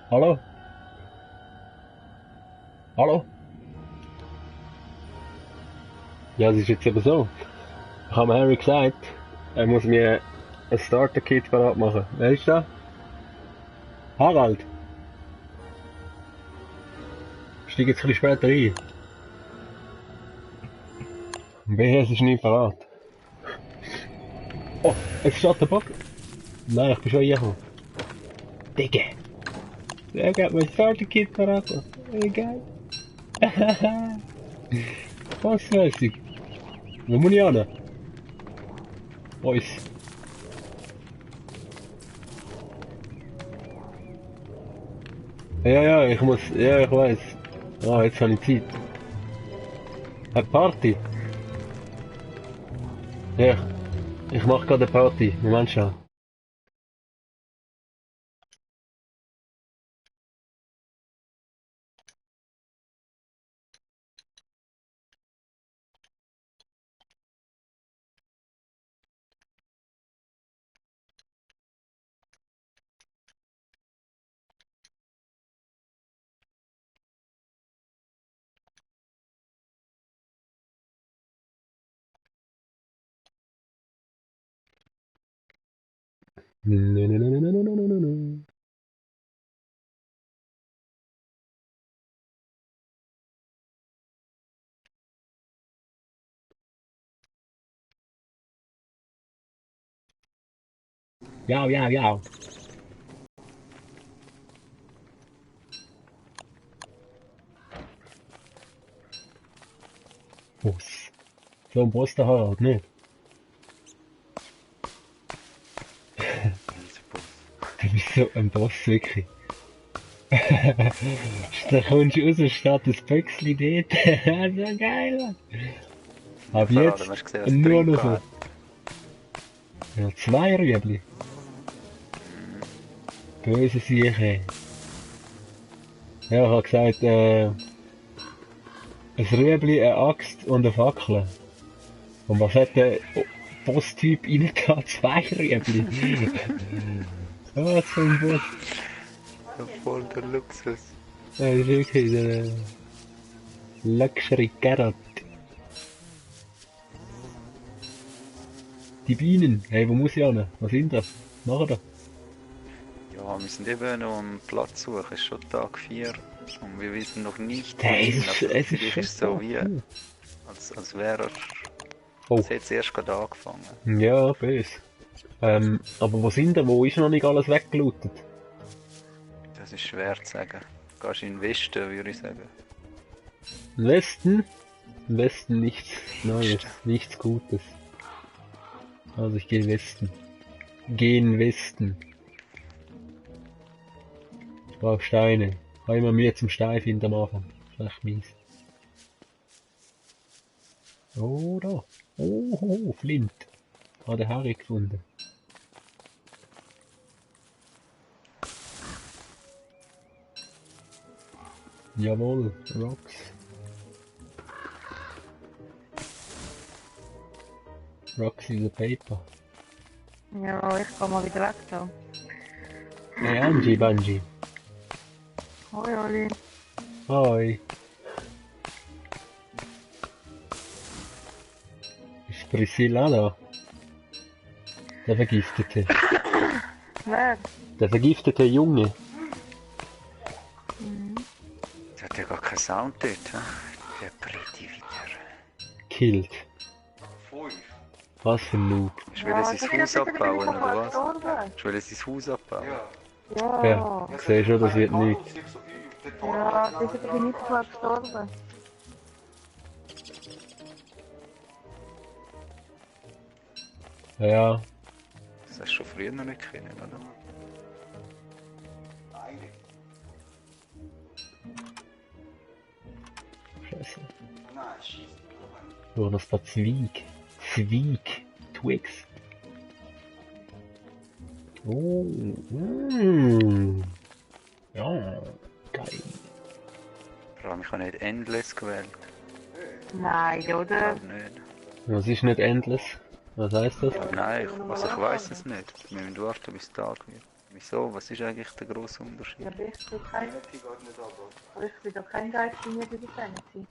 Hallo? Hallo? Ja, es ist jetzt eben so. Ich habe Harry gesagt, er muss mir ein Starter-Kit parat machen. Wer ist da? Harald? Steig jetzt ein bisschen später ein. BS ist nicht parat. Oh, es steht der Bock. Nein, ich bin schon eingekommen. Digga! Der hat mein Starter-Kit parat gemacht. Egal. Was weiß ich? Wo muss ich hin? Uns. Ja, ja, ich muss, ja, ich weiß. Ah, jetzt habe ich Zeit. Eine Party? Ja, ich mache gerade eine Party. Moment schon. Nö, nö, nö, nö, nö, nö, nö, nö, nö. Ja, ja, ja. Boss. So ein Boss der Harald, nicht? Du bist so ein Boss, wirklich. Da kommst du raus, steht das Böckli dort. So geil, Mann. Ab Vor allem, jetzt hast du gesehen, was es nur noch Trinken so. hat. Ja, 2 Rüebli. Böse Sieche. Ja, ich habe gesagt, ein Rüebli, eine Axt und eine Fackel. Und was hat der Boss-Typ reingetan? 2 Rüebli. Was für ein Boss. Ja, voll der Luxus. Das ist wirklich der Luxury Carrot. Die Bienen. Hey, wo muss ich hin? Was sind das? Machen da. Ja, wir sind eben noch am Platz suchen. Es ist schon Tag 4 und wir wissen noch nicht Hey, wohin. Also es ist vielleicht schon ist es so wie, da. als wäre er... Oh. Es hat jetzt erst gerade angefangen. Ja, böse. Aber wo sind wir? Wo ist noch nicht alles weggelootet? Das ist schwer zu sagen. Gehst in den Westen, würde ich sagen. Im Westen? Im Westen nichts Neues, nichts Gutes. Also ich gehe Westen. Gehen Westen. Ich brauche Steine. Ich habe immer Mühe zum Stein finden am Anfang. Das ist echt mies. Oh, da. Oh, Flint. Hat der Harry gefunden. Jawohl, Rocks. Rocks is a paper. Ja, ich komm mal wieder weg da. Hey Angie, Bungie. Hoi, Oli. Hoi. Ist Priscilla da? Der Vergiftete. Wer? Der vergiftete Junge. Der hat ja gar keinen Sound dort. He? Der Pretty wieder. Killed. Was für ein Noob. Ich will jetzt sein Haus abbauen, oder was? Ich will jetzt sein Haus abbauen. Ja. Ja, ich sehe schon, das wird nichts. Ja, das ist aber nicht so gestorben. Ja, Das hast du schon früher noch nicht kennen, oder? scheiße. So, das war Zwieg. Zwieg. Twix. Oh, ja, geil. Vor allem, ich habe nicht Endless gewählt. Nein, Ich oder? glaube nicht. Was ist nicht endless? Was heißt das? Nein, ich weiß es nicht. Wir müssen warten, bis es Tag wird. Wieso? Was ist eigentlich der grosse Unterschied? Ja, aber ich bin kein, aber ich bin doch kein Geist bei mir bei der Sanity.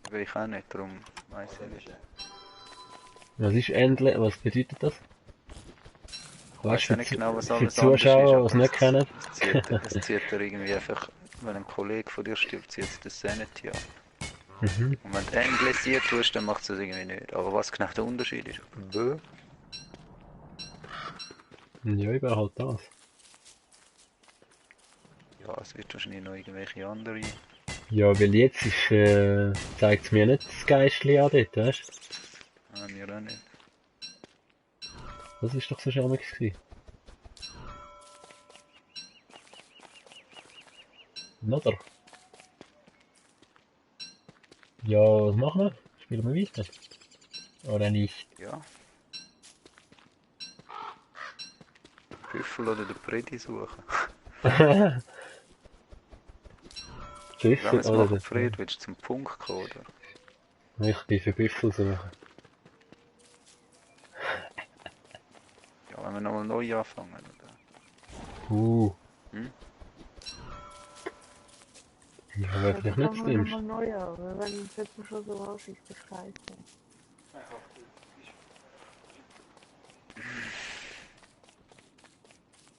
Aber ich auch nicht, darum weiss ich nicht. Was ist Endle? Was bedeutet das? Ich weiss auch nicht genau, was Für alles die anders ist, Zuschauer, die aber es nicht kennen. es zieht dir irgendwie einfach, wenn ein Kollege von dir stirbt, zieht es das Sanity an. Mhm. Und wenn du Endlessiert tust, dann macht es das irgendwie nicht. Aber was genau der Unterschied ist? Ja, eben halt das. Ja, es wird wahrscheinlich noch irgendwelche andere. Ja, weil jetzt ist, zeigt es mir nicht das Geistli an dort, weißt Mir auch nicht. du? Das ist doch so charmig gewesen. Oder? Ja, was machen wir? Spielen wir weiter? Oder nicht? Ja. Büffel oder den Predi suchen. Wenn wir Büffel es oder machen, das? Fred, willst du zum Punkt kommen, oder? Ich bin für Büffel suchen. Ja, wenn wir nochmal neu anfangen, oder? Hm? Ja, wäre vielleicht nicht das fangen wir Dümmste. nochmal neu an, weil wenn es jetzt schon so aussieht, das ist scheiße.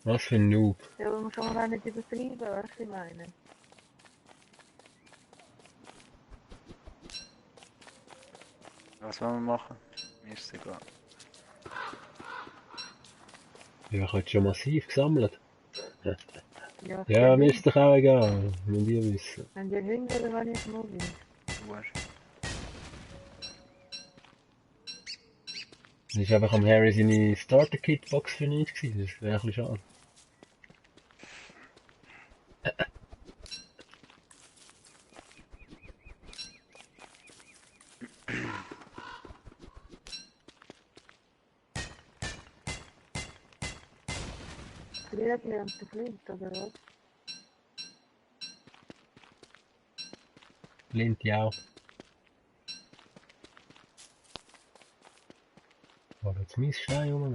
Was für ein Noob. Ja, aber man kann man auch nicht übertreiben, weißt du, was ich meine? Was wollen wir machen? Mir ist es egal. Ja, ich habe schon massiv gesammelt. Ja, Ja, mir ist doch auch egal. Wenn die wissen. wenn die gewinnen oder wenn ich nur bin. Du hast. Das ist einfach am Harry seine Starter-Kit-Box für nichts gewesen. Das wäre ein bisschen schade. Vielleicht lernt der Flint, oder was? Lehnt ja auch. Aber jetzt mein Stein rum.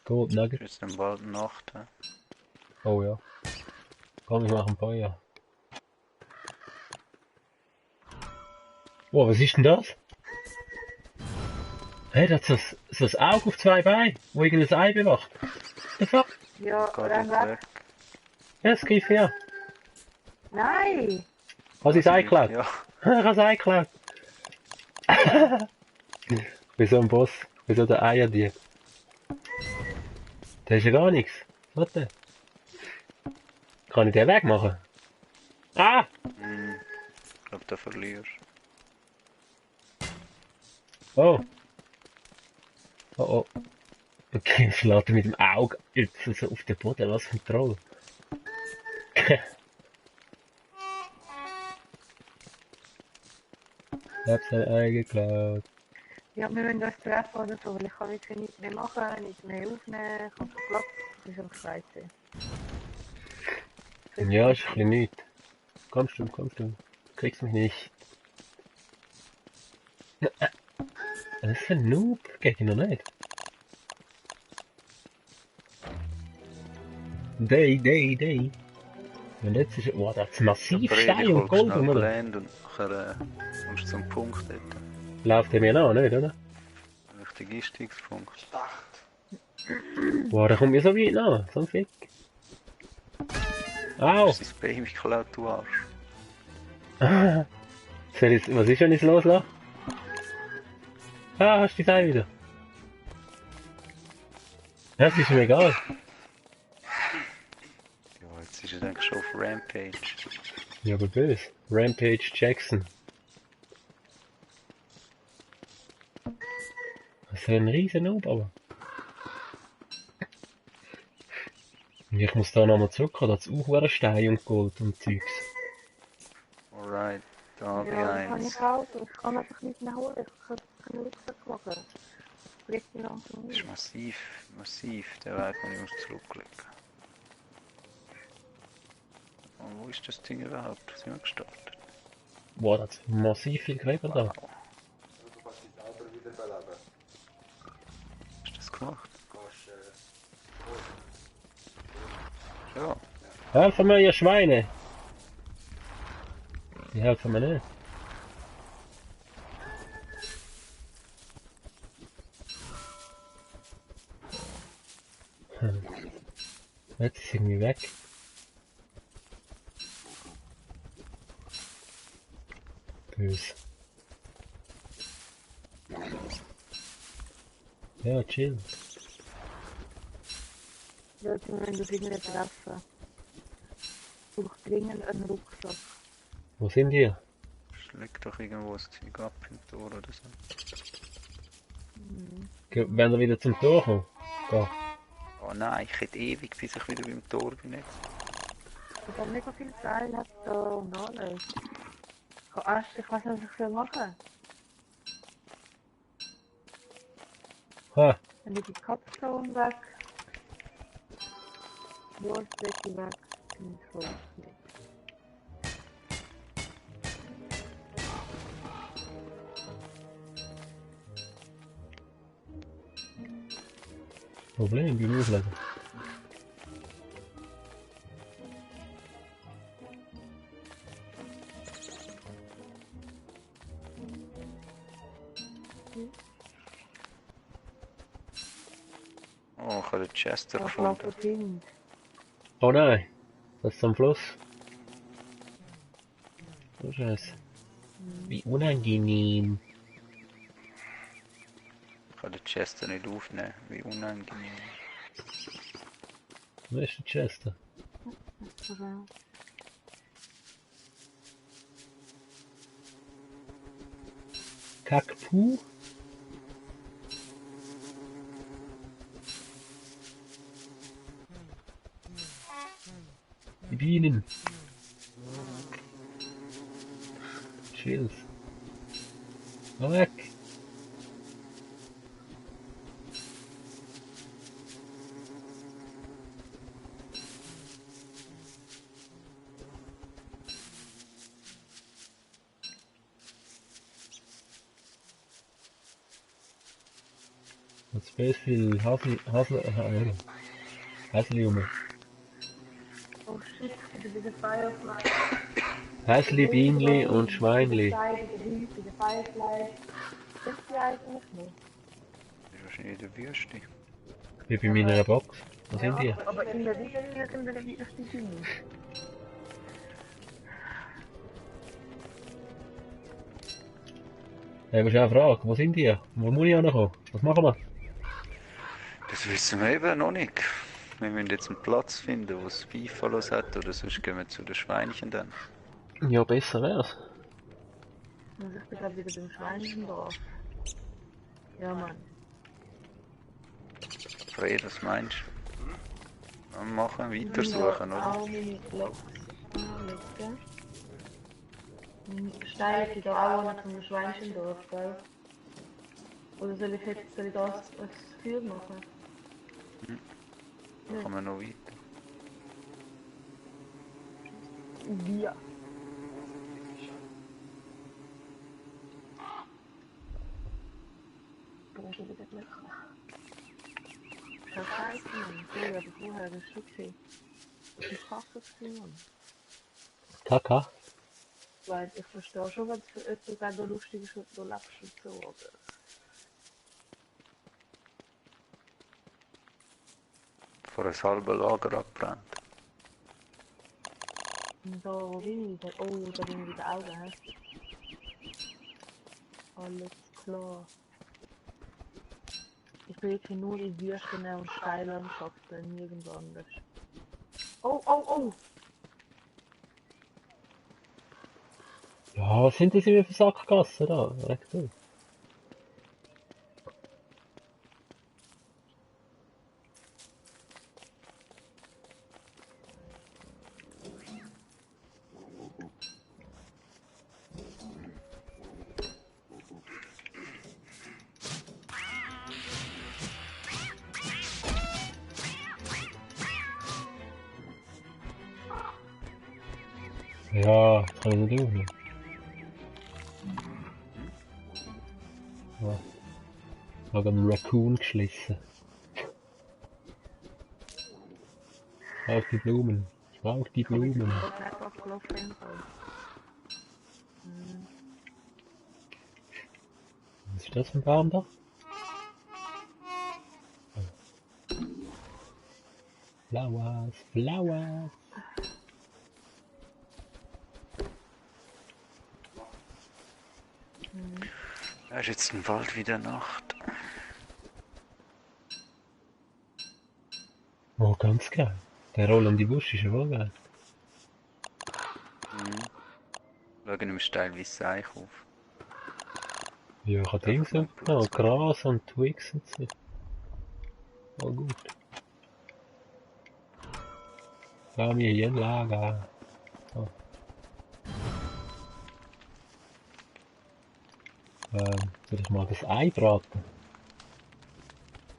Gold Ist Nugget. jetzt dann bald Nacht. He? Oh ja. Komm, ich mache ein paar, ja. Oh, was ist denn das? Hey, das ist so ein Auge auf zwei Beinen, wo irgendein Ei bewacht. The fuck? Ja, Geht renn jetzt weg. weg. Ja, das greift her. Nein! Hast du das Ei geklaut? Ja. Ich habe das Ei geklaut. Wieso ein Boss? Wieso der Eierdieb? Der ist ja gar nichts. Was denn? Kann ich den wegmachen? Ah! Ich glaube, da verlierst. Oh. Oh oh. Okay, schlägt er mit dem Auge jetzt so auf den Boden. Was für ein Troll. Ich hab sein Ei geklaut. Ja, wir müssen uns treffen oder so, weil ich kann jetzt nichts mehr machen, nichts mehr aufnehmen, ich habe so Platz, das ist einfach scheiße. Ja, ist ein bisschen nichts. Kommst du, kommst du. Kriegst mich nicht. Was ist für ein Noob? Geht noch nicht. Day. Und jetzt ist, oh, da hat's massiv Stein und Gold rum, oder? Land und nachher kommst du zum Punkt dort. Läuft der mir noch, nicht, oder? Richtig Einstiegspunkt. Boah, da kommt mir so weit nach. So ein Fick. Au! Das ist Baby geklaut, du Arsch. Was ist, wenn ich es loslasse? Ah, hast du die Ei wieder? Ja, das ist mir egal. Ja, jetzt ist er dann schon auf Rampage. Ja, aber böse. Rampage Jackson. Das ist ein riesen Noob, aber. Ich muss da nochmal zurückkommen, da hat's auch Stein und Gold und Zeugs. Alright, da habe Ja, das ich kann eins. ich auch, ich kann einfach nicht mehr holen, ich kann keinen Rucksack machen. Das liegt mir langsam Das ist aus. massiv, der Weg, den ich muss zurücklegen. Und wo ist das Ding überhaupt? Sind wir gestartet? Boah, da hat's massiv viel Gräber da. Wow. gemacht. Ja, Helfen mir, ihr Schweine! Die helfen mir nicht. Jetzt ist irgendwie weg. Böse. Ja, chill. Ja, wenn du irgendwie treffen. Ich brauche dringend einen Rucksack. Wo sind die? schlägt doch irgendwo das Zeug ab im Tor oder so. Wenn er wieder zum Tor kommt. Da. Oh nein, ich hätte ewig, bis ich wieder beim Tor bin jetzt. Ich habe mega viel Zeit hat da und alles. Ich weiß nicht, was ich machen soll. Ha, Dann ist die Kapsel weg. Wurstdecke weg. Und so. Problem beim Auflesen. Oh, ich habe den Chester Was gefunden. läuft hin? Oh nein, das ist am Fluss. Oh Scheiße. Wie unangenehm. Ich kann den Chester nicht aufnehmen, wie unangenehm. Wo ist der Chester? Oder? Kackpuh? Die Bienen. Chills. Komm weg. Jetzt space viel Hasli rum. Oh shit, ich bin Firefly. Hasli, Bienli und Schweinli. Der Firefly. Das ist ja eigentlich nicht. Das ist wahrscheinlich in der Wüste. Wie bei meiner Box. Wo sind die? Aber in der Wüste ist die Dünne. Ja, aber ist eine Frage. Wo sind die? Wo muss ich ankommen? Was machen wir? Das wissen wir eben noch nicht. Wir müssen jetzt einen Platz finden, wo es Biffalos hat, oder sonst gehen wir zu den Schweinchen dann. Ja, besser wär's. Und ich bin gerade wieder beim Schweinendorf. Ja, Mann. Fred, was meinst du? Wir machen, weitersuchen, oder? Auch meine Loks anlegen. Steine sind da auch noch zum Schweinendorf, gell? Oder soll ich das als Führ machen? Dann kommen wir noch weiter. Ja. Ich bin schon wieder glücklich. Das heißt, Mann, früher, aber vorher das schon gesehen. Das ist krass, Mann. Kaka? Weil ich verstehe schon, was für etwas gerade lustig ist, du lebst und so, aber... Vor ein halbes Lager abbrennt. Und da, wo bin ich? Oh, da bin ich wieder Augen, hä? Alles klar. Ich bin jetzt hier nur in Wüsten und Steinlandschaften, nirgendwo anders. Oh, oh, oh! Ja, was sind das immer für Sackgassen da? Recht gut. Ja, kann ich nicht aufnehmen. Ja. Ich habe einen Raccoon geschlissen. brauche die Blumen. Ich brauche die Ich habe jetzt Blumen. gerade nicht abgelaufen im Fall. Was ist das für ein Baum da? Flowers, Flowers. Ja, ist jetzt im Wald wieder Nacht. Oh, ganz geil. Der rollende Busch ist ja wohl geil. Schauen wir steilweise Seich auf. Ja, ich habe Da Dings kann man aufgenommen. Platz Gras und Twigs und so. Oh, gut. Bau mir hier ein Lager. So. Soll ich mal das Ei braten?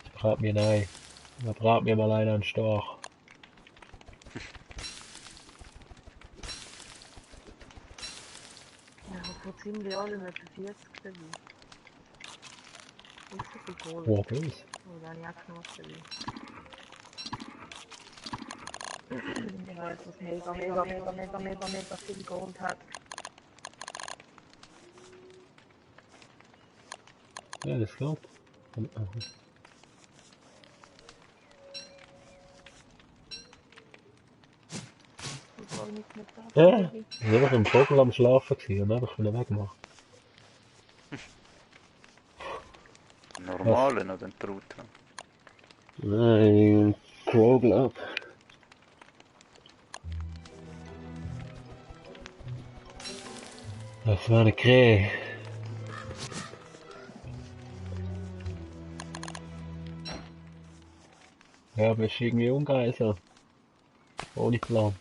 Ich brate mir ein Ei. Ja, brat mir mal einer einen Storch. Ja, ich habe vor ziemlich allem etwa 40 dabei. Und so viel Kohle. Oh, groß. Oh, da habe ich auch gemacht dabei. Ich weiß, was mega viel Gold hat. Ja, das geht. Ich habe nicht mehr da. Ja, ich war einfach im Vogel am Schlafen gewesen und einfach wieder weggemacht. Einen normalen oder einen Truthahn? Nein, Vogel ab. Das war eine Krähe. Ja, aber ist irgendwie ungeil so. Ohne Plan.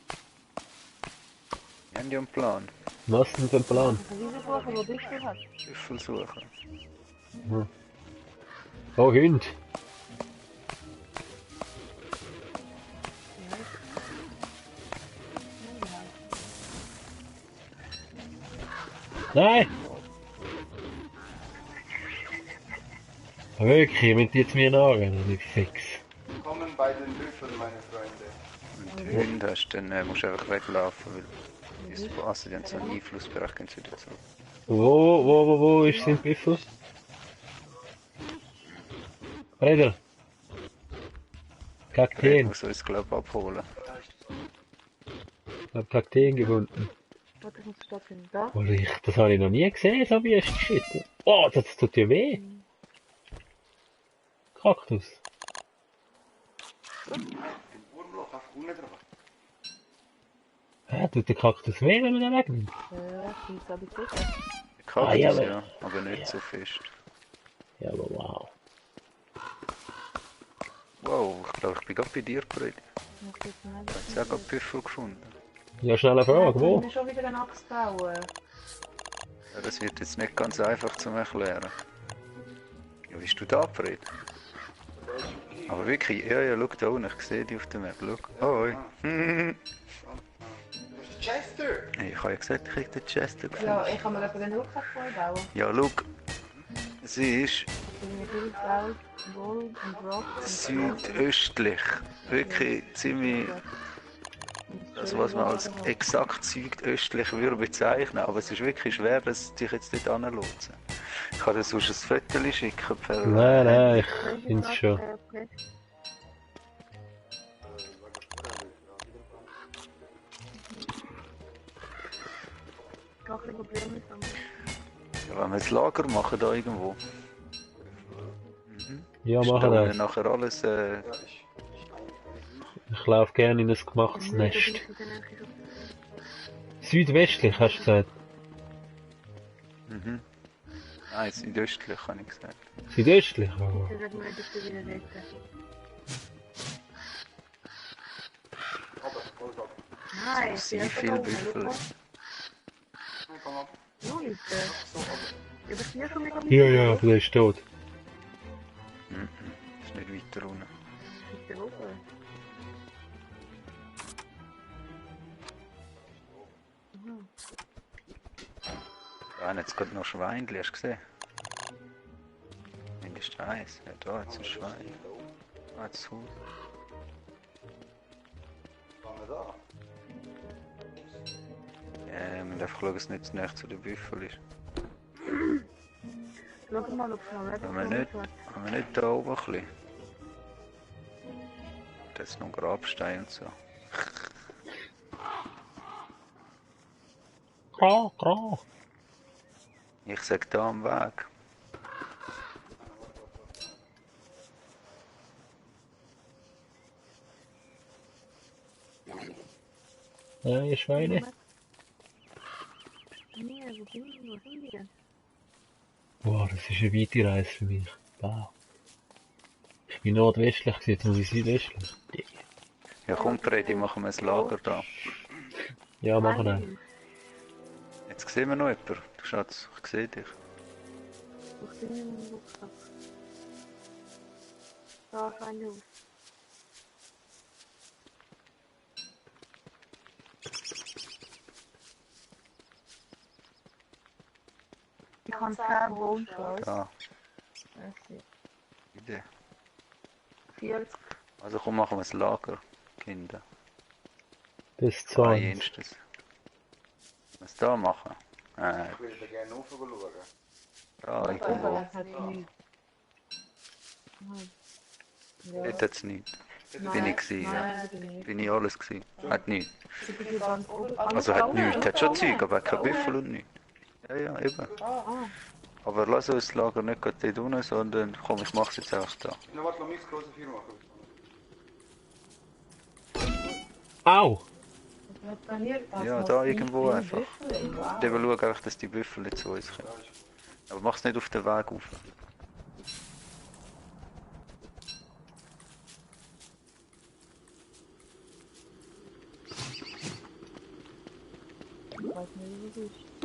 Wir haben ja einen Plan. Was denn für ein Plan? Wieso suchen, wo Büffel hat? Büffel suchen. Oh, Hund. Nein! Wirklich, mit jetzt mir nachrennen, nicht fix. Willkommen bei den Büffeln, meine Freunde. Wenn du Hunde hast, dann musst du einfach weglaufen, weil die Spassen, die haben so einen Einflussbereich, gehen sie wieder zurück. Wo ist sein Büffel? Redel! Red Kakteen. muss uns, glaube ich, abholen. Ich hab Kakteen gefunden. Warte, ich muss stoppen. Da? Oh, das habe ich noch nie gesehen, so wie es geschnitten. Oh, das tut ja weh. Kaktus. Den Wurmloch auf unten drauf. Tut der Kaktus weh, wenn man den wegnimmt? Das habe ich sicher. Kaktus, Ah, ja, ja, aber nicht so fest. Ja, aber wow. Wow, ich glaube, ich bin gerade bei dir, Freddy. Ich muss jetzt nicht. Ich habe jetzt auch gerade Büffel gefunden. Ja, schnelle Frage, Ich wo? muss schon wieder eine Axt bauen. Ja, das wird jetzt nicht ganz einfach zu erklären. Ja, bist du da, Fred? Aber wirklich, ja, schau da unten, ich sehe die auf der Map, schau. Hoi. Chester! Ich habe ja gesagt, ich kriege den Chester gefunden. Ja, ich kann mir eben den Rucksack voll bauen. Ja, schau. Sie ist Ich bin mit Gold, Gold und Rock und südöstlich. Wirklich ziemlich, das was man als exakt südöstlich würde bezeichnen. Aber es ist wirklich schwer, dass dich jetzt dort anlotsen. Ich kann dir sonst ein Foto schicken. Per Nein, ich find's schon. Gar kein Problem mit dem. Ja, wenn wir das Lager machen da irgendwo. Ja, Ist machen da das. nachher alles. Ich laufe gerne in ein gemachtes Nest. Südwestlich, hast du gesagt? Nein, südöstlich habe ich gesagt. Südöstlich? Oh. Das wird mir jetzt wieder retten. Nein, ich Sehr bin viele einfach Büffel. Komm ab. Nur nicht. Ja, aber hier schon mega Ja, aber der ist tot. Ist nicht weiter unten. Ist der oben? Da haben jetzt gerade noch Schweinchen, hast du gesehen? Mindestens eins. Ja, da hat es ein Schwein. Da hat es Huhn. Fangen wir an. Wir müssen einfach schauen, dass es nicht zu nahe zu den Büffeln ist. Schau mal, ob es noch weg Wenn wir nicht da oben ein bisschen. Da ist noch Grabstein und so. Klar. Ich sag da am Weg. Nein, Schweine. Nee, wo sind die denn? Boah, das ist eine weite Reise für mich. Wow. Ich bin nordwestlich, jetzt muss ich südwestlich. Ja komm Freddy, machen wir ein Lager da. Ja, machen wir. Jetzt sehen wir noch jemanden. Du Schatz, ich sehe dich. Wo sind die im Rucksack? Da ist ein Haus. Ich kann 10 Bones raus. Da, Merci. Idee. 40. Also komm, machen wir ein Lager, Kinder. Bis Ah, 20. jenstes. Was da machen? Ich würde da gerne rauf schauen. Da, irgendwo. Das hat nichts. Ja. Dort hat es nichts. Bin ich gewesen, ja. Nein, das nicht. Bin ich alles gewesen. Hat nichts. Ich bin ganz oben. Also hat nichts. Hat schon Zeug, aber hat kein Büffel und nichts. Ja, ja, eben. Ah, Aber lass uns das Lager nicht gerade dort unten, sondern komm, ich mach's jetzt einfach da. Na, warte, lass mich das große Firma machen. Au! Ja, da irgendwo einfach. Und eben schau einfach, dass die Büffel nicht zu uns kommen. Aber mach's nicht auf den Weg rauf.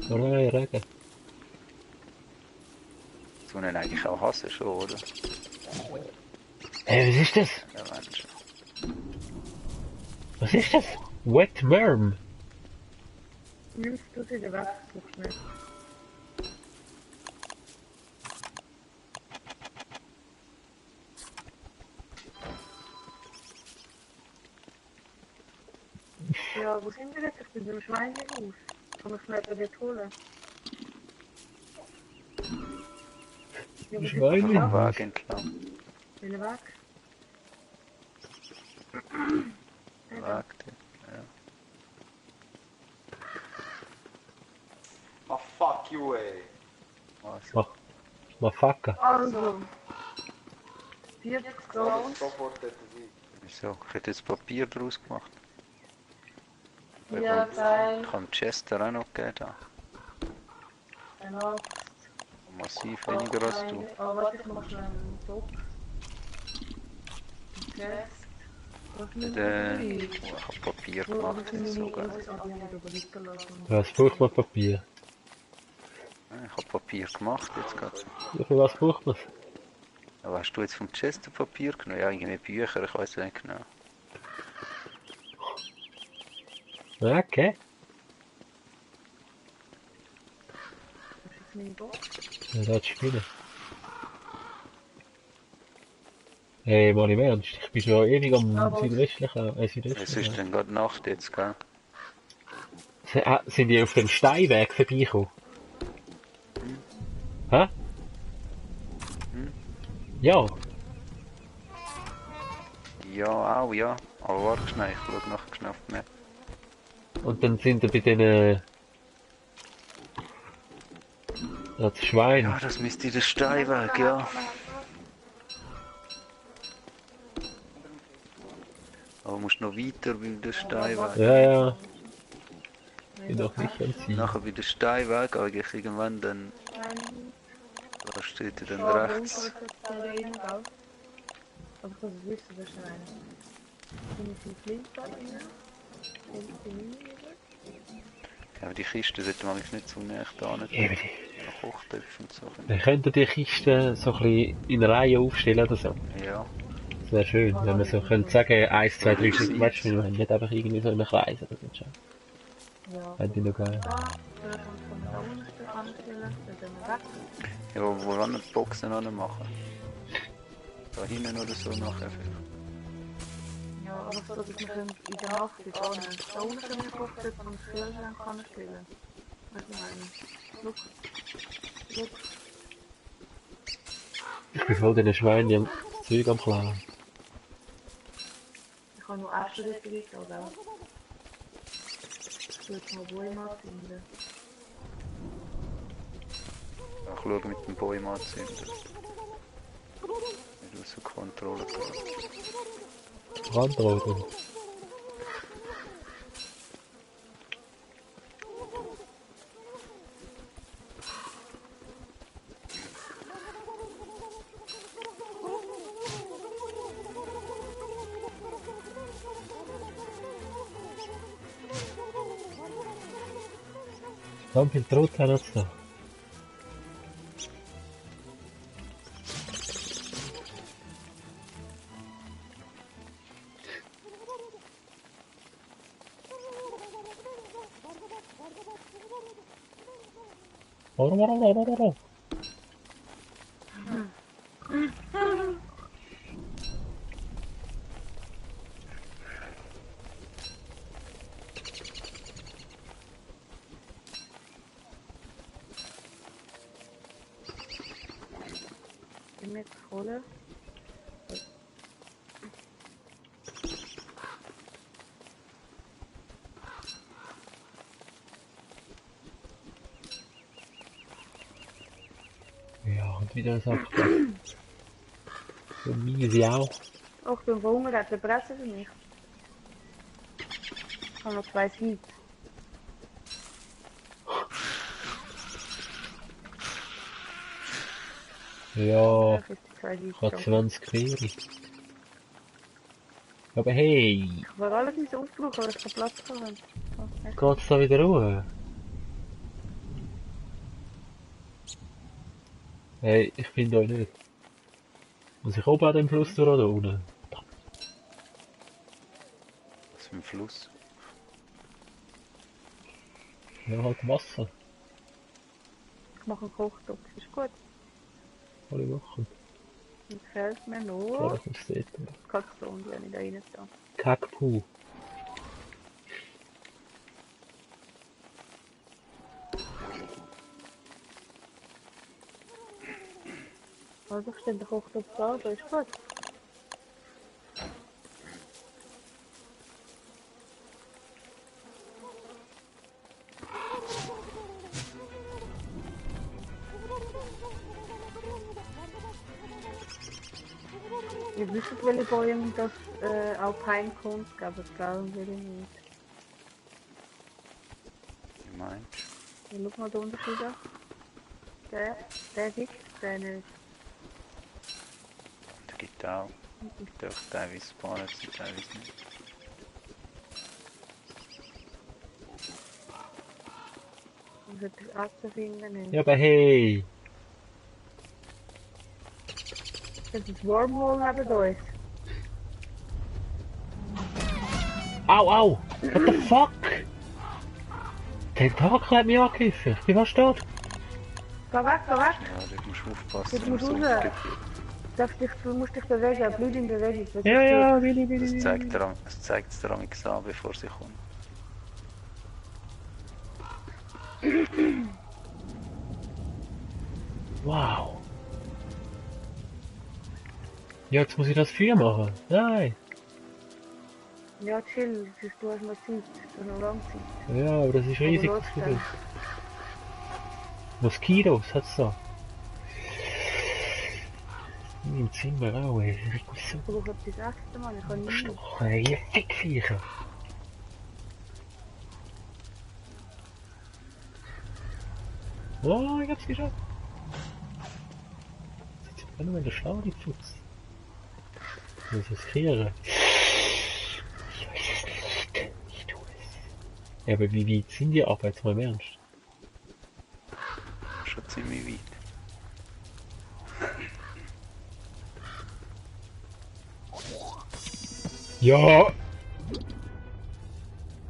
Oh nein, Regen. Das wollen eigentlich auch hassen schon, oder? Hey, was ist das? Ja, Mensch. Was ist das? Wet Worm. nimmst du sie weg? Guckst nicht. Ja, wo sind wir jetzt? Ich bin im Schweinehaus. Kann ich schnell dort holen? Ja, wo sind wir? Schweine. Am Weg entlang. Bin ich weg? Weg dort. Ja. Ah, fuck you, ey. Was? Mafaka. Also. 40 Stones. Sofort dort sein. Wieso? Ich hätte jetzt Papier draus gemacht. Ja, geil. Ich habe Chester auch noch gegeben. Da. Genau. Massiv weniger als du. Oh, warte, ich mach schnell einen Bock. Okay. Ich habe Papier gemacht. Das ist so geil. Was braucht man Papier? Ich habe Papier gemacht jetzt gerade. Ja, für was braucht man? Aber hast du jetzt vom Chester Papier genommen? Ja, irgendwie Bücher, ich weiß nicht genau. Ja, okay. Ja, das spielen. Hey, mal im Ernst, ich bin schon ewig am südwestlichen, Es ist dann gerade Nacht jetzt, gell? Sind die auf dem Steinweg vorbeigekommen? Hä? Ja. Ja, auch, ja. Aber warte schnell, ich schaue nachher schnell auf die Map. Und dann sind wir bei den das Schwein. Ja, das müsste der Steinweg, ja. Aber musst noch weiter bei der Steinweg. Ja, ja. Bin doch nicht am Ziel. Nachher bei der Steinweg, eigentlich irgendwann dann... Da steht er dann rechts. Aber ich kann es wissen, der Schwein. Bin ich in Flint da drin? Ja, aber die Kiste sollte man nicht zu näher da nicht. Eben. Noch Kochtöpfe und so. Wir könnten die Kisten so ein bisschen in Reihe aufstellen oder so. Ja. Das wäre schön, wenn wir so können sagen, 1, 2, 3, 4, weißt du, wir haben nicht einfach irgendwie so einen Kreis oder so. Ja. Hätte ich noch geil. Da, der kann von da unten anstellen, dann gehen wir weg. Ja, wo wollen wir die Boxen noch machen? Da hinten oder so nachher vielleicht. Ja, noch so, dass wir in der Nacht in da unten können wir kochen und das Kühlschrank kann stellen. Was ich meine. Look. Ich bin voll den Schweinen, die haben das Zeug am Klauen. Ich kann nur Äpfel dort rein, oder? Ich will jetzt mal Bäume anzünden. Ich schaue mit dem Bäumen anzünden. Wenn du so Kontrolle hast. Brandroten. So viel Trotz haben wir jetzt noch. Ich mir jetzt holen. Ja, und wieder ein Sack. So mies auch. Auch beim Hunger hat der Presse für mich. Ich habe noch 2 Seiten. Ja, Das ist die 2 ich habe Seiten. 20 Quere. Aber hey, Ich will alles nicht aufbrauchen, weil ich keinen Platz habe. geht's da wieder ruhig? Hey, ich finde euch nicht. Muss ich oben an dem Fluss durch oder unten? Was für ein Fluss. Ja, halt Wasser. Ich mache einen Kochtopf, ist gut. Alle machen. Und fehlt mir Klar, nur das ist dort. die Katze, die habe ich da rein da. Kackpuh. Also steht der Kochtopf da, da ist gut. Ihr wisst, welche Bäume das Alpine-Kunst gab, das glauben wir nicht. Wie meinst Ja, schau mal den Unterschied an. Der gibt der nicht. du? Der gibt auch. Gibt auch teilweise spawnen, teilweise nicht. Und wird das Achse finden nicht. Ja, aber hey. Das ist Wormhole neben uns. Au, au! What the fuck? Der Tentakel hat mich angegriffen. Ich bin fast tot. Geh weg, geh weg! Ja, dort musst du aufpassen. Jetzt musst du wenn raus. es Du musst dich bewegen, bleib in Bewegung. Das Ja, ist ja, Willi, Willi, Das Willi. zeigt es dir am an, bevor sie kommt. Wow. Ja, jetzt muss ich das Feuer machen. Nein. Ja, chill, du hast noch Zeit, du hast noch lange Zeit. Ja, aber das ist riesig. Aber Das trotzdem. Feuer. Moskitos hat's da. Im Zimmer auch, ey. Ich muss so Ich brauche etwas Essen, Mann, ich kann nicht. stochen, ey. Ihr Fickviecher. Oh, ich hab's geschafft. Sitzt jetzt nur in der Schlau, die Putz. Ich muss es kriegen. Ich weiß es nicht. Ich tue es. Ja, aber wie weit sind die ab? Jetzt mal im Ernst. Schon ziemlich weit. Ja!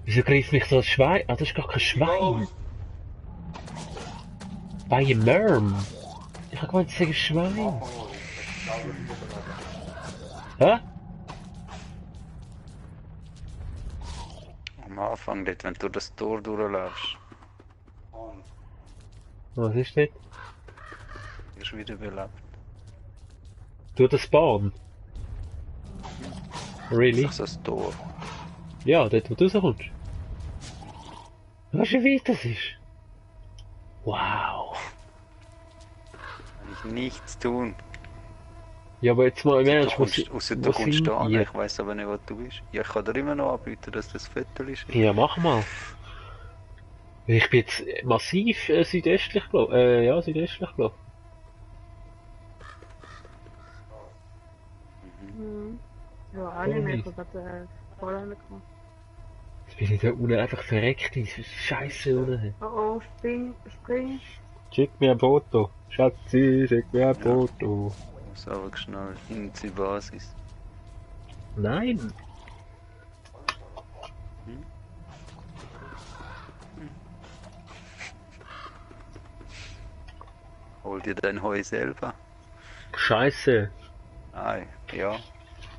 Wieso greift mich so ein Schwein? Ah, das ist gar kein Schwein. Bei einem Merm. Ich hab gemeint, das ist ein Schwein. Hä? Am Anfang, dort, wenn du durch das Tor durchläufst, Und Was ist das? wirst du wieder belebt. Durch den Spawn? Really? Das ist das Tor. Ja, dort wo du rauskommst. Weißt du, wie weit das ist? Wow. Kann ich nichts tun. Ja, aber jetzt mal im Ernst, Außer du wo kommst sind da an, ihr? ich weiss aber nicht, wo du bist. Ja, ich kann dir immer noch anbieten, dass das Viertel ist. Ja, mach mal. Ich bin jetzt massiv südöstlich gelaufen. Ja, südöstlich gelaufen. Mhm. Ja, auch nicht mehr. Ich habe gerade Vorhände gemacht. Jetzt bin ich da unten einfach verreckt in Scheiße unten. Oh oh, spring. Schick mir ein Foto. Schatzi, schick mir ein Foto. Muss aber schnell in die Basis. Nein. Hol dir dein Heu selber. Scheiße. Nein, ja.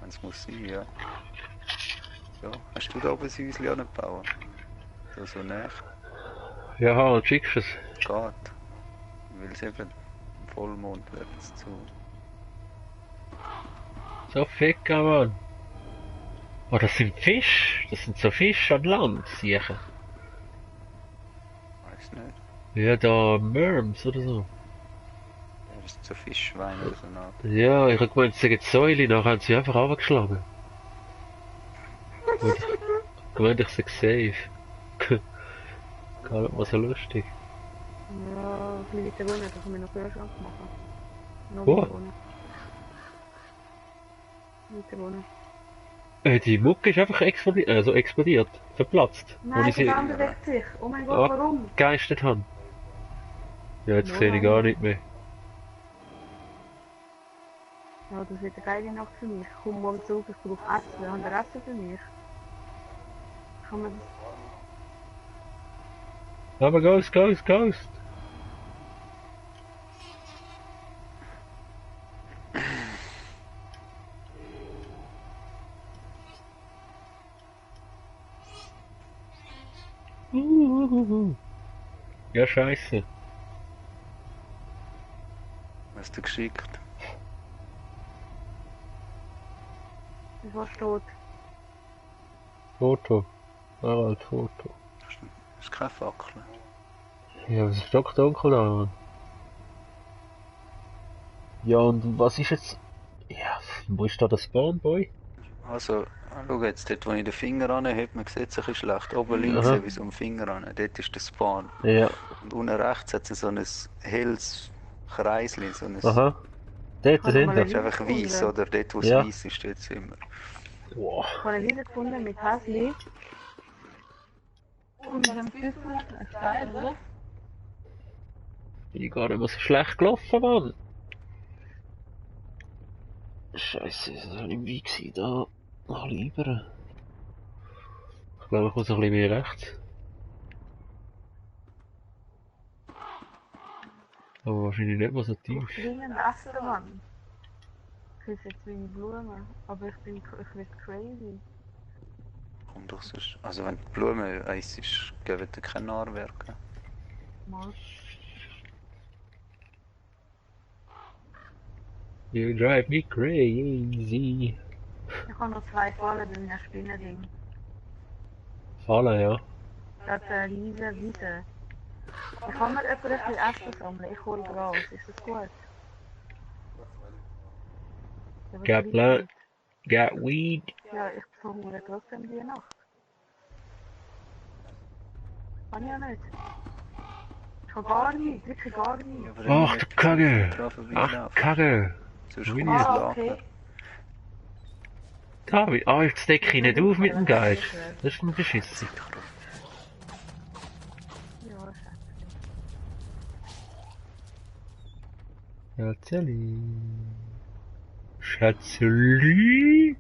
Wenn es muss sein, ja. Ja, hast du da oben ein Häuschen angebaut? Da so näher. Ja, schickst es. Geht. Weil es eben im Vollmond wird es zu. So ficken, Mann. Oh, das sind Fische. Das sind so Fische an Land, sicher. Weiß nicht. Ja, da Merms oder so. Ja, das ist so Fischschwein oder so eine Art. Ja, ich hab gemeint, sie sagen Säule, nachher haben sie einfach runtergeschlagen. Und ich gemeint, ich sag safe. Gar nicht mal so lustig. Ja, mit der Wohnung, da kann ich noch Kühlschrank machen. Noch Wo? mit der Wohnung. Mit der Wohnung. Die Mucke ist einfach explodiert, verplatzt. Nein, ich sie der andere deckt sich. Oh mein Gott, warum? gegeistet habe. Ja, jetzt Ja, sehe ich gar nicht mehr. Ja, das wird eine geile Nacht für mich. Ich komme morgen zurück, ich brauche Essen. Haben ihr Essen für mich? Kann man das... Aber Ghost. Ja, scheiße. Was hast du geschickt? Das war tot. Foto. Harald, Foto. Das ist keine Fackel. Ja, was ist doch dunkel da, Mann? Ja, und was ist jetzt... Ja, wo ist da der Spawnboy? Also, schau jetzt, dort wo ich den Finger anhebe, man sieht es ein bisschen schlecht. Oben links Aha. habe ich so einen Finger an, dort ist der Spawn. Ja, Und unten rechts hat es so ein helles Kreisli, so ein... aha. Dort Kann sind man Das wir. ist einfach weiß, oder? Dort wo es Ja. weiß ist, steht es immer. Wow. Ich habe wieder gefunden mit Häsli. Und mit dem Schlüssel. Ist geil, oder? Bin ich gar nicht mehr so schlecht gelaufen, Mann. Scheiße, das war nicht wie gewesen, da. Noch lieber. Ich glaube, ich muss noch ein bisschen mehr rechts. Aber wahrscheinlich nicht mehr so Ich tief. bin ein Essen, Ich esse jetzt meine Blumen, aber ich werde crazy. Komm doch sonst. Also wenn die Blumen eins ist, geben dir keine Nahrwerke. Mal. You drive me crazy. Ich habe noch 2 Fallen bei meiner Spinne drin. Fallen, ja. Das ist eine riesige Wiese. Ich kann mir etwa ein bisschen Essen sammeln. Ich hole raus. Ist das gut? Ja, was Got liegt plant, nicht? got weed. Ja, ich verhungere trotzdem die Nacht. Kann ich ja nicht. Ich habe gar nichts, wirklich gar nichts. aber Ach, du Kacke. dran Ach, vorbeilaufen. Kacke. Sonst Wie kommt das Ah, Lager. okay. David, jetzt decke ich nicht auf mit dem Geist. Das ist ein Beschiss. Ja, Schatzeli. Schatzeli.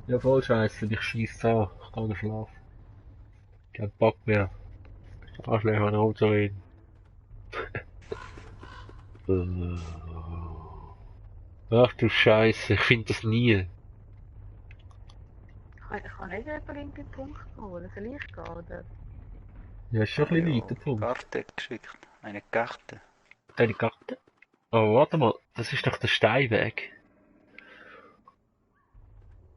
Ja, voll scheiße, ich schieß da. Ich kann nicht schlafen. Kein Bock mehr. Arschlöcher rumzureden. Ach du Scheiße, ich finde das nie. ich Ich kann nicht jemanden den Punkt holen. Soll ich gehen, oder? Ja, ist schon ein bisschen weit, der Punkt. Karte geschickt. Eine Karte. Deine Karte? Oh, warte mal, das ist doch der Steinweg.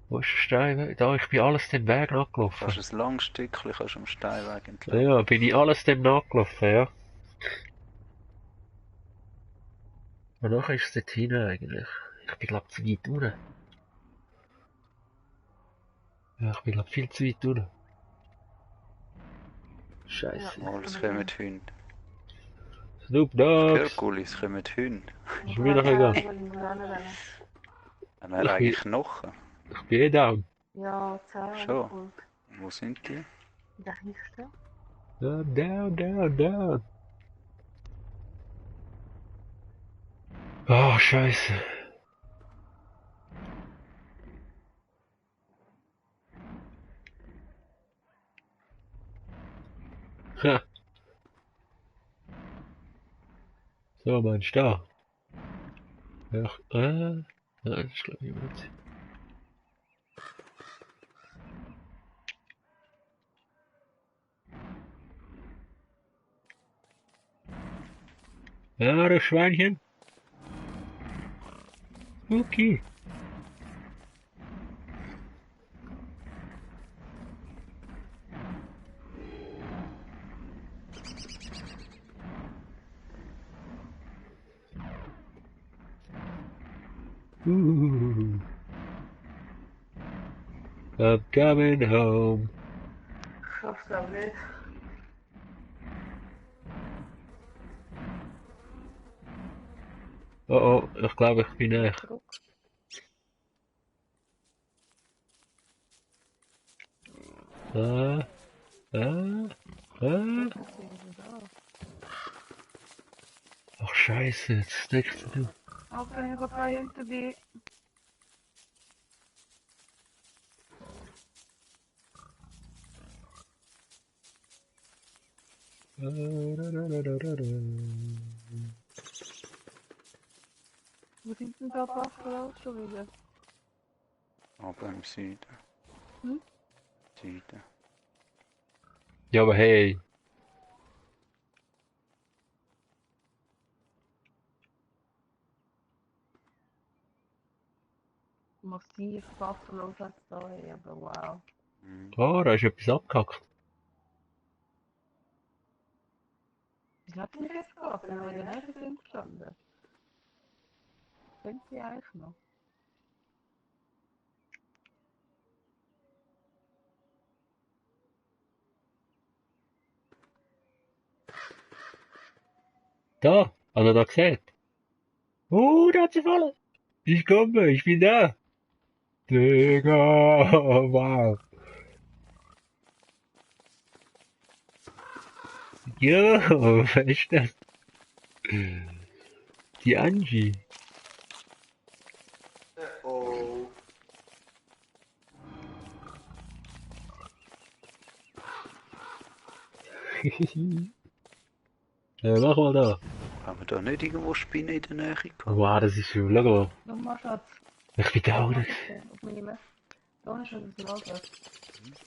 Wo ist der Steinweg? Da, ich bin alles den Weg nachgelaufen. Fast ein langes Stückchen kannst du am Steinweg entlang. Ja, bin ich alles dem nachgelaufen, ja. Und nachher ist es dort hinten eigentlich. Ich bin glaub zu weit unten. Ja, ich bin glaub viel zu weit unten. Scheiße. Mal, es kommen Hunde. Snoop Dogs! Herkules, es kommen Hunde. Ist mir doch egal. Haben wir Ich eigentlich Knochen? Ich bin eh down. Ja, 10 Schon. gut. Wo sind die? Der nächste. I'm down, down, down. Oh, scheiße. Ha. So, mein Star. Ja, das ist glaube ich gut. Ja, das Schweinchen. Okay. I'm coming home. Ich schaff's glaube nicht. Oh, oh, ich glaube, ich bin näher. Ah, ah, ah. Ach, scheiße, jetzt ist nichts zu tun. Auch wenn ich bei hinter dir. Wo sind denn da Buffalo schon wieder? Aber im Süden. Hm? Süden. Ja, aber hey. Massiv Buffalo hat es da, aber wow. Mhm. Oh, da ist etwas abgehackt. Ich hab nicht jetzt gehabt, wenn wir in der Nähe sind gestanden. Sind sie eigentlich noch? Da, hat er da gesehen? Da hat sie fallen. Ich komme, ich bin da. Digga, wow. Jo, wer ist das? Die Angie. Oh. Mach mal da. Haben wir da nicht irgendwo Spinnen in der Nähe gehabt? Wow, das ist schon, schau mal. Du machst das. Ich bin da, oder? Auf meinem. Da ist schon das Lager.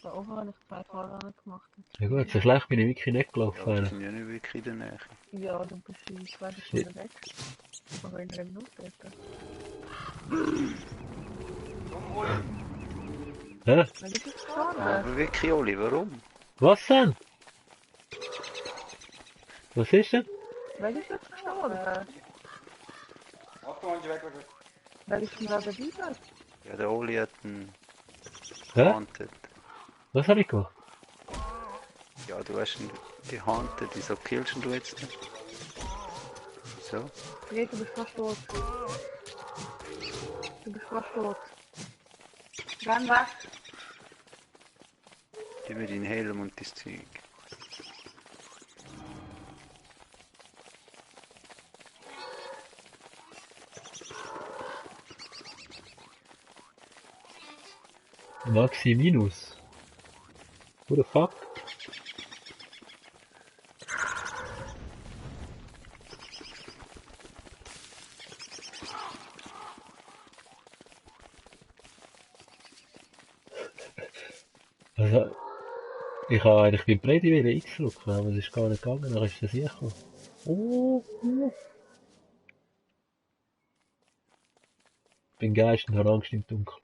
Da oben habe ich 2 Fahrräder gemacht. Ja gut, so schlecht bin ich wirklich nicht Ja, wir gelaufen. sind ja nicht wirklich in der Nähe. Ja, du bist in 2 Stunden weg. Aber in 3 Minuten etwa. Hä? Weil ich jetzt gefahren. Aber wirklich, Oli, warum? Was denn? Was ist denn? Weil ich jetzt gestorben. Achtung, Angie, weg, weg, weg. Weil ich schon da dabei bin. Ja, der Oli hat einen Hä? Hunted. Was hab ich gemacht? Ja, du hast ihn gehandelt. Wieso killst du jetzt? So. Dreht, du bist fast tot. Du bist fast tot. Renn weg. Gib mir deinen Helm und dein Zeug. Maxi Minus. What the fuck? Also, ich habe eigentlich beim Brady wieder X drücken, aber es ist gar nicht gegangen, dann ist das hier gekommen. Oh, oh. Ich bin Geist und habe Angst im Dunkeln.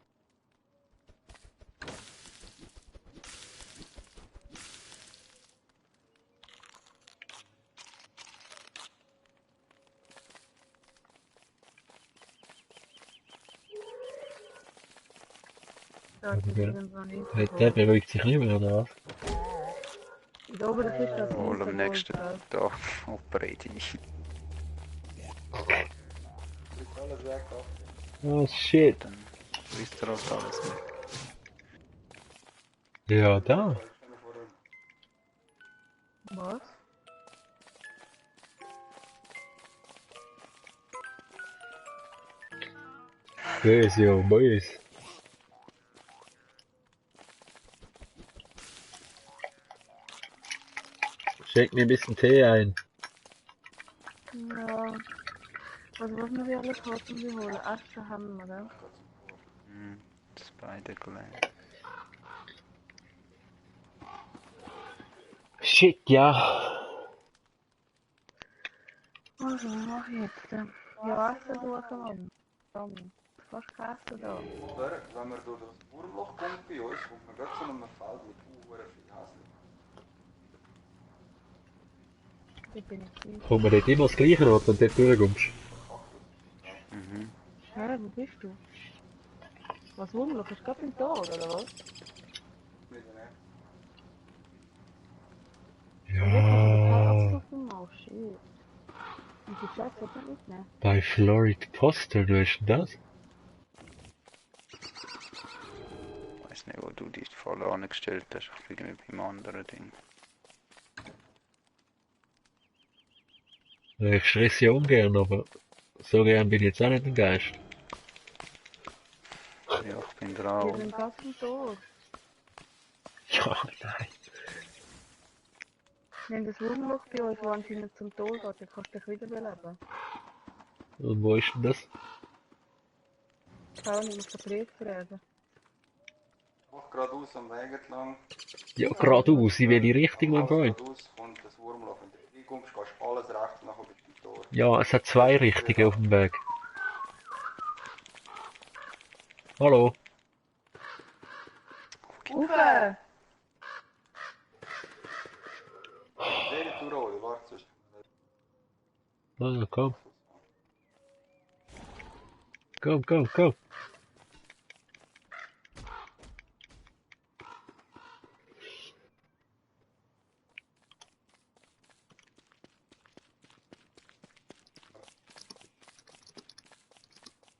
Da ist irgendwo nicht. Der bewegt sich nicht mehr, oder was? Da oben der Fisch hat Wohl am nächsten drauf. Tag auf Brady. Ist alles weg, ab. Oh shit. Dann wisst ihr halt alles nicht. Ja, da. Stell dir vor, Was? Böse, ja, böse. Schenk mir ein bisschen Tee ein. Ja. Was müssen wir alles kosten, wir holen? Asche haben wir, oder? Spider-Glen. Shit, ja. Was mach ich jetzt? Ja, Essen suchen wir. Komm, was kannst du da? oder? Wenn man durch das Wurmloch kommt bei uns, kommt man gerade zu einem Feld mit viel Häschen. Ich bin nicht sicher. Kommt man dort immer das Gleiche an, wenn du dort durchkommst? Mhm. Hä, wo bist du? Was Wurmloch? Ist gerade im Tor, oder was? Nicht, ne? Und jetzt hast du keinen Ja. Abschluss gemacht. Shit. Und die Scheiße wird nicht mitnehmen. Bei Florid Poster, du hast denn das? Ich weiß nicht, wo du die voll angestellt hast. Ich bin beim anderen Ding. Ich stress ja ungern, aber so gern bin ich jetzt auch nicht ein Geist. Ja, ich bin Wir drauf. sind fast im Tor. Ja, nein. Wir haben das Wurmloch bei uns, das anscheinend zum Tor geht. Dann kannst du dich wieder beleben. Und wo ist denn das? Schau, ich muss den Brief fragen. Mach geradeaus am Weg entlang. Ja, geradeaus, in welche Richtung, mein Alles Freund? geradeaus kommt das Wurmloch. Wenn du reinkommst, gehst du alles rechts, nachher bist du im Tor. Ja, es hat zwei Richtungen auf dem Weg. Hallo? Uwe! Sehr die Tour holen, warte sonst. Ah, komm. Komm, komm, komm.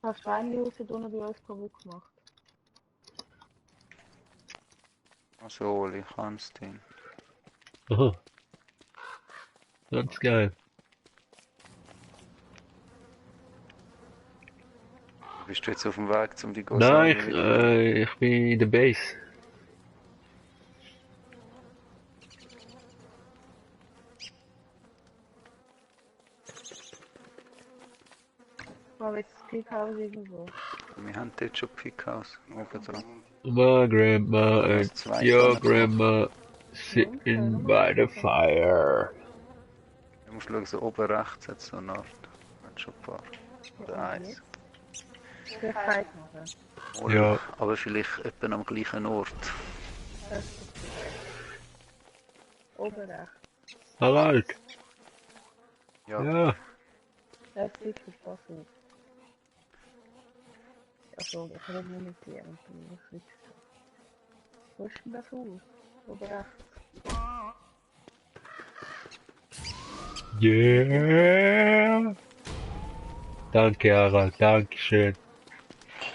Hast du eine Hause unten bei uns kaputt gemacht? Also, Oli, kannst du ihn. Aha. Ganz geil. Bist du jetzt auf dem Weg, um die Nein, Gossamen ich bin in der Base. War jetzt das Pickhaus irgendwo? Wir haben dort schon Pickhaus oben dran. My grandma and Zwei your Tonnen grandma sitting by the fire. Du musst schauen, so oben rechts hat es so eine Art. Hat schon ein paar. Oder eins. Vielleicht Zeit machen. Oder, Ja. aber vielleicht etwa am gleichen Ort. Das ist oben rechts. Harald. Ja, Ja. Das ist sicher passiert. Also, ich will nicht mit dir und du musst nichts tun. Wo ist denn das Haus? Oben rechts. Yeah. Danke, Harald. Dankeschön.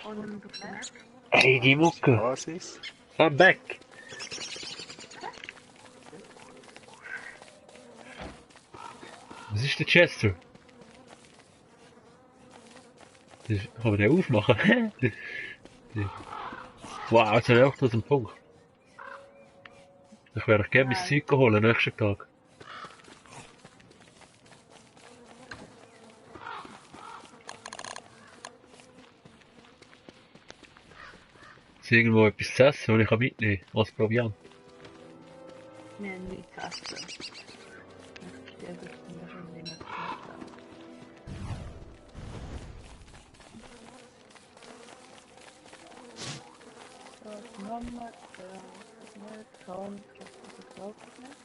Und du kannst. Ey, die Mucke. Basis. I'm back. Was ist der Chester? Kann man den aufmachen? Wow, jetzt habe ich echt aus dem Punkt. Ich werde gerne mein Zeug holen nächsten Tag. Ist irgendwo etwas zu essen, das ich mitnehmen kann? Als Proviant? Wir haben nichts zu essen. Ich verstehe das wahrscheinlich nicht zu essen. Das Nummer, das nicht, Sound, das glaubt nicht.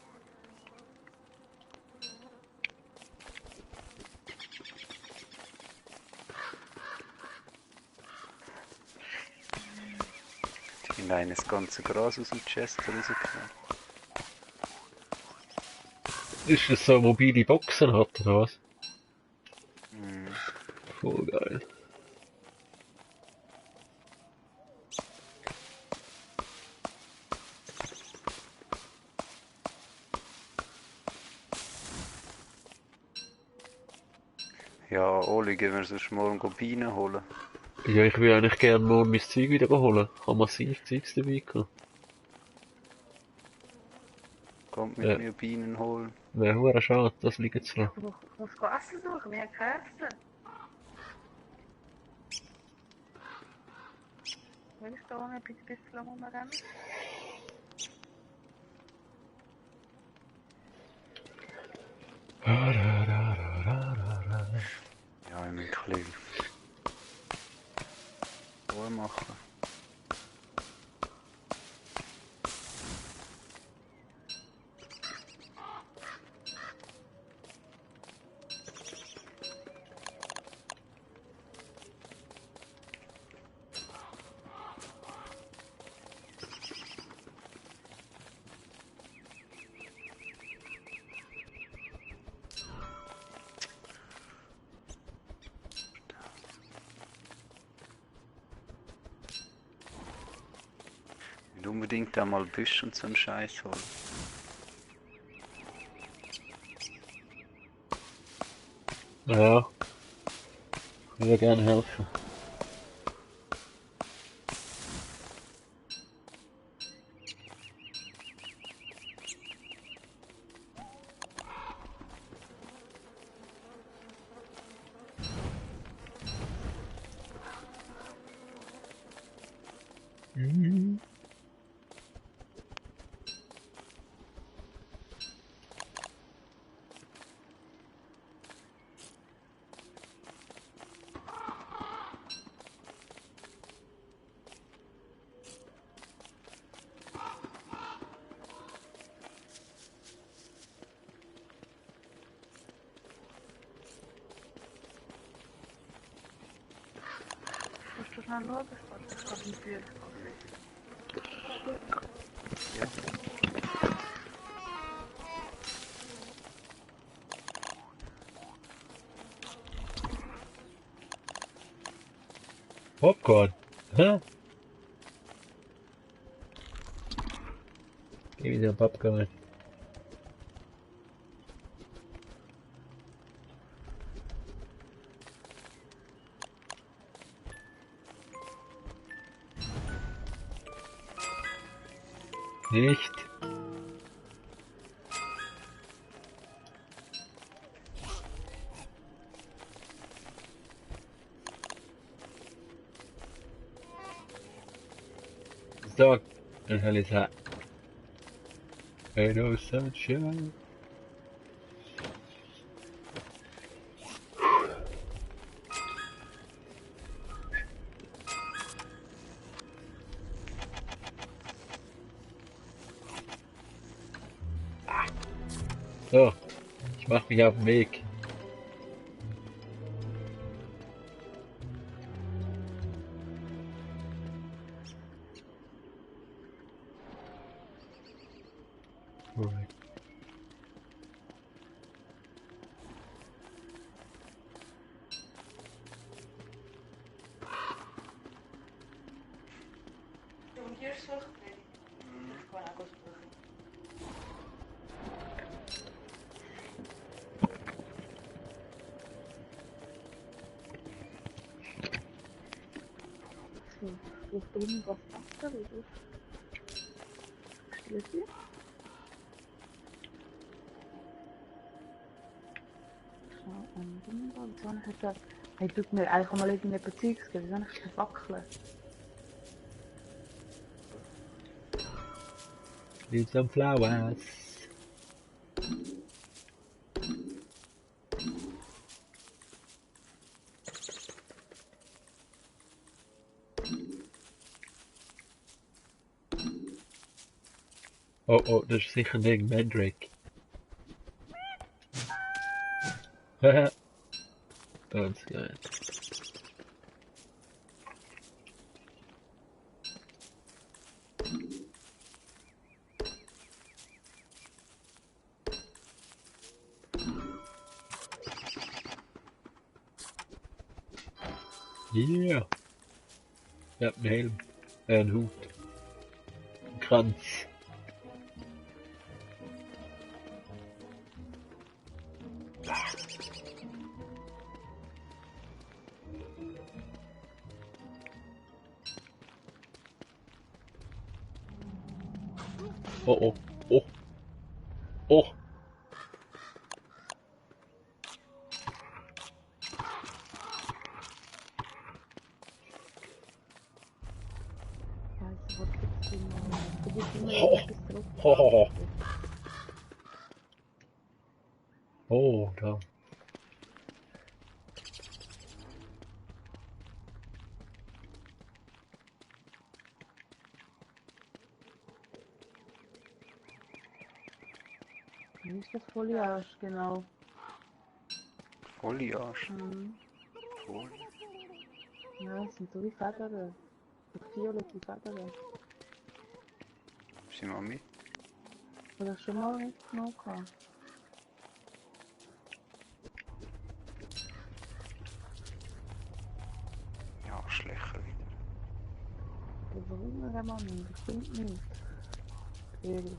Die haben das ganze Gras aus dem Chest rausgenommen. Ist das so mobile Boxen hat oder was? Mhm. Voll geil. Ja, Oli, gehen wir sonst morgen Bienen holen. Ja, ich will eigentlich gerne morgen mein Zeug wieder holen. Ich habe massiv Zeugs dabei gehabt. Kommt mit Ja, mir Bienen holen. wäre hure schade, das liegt zu lassen. Ich muss Essen suchen, wir haben kein Essen. Will ich da auch ein bisschen rumrennen? Ja, ich muss ein bisschen Ruhe machen. Ich will unbedingt einmal Büsch und so einen Scheiß holen. Ja, ich würde gerne helfen. Mhm. Musst du schnell schauen, das ist ein Führung. Ja. Popcorn. Hä? Geh wieder Popcorn. Nicht. So, dann hell is that. Ain't no sunshine. So, ich mach mich auf den Weg. Alright. Und hier ist Sucht nicht. Ich kann auch gut suchen. So, auf drinnen was Wasser oder? Stille hier? So, wunderbar. Wieso habe ich jetzt gesagt, hey, tut mir eigentlich mal irgendetwas Zeugs geben? Wieso habe ich keine Fackeln? Leave some flowers. Oh, oh, dat is sicher ein Ding, Mandrake. Haha. Ganz geil. Yeah. Ja, ein Helm. Ein Hut. Ein Kranz. Oh, oh, oh, oh. Scheiße, was gibt's denn noch? Du bist immer Oh. etwas drauf. Oh, oh, da. Wie ist das Foliage, genau? Foliage. Mhm. Folie. Ja, das sind so wie Federn. So violette Federn. Sind wir mit? Oder schon mal mitgenommen gehabt? Ja, schlechter wieder. Aber warum noch einmal nicht? Das stimmt nicht. Ehrlich.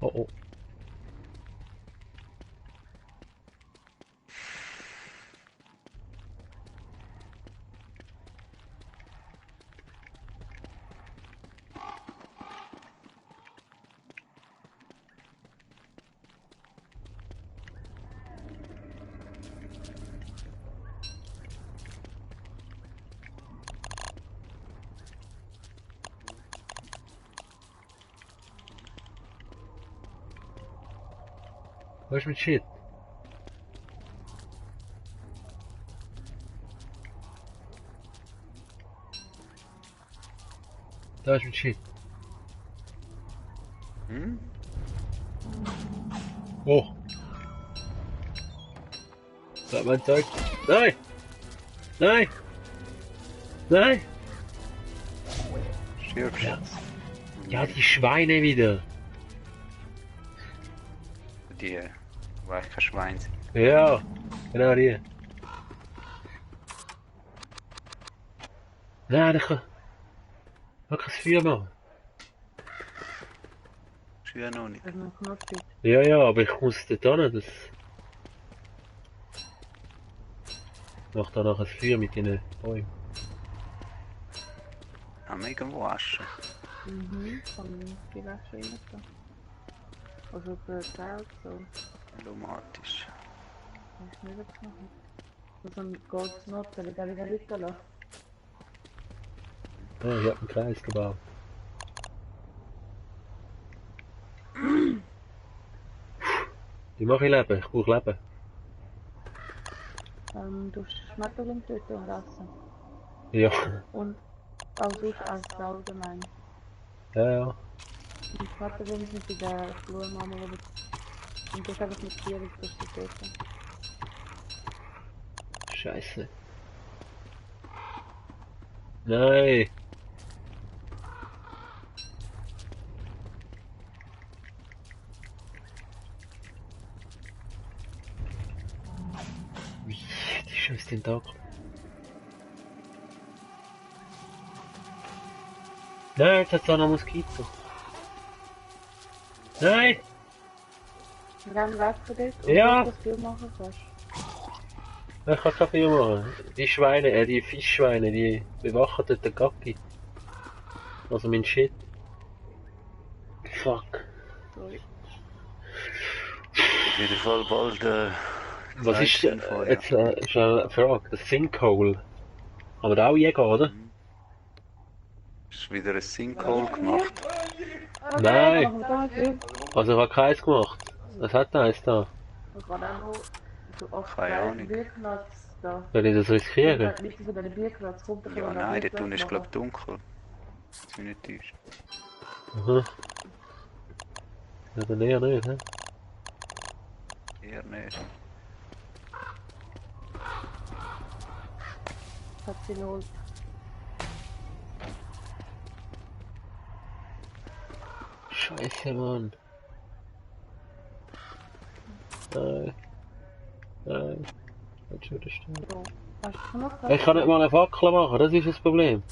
Oh, oh. Wo ist mein Shit? Da ist mein Shit. Hm? Oh. Da hat mein Zeug. Nein! Nein! Nein! Stirbst Ja. jetzt. Ja, die Schweine wieder. Die, wo eigentlich kein Schwein sind. Ja, genau die. Nein, ich kann kein Feuer machen. Ist ja noch nicht. Das ist noch knusprig. Ja, ja, aber ich muss dort hin, das... Ich mach da noch ein Feuer mit den Bäumen. Haben wir irgendwo Asche? Mhm, kann die Wäsche rein tun. Also für Geld so. Aromatisch. Das ist nicht was machen. Also ein Golds Noten, der wieder liegen lassen. Ja, ich hab einen Kreis gebaut. Die mache ich Leben, ich brauche Leben. Du Schmetterling töten und essen. Ja, Und auch sonst essen allgemein. ja, ja. Die Schmetterlinge sind bei der Blumenmama, und das einfach mit Tieren, das ist töten. Scheiße. Nein! Wie? Die scheiß den Tag. Nein, jetzt hat's auch noch Moskito. Nein! Renn weg von dort und Ja. das Bild machen kannst. Ich kann kein viel machen. Die Schweine, die Fischschweine, die bewachen dort den Gacki. Also mein Shit. Fuck. Sorry. Auf jeden Fall bald Was ist Zeitinfo, ja. jetzt schnell eine Frage? Das Sinkhole. Haben wir da auch Jäger, oder? Hast du wieder ein Sinkhole gemacht? Nein! Danke. Also ich habe keins gemacht. Was hat der eins da? Ich kann auch noch so auf Keine kleinen Ahnung. Bierplatz da. Soll ich das riskieren? Nicht so bei den Bierplatz kommt, dann Ja, können wir noch nein, dort Bierplatz unten ist machen. glaube ich dunkel. Das ist nicht täuscht. Aha. Ja, dann eher nicht, hä? Eher nicht. Hat sie null. Scheiße, Mann. Nein. Nein. Jetzt schon wieder stehen. So. Hast du genug? Ich kann nicht mal eine Fackel machen, das ist das Problem.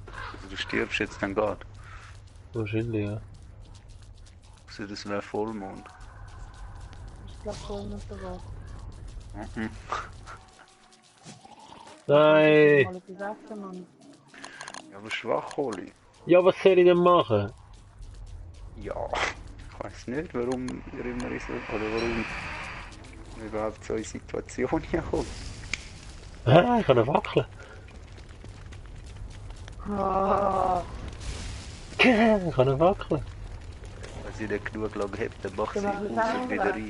Also du stirbst jetzt dann gerade. Wahrscheinlich, ja. Also das wäre Vollmond. Ich glaube, voll nicht sogar. Mhm. Nein! Mal etwas essen, Mann. Ja, aber Schwachholi. Ja, was soll ich denn machen? Ja. Ich weiß nicht, warum wir immer in so, oder warum wir überhaupt so in Situationen kommen. Hä? Ich kann eine Fackel. Ah, Ich kann eine Fackel. Wenn sie nicht genug lang hat, dann macht du sie machst es Ufer auch wieder rein.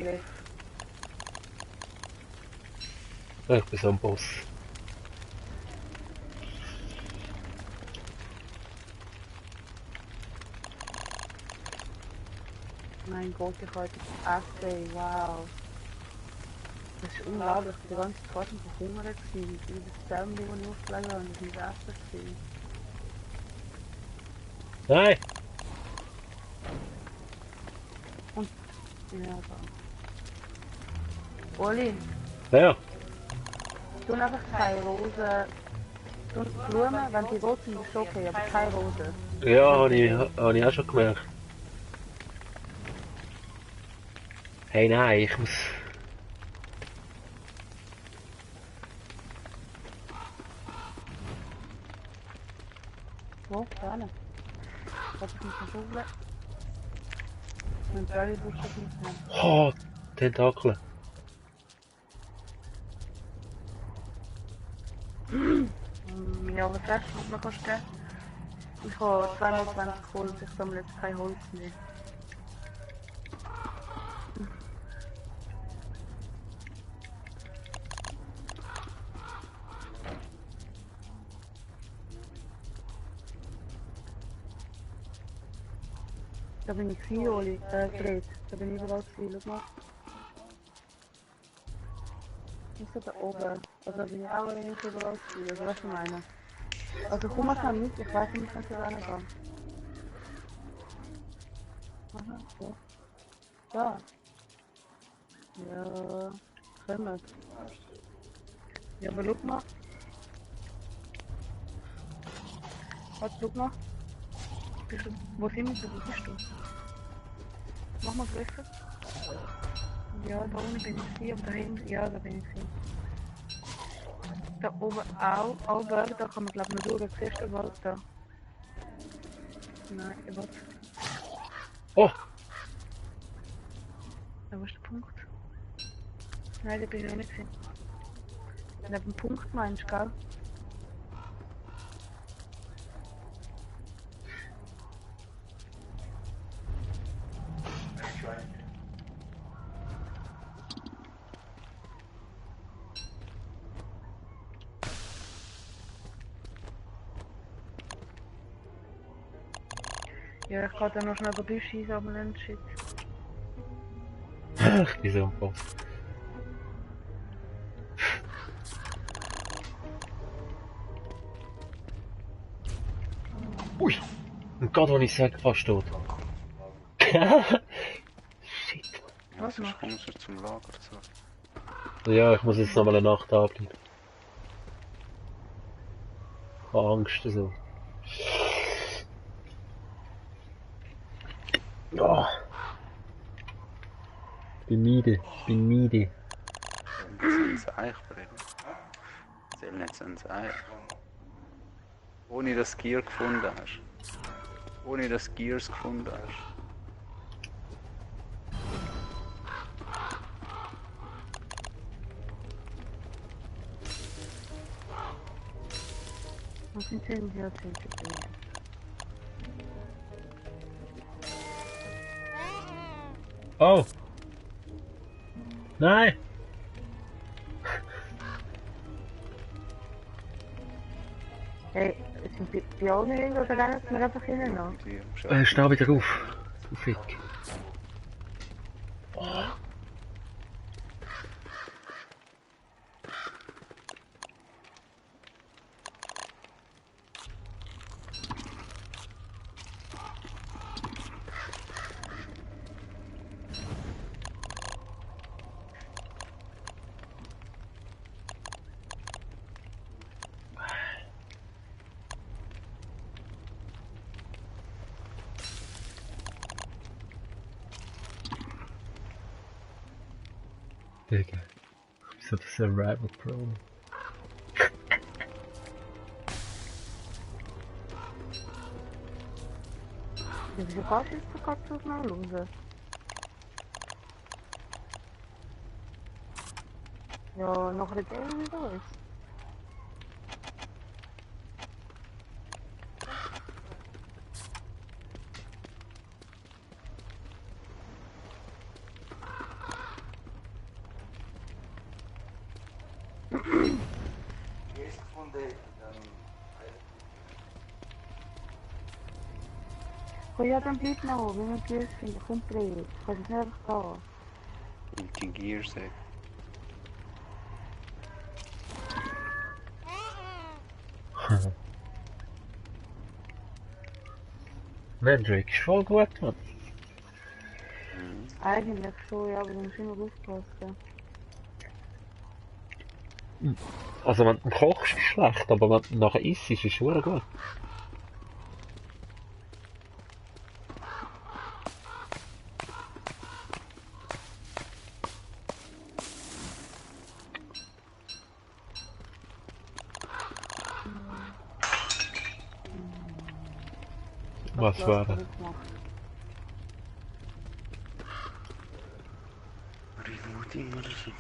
wieder Ich bin so ein Boss. Mein Gott, ich habe etwas essen, wow. Das ist unglaublich, die ganze Zeit mit verhungert gewesen. Das Zäumchen, das ich aufgelegt habe, das ist mein Essen gewesen. Nein! Ja, so. Oli, Ja. tu einfach keine Rosen. Tu Blumen, wenn die rot sind, ist okay, aber keine Rosen. Ja, hab ich auch schon gemerkt. Hey, nein, ich muss... Wo? Gerne. Warte, ich muss noch schaufeln. Und Barry brauchst du nicht mehr. Oh, Tentakel. Ja, was hast du? Was kannst du geben? Ich habe 2x20 Holz, ich sammle jetzt kein Holz mehr. Da bin ich gewesen, Oli, gedreht. Da bin ich überall gewesen, schau mal. Ist da oben? Also da bin ich auch irgendwie überall gewesen, also was ich meine. Also komm mal schnell mit, ich weiß nicht, was ich da reingehen. Aha, so. Da. Ja, können wir. Ja, aber schau mal. Warte, schau mal. Wo sind wir? Wo bist du? Mach mal größer. Ja, da unten bin ich hier, aber da hinten, ja, da bin ich hier. Da oben auch, aber da kann man glaube ich noch durch, siehst du Wald da? Nein, warte. Oh! Da wo ist der Punkt? Nein, da bin ich auch nicht gesehen. Neben dem Punkt meinst du, gell? Ja, ich kann dann noch schnell ein Büsche einsammeln und shit. Ich bin so ein Boss. Ui! Und gerade, als ich sage, fast tot. Shit. Ja, Was sonst machst kommst du zum Lager zurück. Ja, ich muss jetzt noch mal eine Nacht da bleiben. Ich habe Angst so. Ja. Ich bin müde. Ich bin müde. Soll nicht ein Eich bringen? Soll nicht ein Eich. Ohne dass du Gear gefunden hast. Ohne dass du Gears gefunden hast. Was incendio sempre bene. Oh! Nein! Hey, sind die auch nicht irgendwo oder rennen wir einfach rein noch? Und hier, Steh wieder auf. Du Fick. Digga. Wieso das Survival Pro? Ja, wieso kannst du jetzt gerade so schnell raus? Ja, nachher der wieder uns. Gehst von der dann Oh ja, dann bleib noch oben, wenn wir Gears finden, komm drehen. Ich kann es nicht einfach und die Gears, ey. Mandrake ist voll gut, Mann. gehen. Eigentlich schon, ja, aber du musst immer aufpassen. Also wenn du kochst, ist schlecht, aber wenn du nachher isst, ist es schon gut. Was war das? Reloading oder so.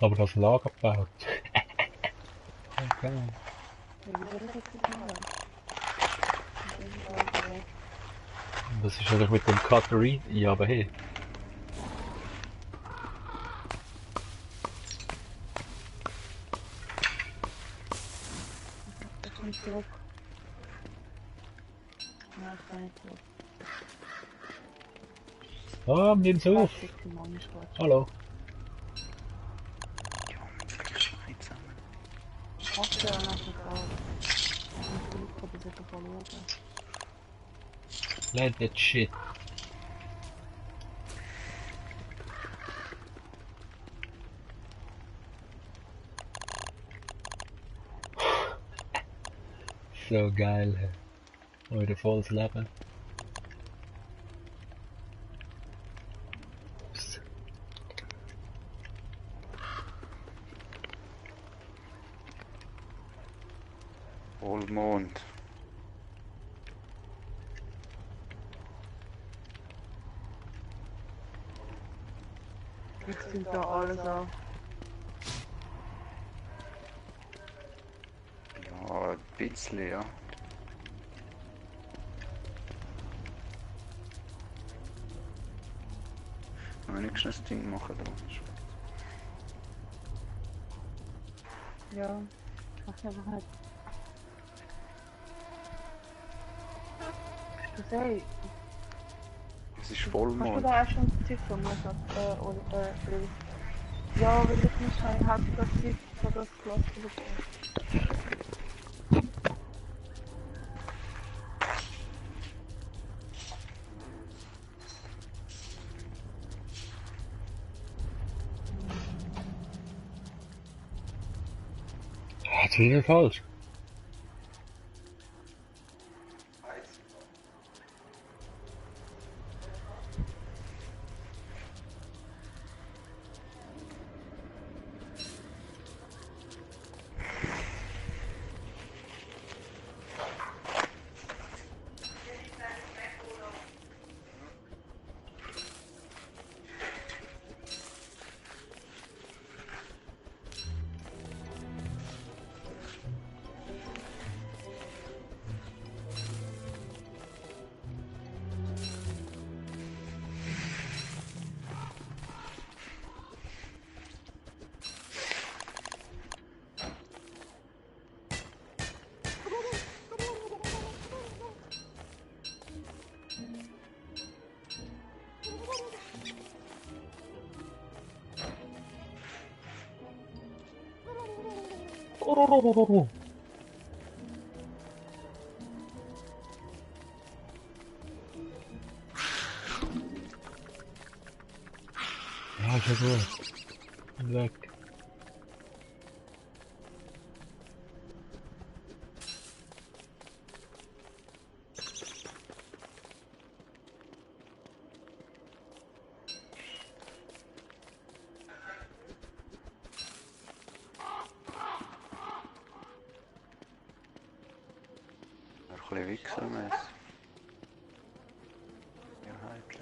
Aber das Lager gebaut. Okay. Was ist eigentlich mit dem Cutlery? Ja, aber hey. Das kommt zurück. Ja, das kann ich zurück. Ah, nimm's auf. Hallo. Ja, vielleicht nicht zusammen. Ach ja, nach der Frage. Ich muss die Lücke verlieren. Let that shit. So geil. Heute volles Leben. Ups. Vollmond. Jetzt sind da alles an. Ja, ein bisschen, ja. Wenigstens das Ding machen da. Ja, mach einfach halt. Du sagst, Es ist kannst du Vollmond. da auch schon Zeug von mir sagen? Oder ja, weil ich muss halt das Zeug von das Glas bekommen. Das ist wieder falsch. Oh. Ja, ist ja gut. Bin weg. Ein bisschen wichsermäßig. Mehrheitlich.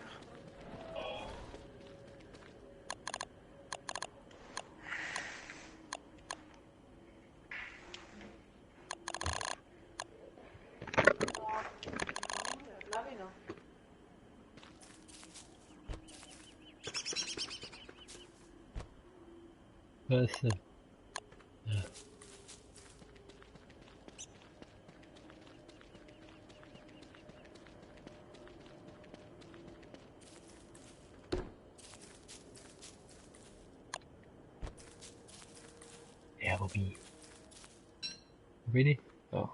Scheiße. Ja, wobei? Wo bin ich? Da.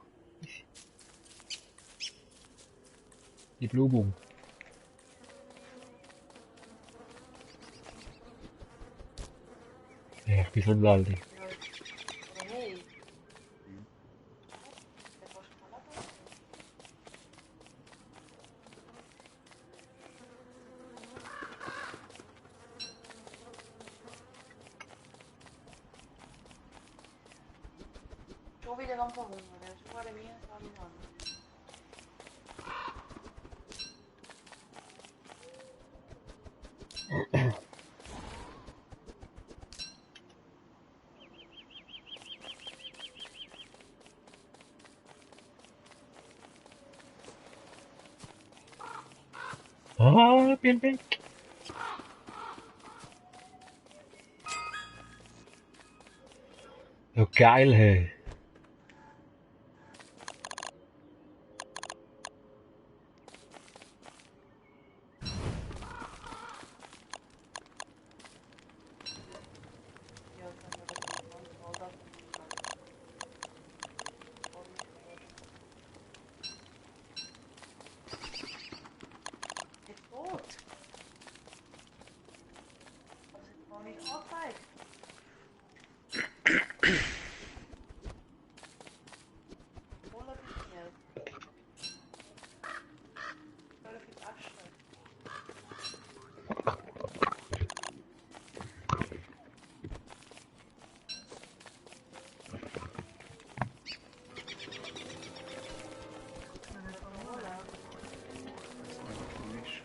Die Blumen. Ja, ich bin so ein Lalli. Schon wieder am Verhungern, das ist vor mir, sag ich mal. Ah, bin weg. Ja, geil, hey. Ja, kann man das mal da. Jetzt tot. Das ist gar nicht angezeigt. Voller Bier. Völlig in Asche. Komisch.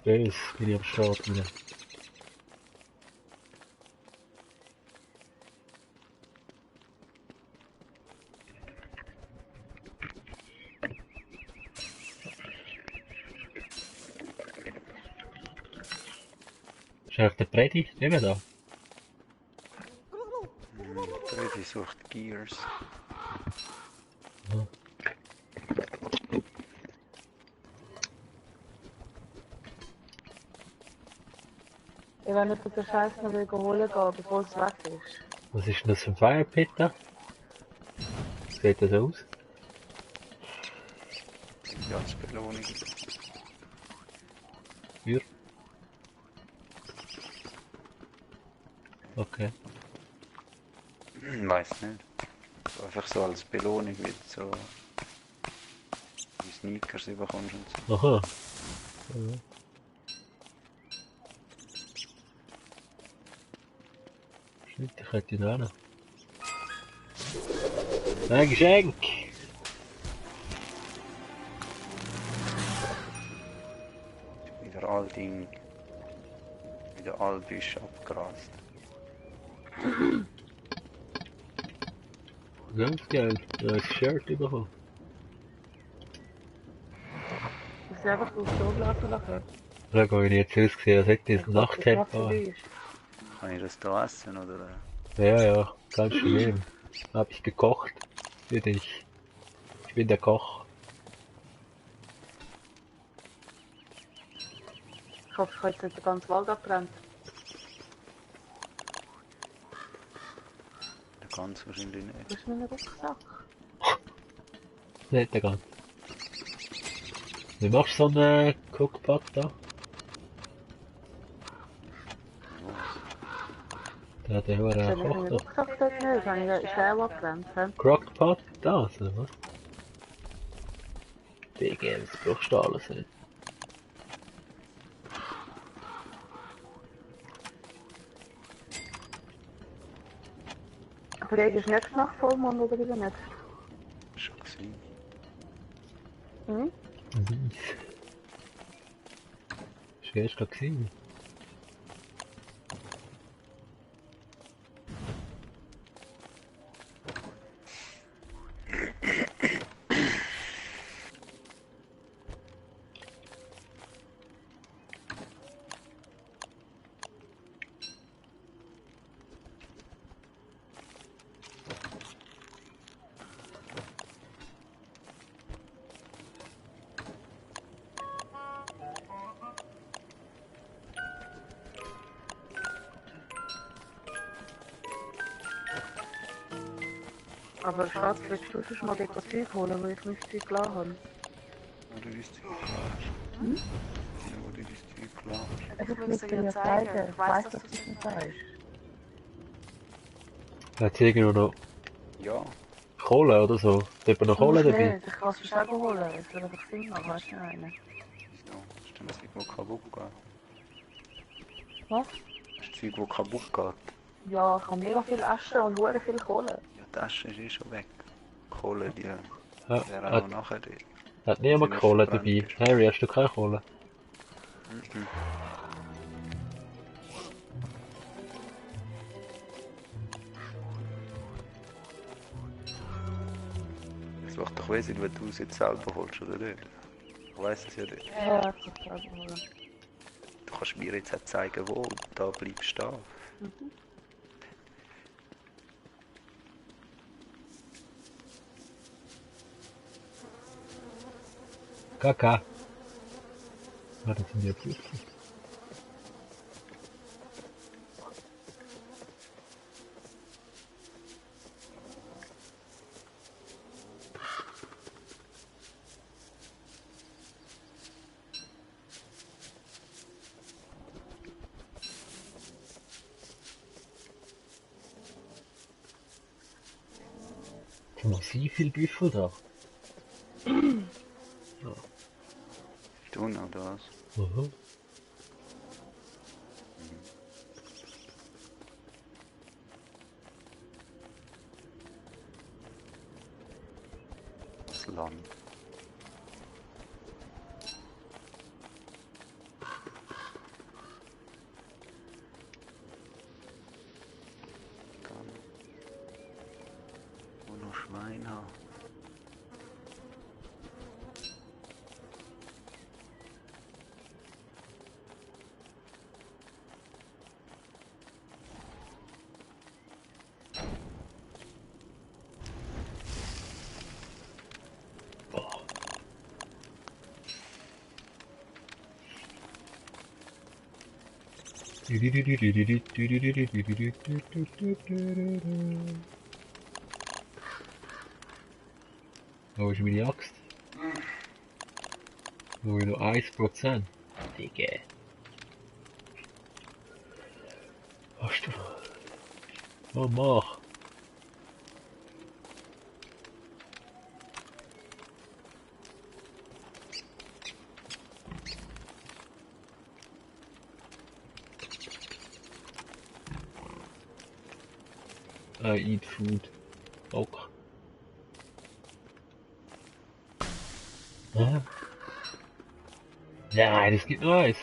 Bös, bin ich am Start wieder. Ist eigentlich der Predi? Nicht mehr da? Freddy sucht Gears. Ich will nicht den Scheiß noch wieder holen gehen, bevor es weg ist. Was ist denn das für ein Firepit da? Wie sieht das aus? Ja, als Belohnung. Für? Okay. Weiß nicht. So einfach so als Belohnung, wie du so wie Sneakers bekommst und so. Aha. Ja. Shit, ich hätte ihn auch noch. Ein Geschenk! Wieder all Büsche abgerast. Ganz geil. Da ist Shirt bekommen. Das ist einfach so lassen lassen. Da habe ich jetzt ausgesehen, als hätte ich ein Nachthemd für an. dich. Kann ich das da essen, oder? Ja, ja, kannst du nehmen. Hab ich gekocht. Für dich. Ich bin der Koch. Ich hoffe, ich habe jetzt den ganzen Wald abbrennt. Der ganz wahrscheinlich nicht. Das ist mein Rucksack. Nicht der ganz. Wie machst du so einen Cookpot da? Der hat ja nur Soll einen ich meinen Kochtopf. Rucksack dort nicht? Habe ich den Stell abbrennt? Crockpot? Das, oder was? Digga, was brauchst du alles nicht? Aber der ist nicht nach Vollmond oder wieder nicht? Schon gesehen. Mhm. Ist gestern gewesen. Aber Schatz, willst du schon mal dort Zeug holen, weil ich mein Zeug klar habe? Wo du dein Zeug klar hast. Ja, wo du dein Zeug klar hast. Also ich will dir zeigen, ich weiss, dass du es nicht weißt. Hat irgendwo noch Ja, Kohle oder so? Hat noch Kohle dabei? Nicht, ich kann es dir selber holen, es soll einfach Sinn machen, weißt du einen? wieso? Ist denn das Zeug, das kaputt geht? Was? Das Zeug, das kaputt geht? Ja, ich habe mega viel Asche und sehr viel Kohle. Ja, die Asche ist eh schon weg. Die Kohle, die wäre Ja, auch noch nachher dort. hat niemand Sie Kohle nicht dabei? verbrannt ist. Harry, hast du keine Kohle? Mhm. Es macht doch Sinn, wenn du es jetzt selber holst, oder nicht? Ich weiss es ja nicht. Ja, ich kann es selber holen. Du kannst mir jetzt auch zeigen, wo du da bleibst stehen. Kaka. Ah, das sind ja Füße. Sind massiv viel Büffel da. Du noch, oder was? Mhm. Das Land. Dann. Wo noch Schweine haben. Wo ist meine Axt? Wo ich noch 1%. Digga. Hast du noch? Oh, mach. I eat food. Ook. Ah. Nein, es gibt nur eins.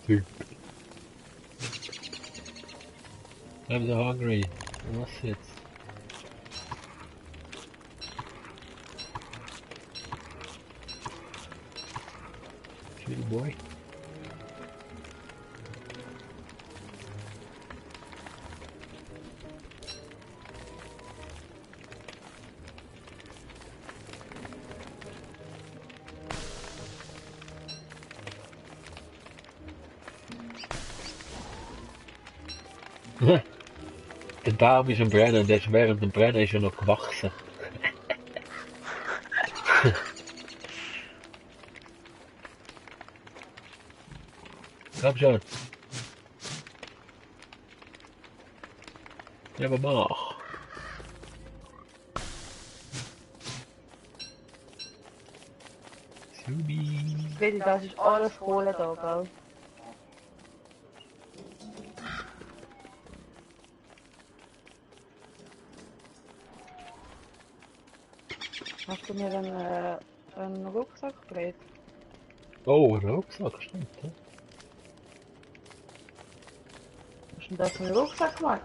Dude. I'm so hungry. Was jetzt? Sweetie boy. Der Baum ist am Brennen und während dem Brennen ist er noch gewachsen. Komm schon. Ja, aber mach. Subi. Bitte, das ist alles Kohle da, gell? Hast du mir einen Rucksack gelegt? Oh, Rucksack, stimmt. Ja. Hast du denn das für einen Rucksack gemacht?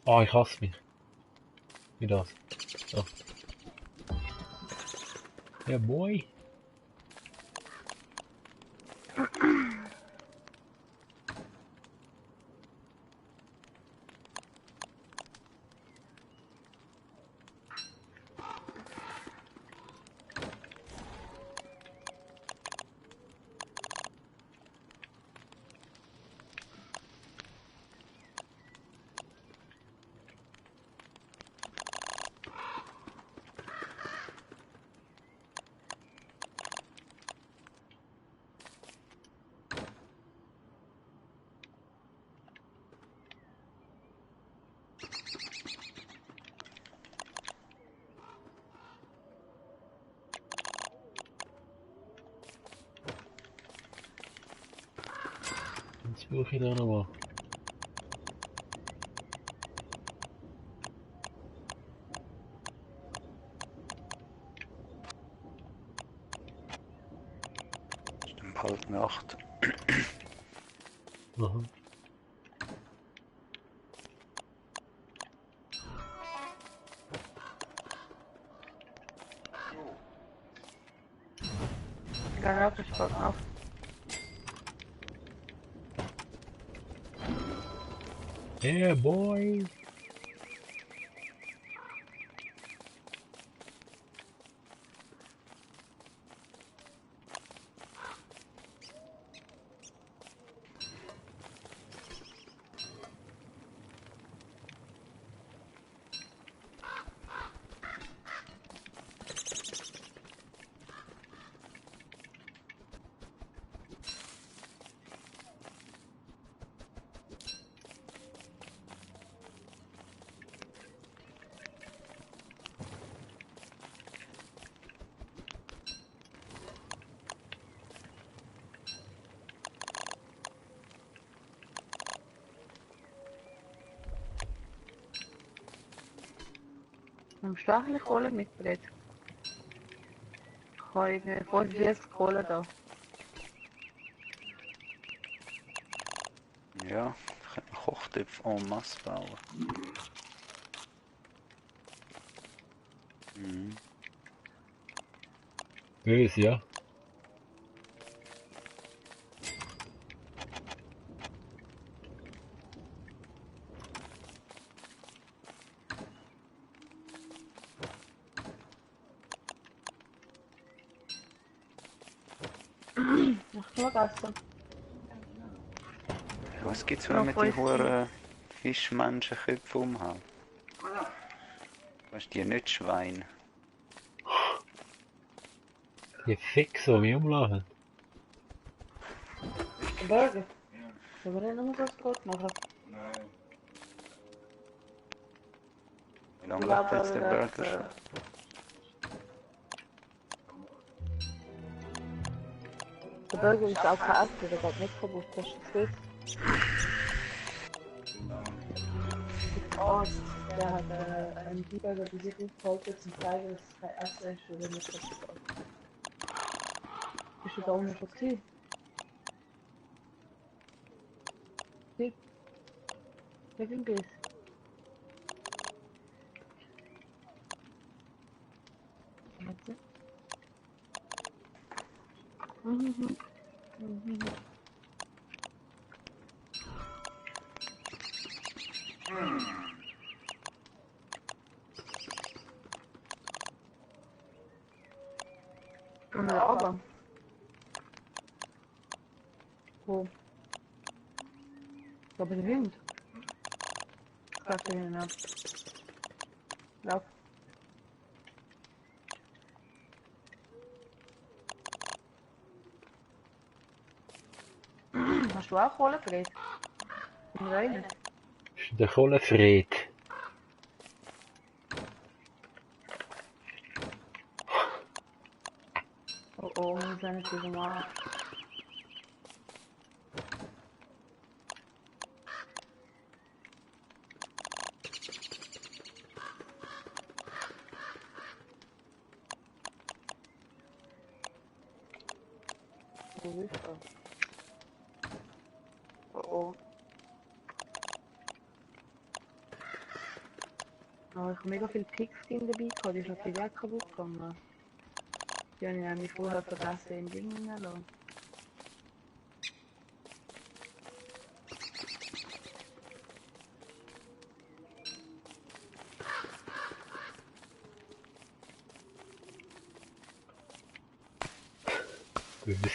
Oh, ich hasse mich. Wie das? Oh. Ja, boy. Jetzt suche ich da nochmal. Ist dann bald Nacht. Aha. Genau, das geht noch. Yeah, boy. Am Stachel Kohle mitgebracht. Ich habe irgendwie 45 Kohle da. Ja, ich könnte einen Kochtopf en masse bauen. Mhm. Böse, ja. Machst du noch Essen? Was gibt's, wenn man die hohen Fischmenschenköpfe umhat? Weißt du, die nicht Schwein. Die fix so wie umlachen. Ein Burger? Sollen wir nicht noch so ein Brot machen? Nein. Wie lange läuft jetzt der Burger schon? Der Burger ist auch kein Essen, der geht nicht kaputt, hast du das gewusst? Der Arzt, der hat einen Burger bei sich aufgehalten, um zu zeigen, dass es kein Essen ist oder nicht kaputt geht. Bist du da unten schon gewesen? Wie? Wie viel geht's? Warte. Mhm. Mhm. Und der aber. Wo? Ich glaube, der Wind. Sagt er ihnen ab. Lauf. Hast du auch Kohle, Fred? Im Reinen? Ist der Kohlenfried. Oh oh, wir sind nicht wieder mal. Wo ist er? Oh oh. Oh, ich habe mega viel Pigskin dabei gehabt, die ist natürlich auch kaputt gegangen. Die habe ich nämlich vorher vergessen in Ding reinzulassen. Böse.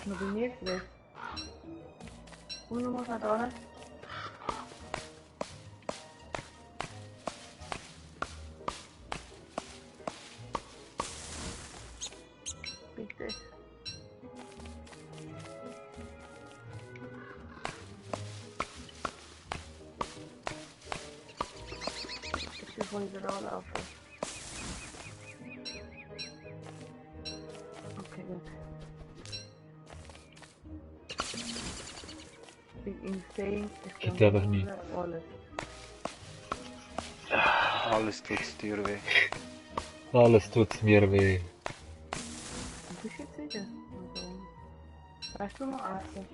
Noch bei mir gewesen. Komm noch mal da hin. Bitte. Ich will wieder anlaufen. Okay, gut. Ich bin insane. Ich Geht kann einfach nicht. alles. Alles tut's dir weh. Alles tut's mir weh. Was ist jetzt wieder? Also, weißt du noch essen?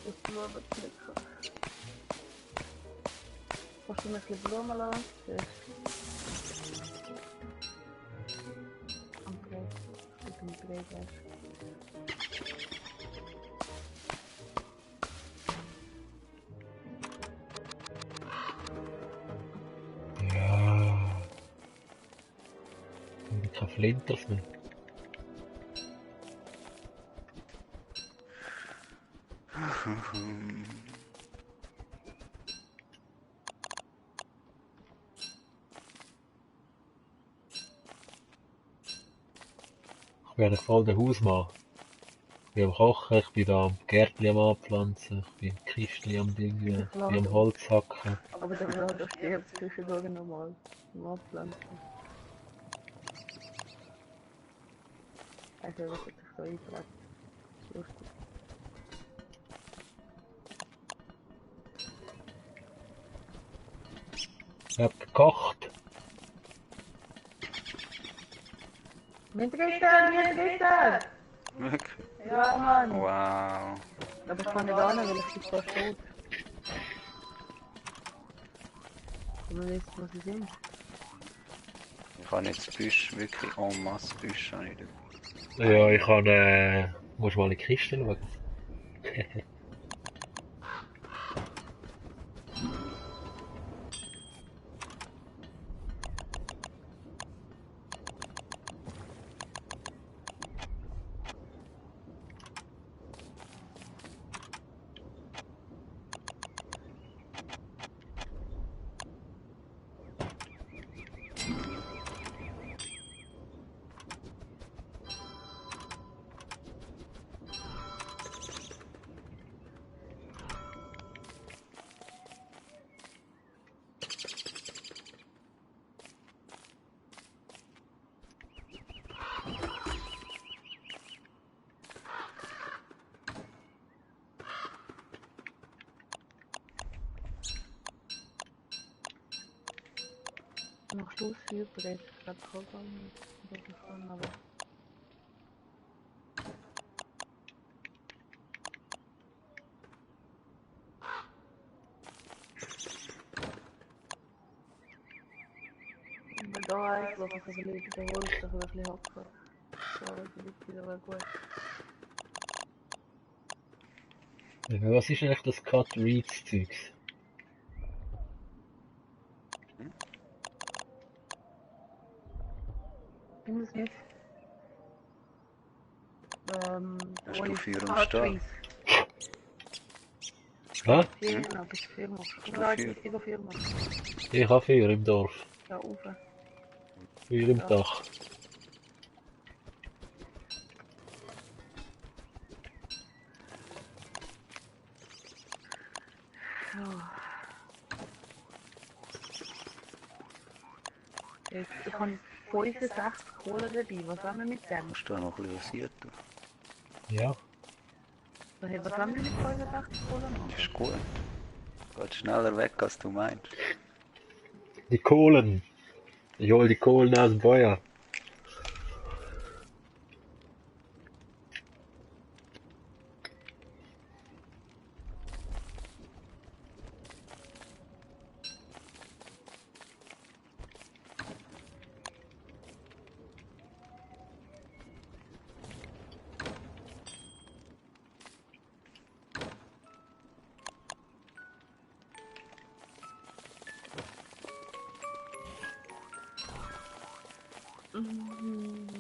Das Blumen knicken. Kannst du mir ein bisschen Blumen lassen? Okay, ich bin bereit. Ja. Ich habe keine Flinters mehr. Ich werde voll der Hausmann. Ich bin am Kochen, ich bin da am Gärtchen am Anpflanzen, ich bin am Kistchen am Ding, ich bin am Holz hacken. Aber der Bruder stirbt zwischendurch nochmal. Im Abpflanzen. Also, was hat sich so eingetragen? Lustig. Ich hab gekocht. Mit Ritter! Wirklich? Ja, Mann! Wow. Aber ich kann nicht an, weil ich bin fast tot. Und dann ist wo sie sind. Ich habe jetzt Büsch, wirklich en masse Büsch. Habe ich dort. Ja, ich kann, musst mal in die Kiste schauen. Noch Schluss für Brett. Ich glaube, ich kann gar nicht. Oder ich kann, aber. Aber da ist, was ich so ein bisschen wiederholt, dass ich ein bisschen hacke. So, also wird wieder gut. Was ist eigentlich das Cut Reads Zeugs? Ich muss nicht. Hast du 4 am Cut Start? Trees. Hä? Firma, bis Firma. du Ja, vier? ich bin Firma. Ich habe 4 im Dorf. Da oben. 4 im Dach. Jetzt, ich habe 65 Kohle dabei. Was haben wir mit dem? Musst du da noch ein bisschen rasiert tun? Ja. Was haben wir mit 65 Kohle Das machen? ist gut. Geht schneller weg, als du meinst. Die Kohlen. Ich hol die Kohlen aus dem Feuer.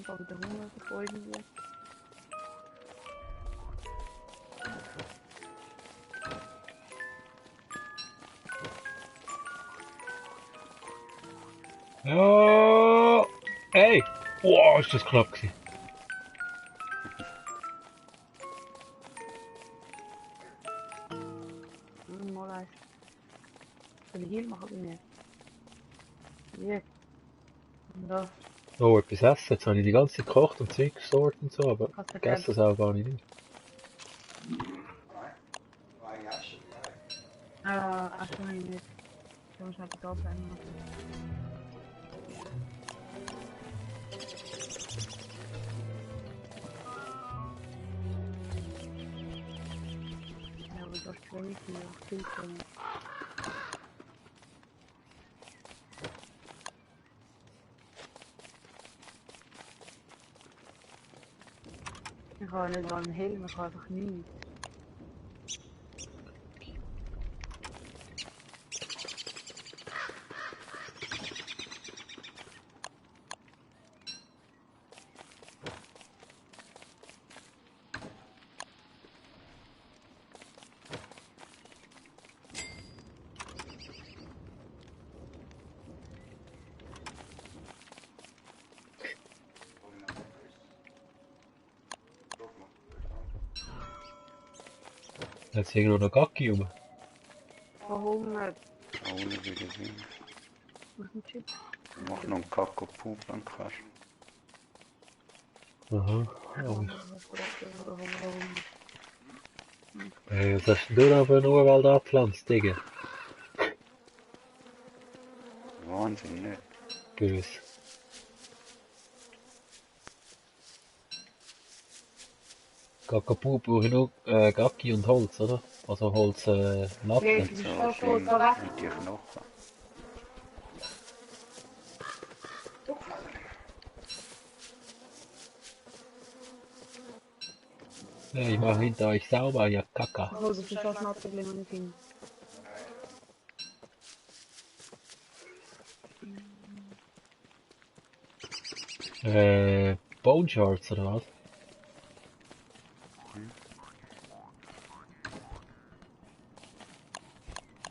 Ich habe wieder Hunger bevor irgendwie. Ja. Ey! Boah, ist das knapp gewesen. Mal eins. Soll ich Heal machen oder nicht? Ja. Und da. Oh, etwas essen. Jetzt habe ich die ganze Zeit gekocht und Zeug gesorgt und so, aber Kannst du gegessen das auch gar nicht. Ach so, nicht. Ich muss halt da bleiben. Ja, aber das ist wenig hier. Viel zu wenig. Ich habe nicht mal einen Helm, ich habe einfach nichts. Jetzt irgendwo noch Gacki rum. Warum nicht? Ohne wieder Sinn. Was ist ein Chip? Mach noch einen Kakao-Pup, wenn du kannst. Aha. Oh. Warum? Hey, was hast denn du da für einen Urwald angepflanzt, Digga? Wahnsinn, nicht? Bös. Kakapu brauche ich nur Gacki und Holz, oder? Also Holz, Latten. Ja, So schlimm mit den Knochen. Ja, ich mache hinter euch sauber, ihr Kacker. Oh, das ist auch ein Problem, wenn ich ihn. Bone Shards oder was?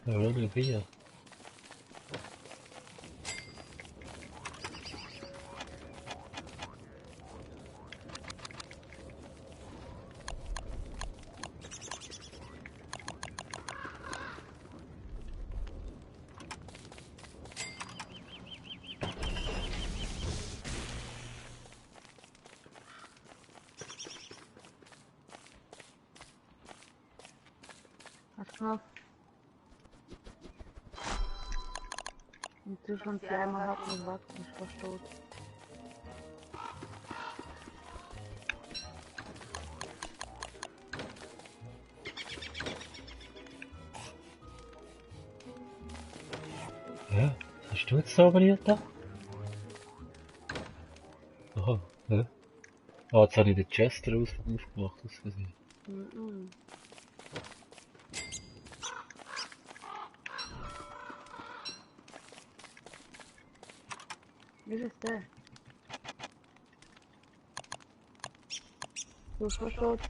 Ja, oder nur 4. Hast du noch? Und du schon zweimal hat man was nicht versteht. Ja, was hast du jetzt so abonniert da? Aha, ja. Ah, jetzt habe ich den Chester aufgemacht, das gesehen. Mhm. Wie ist der? Du versteht.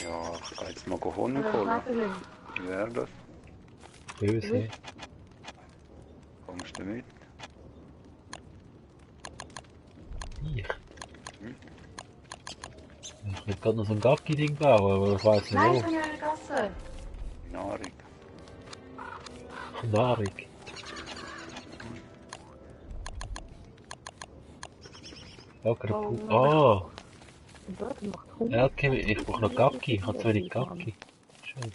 Ja, ich kann jetzt mal Honig Oder holen. Vaterling. Wie wäre das? Böse. Kommst du mit? Ich. Hm? Ich will gerade noch so ein Gacki-Ding bauen, aber ich weiß Nein, nicht ich bin ja in der Gasse. Nahrung. wo. Nahrung. Oh, gerade Oh, Ah, dort macht Hunger. ja, okay, ich brauche noch Gacki. Ich habe zu wenig Gacki. Scheiße.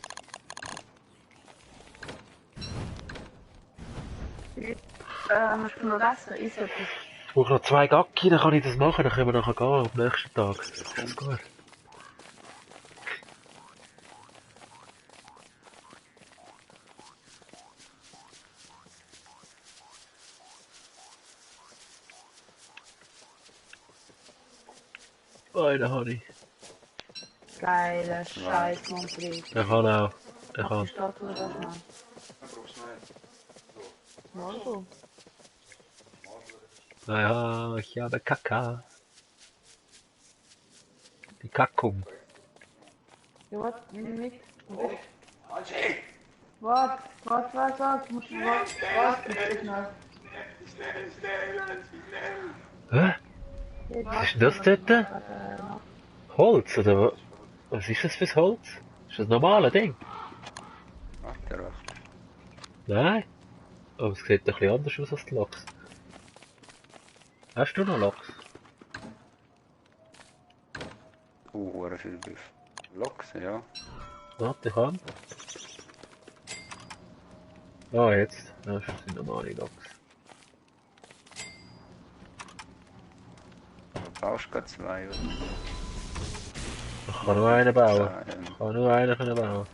Hast du noch Essen? Ist etwas? Ich brauche noch 2 Gacki, dann kann ich das machen, dann können wir nachher gehen am nächsten Tag. Ist das gut? Oh, den habe ich. Geiler Scheiß, Montri. Der kann auch. Der Mach kann. die Statue das mal. Dann brauchst du nicht. Marco. Naja, ich habe Kaka. Die Kackung. Ja, warte, nimm mit. Warte, warte. Musst du warte, bitte schnell. Hä? Was ist denn das dort? Holz, oder was ist das fürs Holz? Ist das normale Ding? Warte. Nein. Aber es sieht ein bisschen anders aus als die Lachs. Hast du noch Lachs? Hure viel Biff. Lachse, ja. Warte, ich kann. Ah, jetzt. Das sind normale Lachs. Du brauchst gerade 2, oder? Ich kann nur einen bauen. Zwei, Ich kann nur einen können bauen.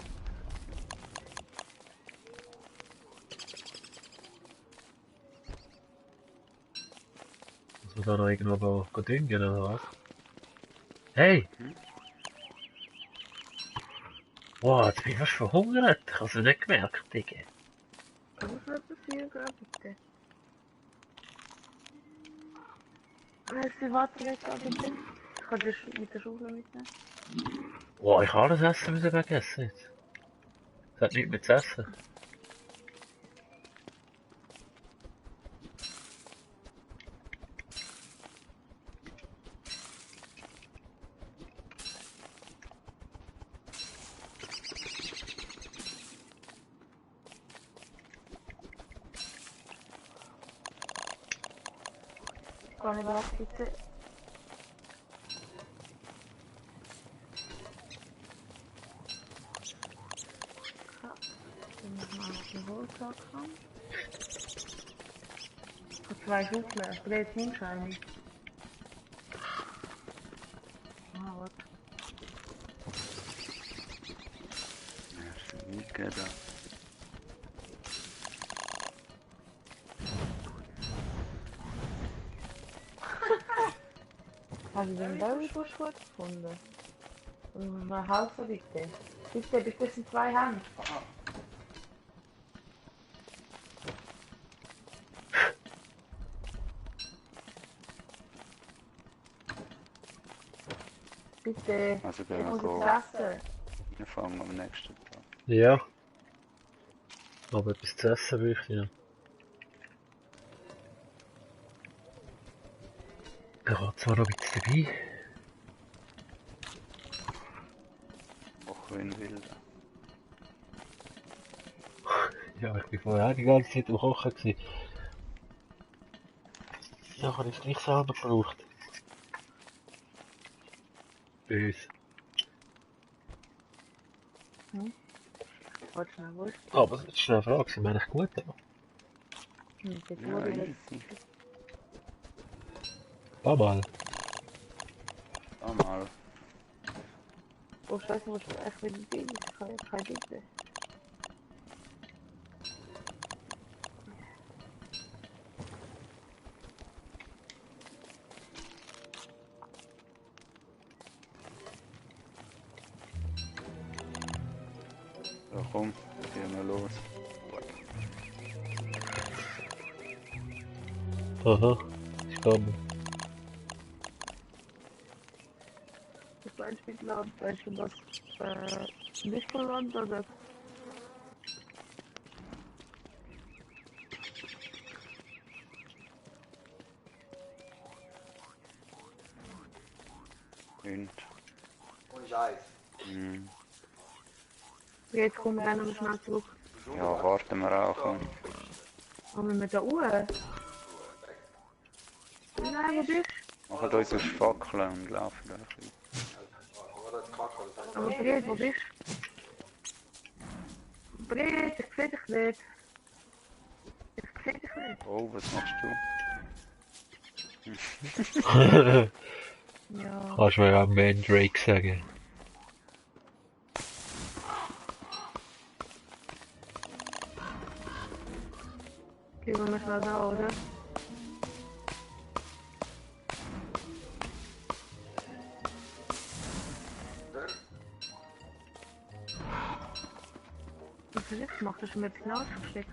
Muss man da noch irgendwo düngen oder was? Hey! Wow, jetzt bin ich fast verhungert. Ich hab's nicht gemerkt, Digga. Kannst du etwas hier geben, bitte? Hast du die Warte jetzt da, bitte? Ich kann das mit der Schaufel mitnehmen. Wow, ich habe alles Essen müssen vergessen jetzt. Es hat nichts mehr zu essen. Kann ich was, bitte? Dann machen wir noch den Holzsack an. Ich habe 2 Schaufeln, aber jetzt nimmst du eine. Ah, warte. Ja, ist nicht da. Hast du den Berrybusch gut gefunden? Und mal helfen bitte. Bitte sind 2 Hände. Aha. Bitte. Also Ich gehen wir muss go es essen. anfangen am nächsten Tag. Ja. Aber etwas zu essen bräuchte ich noch. Ich habe zwar noch ein bisschen dabei. Woche in Wilde. Ja, ich bin vorher auch die ganze Zeit am Kochen gewesen. Ja, habe ich es gleich selber gebraucht. Bei uns. Warte schnell, wo ist Aber das ist schnell eine Frage, sind wir eigentlich gut? die Ja, Tour? easy. Paar Mal. Einmal. Oh Scheiße, wo ist echt wieder die? Ich habe keine Bitte. Ja komm, gehen wir los. Aha, ist gegangen. Das war ein Spielland, weißt du was? Micheland oder? Und? Ohne Scheiß. Hm. Jetzt kommen wir dann schnell zurück. Ja, warten wir auch. Komm. Aber wir mit der Uhr? Nein, wo bist du? Machen uns aus Fackeln und laufen da ein bisschen. Aber das Kacke, das heißt, Aber Brit, wo bist du? Brit, ich sehe dich nicht. Ich sehe dich nicht. Oh, was machst du? Ja. Kannst du mir ja Mandrake sagen. Gehen wir schnell da, oder? Was hast du jetzt gemacht? Hast du mir etwas nachgesteckt?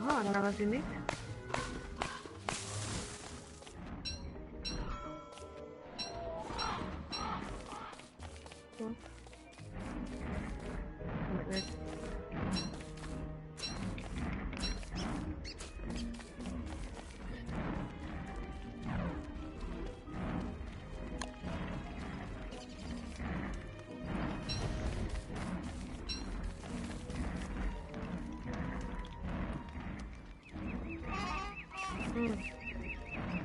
Ah, dann nehmen wir sie mit. So. Kommt nicht.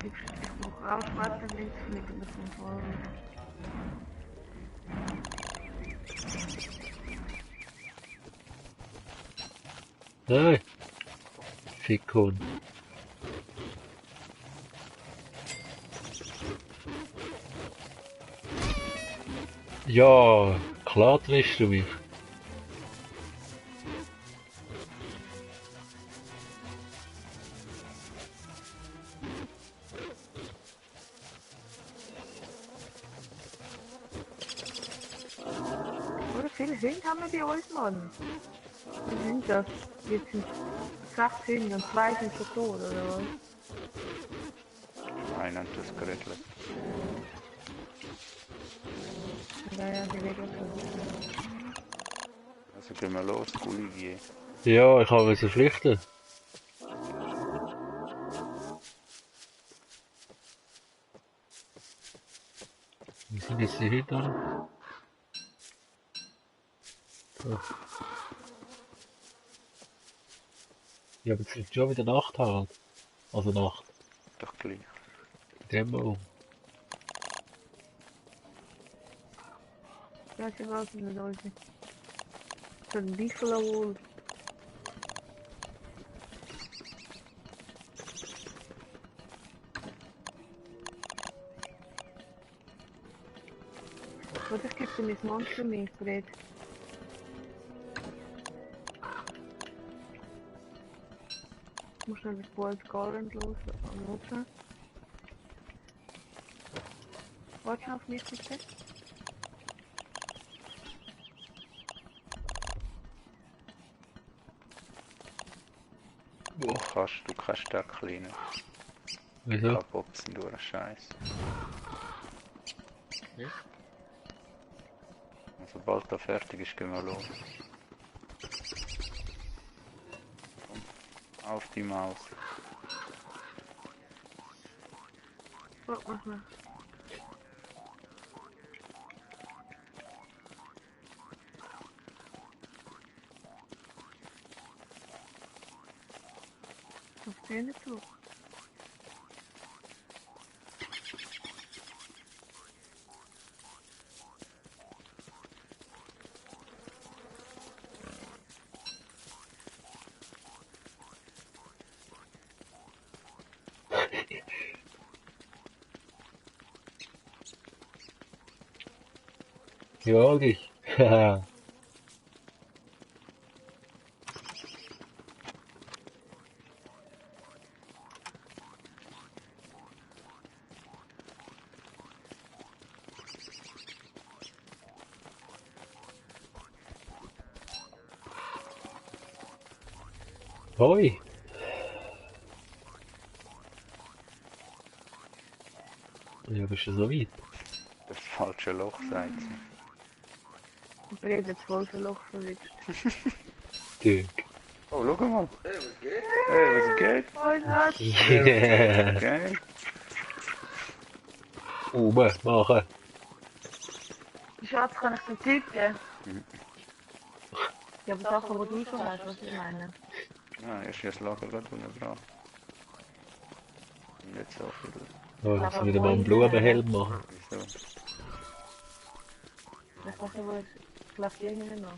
Ich brauche auch schwarze Linksfliegen mit dem Vorwurf. Nein. Fickhund. Ja, klar triffst du mich. Oder viele Hunde haben wir bei uns, Mann. Wie sind das? Jetzt sind 6 Hunde und 2 sind schon tot, oder was? Einer hat das geregelt. Ja, ja, die Regeln schon. Also gehen wir los, Olivier. Ja, ich habe es flüchten. Wie sind jetzt die Hunde an? So. Ja, aber es ist schon wieder Nacht halt. Also Nacht. Doch gleich. Dämmerung. Ja, sie warten mit euch. So ein Buffalo Wolf. Oder gibt es ein Monster mit, Fred? muss schnell das Boas Garland nutzen. Warte auf mich bitte. Du kannst da kleinen Wieso? abboxen durch den Scheiß. Ja. Und sobald er fertig ist, gehen wir los. Komm, auf die Maus. Oh, mach mal. Auf Zähne zu. Ja, dich. Haha. Hoi. Ja, bist du so weit? Das falsche Loch, sagt sie. Ich bin jetzt voll so Loch verwitscht. Dünk. Oh, schau mal. Hey, was geht? Hey, was geht? Oh Gott! Yeah. Geil. Machen. Schatz, kann ich dir Tipp geben? Ja, aber Sachen, die du schon weißt, was ich meine. Ja, erst das Lager gerade unten dran. Nicht so viel. Oh, jetzt müssen wir wieder mal einen Blumenhelm machen. Wieso? Ich weiß nicht, wo ich vielleicht irgendwie noch.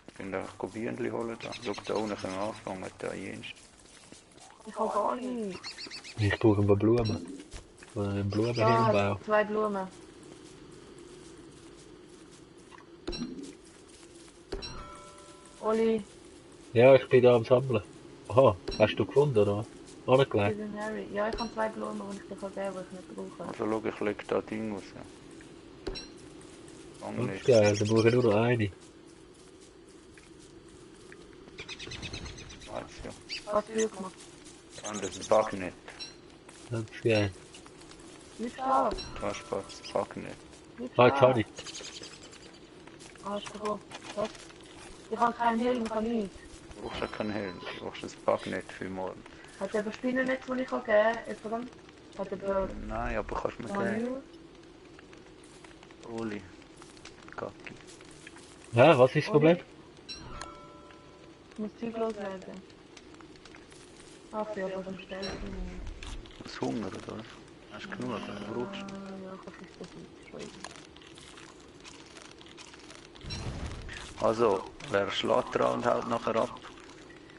Ich bin da Bienen holen da. Schau, da unten können wir anfangen, da jenst. Ich habe gar nichts. Ich brauche ein paar Blumen. Einen Blumenhelm bauen. 2 Blumen. Oli, Ja, ich bin da am Sammeln. Aha, hast du gefunden, oder? wir Angelegt? sind Harry. Ja, ich habe 2 Blumen, die ich dir geben kann, die ich nicht brauche. Also schau, ich leg da Ding raus. Fang Ganz nicht. geil, dann brauche ich nur noch eine. Weiß ja. Was für gemacht? Und das Bug nicht. Ganz geil. Nicht scharf. Da Spatz, Bug nicht. Nicht Ah, jetzt habe ich. Ah, ist doch was? Ich habe keinen Helm, ich habe nichts. Du brauchst ja keinen Helm. Du brauchst das Bug nicht für morgen. Hat er Spinnennetz, das ich geben kann? Etwa? Hat er Nein, aber kannst du mir geben. Manuel? Oli. Kacki. Ja, was ist das Problem? Ich muss Zeug loswerden. Ach ja, aber dann stelle ich ihn. Hast du Hunger oder was? Hast du genug? Was brauchst du? Ja, ich hoffe, das ist Also, wer schlägt dran und haut nachher ab?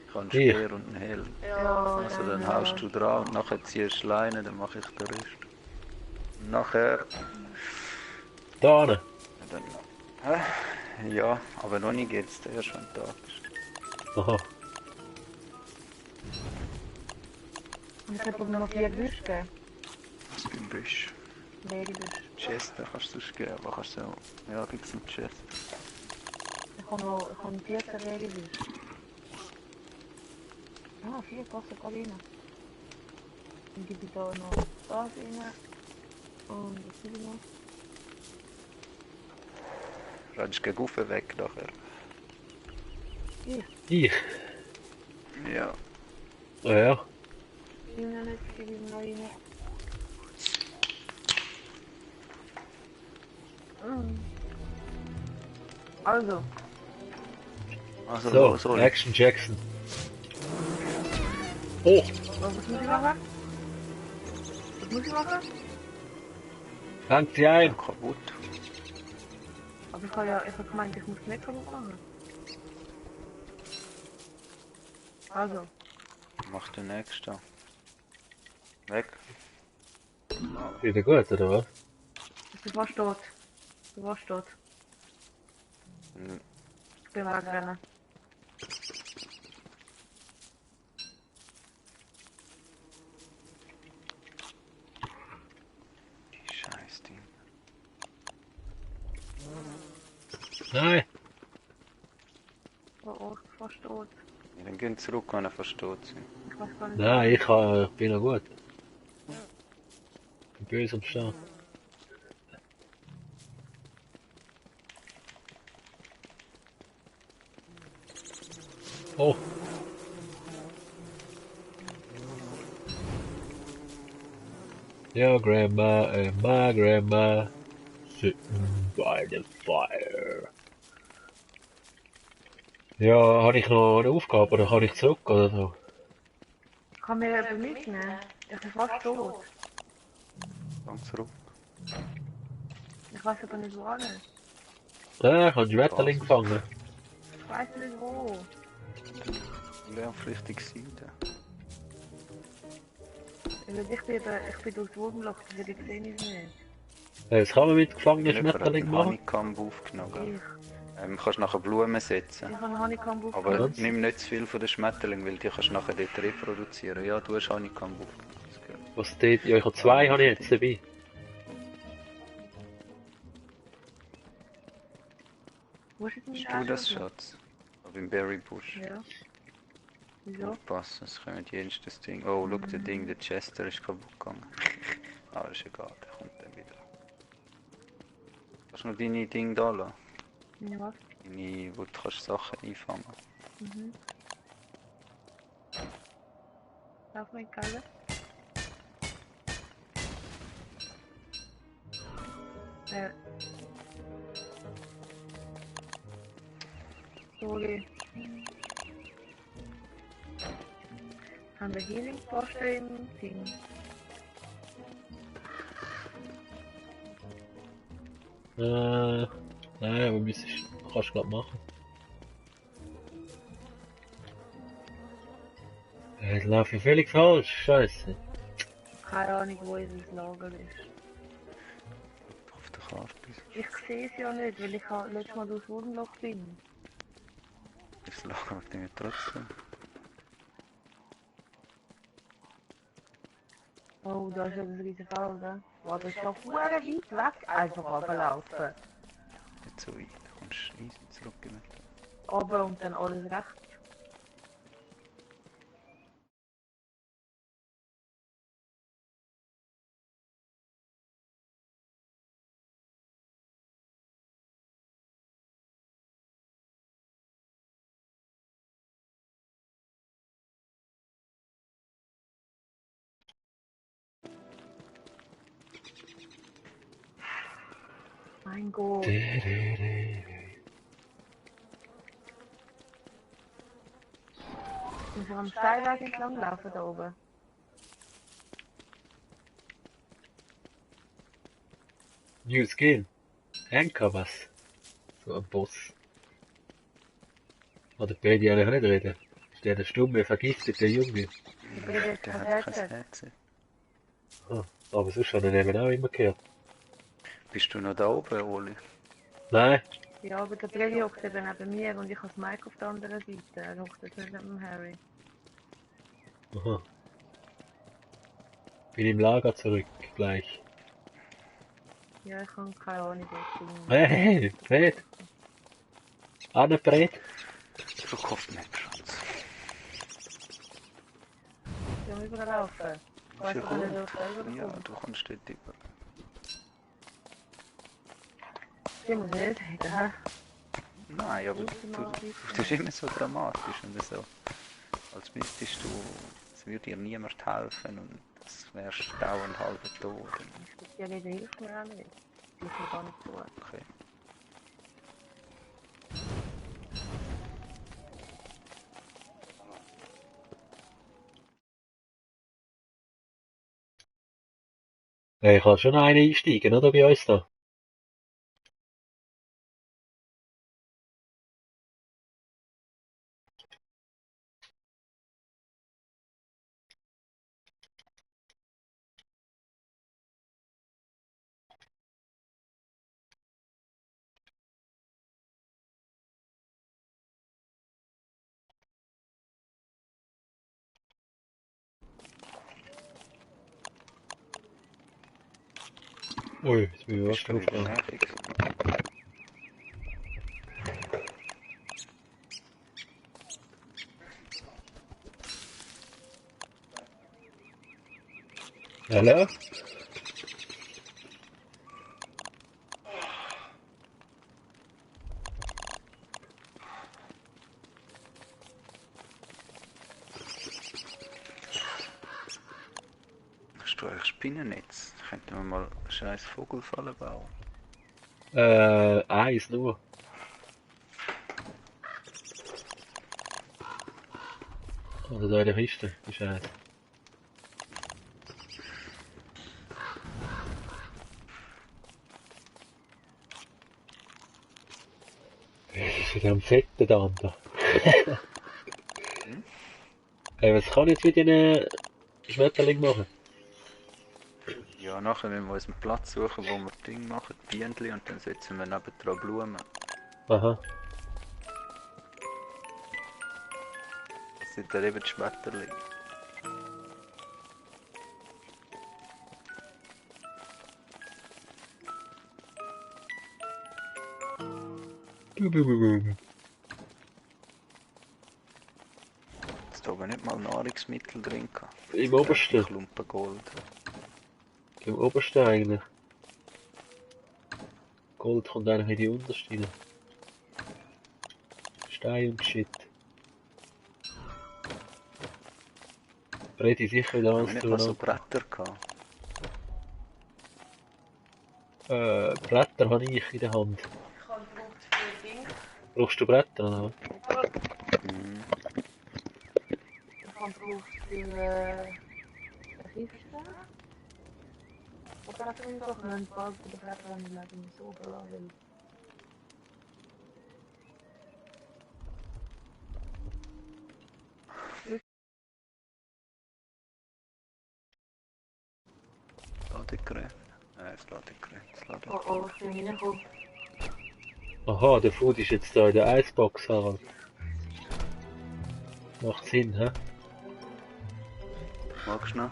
Ich habe einen Ich. Speer und einen Helm. Ja, Also dann haust du dran und nachher ziehst du Leine, dann mache ich den Rest. Und nachher... Da hinten. Dann, ja, aber noch nicht geht's erst, wenn du da bist. Aha. Und ich habe noch 4 Büsche gegeben. Was beim Büsch? Leere Büsche. Chester kannst du sonst geben, aber kannst du auch... Ja, gibt's einen Chester. Ich habe 14 leere Büsche. Ah, 4 passen gerade rein. Dann gebe ich da noch das rein. Und das hier noch. Rennst gegen Ufer weg nachher. Ich? Ja. Ah ja. Ich will nicht, gebe ich noch rein. Also, Also So, los, Oli. Action Jackson. Oh, was muss ich machen? Was muss ich machen? fängt sie ein. Kaputt. Aber ich habe gemeint, ich muss nicht kaputt machen. Also, Mach den nächsten. Weg. Wieder gut, oder was? du warst tot. Du warst tot. Hm, Ich bin wegrennen. Nein! Oh, oh, ich bin fast tot. Ja, dann gehen zurück, wenn ihr versteht sind. Ich weiß gar nicht. Nein, ich bin noch gut. Ich bin böse am Start. Oh! Your grandma and my grandma sitting by the fire. Ja, habe ich noch eine Aufgabe oder kann ich zurück oder so? Kann mir jemand mitnehmen? Ich bin fast tot. Gang zurück. Ich weiß aber nicht wo alles. Ja, ich habe einen Schmetterling gefangen. Ich weiß nicht wo. Lauf richtig Seite. Ich bin durchs Wurmloch, deswegen sehe ich es nicht. Was kann man mit gefangenen Jemand hat Schmetterling einen machen? Honeycomb aufgenommen. Ich, Gell? Kannst nachher Blumen setzen. ich habe Honeycomb Aber aufgenommen. nimm nicht zu viel von den Schmetterlingen, weil die kannst du nachher dort reproduzieren. Ja, du hast Honeycomb aufgenommen. Das gehört. Was steht? Ja, ich habe zwei habe ich jetzt dabei. Wo ist es denn Bist du das, Schatz? Aber im Berrybusch. Ja. Wieso? Aufpassen, es kommt jedes das Ding. Oh, schau, der Ding, der Chester ist kaputt gegangen. Aber ist egal, der kommt dann wieder. Kannst du noch deine Dinge da lassen? Ja, was? Deine, wo du kannst Sachen einfangen. Mhm. Lauf mal in die Keller. Sorry. Haben wir Healing Poster im Ding? Nein, aber kannst du glaub machen. Ich laufe ja völlig falsch, scheiße. Keine Ahnung, wo unser Lager ist. Auf der Karte. Ich sehe es ja nicht, weil ich letztes Mal durchs Wurmloch bin. Das Lager auf dem trotzdem. Oh, da ist ja das riesige Feld, ne? Wow, das ist doch weit weg. Einfach runterlaufen. Nicht so weit, du kommst easy zurück. Oben und dann alles rechts. Mein Gott. Müssen wir am Steilweg entlang laufen da oben? New Skill. Henker was? So ein Boss. Oder will ich eigentlich nicht reden? Ist der stumme, vergiftete Junge? Ich bin jetzt Der hat kein verheiratet. Herz. Ah, aber sonst hat er eben auch immer gehört. Bist du noch da oben, Oli? Nein, Ja, aber der Breli hockt eben neben mir und ich habe das Mike auf der anderen Seite. Er hockt jetzt nicht neben dem Harry. aha. Bin im Lager zurück, gleich. Ja, ich habe keine Ahnung, wo ich bin. Hey, Fred! Anne Fred! Verkauft nicht, Schatz. Ich will überlaufen. Ich weiß Ja, gar nicht, gut. wo ich selber Ja, komme. du kannst dort über. Ich muss nicht reden, hä? Nein, aber du tust immer so dramatisch und so. Als müsstest du, es würde dir niemand helfen und es wärst dauernd halb tot. Ja, die hilft mir auch nicht. Die ist mir gar nicht so. Okay. Hey, ich kann schon einen einsteigen, oder? Bei uns da. Ui, jetzt bin ich Bist was du wieder drauf. nervig? Hallo? Hast du eigentlich Spinnennetz? Könnten wir mal eine scheiß Vogelfalle bauen? Eins nur. Oder da in der Kiste, ist eins. Das ist wieder am Fetten da. Hm? Was kann ich jetzt mit diesen Schmetterling machen? Ja, nachher müssen wir uns einen Platz suchen, wo wir Ding machen, Bienenli, und dann setzen wir nebendran Blumen. Aha. Das sind dann eben die Schmetterlinge. Hast du aber nicht mal Nahrungsmittel drin gehabt? Im obersten. Klumpen Gold. Im obersten eigentlich. Gold kommt eigentlich in die unterste rein. Stein und Shit. Rede sicher wieder Haben alles wir nicht mal so durcheinander. Bretter gehabt? Bretter habe ich in der Hand. Ich habe gebraucht für Ding. Brauchst du Bretter, oder? Mhm. Ich habe gebraucht für eine Kiste. Oder hat er doch einen Ball für die Bretter anlegen so überladen? Ladegerät. Das Ladegerät. Das Ladegerät. Oh oh, ich bin reingekommen. Aha, der Food ist jetzt da in der Eisbox, Harald. Macht Sinn, hä? Magst du noch?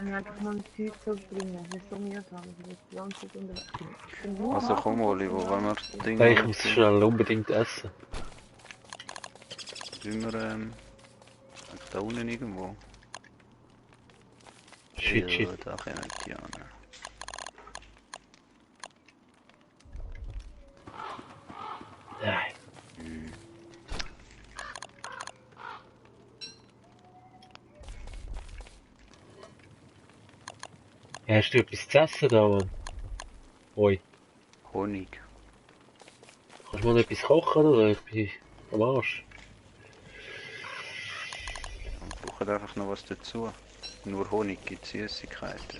Ich habe einfach noch ein Zeug so drin. Das ist so mühsam. Ich bin die ganze Zeit unterwegs. Ich bin nur Also komm Oli, wo wollen wir das Ding Nein, ich muss schnell unbedingt essen. Sind wir da unten irgendwo? Shit, shit. Ja, da kommen die an. Nein. Ja, hast du etwas zu essen da, Mann? Oi. Honig. Kannst du mal etwas kochen, oder? Ich bin am Arsch. Wir brauchen einfach noch was dazu. Nur Honig gibt Süßigkeiten.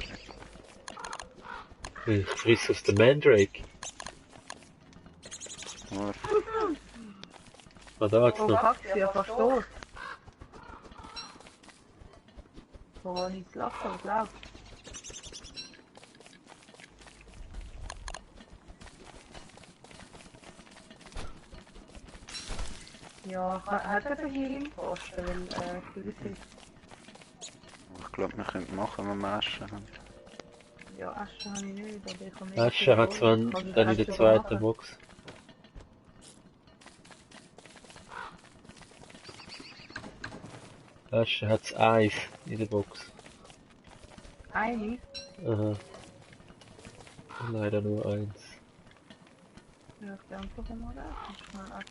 Ich friss aus der Mandrake. Nur Ah, da hat's Oh, noch. fuck, sie hat verstoßen. Wo war ich zu lachen? Was läuft? Ja, hat er hier im Posten, weil gewisse ich glaube, wir können machen, wenn wir Essen haben. ja, Asche habe ich nicht, aber ich habe Asche hat zwar dann in der zweiten Box. Asche hat's Eis in der Box. Eine? Aha. Leider nur eins. Ja, ich kann einfach mal da. Ich mal ab.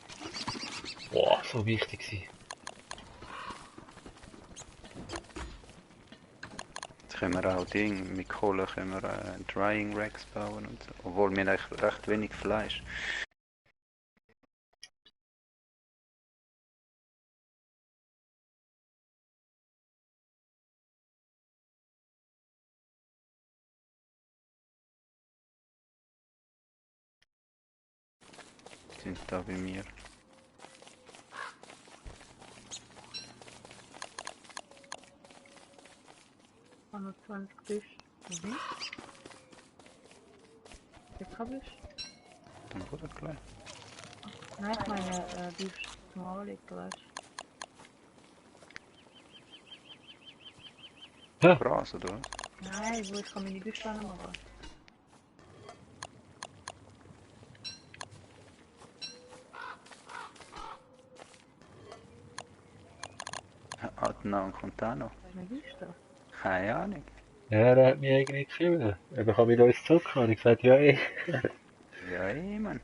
Boah, so wichtig sie. Jetzt können wir auch Ding, mit Kohle können wir Drying Racks bauen und so. Obwohl wir eigentlich recht wenig Fleisch. Sind da bei mir. Ich habe noch 20 Fisch. Mhm. Jetzt habe ich. Dann gut gleich. Nein, ich meine, Fisch zum Anlegen, weißt Ha! Gras oder was? du? Nein, wo ich kann meine Bücher machen. Vietnam kommt auch noch. Was ist das? Keine Ahnung. Ja, der hat mir irgendwie geschrieben. Er kann mit uns zocken. Und ich gesagt, ja, ey. Ja, Mann.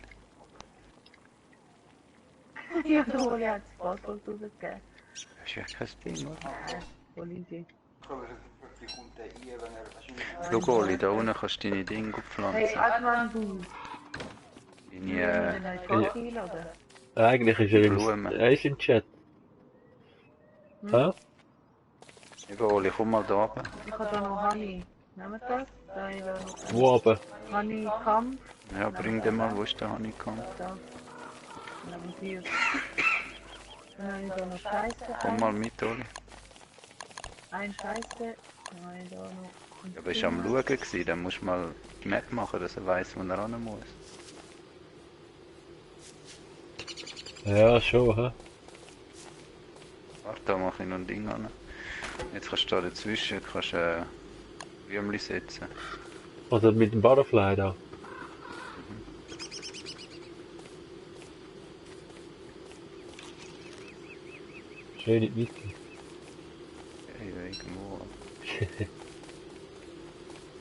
Ja, der Oli hat das Passwort rausgegeben. Das ist ja kein Ding, oder? Olivier. Wie kommt der ein, wenn er wahrscheinlich... Schau, Oli, da unten kannst du deine Dinge Hey, pflanzen. Adnan, du. Deine, Den hast du eingeladen. Eigentlich ist Blumen. er im Chat. Hä? eben, Oli, komm mal da runter. Ich habe da noch Honey. Nehmen wir das? Da habe ich da noch Wo oben? Honey Kampf. Ja, bring den mal, wo ist der Honeycomb? Da. Neben dir. Dann habe ich da noch Scheiße. Komm mal mit, Oli. Ein Scheiße. Dann habe ich da noch... Ja, bist du am Schauen gewesen, dann musst du mal die Map machen, dass er weiss, wo er ran muss. Ja, schon, hä? Warte, da mache ich noch ein Ding an. Jetzt kannst du da dazwischen, kannst Würmli setzen. Also mit dem Butterfly da. Schön in die Mitte. Ja, irgendwo.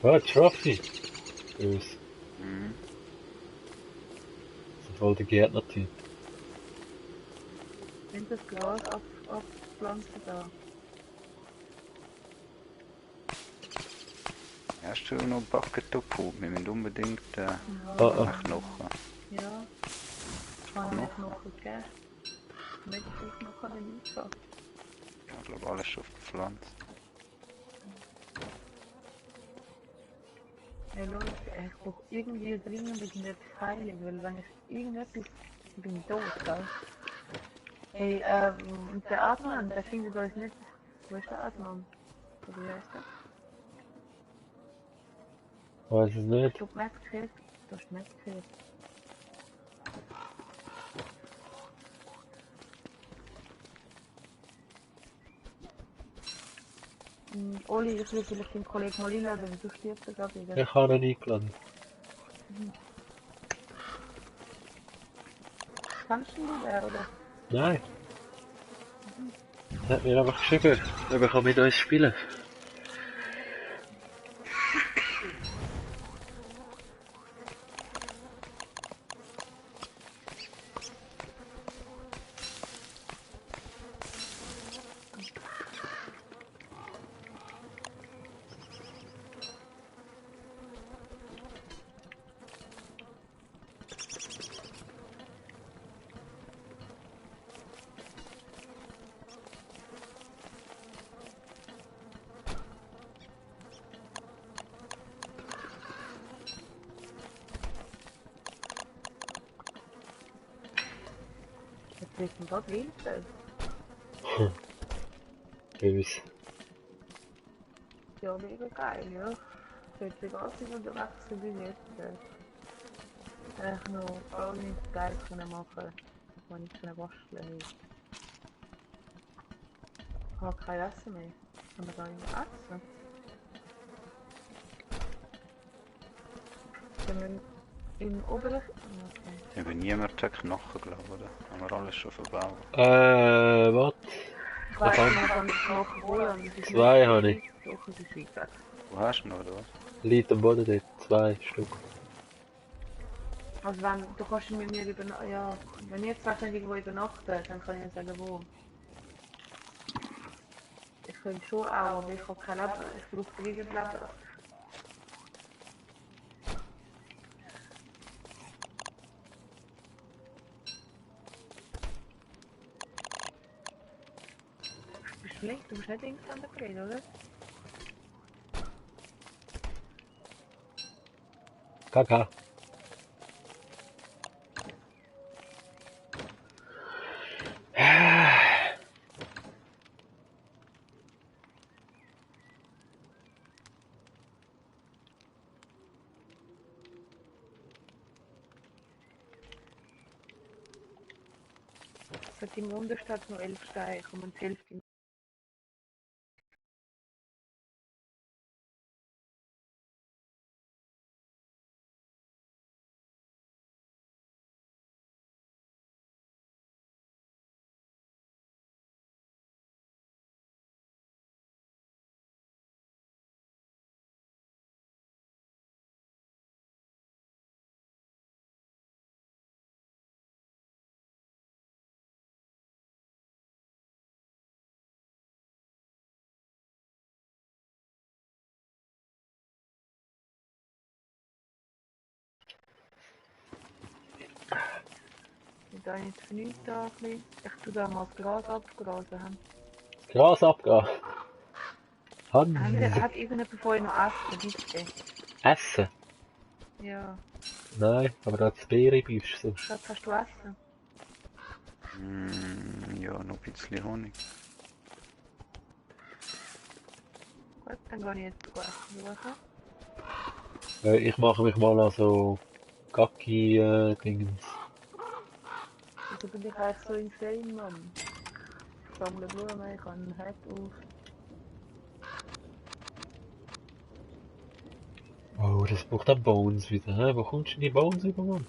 Ah, Trophy. Bös. Mhm. Das ist voll der Gärtner-Typ. Nimm das Glas abpflanzen da. Hast du noch Bucket Tofu? Wir müssen unbedingt Ah, Knochen. Ja. Kann ich noch gegeben. Mit noch an den Einfall. Ich glaube, alles schon verpflanzt. Hey Leute, ich brauche irgendwie dringend irgendetwas heilen, weil wenn ich irgendetwas... Ich bin tot, gell? Hey, und der Adnan, der findet uns nicht... Wo ist der Adnan? Oder wie heißt der? weiß es nicht. Du Medkit? Du hast Medkit. Oli, ich will vielleicht den Kollegen mal einladen, weil du stirbst ja gerade wieder. Ich habe ihn eingeladen. Kannst du ihn wieder, oder? Nein. Er hat mir einfach geschrieben, ob er mit uns spielen kann. Jetzt wissen wir gerade Winter. Bös. Ja, mega geil, ja. Ich hätte die ganze Zeit unterwegs sein wie jetzt. Ich noch gar nichts geil können machen, wenn ich keine basteln. Ich habe kein Essen mehr. Kann man da nicht mehr essen? Dann im oberen... Okay. Eben niemand hat Knochen, glaube ich, oder? Haben wir alles schon verbaut. Was? Ich weiß nicht, ob ich noch holen. Das ist Zwei nicht habe ich. Doch, es ist weiter. Wo hast du noch, oder was? Liegt am Boden dort. 2 Stück. Also wenn, du kannst mit mir übernachten, ja, wenn ich jetzt vielleicht irgendwo übernachten, dann kann ich ja sagen, wo. Ich könnte schon auch, aber ich habe kein Leben, ich brauche dringend Leben. Bist du schlecht? Du musst nicht irgendwann reden, oder? Kaka. Es hat im Unterstadt noch 11 Steine, kommen 11 da jetzt für nichts da ein bisschen. Ich tue da mal das Gras abgrasen. Das Gras abgehen. Hat irgendjemand von euch noch Essen, bitte? Essen? Ja. Nein, aber da hat es Beerenbüsche sonst. Schatz, hast du Essen? Ja, noch ein bisschen Honig. Gut, dann gehe ich jetzt Essen suchen. Ich mache mich mal an so Gacki-Dingens. Also bin ich jetzt so insane, Mann. Ich sammle Blumen, ich habe einen Herd auf. Oh, das braucht auch Bones wieder, hä? Wo kommst du denn die Bones über, Mann?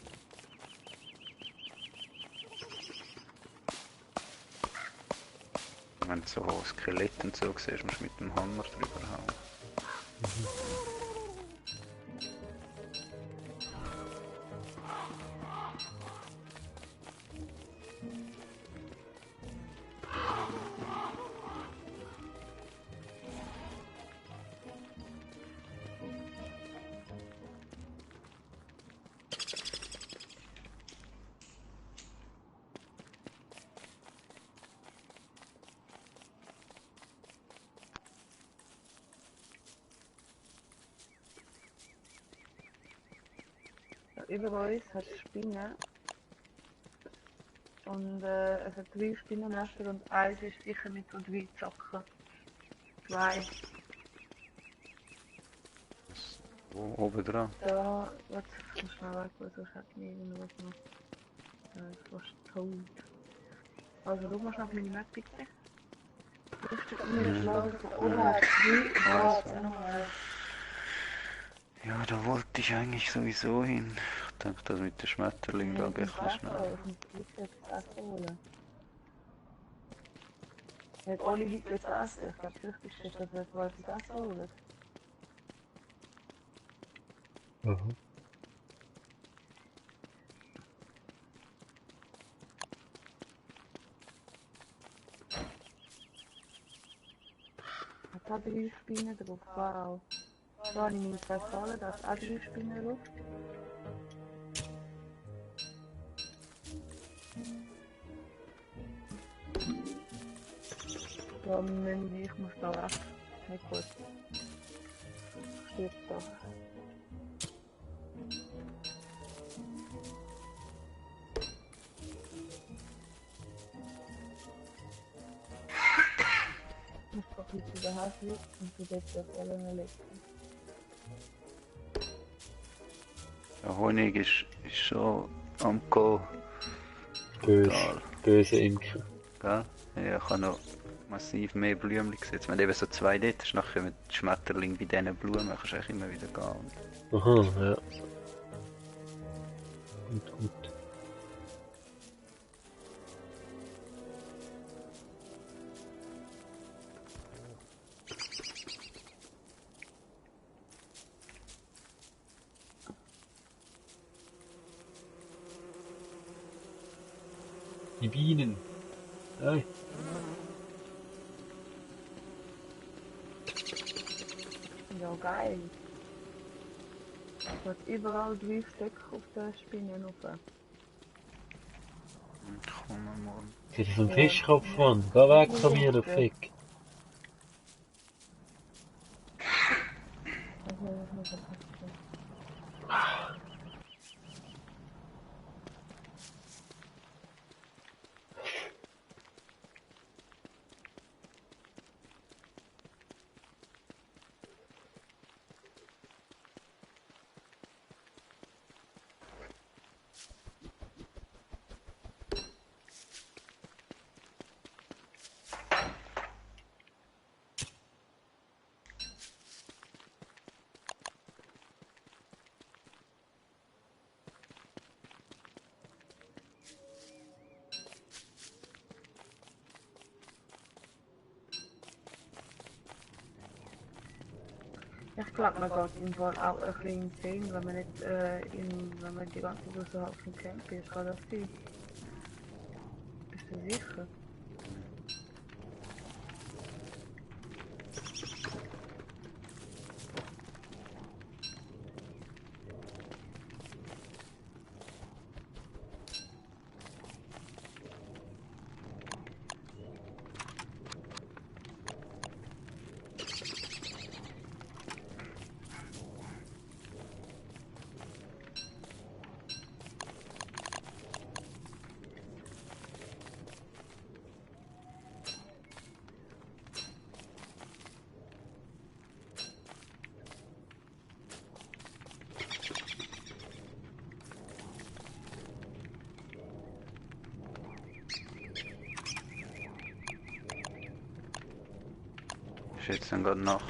Wenn du so Skelett und so siehst, musst du mit dem Hammer drüber hauen. Über uns hat es Spinnen. Und es hat 3 Spinnennester und eins ist sicher mit so 3 Zacken. 2. Wo oben dran? Da, warte, ich muss schnell weg, weil sonst hat mir irgendwas noch. Ist fast tot. Also, schau mal schnell auf meine Map bitte. Lustig, mir schlagen von oben hat 3 Grad. Ja, da wollte ich eigentlich sowieso hin. Ich denke, das mit dem Schmetterling da geht ein schnell. Ich muss wirklich das Essen holen. Nicht alle Leute jetzt essen. Ich glaube, das Wichtigste ist, dass wir jetzt das Essen holen. Mhm. Hat auch 3 Spinnen drauf, wow. Da habe ich meine 2 Zahlen, da ist auch 3 Spinnen drauf. Da müssen ich muss da weg. Nicht gut. Stirbt da. Ich muss doch jetzt wieder Haus und du jetzt auf alle legen. Der Honig ist schon am Go. Böse, böse Imker. Gell? Ja, ich habe noch massiv mehr Blümchen gesetzt. Wenn du eben so 2 dort hast, nachher mit Schmetterling bei diesen Blumen kannst du echt immer wieder gehen. Aha, ja. Gut, gut. Die Bienen. Hey. Ja, geil. Du hast überall 3 Stück auf der Spinne rauf. Komm mal. Das ist ein Fischkopf, Mann. Geh weg von mir, du Fick. Ich glaube, man geht im Fall auch ein bisschen insane, wenn man nicht wenn man die ganze Zeit so auf dem Camp ist. Kann das sein? Bist du sicher? Ist jetzt dann gerade nach.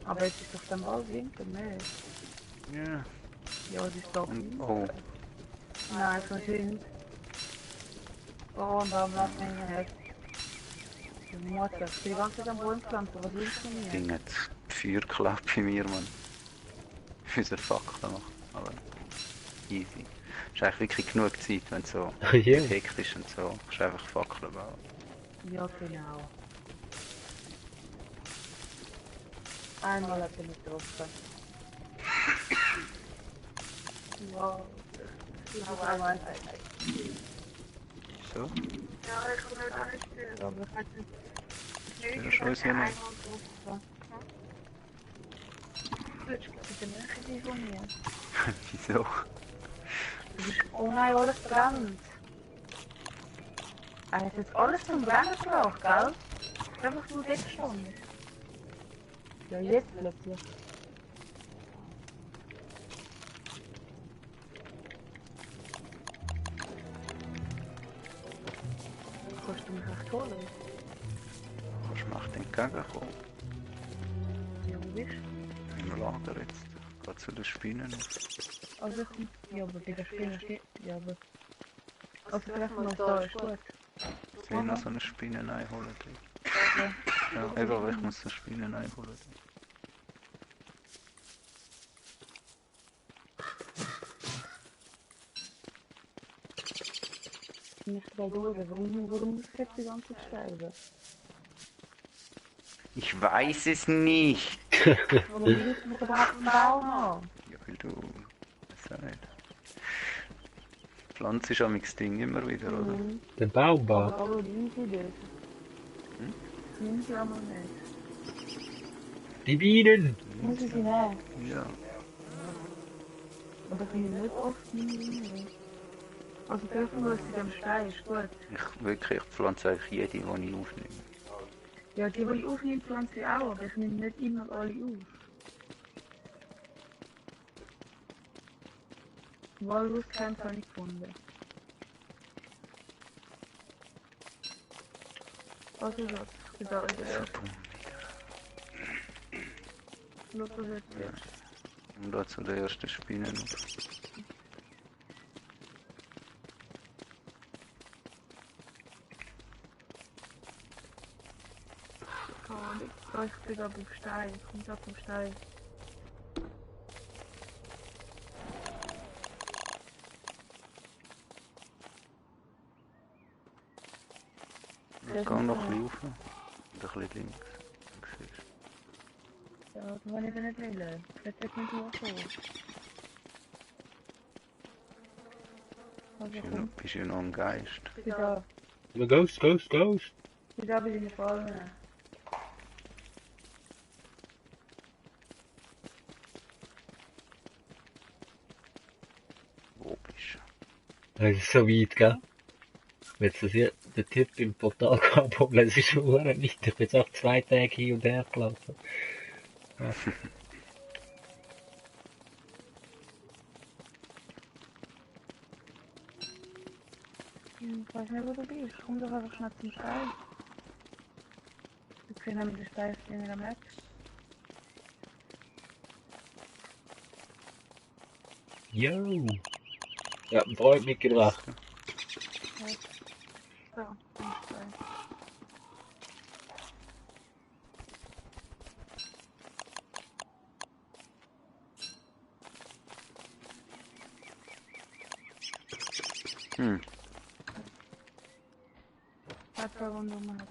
Aber jetzt ist doch dann bald Winter, ne? Ja. Ja, es ist doch Und, oh, Nein, so sind. Oh, und warum lassen wir ihn nicht? Du musst das die ganze Zeit am Boden pflanzen, was willst du mir? Ding hat Feuer geklappt bei mir, Mann. Unser Fackel noch. Aber easy. Ist eigentlich wirklich genug Zeit, wenn es so Ja. hektisch und so. Kannst einfach Fackeln bauen. Ja, genau. Einmal hat er mich getroffen. Ja, ich habe einmal. So, Ja, ich komme nicht an die Tür. Ja, aber ich weiß nicht. ja, schon ist ja noch. Willst du bitte nicht telefonieren? Wieso? Oh nein, alles brennt. Er hat jetzt alles zum Brennen gebracht, gell? Ich habe einfach nur dort gestanden. Ja, jetzt plötzlich. Kannst du mich echt holen? Kannst du mir entgegenkommen? Ja, wo bist du? Im Lager jetzt. Geht zu den Spinnen. Also, ja, aber bei der Spinne steht. Ja, aber. Also, vielleicht mal da, ist gut. Ich will noch so eine Spinne einholen. Ja. Ja, eben, aber ich muss so Spinnen einholen. Nicht bei durch, warum muss ich jetzt die ganze Zeit sterben? Ich weiß es nicht. Warum willst du mich überhaupt einen Baum haben? Ja, weil du... Weiß auch nicht. Pflanze ist am Ding immer wieder, oder? Mhm. Der Baumbau. Aber nimm sie das. Hm? Nimm sie aber nicht. Die Bienen. Muss ich sie nehmen? Ja. Aber ich nehme nicht oft meine Bienen. Also dürfen wir sie dem Stein, ist gut. Ich pflanze eigentlich jede, die ich aufnehme. Ja, die ich aufnehme, pflanze ich auch, aber ich nehme nicht immer alle auf. Walruskämpfe habe ich gefunden. Also Schatz, ich bin da in der ersten. Schau, was jetzt wird. Und da zu der ersten Spinne noch. Oh, ich bin da beim Stein, ich komme da vom Stein. Ich gehe noch ein bisschen rauf. Und ein bisschen links. Dann siehst Ja, das kann ich nicht wollen. Ich hätte jetzt nicht hochkommen. Also du. komm, Bist ja noch ein Geist. ich bin da. Ghost, Ghost, Ghost. Ich bin da bei deinen Fallen. Wo bist du? Das ist so weit, gell? Wenn es das hier, der Typ im Portal gehabt hat, das ist schon weit. Ich bin jetzt auch 2 Tage hin und her gelaufen. Ja. Ich weiß nicht, wo du bist. Komm doch einfach schnell zum Stein. Wir können mit dem Stein in der Map. Yo. Ja, ein Freund mitgebracht. So, zum Stein. Hm, Hat zwei Runden gemacht.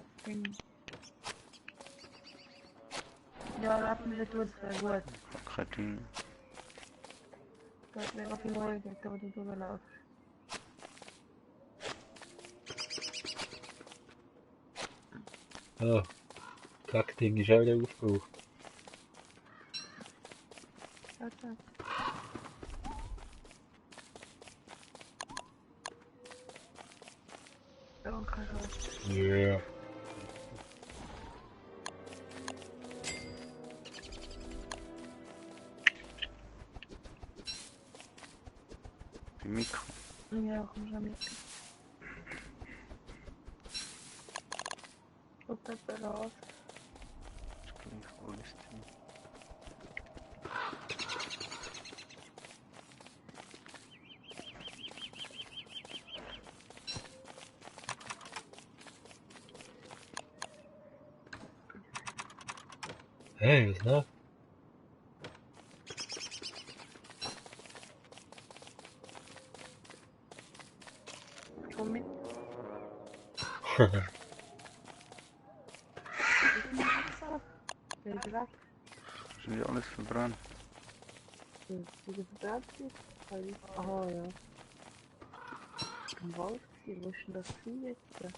Ja, da hat mir das gut, sehr gut. kein Ding. Das wäre viel ruhiger, da wo du durchlaufst. Ah, Kackding ist auch wieder aufgebraucht. Okay. Danke, so. Ja. Die Mikro. Ja, komm schon mit. Guck das da raus. Ist gleich alles drin. Hey, was noch? Komm mit. Wer ist weg? Ist wieder alles verbrannt. Wie das verbrannt ist? Aha, ja. Im Wald gewesen. Wo ist denn das gewesen jetzt?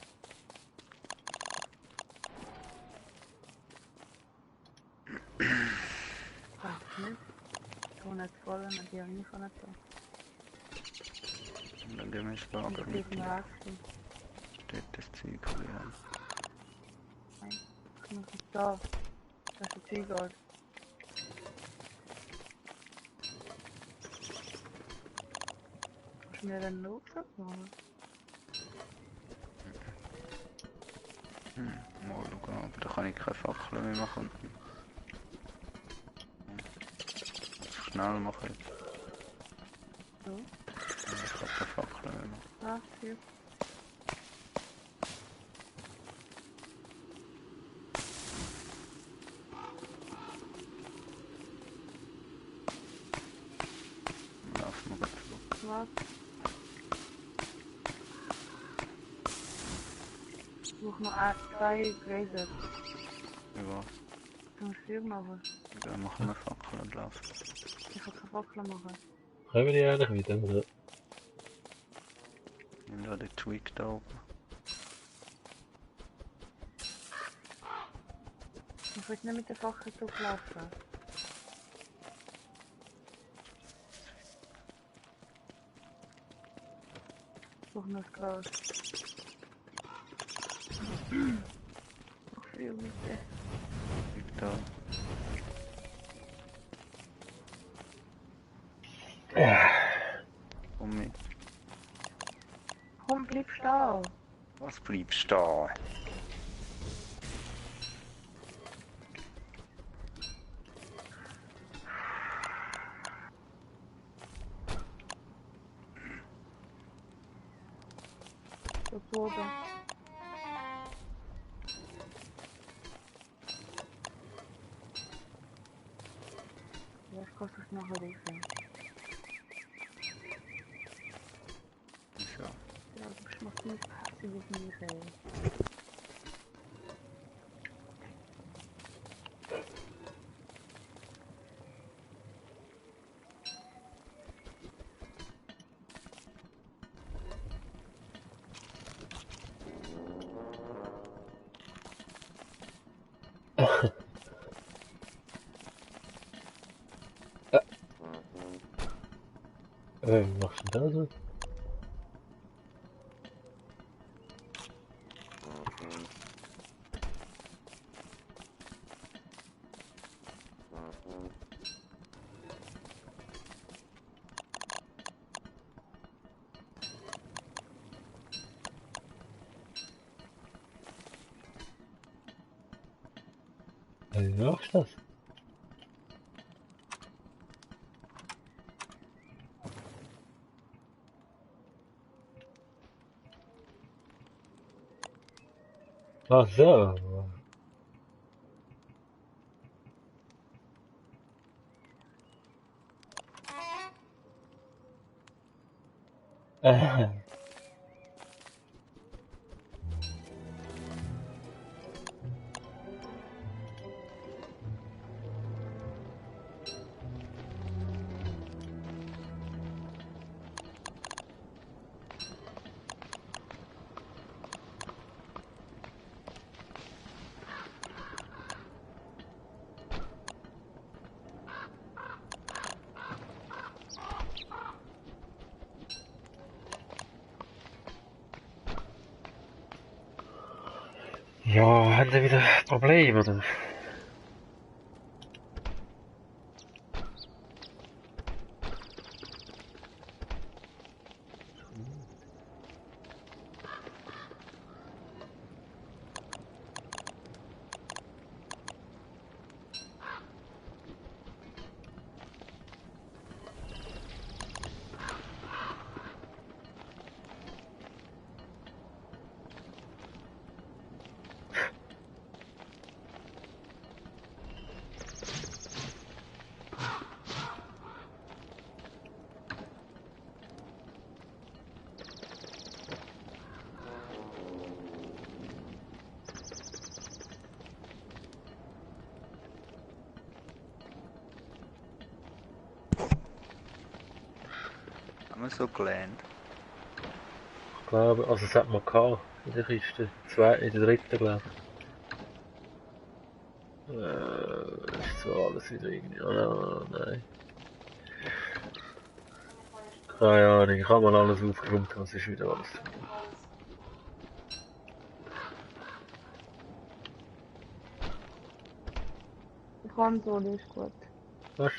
Weiß nicht. Ich wohne jetzt voll und die haben nicht von da. Und dann gehen wir ins Ich Lager bin mit. im Wechsel. Steht das Zeug wieder. Nein, ich muss jetzt da. Das ist ein Ziegard. Kannst du mir einen Rucksack machen? Mal schauen, aber da kann ich keine Fackel mehr machen. Schnell machen jetzt. So. Ich kann keine Fackel mehr machen. Ah, hier. Dann laufen wir gleich zurück. Was? Ich brauche noch zwei Gräser. Wie war's? Zum Feuer machen. Dann machen wir Fackel und laufen. Ich kann keine Fackel machen. Kommen die eigentlich wieder? Oder? Und da den Tweak da oben. Ich will nicht mit der Fackel zurücklaufen. Ich brauche noch das Gras. Noch Feuer bitte. Tweak da. Komm mit. Komm, bleib stehen. Was bleibst da? Da oben. Ja, ich kann es nachher raus. Wieso? Ja, ich mach nicht passiv auf mich rein. Wie machst du denn da so? Wie machst du das? Ach so. Ja, haben Sie wieder Probleme, oder? Haben wir so gelernt. Ich glaube, also es hat man gehabt in der Kiste. In der dritten, glaube ich. Ist so alles wieder irgendwie. Oh, nein. Keine Ahnung, ich habe mal alles aufgeräumt, was ist wieder alles. Die Konsole ist gut. Was?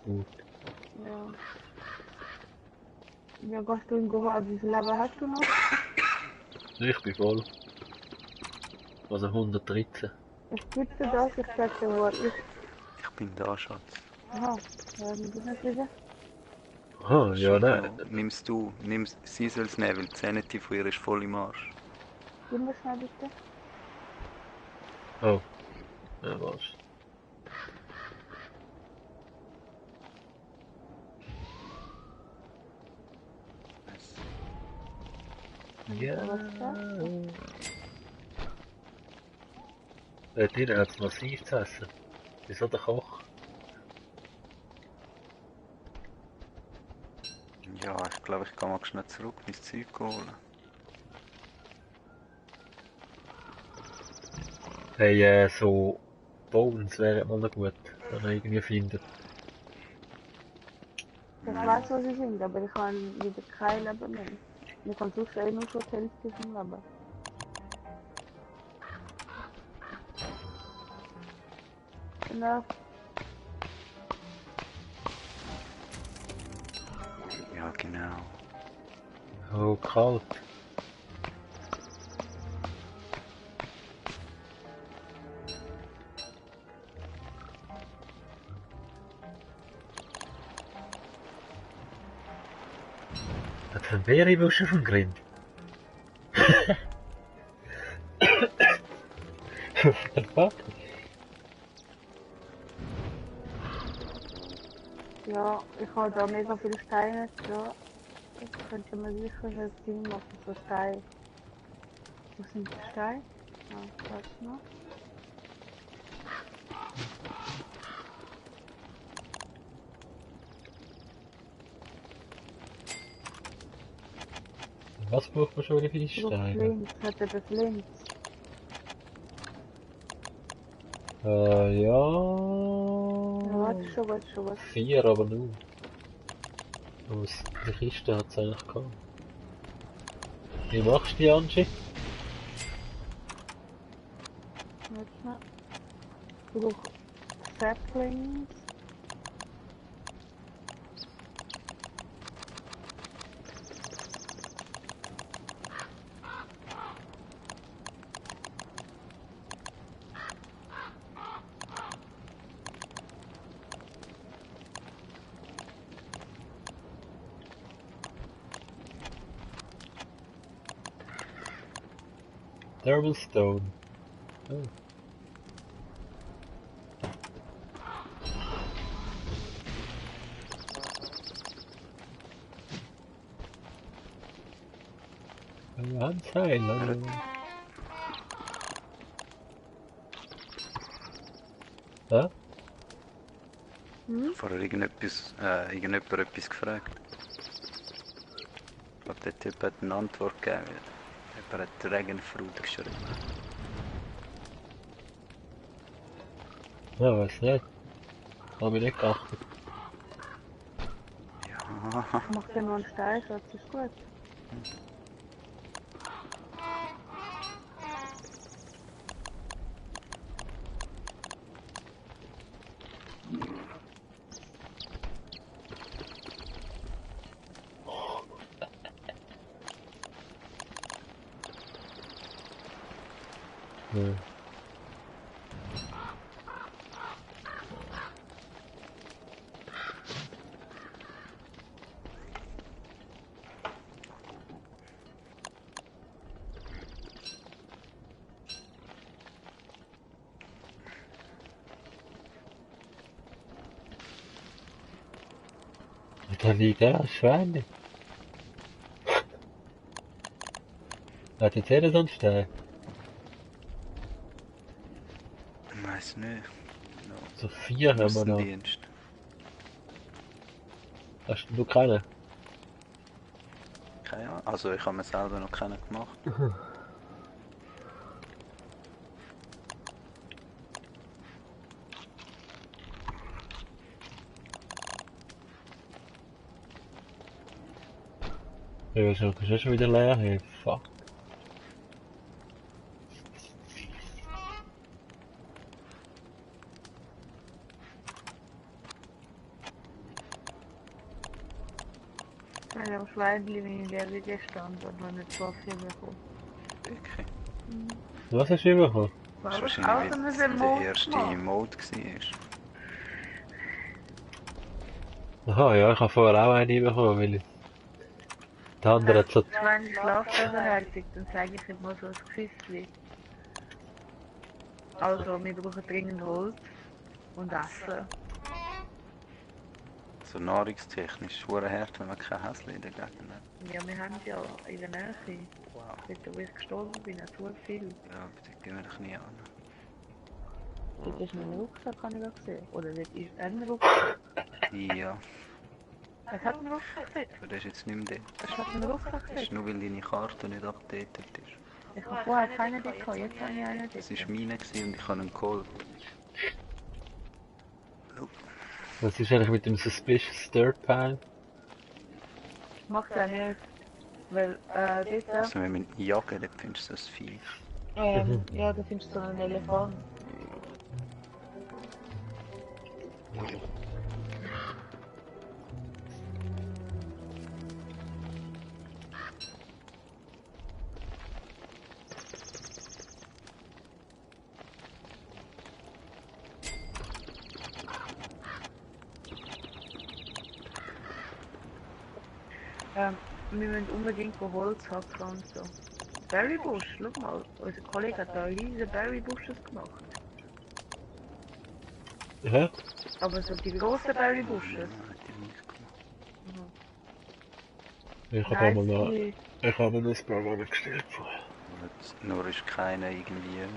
Gut. Ja. Ja, gehst du in Gohan? Wie viel Leben hast du noch? Ich bin voll. Also 113. Ich gebe dir das, ich sag dir, wo ich. Ich bin da, Schatz. Aha, ja, wie ist das wieder? Aha, ja, nein. Sie soll es nehmen, weil die Sanity von ihr ist voll im Arsch. Gib mir schnell bitte. Oh. Ja, was? Ja. Dir hat es massiv zu essen. Wieso der Koch? Ja, ich glaube, ich kann mal schnell zurück mein Zeug holen. Hey, so Bones wären mal noch gut, wenn man irgendwie findet. Ich weiß, was sie sind, aber ich habe wieder kein Leben mehr. Ich kann sonst nur schon die Hälfte vom Leben. Genau. Ja, genau. Oh, kalt. Was für ein Beerenbusch auf dem Grind? What the fuck? Ja, ich habe da mega viele Steine dran. Ich könnte mir sicher ein Ding machen, so Steine. Wo sind die Steine? Ah, warte noch. Was braucht man schon wieder für die Steine? Flint, hat er den Flint? Ja. Ja, warte schon was. 4, aber nur. Aus der Kiste hat es eigentlich gehabt. Wie machst du die, Angie? Warte mal. Ich brauche Saplings. Thermal Stone. Oh. Ein Teil, oder? Ja? Hm? Vorher irgendjemand etwas gefragt. Ich glaube, der Typ hat eine Antwort gegeben. Jemand hat Dragonfruit geschrieben. Ja, weiß nicht. Hab ich nicht geachtet. Ja, Ich mache dir noch einen Stein, das ist gut. Ja. Da liegt ein Schwein. Hat jetzt jeder so einen Stein? Ich weiß nicht. No. So 4 haben wir noch. Außendienst. Hast du keinen? Keine Ahnung. Also ich habe mir selber noch keinen gemacht. Ja, ist ja schon wieder leer. Hey, fuck. Weil am Schweindli bin ich der wie gestern und noch nicht so viel bekommen. Wirklich. Was hast du bekommen? Das ist Außer wahrscheinlich wir weil sind es Mond der erste gemacht. Mode war. Aha, ja, ich habe vorher auch einen bekommen, weil der andere hat so... Wenn ich schlafphasenhärtig, dann sage ich immer so ein Gefäßchen. Also, wir brauchen dringend Holz und Essen. So nahrungstechnisch ist es hart, wenn man kein Häschen dagegen hat. Ja, wir haben ja in der Nähe, Wow. dort wo ich gestorben bin, auch so viel. Ja, aber da gehen wir doch nie an. Dort ist mein Rucksack, habe ich auch gesehen. Oder dort ist ein Rucksack. Ja, Was hat ein Rucksack dort? aber das ist jetzt nicht mehr dort. Was hat ein Rucksack Das ist dort? nur weil deine Karte nicht updated ist. Ich habe vorher keinen dort gehabt, jetzt habe ich einen Das dort. war meine gewesen und ich habe ihn geholt. Schau. Was ist eigentlich mit dem Suspicious Dirt Pile? Macht ja nicht. Weil, dort, Also wenn wir jagen, dann findest du das Vieh. ja, da findest du so einen Elefant. Wir müssen unbedingt noch Holz hacken und so. Berrybusch, schau mal, unser Kollege hat da riesige Berrybushes gemacht. Hä? Aber so die grossen Berrybushes. Ja, hat die nicht gemacht. Ich habe einmal noch... die- Ich habe mir das Programm gestellt vorher. Nur ist keine irgendwie...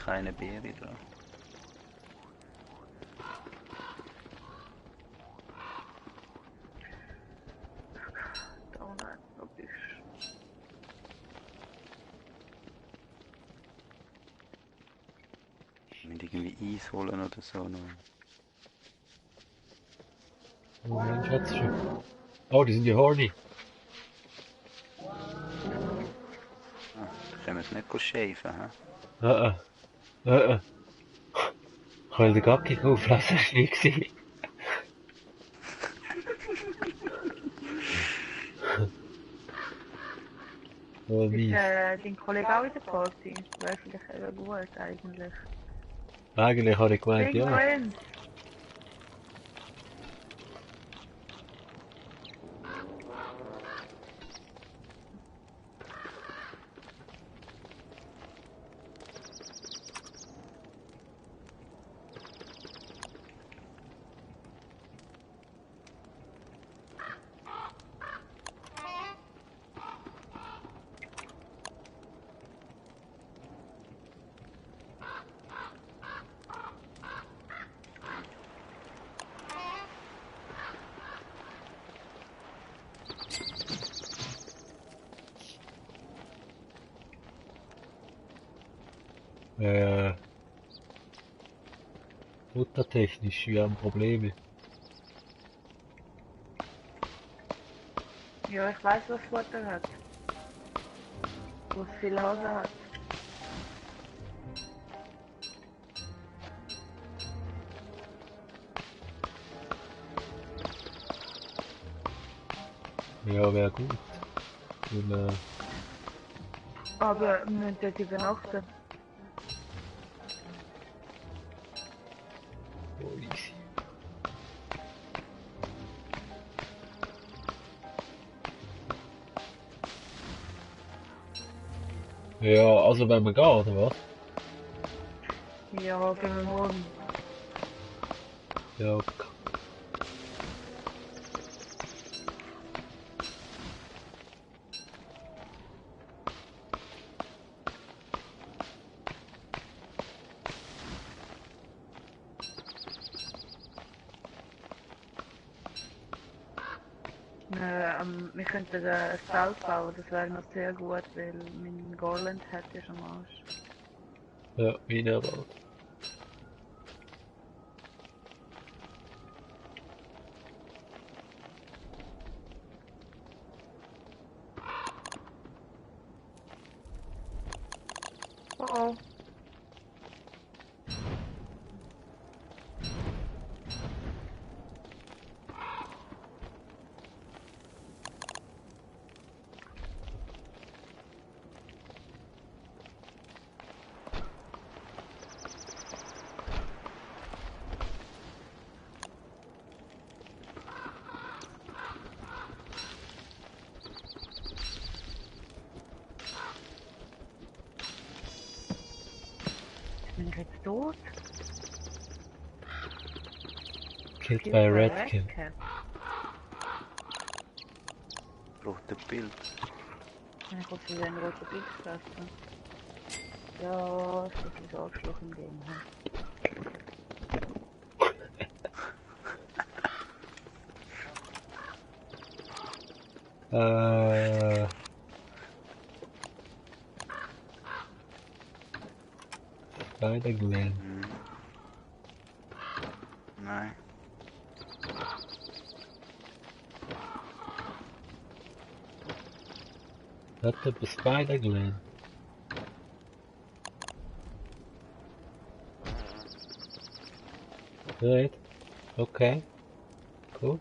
keine Beere da. Da unten noch Büsch. Mit irgendwie Eis holen oder so noch. Moment, Schatzchen. Oh, die sind ja horny. Ah, da können wir es nicht schäfen, hä? Ich will den Gacki auflassen, das war nie gewesen. Oh, Ist mies. dein Kollege auch in der Party? Wäre vielleicht eben gut eigentlich. Eigentlich habe ich gemeint, ja. Penguins! Futtertechnisch, wir haben Probleme. Ja, ich weiß, was Futter hat. Was viel Hase hat. Ja, wäre gut. Und, Aber wir müssen dort übernachten. Oh, easy. Ja, also wenn wir gehen, oder was? Ja, gehen wir morgen. Ja, Wir könnten ein Zelt bauen, das wäre noch sehr gut, weil mein Garland hat ja schon am Arsch. ja, meiner aber. Oh oh. Bin ich jetzt tot? Killed by a red kill. Cat. Rote Bild. Ich hoffe, sie werden rote Bild gefressen. Ja, ist ein bisschen Arschloch im Game. Spider Glen. Hm. Nein. Hat er bei Spider Glen? Right. Okay. Cool.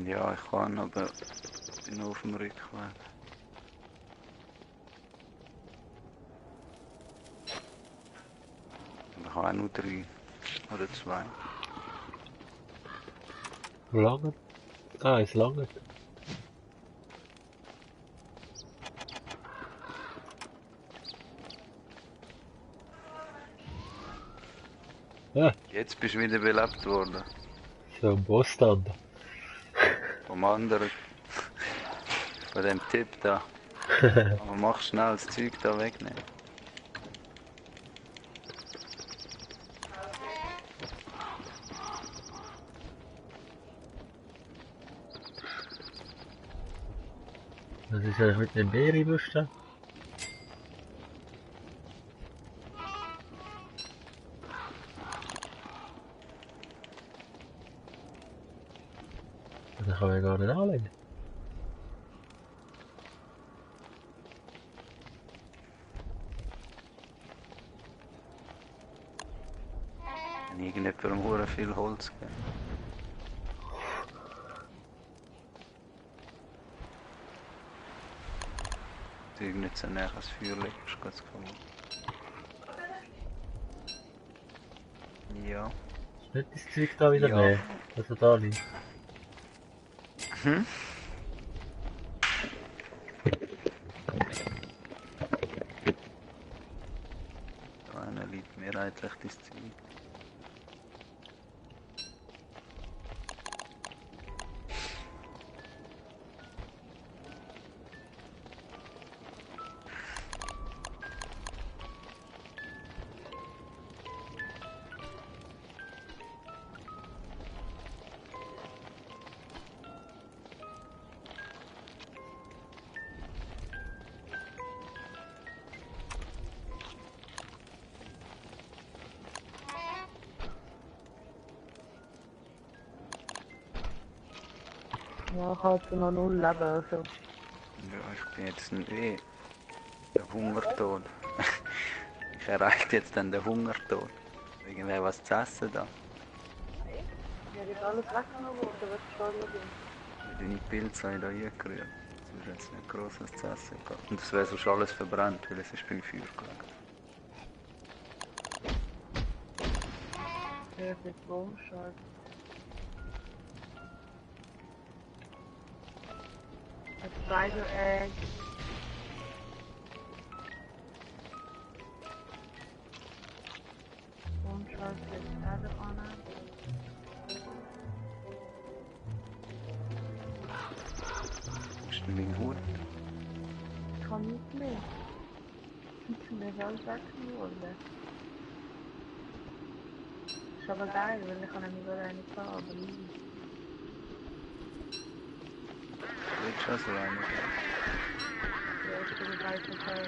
Ja, ich kann, aber bin nur auf dem Rückweg. Und ich habe auch nur 3 oder 2. Lange? Ah, ist lange. Ah, Jetzt bist du wieder belebt worden. so ein Boss dann. Vom anderen. Von dem Tipp da. Aber mach schnell das Zeug da wegnehmen. Was ist eigentlich mit dem Bärenbusch da? Den kann man gar nicht anlegen. Wenn irgendjemandem hure viel Holz geben. Zeug nicht so näher ans Feuer legst, geht's kaputt. Ja. Ist nicht das Zeug da wieder Ja. mehr? Also da liegt. Hm? Da einer liegt mehrheitlich das Zeug. Ja, ich habe jetzt noch 0 Leben, also. Ja, ich bin jetzt der Hungertod. Ich erreiche jetzt dann den Hungertod. Irgendwer was zu essen da. Ja, das ist alles weggenommen worden, was ist da los? Deine Pilze habe ich da eingerührt. Es ist jetzt nicht gross was zu essen gehabt. Und es wäre sonst alles verbrannt, weil es ist beim Feuer gelegt. Der ist jetzt rumschaut. A spider egg. Rumschaut jetzt alle an. Ist denn mein Hut? Ich kann nicht mehr. Mir ist alles weggeworfen. Ist aber geil, weil ich kann nämlich gerade eine haben, aber nie. Willst du also eine? Ja, ich bin dabei vorbei.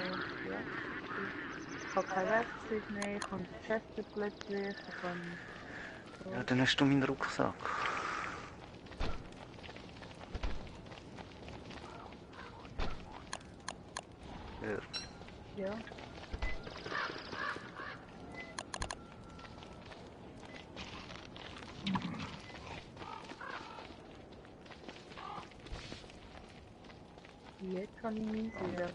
Ja. Ich habe kein Werkzeug mehr, ich kann die Chester plötzlich, ich kann... Ja, dann hast du meinen Rucksack. Ja. Ja. Jetzt kann ich mich wieder.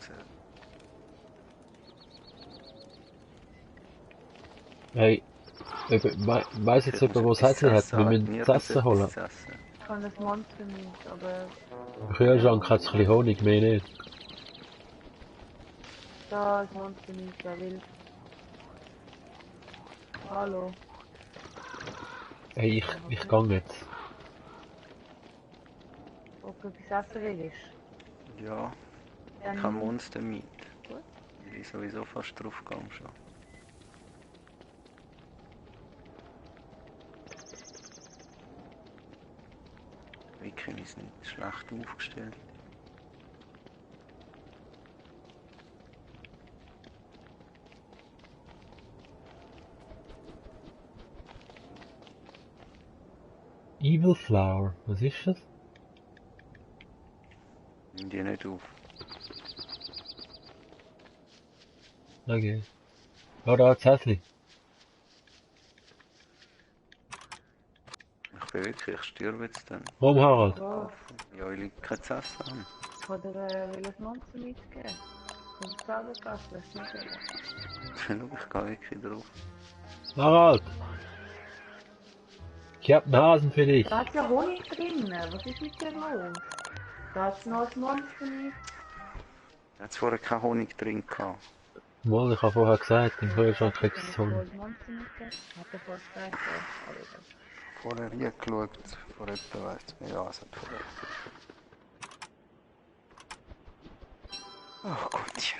Hey, weiss jetzt jemand, wo es Häschen hat? Wir müssen das Essen holen. Ich kann das Monster nicht, aber Im Kühlschrank hat es ein bisschen Honig, mehr nicht. da das Monster nicht, wer will. Hallo. Hey, ich gang jetzt. Ob du etwas essen willst? Ja, Dann kein Monster mit. Gut. Ich bin sowieso fast draufgegangen schon. Wirklich ist nicht schlecht aufgestellt. Evil Flower, was ist das? Nimm die nicht auf. Okay. Ja, da hat's Häschen. Ich bin wirklich, ich sterbe jetzt dann. Warum, Harald? Oh, Ja, ich liege kein Essen an. ich wollte dir das Monster mitgeben. Du hast selber gegessen, hast du nicht gegeben. Schau, ich gehe wirklich drauf. Harald! Ich hab einen Hasen für dich. Da hat ja Honig drin, was ist mit dir los? Da hat noch ein Monster mit. Er hat vorher keinen Honig drin gehabt. Mal, ich habe vorher gesagt, im Kühlschrank kriegst du Ich Honig. das Monster mitgegeben. Hat er vorher gesagt, ja. Aber egal. Vorher reingeschaut, vor etwa weiss man, ja, es hat vorher. Ach Gottchen.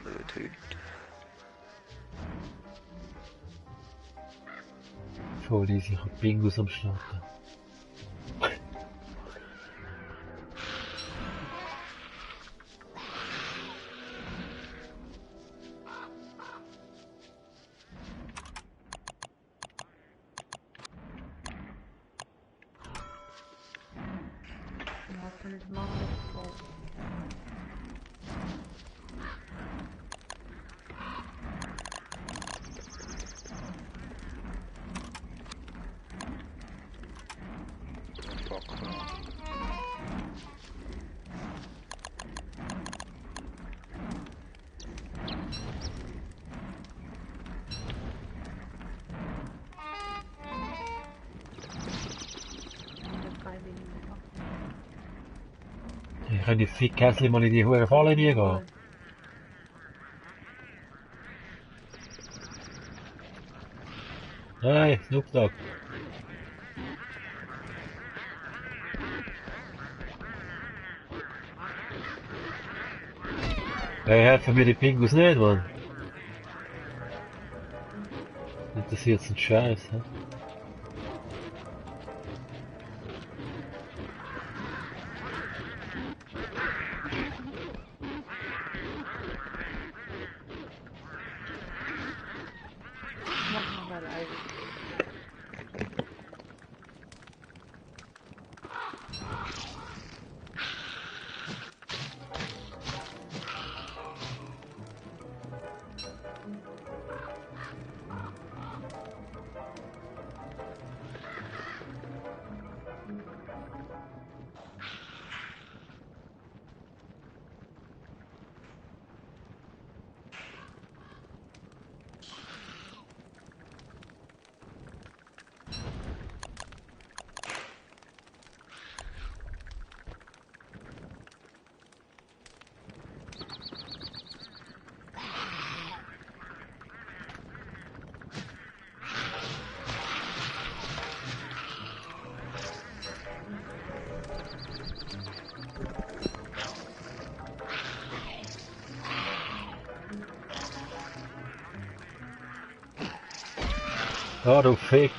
Blöd heute. Voll easy, ich hab Bingus am Starten. Was soll ich machen? Ich kann die Fickhäschen mal in die hohe Falle gehen. Hey, Snoop Dogg. Hey, helfen mir die Pingus nicht, Mann. Interessiert's einen Scheiß, hä? Mach mal leise. Ah, du Fick.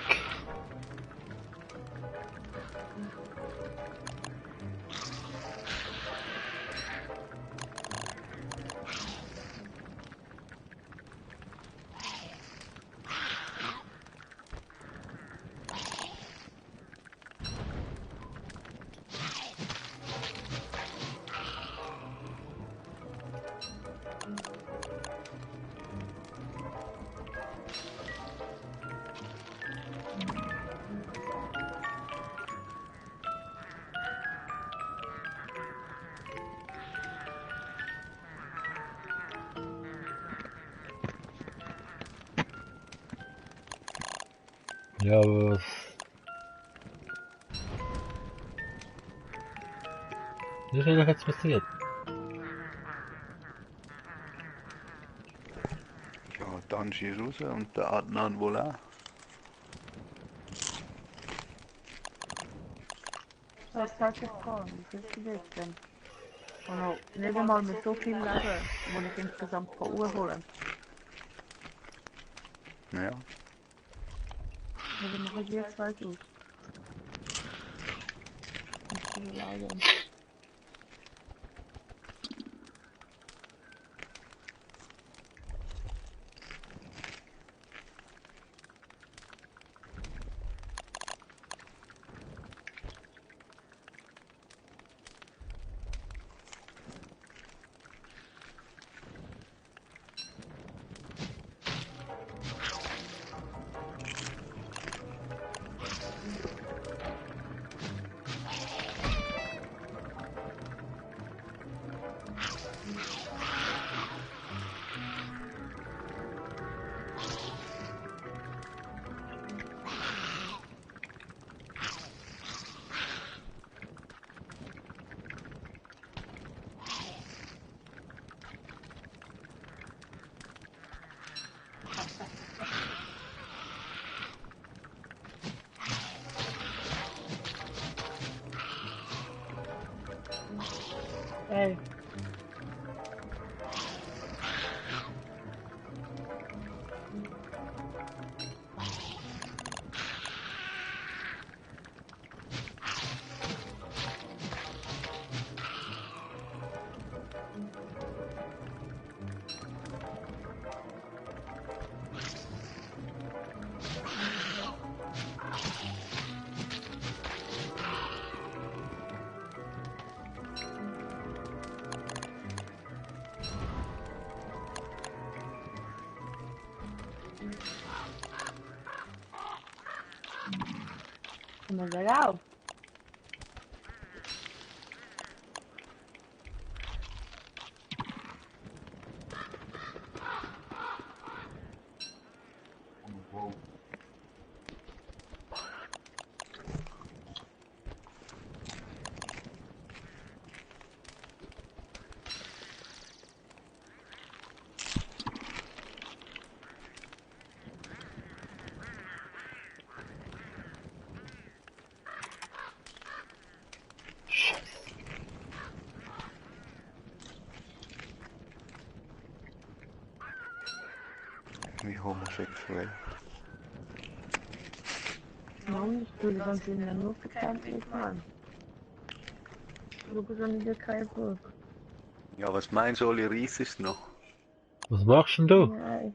Ja, was? Was ist denn jetzt passiert? Ja, dann ist raus und der Adnan wohl auch. Das ist halt jetzt gar nicht, das ist wissen. Und auch nicht einmal mit so viel Leben, wo ich insgesamt holen. Ja. Also machen die zwei aus. Das ist leider. Ey. Komm mal wieder auf. Wow. Wie homosexuell. Warum nicht? Du kannst ihn ja nur verkämpfen, Mann. Du bist in der Türkei-Burg. Ja, was meinst du, Oli Reis ist noch? Was machst denn du? Nein.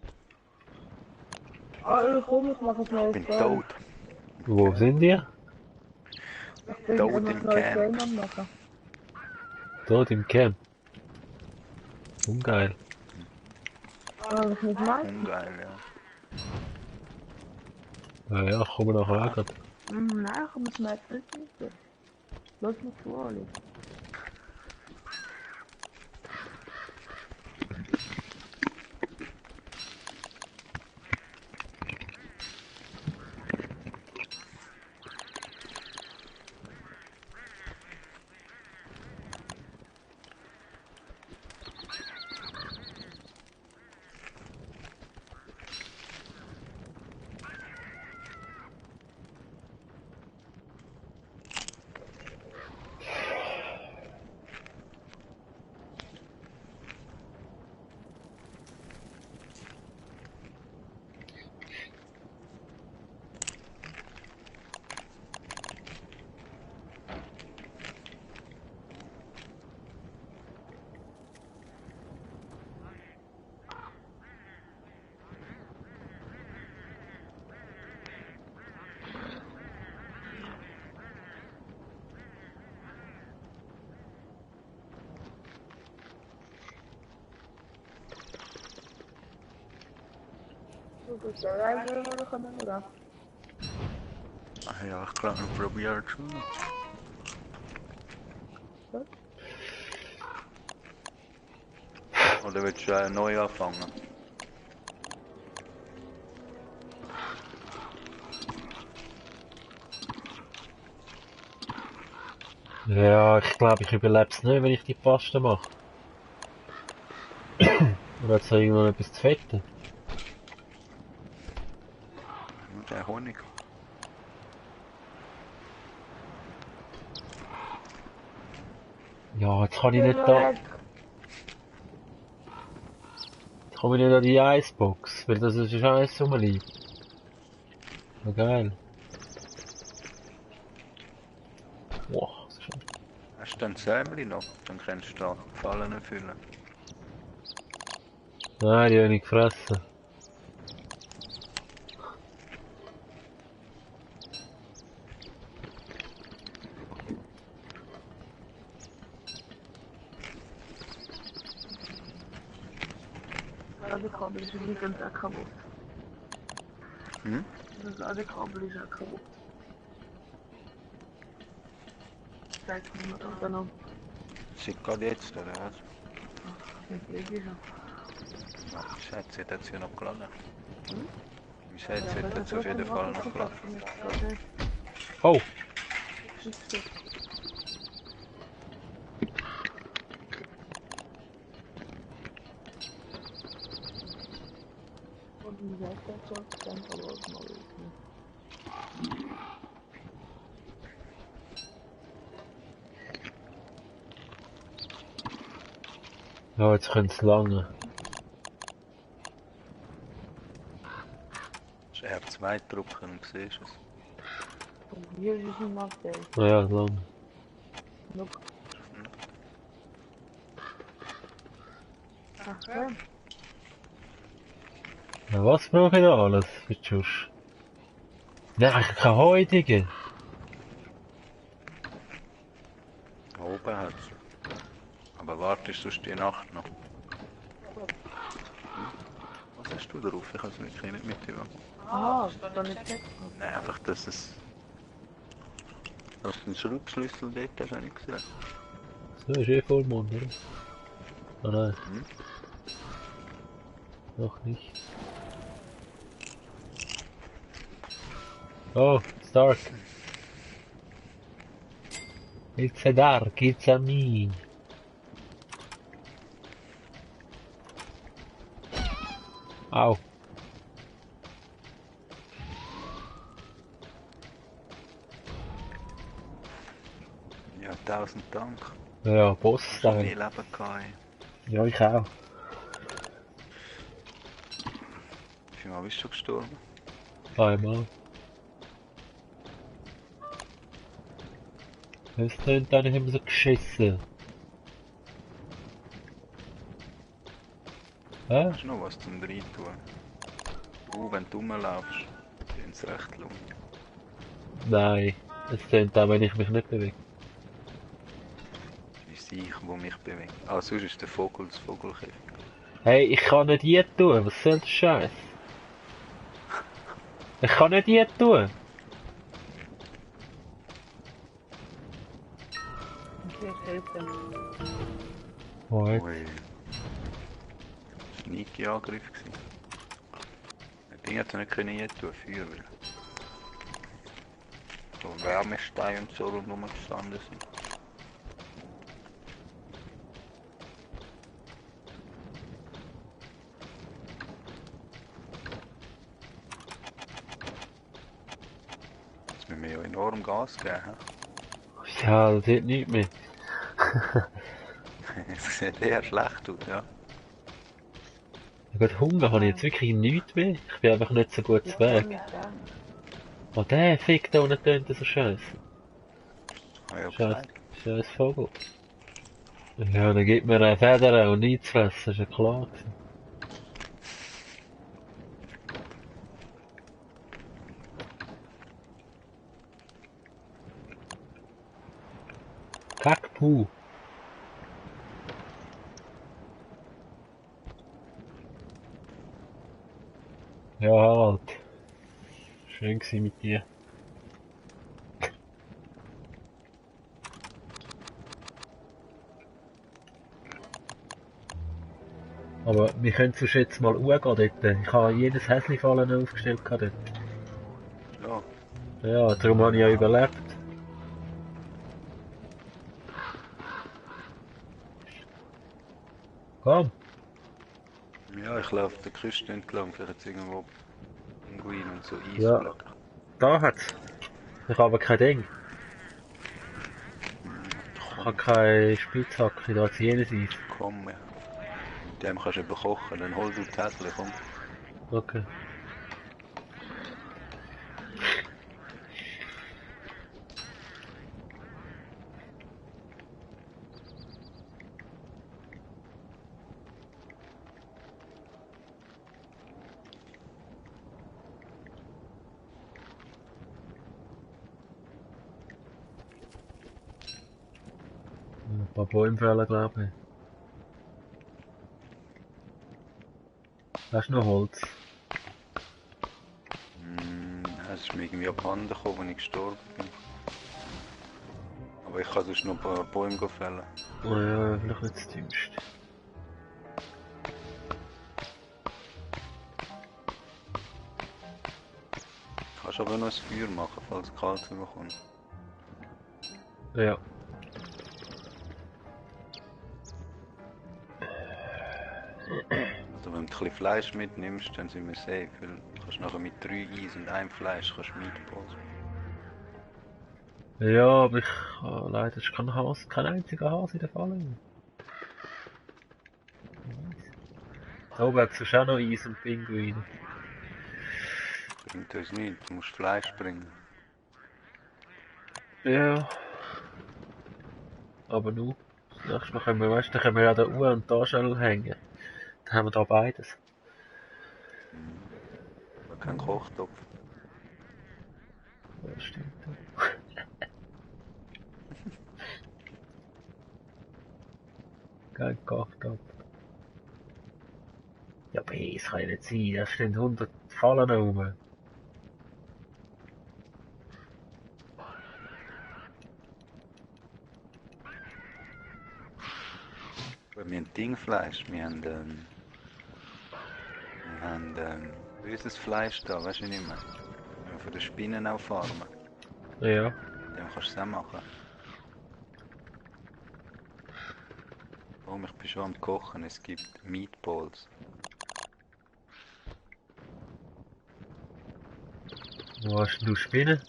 Oh, komm, ich mache ein Ich neues bin Game. tot. Wo sind wir? Ich bin Tot immer im ein neues Camp. Game am machen. Dort im Camp. Ungeil. Aber ich nicht mal. Ungeil, ja. Ja, komm nachher grad. Nein, komm, ich merke es nicht. Lass mich zu, Oli. Ist der Reise oder kommen oder? Ach ja, ich glaube, ich probiere es schon. Oder willst du neu anfangen? Ja, ich glaube, ich überlebe es nicht, wenn ich die Paste mache. Oder hat es da irgendwo etwas zu fetten? Nur der Honig. Ja, jetzt kann ich nicht da. Jetzt komme ich nicht an die Icebox, weil das ist Eis rumliegt. Ja, geil. Boah, das ist schon... Hast du ein Sämli noch? Dann kannst du da Fallen füllen. Nein, die habe ich nicht gefressen. Das Ladekabel ist übrigens auch kaputt. Hm? Das Ladekabel ist auch kaputt. Zeigt mir das dann noch. Sieht gerade jetzt, oder was? Jetzt lege ich schon. Ach, Schätze, hat jetzt hier noch geladen. Hm? Mein Schätze hat jetzt auf jeden Fall noch geladen. Oh! Und wie gesagt, das soll dann aber auch mal lösen. Ja, jetzt könnte es lange. Das ist R2 drücken und siehst es. Und hier ist ein Nachteil. Ja, lang. Nope. Ach so. Ja, was brauche ich da alles für die Schuss? Nein, ich kann heutige. Da oben hat es. Aber wartest sonst die Nacht noch. Hm? Was hast du drauf? Ich habe es wirklich nicht mit dir. Ah, das war nicht weg. Nein, einfach, dass es... Dass du den Schraubschlüssel dort hast, habe ich gesehen. So, ist eh Vollmond, oder? Ah nein, Hm? noch nicht. Oh, it's dark. It's a dark, it's a me. Au. Ja, 1000 Dank. Ja, Boss Schon viel sein. Leben gehabt. Ja, ich auch. Wie viel Mal bist du gestorben? Einmal. Es tönt eigentlich immer so geschissen. Hä? Hast du noch was zum Reintun? Wenn du rumlaufst, sind es recht laut. Nein. Es tönt auch, wenn ich mich nicht bewege. Es ist ich, der mich bewegt. Ah, sonst ist der Vogel das Vogelkäfig. Hey, ich kann nicht hier tun. Was soll das Scheiß? Ich kann nicht hier tun. Okay, helfen. Oh, jetzt. Ui. Sneaky Angriff gewesen. Das Ding hätte nicht können hier tun, Feuer. So Wärmesteine und so rundherum gestanden sind. Jetzt müssen wir ja enorm Gas geben. He? Ja, das sieht nichts mehr. Es sieht eher schlecht aus, ja. Ja, gut, Hunger habe ich jetzt wirklich nichts mehr. Ich bin einfach nicht so gut zu Weg. Oh, der Fick da unten tönt so scheiße. Ja, Scheiß, scheiß Vogel. Ja, dann gibt mir eine Feder und nichts zu fressen, ist ja klar gewesen. Kackpuh. Ja, Harald. Schön gewesen mit dir. Aber wir können sonst jetzt mal gehen dort. Ich habe jedes Häsli-Fallen aufgestellt gehabt dort. Ja, Ja, darum habe ich ja überlebt. Komm. ja, ich laufe der Küste entlang, vielleicht jetzt irgendwo Pinguin und so Ja. Eisblöcke. Da hat's. Ich habe aber kein Ding. Ich habe keine Spitzhacke, da hat's jenes Eis. Komm, ja. Mit dem kannst du eben kochen, dann hol du die Häsli, komm. Okay. Ein paar Bäume fällen, glaube ich. Hast du noch Holz? Es ist mir irgendwie abhanden gekommen, als ich gestorben bin. Aber ich kann sonst noch ein paar Bäume fällen. Oh ja, vielleicht nicht das Dümmste. Kannst aber noch ein Feuer machen, falls es kalt überkommt. Ja. Also wenn du ein bisschen Fleisch mitnimmst, dann sind wir safe, weil du kannst nachher mit 3 Eis und einem Fleisch kannst Meatballs machen. Ja, aber leider ist kein einziger Hase in der Falle. Da oben hat es auch noch Eis und Pinguine. Bringt uns nichts, du musst Fleisch bringen. Ja. Aber nur. Das nächste Mal können wir, weißt du, dann können wir ja da Uhr und da schnell hängen. Dann haben wir da beides. Aber kein Kochtopf. Das stimmt. Kein Kochtopf. Ja, aber hey, das kann ja nicht sein. Da stehen 100 Fallen oben. Aber wir haben Dingfleisch, wir haben böses Fleisch da, weißt du nicht mehr? Wenn wir von den Spinnen auch farmen, Ja. dann kannst du es auch machen. Oh, ich bin schon am Kochen, es gibt Meatballs. Wo hast du Spinnen?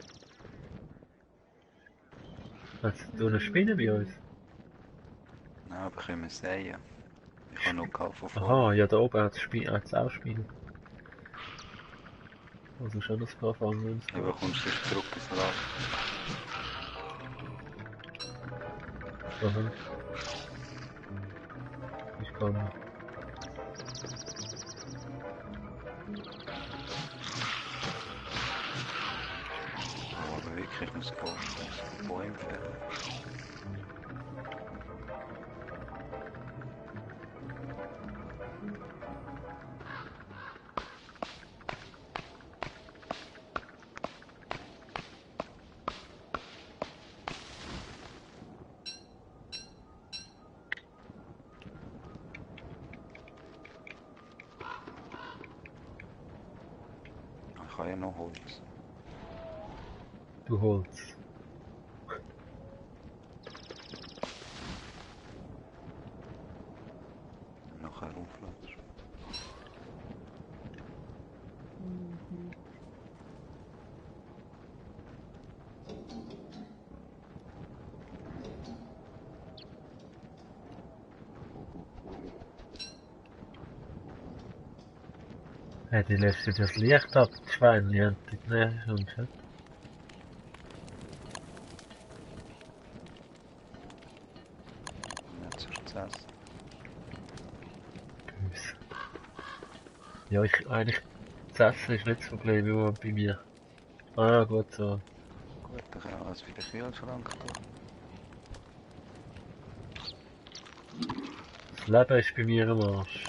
Hast du eine Spinne bei uns? Nein, aber können wir säen. Ich habe noch gehabt von vorne. Aha, ja, da oben hat es auch Spinnen. Also schon ein paar fangen uns Du bekommst es zurück ins Lager. Aha. Ich kann. Oh, aber wirklich, ich muss gehen. Bäume fällen. Ich habe ja noch Holz. Du Holz. Nachher aufladest. Hey, die lässt sich das Licht ab, die Schweine, und die schon, schon. Nicht sonst zu essen. Böse. Ja, eigentlich, das Essen ist nicht das Problem, nur bei mir. Ah ja, gut so. Gut, dann kann ich alles wieder in den Kühlschrank tun. Das Leben ist bei mir am Arsch.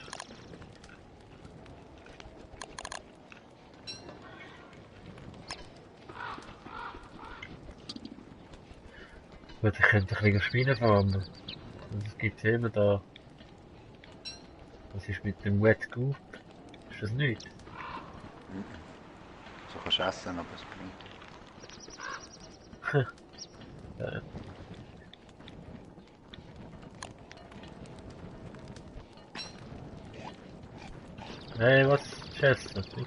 Gut, ich könnte ein bisschen Spinnen farmen. Und es gibt immer da. Was ist mit dem Wet Goop? Ist das nicht? So kannst du essen, aber es bringt. Ja. Hey, was? Chester, bitte.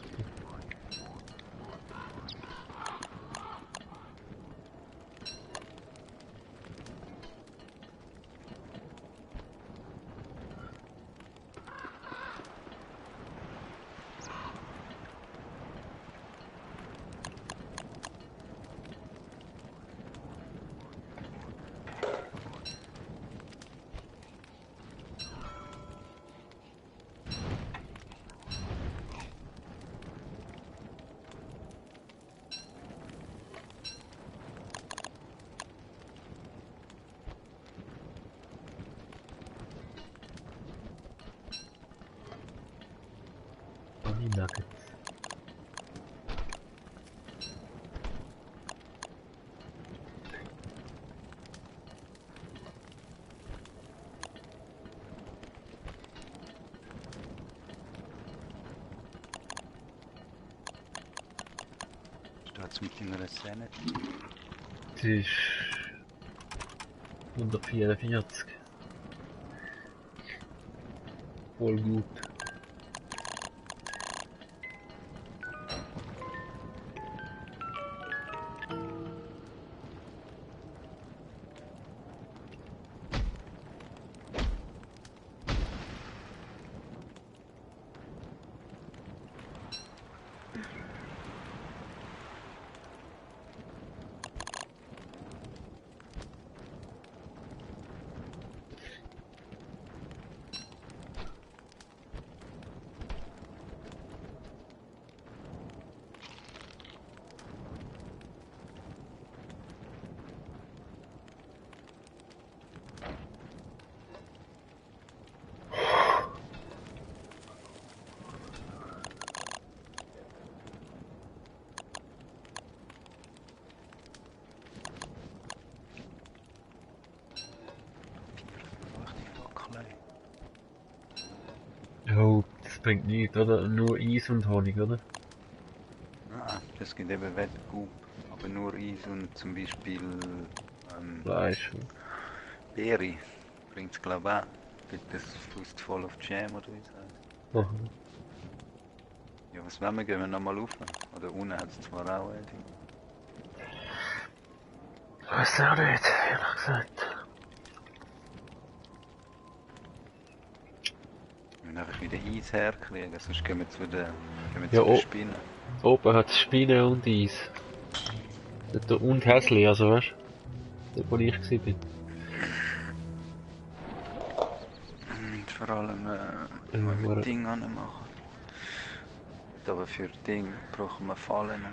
Honey Nuggets. Steht's mit deiner Szene? Das ist 144. Voll gut. Oh, das bringt nichts, oder? Nur Eis und Honig, oder? Ah, das gibt eben Wettgub, aber nur Eis und zum Beispiel Fleisch. Beere bringt es glaube ich auch. Gibt das Fust voll auf Jam oder wie es heißt. Aha. Ja, was wollen wir, gehen wir nochmal rauf? Oder unten hat es zwar auch Ding. Weiß auch nicht, ehrlich gesagt. Wir müssen einfach wieder Eis herkriegen, sonst gehen wir Ja, zu den Spinnen. oben hat es Spinnen und Eis. Und Häsli, also weißt du? Dort, wo ich war. Und vor allem Ja, mit Ding anmachen. Aber für Ding brauchen wir Fallen.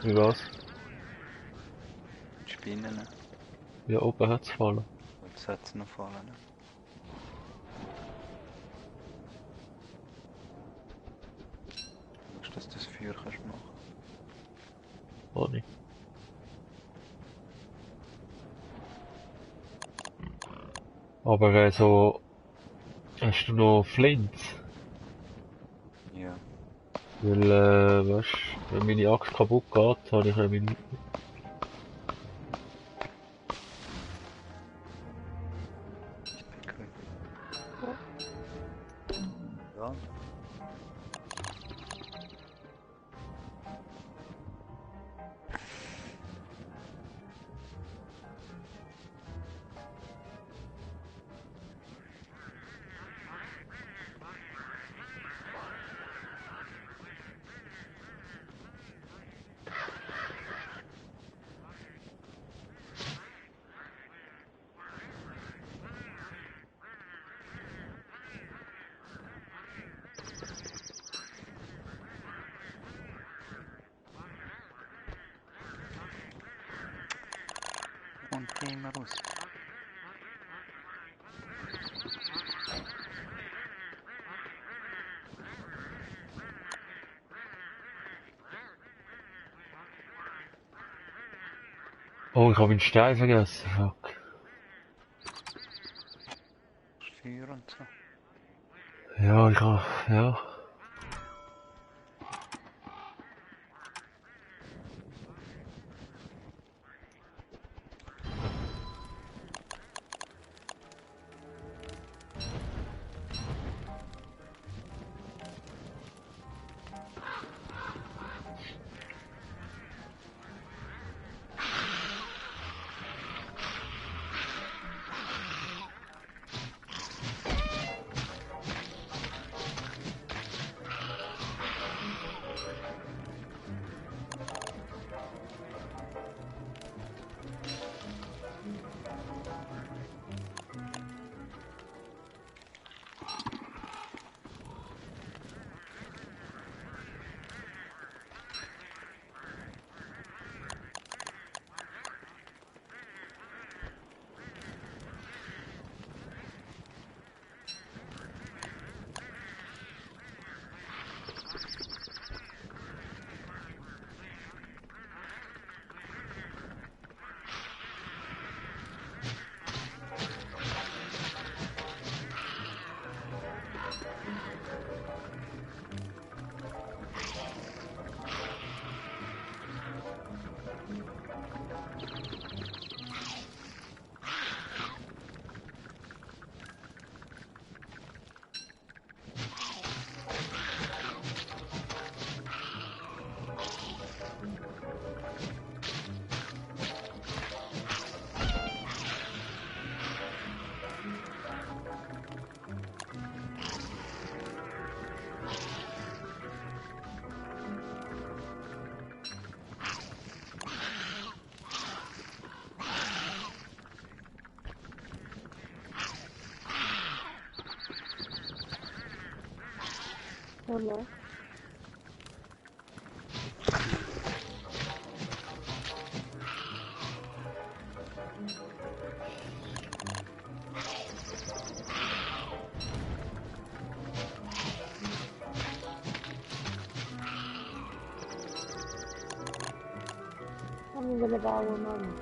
Wie was? Spinnen. Ja, oben hat es Fallen. Jetzt hat es noch Fallen. Du musst, dass du das Feuer kannst machen. Oh nicht. Aber so. Hast du noch Flints? Ja. Weil, weißt du, wenn meine Axt kaputt geht, habe ich nämlich nichts. Ja. Und gehen wir raus. Oh, ich habe den Stein vergessen. Fuck. Feuer und so. Ja, ich habe, ja. Hallo. I'm gonna buy one on.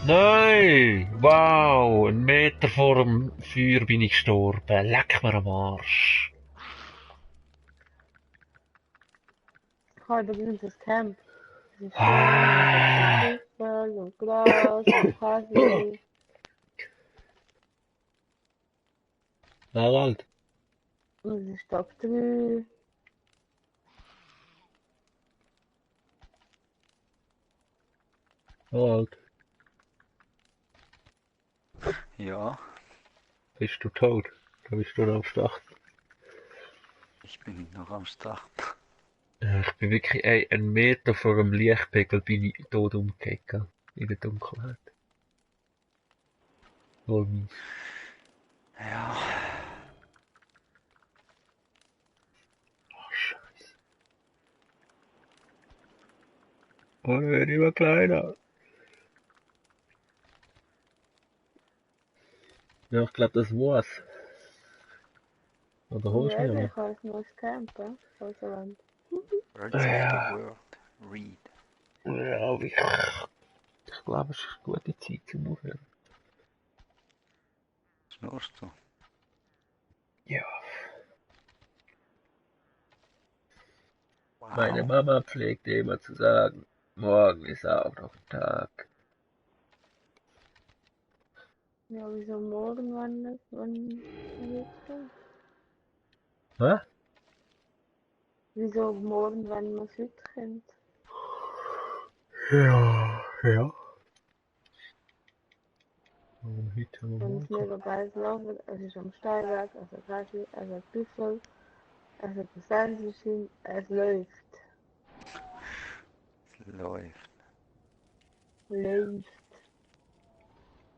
Nein! Wow! 1 Meter vor dem Feuer bin ich gestorben. Leck mir am Arsch. Ich habe übrigens das Camp. Es ist schön, Ah. es ist Fußball und Glas und Kaffee. Harald. Und es ist Tag 3. Harald. Ja, Bist du tot? Da bist du noch am Start. ich bin noch am Start. Ja, ich bin wirklich, 1 Meter vor dem Lichtpegel bin ich tot umgekehrt. In der Dunkelheit. Voll mies. Ja, Oh, Scheiße. Oh, ich werde immer kleiner. Ja, ich glaube, das war's. Oder holst du mich Ja, noch? ich habe ein neues Camp, also wenn. Words of the Ja. World. Read. Ja, aber ich glaube, es ist eine gute Zeit zum Aufhören. Schnurst du? Ja. Wow. Meine Mama pflegte immer zu sagen, morgen ist auch noch ein Tag. Ja, wieso morgen, wann jetzt denn? Was? Wieso morgen, wenn man es heute kennt? Ja, ja. Warum heute am Wenn es Morgen? mega beides laufen, es ist am Steinweg, es hat Käse, es hat Büffel, es hat eine Sandmaschine, es läuft. Es läuft. Läuft.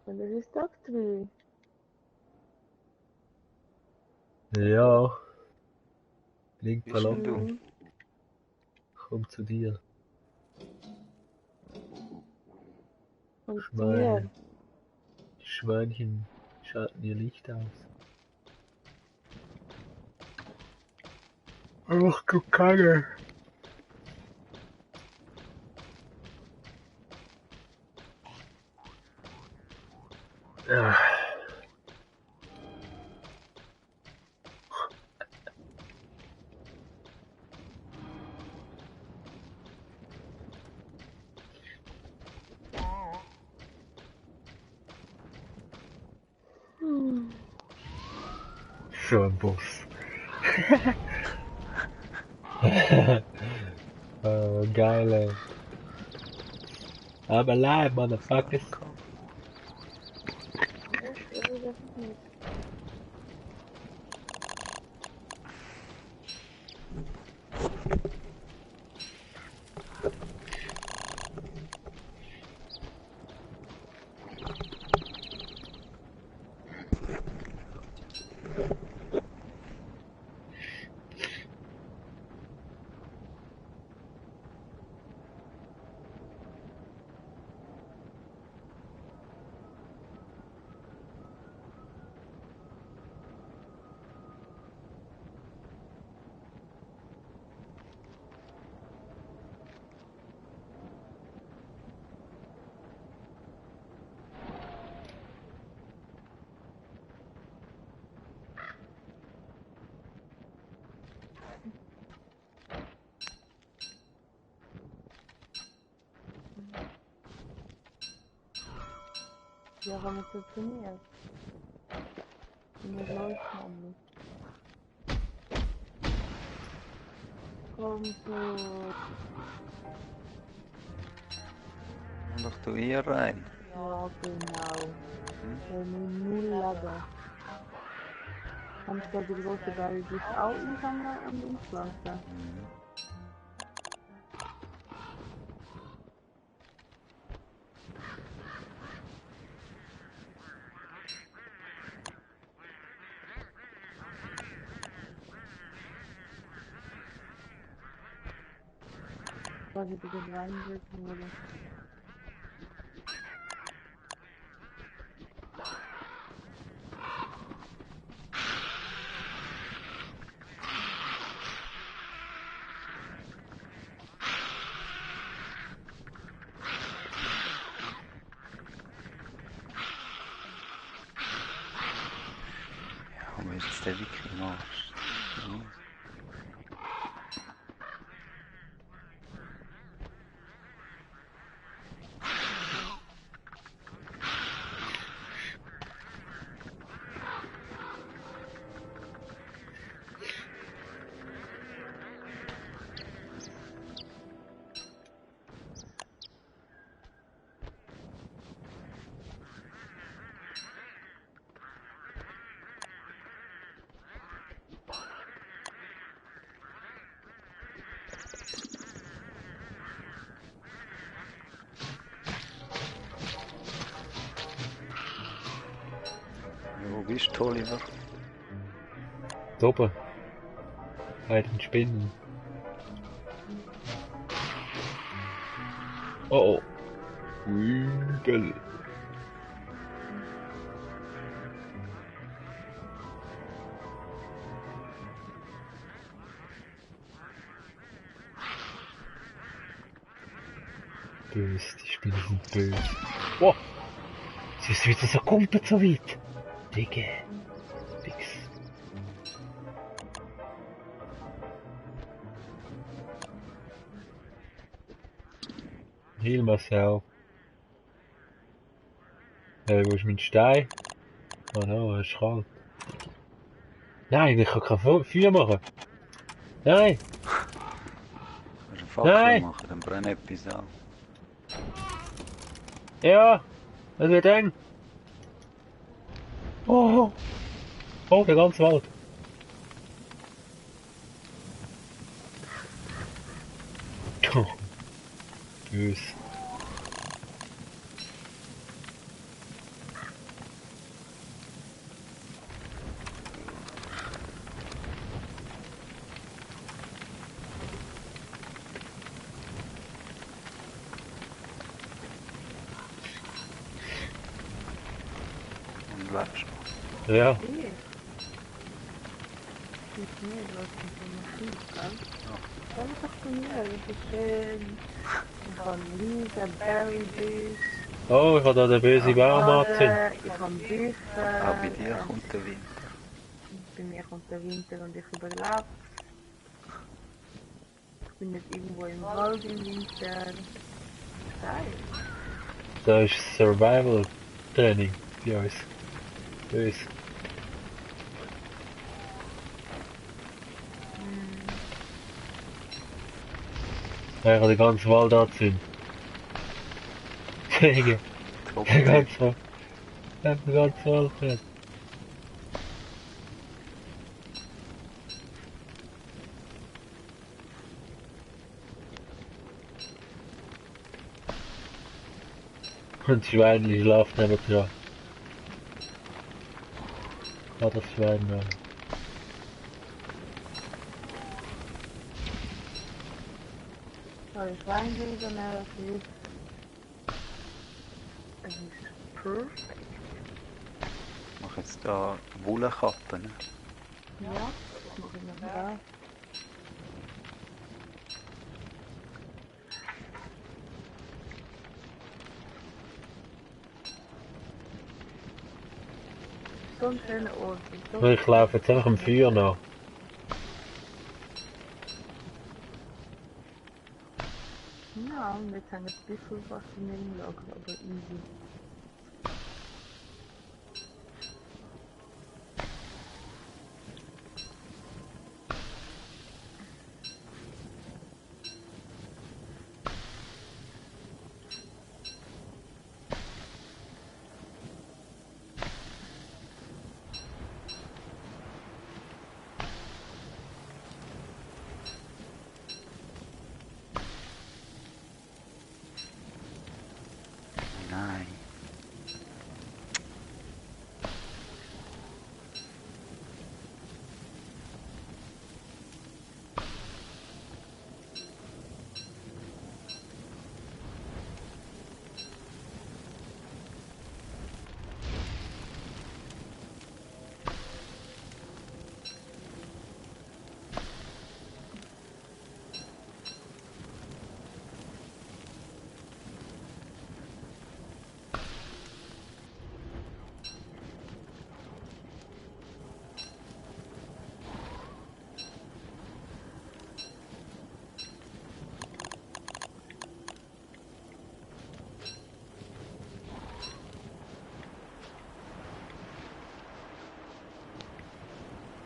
Und das ist Tag 3. Ja, klingt Bist denn du? verlockend. Komm zu dir. Und Schweine. dir? Die Schweinchen schalten ihr Licht aus. Ach du Kacke. Ja. So ein Bus. Geil, ey. I'm alive, motherfuckers. Ich will das nicht. Ja, wenn man telefoniert. Und das läuft nämlich. Komm so. Komm doch du hier rein. Ja, genau. Null Leben. Kannst du die große Berge bis auch einfangen und umschlagen? Mhm. Was ich bitte reindrücken würde. Ja, warum ist jetzt der wirklich im Arsch? Mhm. Wo bist du, Oliver? Da oben. Bei den Spinnen. Oh oh. Übel. Böse, die Spinnen sind böse. Wow. Sie ist wieder so kumpelt so weit. Digga. Fix. Heal myself. Wo ist mein Stein? Oh no, er ist kalt. Nein, ich kann kein Feuer machen. Nein! Fackel Nein! machen, dann brennt etwas an. Ja! Es wird eng! Oh! Oh, der ganze Wald! Oh, bös. Und lebst noch. Ja, Nee. Funktioniert was mit der Maschine, gell? Das funktioniert. Das ist von Lisa Berry oh, ich habe da den bösen Baum angezündet. ich habe Bücher. Auch bei dir kommt der Winter. Bei mir kommt der Winter und ich überlebe. Ich bin jetzt irgendwo im Wald im Winter. Geil. Da ist Survival Training bei uns. Bös. Ja, ich habe den ganzen Wald angezündet. Deswegen, Top. der ganze Wald. Ich habe den ganzen Wald gebrannt. Und das Schweinchen schlaft nebendran. Ja, das Schwein noch. Soll ich reingehen, dann ist es ist perfekt. Ich mache jetzt da Wollenkappen. Ja, das mache ich noch da. So ein schöner Ort. So Ich laufe jetzt einfach am Feuer nach. ja, und jetzt haben wir ein bisschen was in dem Lager, aber easy. Nein.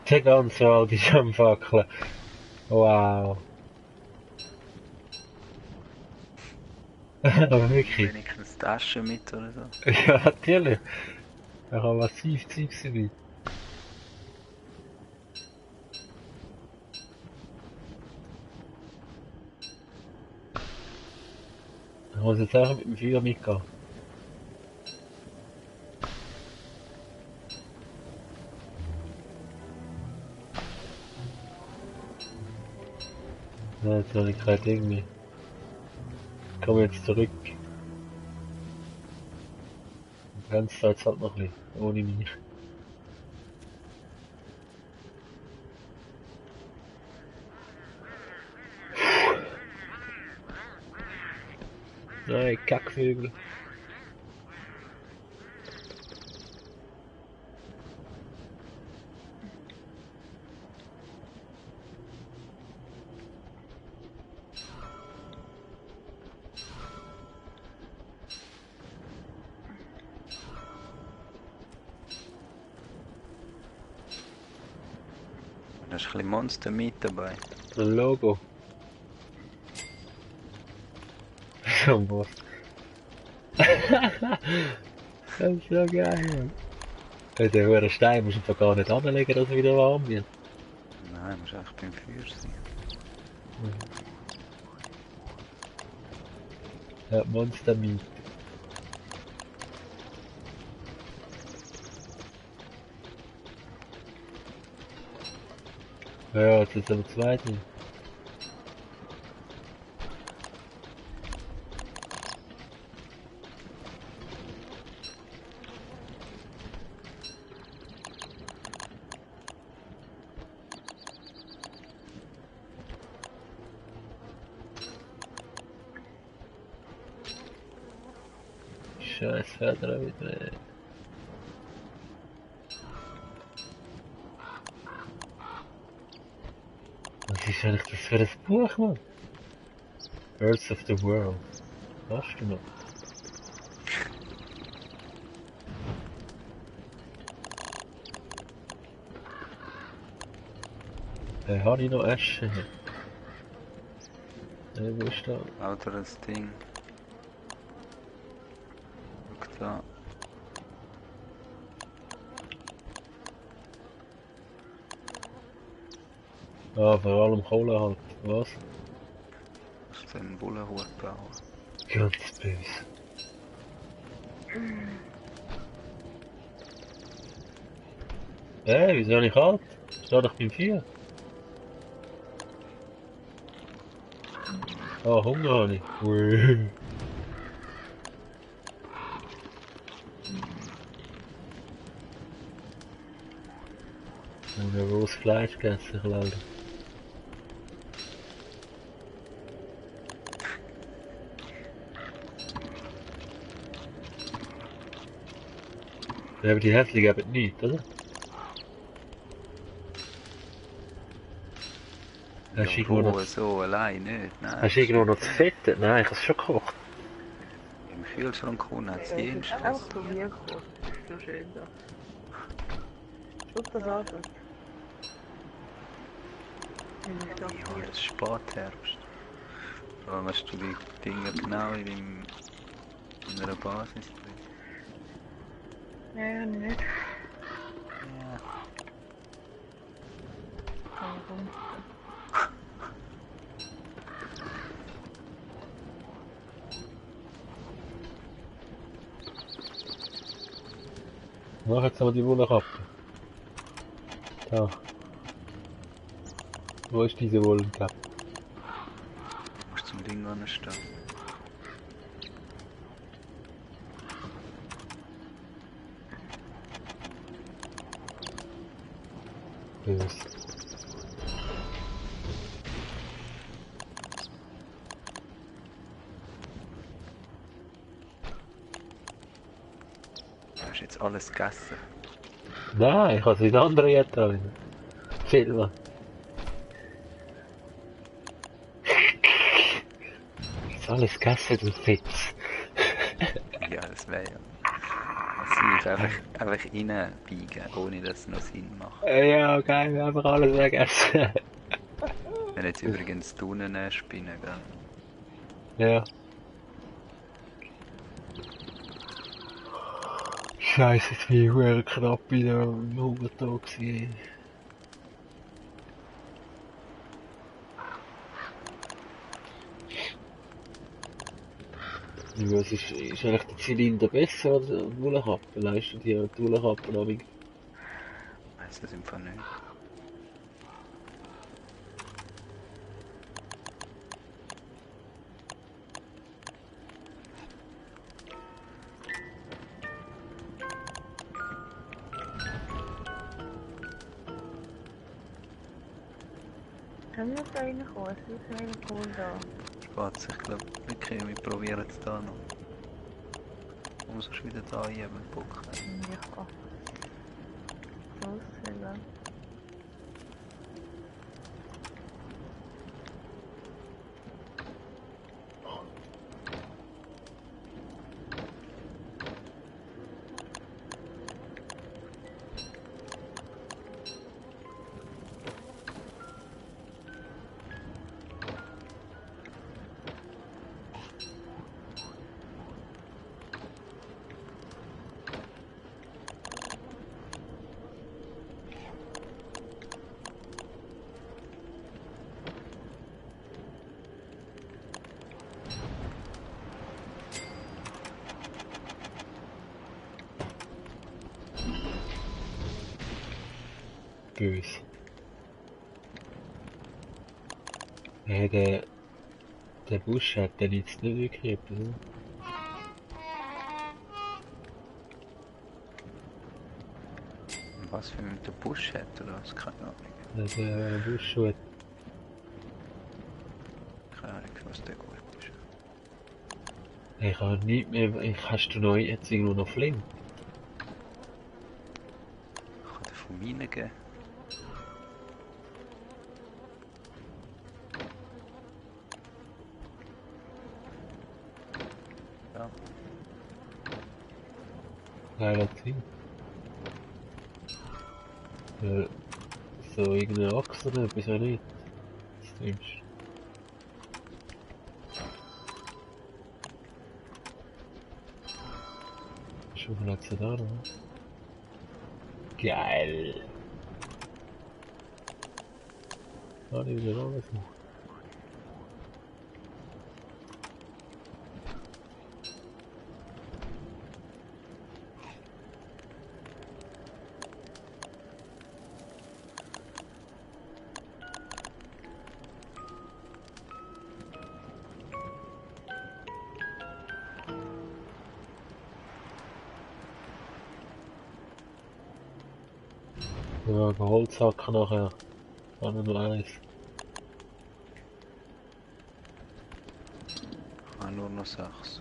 Der ganze Wald ist am Fackeln. Wow. Aber wirklich. Wenigstens Taschen mit oder so. Ja, natürlich. Da kann massiv Zeug sein. Ich muss jetzt auch mit dem Feuer mitgehen. Nein, jetzt habe ich kein Ding mehr. Ich komme jetzt zurück. Die ganze Zeit halt noch ein bisschen, ohne mich. Nein, Kackvögel. Da ist ein bisschen Monster mit dabei. Ein Logo. Schon was. Das ist so geil, Mann. Den hohen Stein musst du einfach gar nicht anlegen, dass er wieder warm wird. Nein, musst einfach beim Feuer sein. Ja, Monster Meat. Ja, jetzt ist aber zweite. Scheiß Väter wieder. Was ist eigentlich das für ein Buch, Mann? Earth of the World. Hast du noch? Habe ich noch Asche? Wo ist da? Lauter das Ding. Guck da. Ah, vor allem Kohle halt. Was? Musst du einen Bullenhut bauen. Ganz böse. Wieso habe ich kalt? Steh doch beim Feuer. Ah, Hunger habe ich. Ui. Ich habe rohes Fleisch gegessen, glaube ich. Ja, aber die Häftlinge geben nichts, oder? Hast du irgendwo noch, So allein nicht. Nein. hast du irgendwo noch zu fette? Nein, ich habe es schon gekocht. Im Kühlschrank unten hat es Ja, jeden es ist auch zu mir gekommen. So schön da. Schutz das an. Ja, es ist Spätherbst. Vor allem hast du die Dinge genau in einer Basis drin. Ja, nicht. Ja. Warum? Mach jetzt aber die Wollkappe. Da. Wo ist diese Wollenkappe? Du musst zum Ding anstehen. Böse. Du hast jetzt alles gegessen. Nein, ich habe es in andere getan. Silber. Ist alles gegessen, du Fitz. Ja, das wäre ja. Massiv einfach reinbiegen, ohne dass es noch Sinn macht. Ja, geil, einfach alles vergessen. Wenn jetzt übrigens die unten spinnen, gell? Ja. Scheiße, jetzt bin ich verdammt knapp wieder am Hungertag gewesen. Was ist eigentlich der Zylinder besser oder die Wollkappe? Leistet die Wollkappe noch nicht? Weiss das im Fall nicht. Haben wir da reingekommen? Es ist mega cool da. Spatz, ich glaube wirklich, wir probieren es da noch. Und sonst wieder da heben, Bock. Ja. So aussehen. böse. Der Busch hat den jetzt nicht gekriegt, oder? Was für mit der Busch hat oder was? Keine Ahnung. Der Busch hat. Keine Ahnung, was der gut ist. Ich habe nicht mehr. Hast du noch jetzt irgendwo noch Flint? Ich kann dir von meinen geben. Ja, Geiler Typ. So irgendeine Achse oder etwas auch nicht. Das nimmst. Schaufel hat's ja da noch. Geil! Kann ich wieder alles machen. Ja, Holzhacken nachher. Kann ich nur eins. ich habe nur noch 6.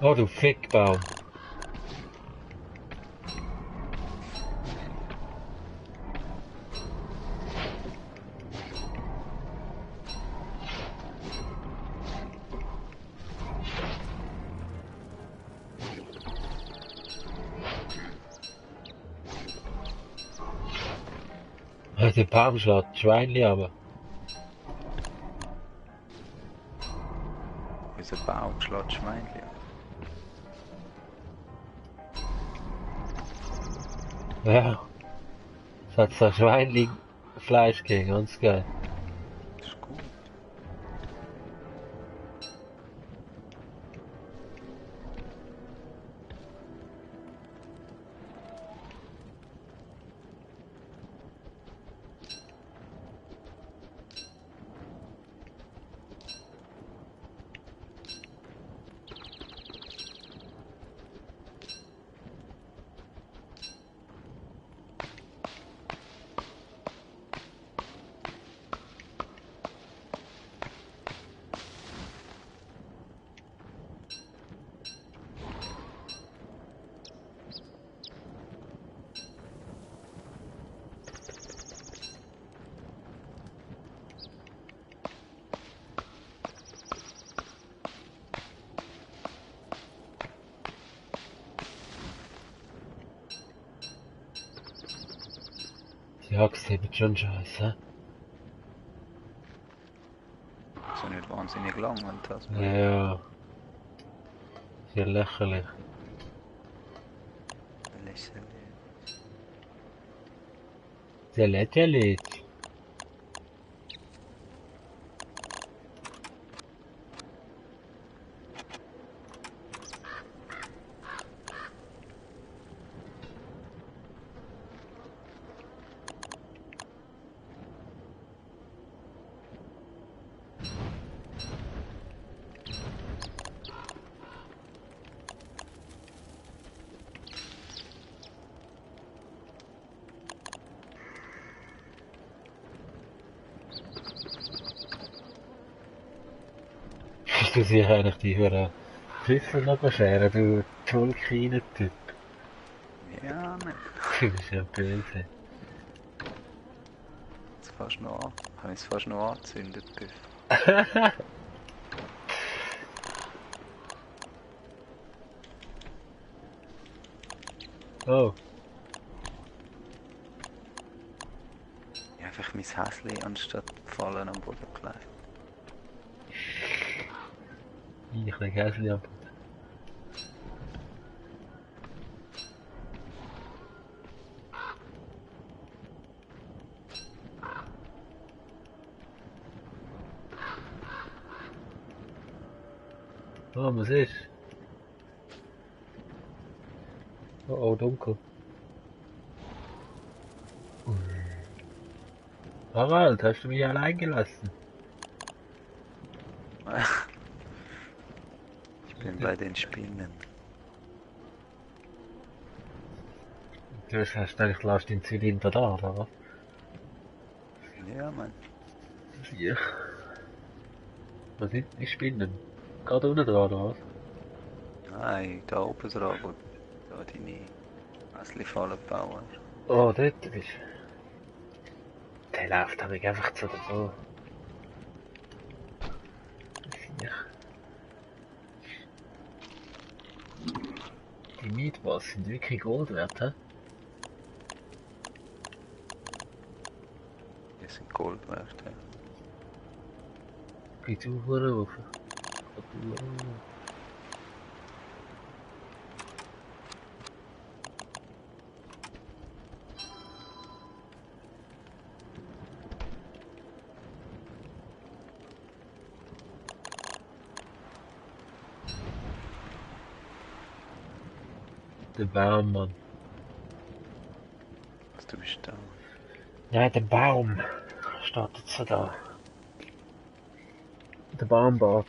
Oh, du Fickbaum. Der Baum schlägt Schweinli aber. Unser Baum schlägt Schweinchen. Ja. Es hat so Schweinli Fleisch gegeben, ganz geil. Das ist gut. Die Axt hebt schon Scheiße. Ist ja nicht wahnsinnig lang, wenn das mal. Ja. Sehr lächerlich. Lächerlich. Sehr lächerlich. Bist du sicher eigentlich die höheren Schlüssel noch bescheren, du Tolkien-Typ? Ja, ne. Du bist ja böse. Jetzt fast noch an. Habe ich es fast noch angezündet, Biff. Oh, Ich habe einfach mein Häschen anstatt fallen am Boden gelegt. ich ein Käse am Boden. Oh, was ist? Oh, oh, dunkel. Harald, hast du mich allein gelassen? Ich bin bei den Spinnen. Du hast eigentlich lasst den Zylinder da, oder was? Ja, Mann. Ja. Was sind die Spinnen? Gerade unten dran, oder was? Nein, da oben dran, wo da deine Häschen-Fallen bauen. Oh, dort bist du. Der läuft aber einfach zu oder so. Ja. Die Meatballs sind wirklich Gold wert, hä? Die sind Gold wert, ja. Geht's auf oder rauf? Der Baum, Mann. Was, du bist da? Nein, der Baum steht jetzt so da. Der Baumbart.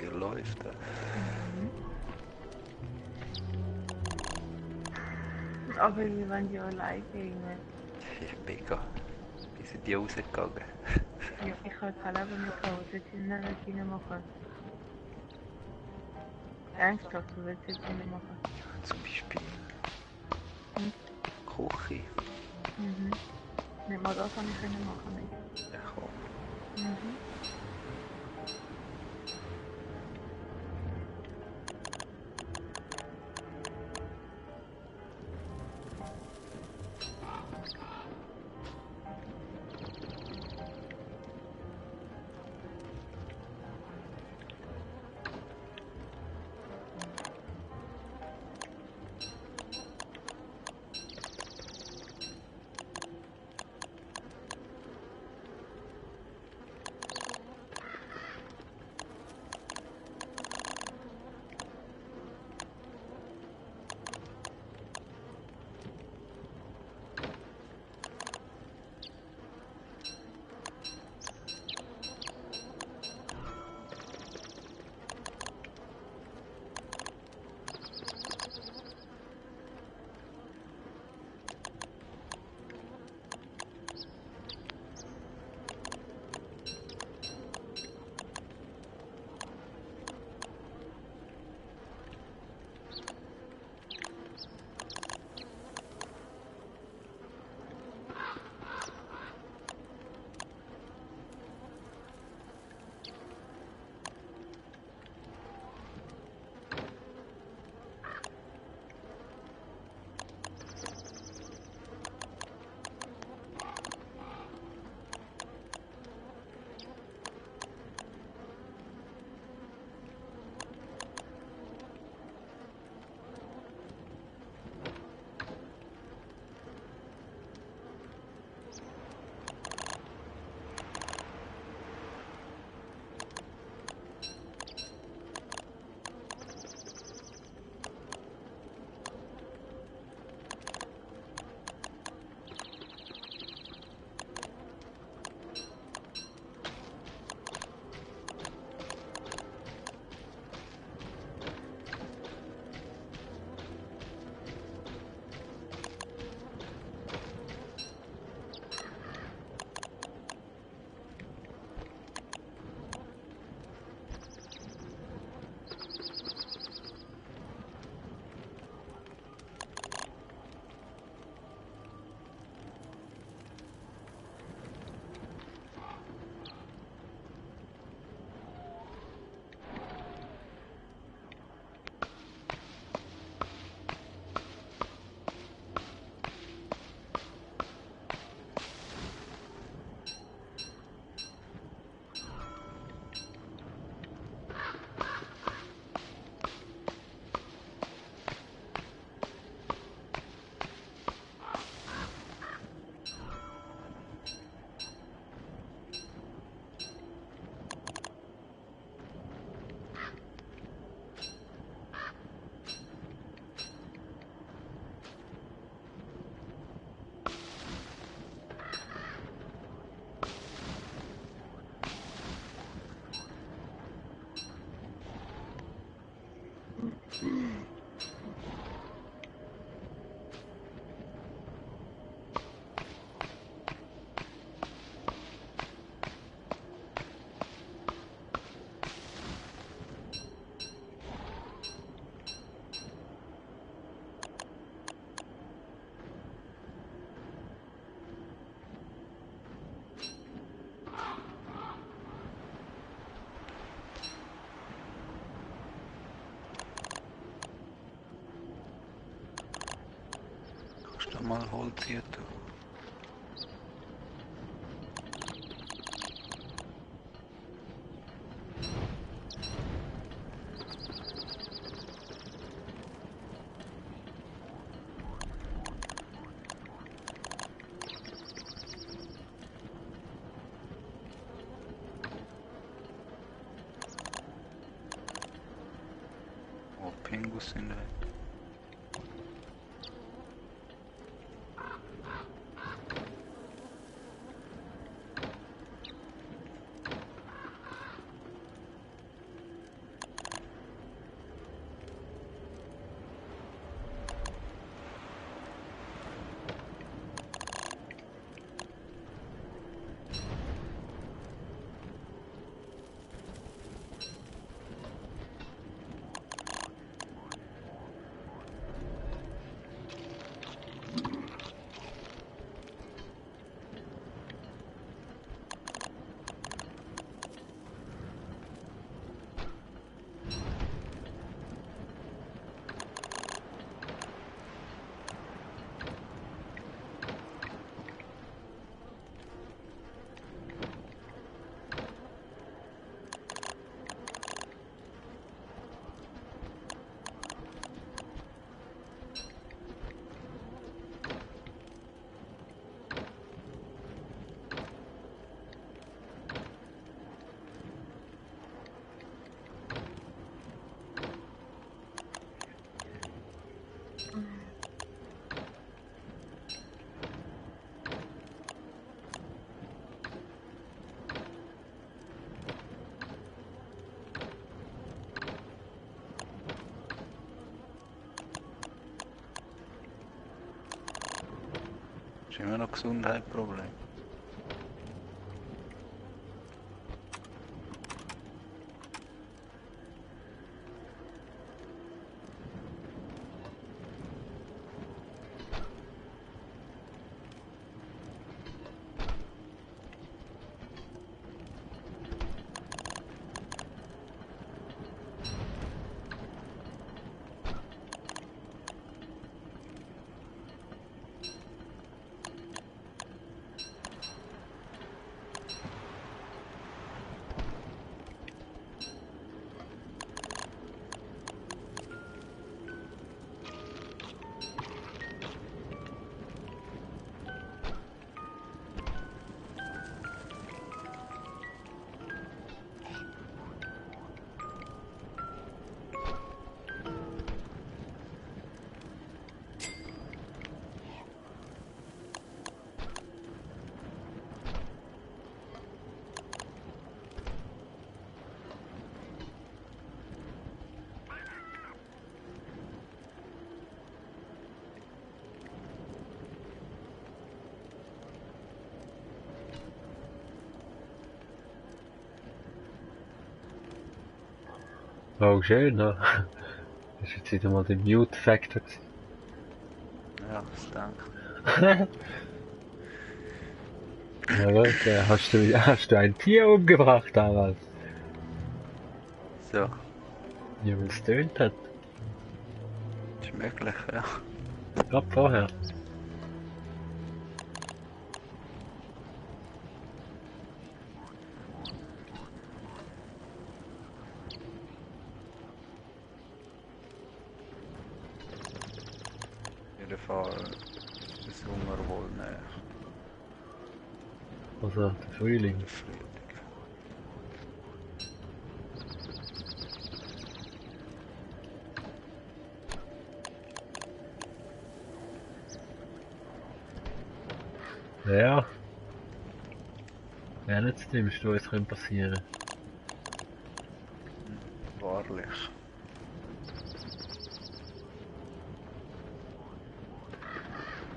Die läuft da. Aber wir wollen ja allein gehen. Ja, mega. Wie sind die rausgegangen? Ja, ich habe kein Leben mehr gehabt, was willst du nicht reinmachen? Ernsthaft, was willst du jetzt reinmachen? Zum Beispiel. Hm? Küche. Mhm. Nicht mal das habe ich können machen, nicht. Ja, komm. Mhm. Kannst du mal Holz hier tun? Oh, Pingus sind weg. Ist immer noch Gesundheitsproblem. Oh, schön, ne? Das ist jetzt wieder mal der Mute-Factor gewesen. Ja, das denke Ja, gut, hast du ein Tier umgebracht damals? ich. So, Wie man es tönt hat. ist möglich, ja. Gerade vorher. Auf jeden Fall ist der Sommer wohl näher. Also, der Frühling. Der Frühling. Ja. Wäre nicht das Dümmste, was uns passieren könnte. Wahrlich.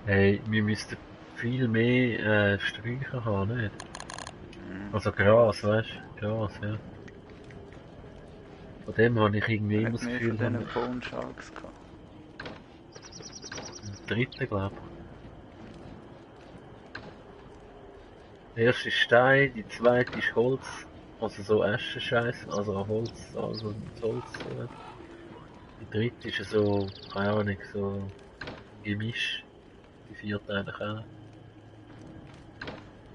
Hey, wir müssten viel mehr Sträucher haben, nicht? Mhm. Also Gras, weißt du? Gras, ja. Von dem habe ich irgendwie immer Nicht das mehr Gefühl, von haben diesen Bone Sharks gehabt. wir den dritten, glaube ich. Der erste ist Stein, die zweite ist Holz, also so Eschenscheiß, also Holz, also mit Holz. Die dritte ist so, keine Ahnung, so ein Gemisch. Die vierte eigentlich auch.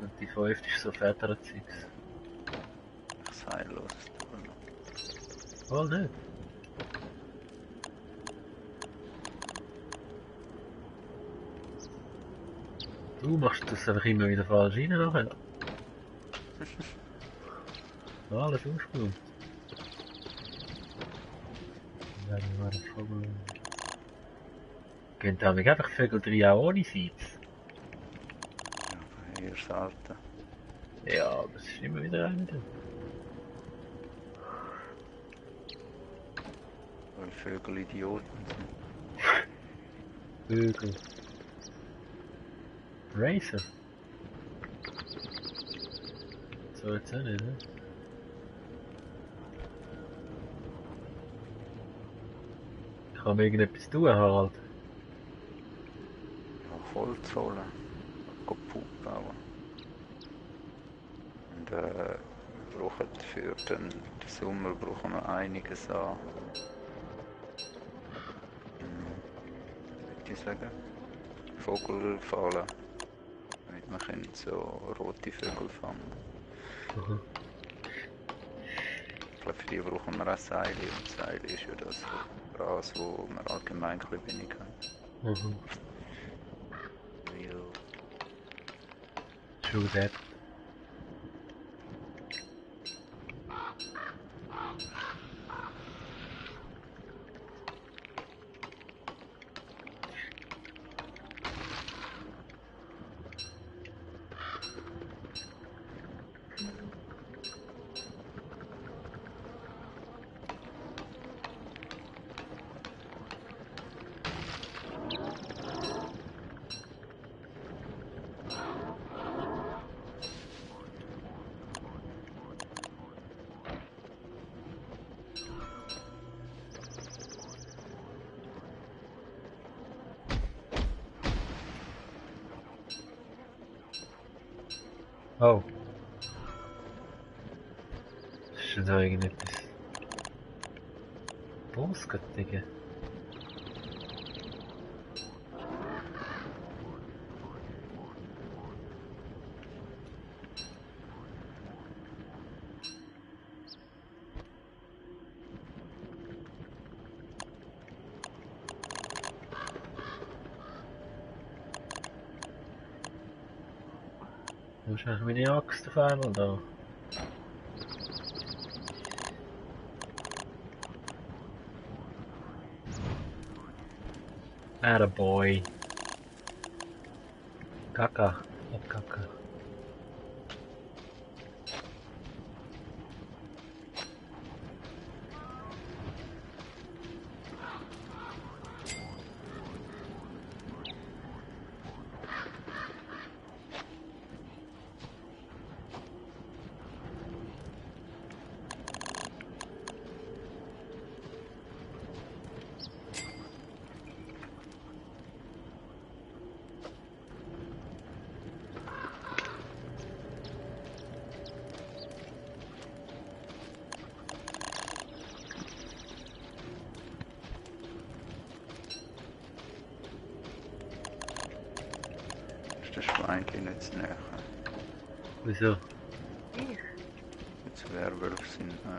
Und die fünfte ist so Federzeugs. Das heilloses Tun. Wohl nicht. Du machst das einfach immer wieder falsch rein nachher. Alles ausgeräumt. Ja, die waren Vogel. Gehen da einfach Vögel drin auch ohne Sitz? Ja, aber eher selten. Ja, aber es ist immer wieder einer drin. Weil Vögel Idioten sind. Vögel. Racer? So jetzt auch nicht, ne? Kann man irgendetwas tun, Harald? Ja, Holz holen. Kaputt bauen. Und wir brauchen für den Sommer brauchen wir einiges an. Wie ich sagen? Vogelfallen. Damit wir können so rote Vögel fangen. Mhm. Ich glaube, für die brauchen wir auch Seile. Und Seile ist ja das Gras, wo wir allgemein ein bisschen wenig haben. Mhm. Weil True that. Oh. Was ist denn da irgendetwas? Bosgöttige. Wo ist eigentlich meine Axt auf einmal da? Attaboy. Kaka. Oh, Kaka. Ist das Schweinchen nicht zu näher? Wieso? Ich? Jetzt Werwölfe sind da.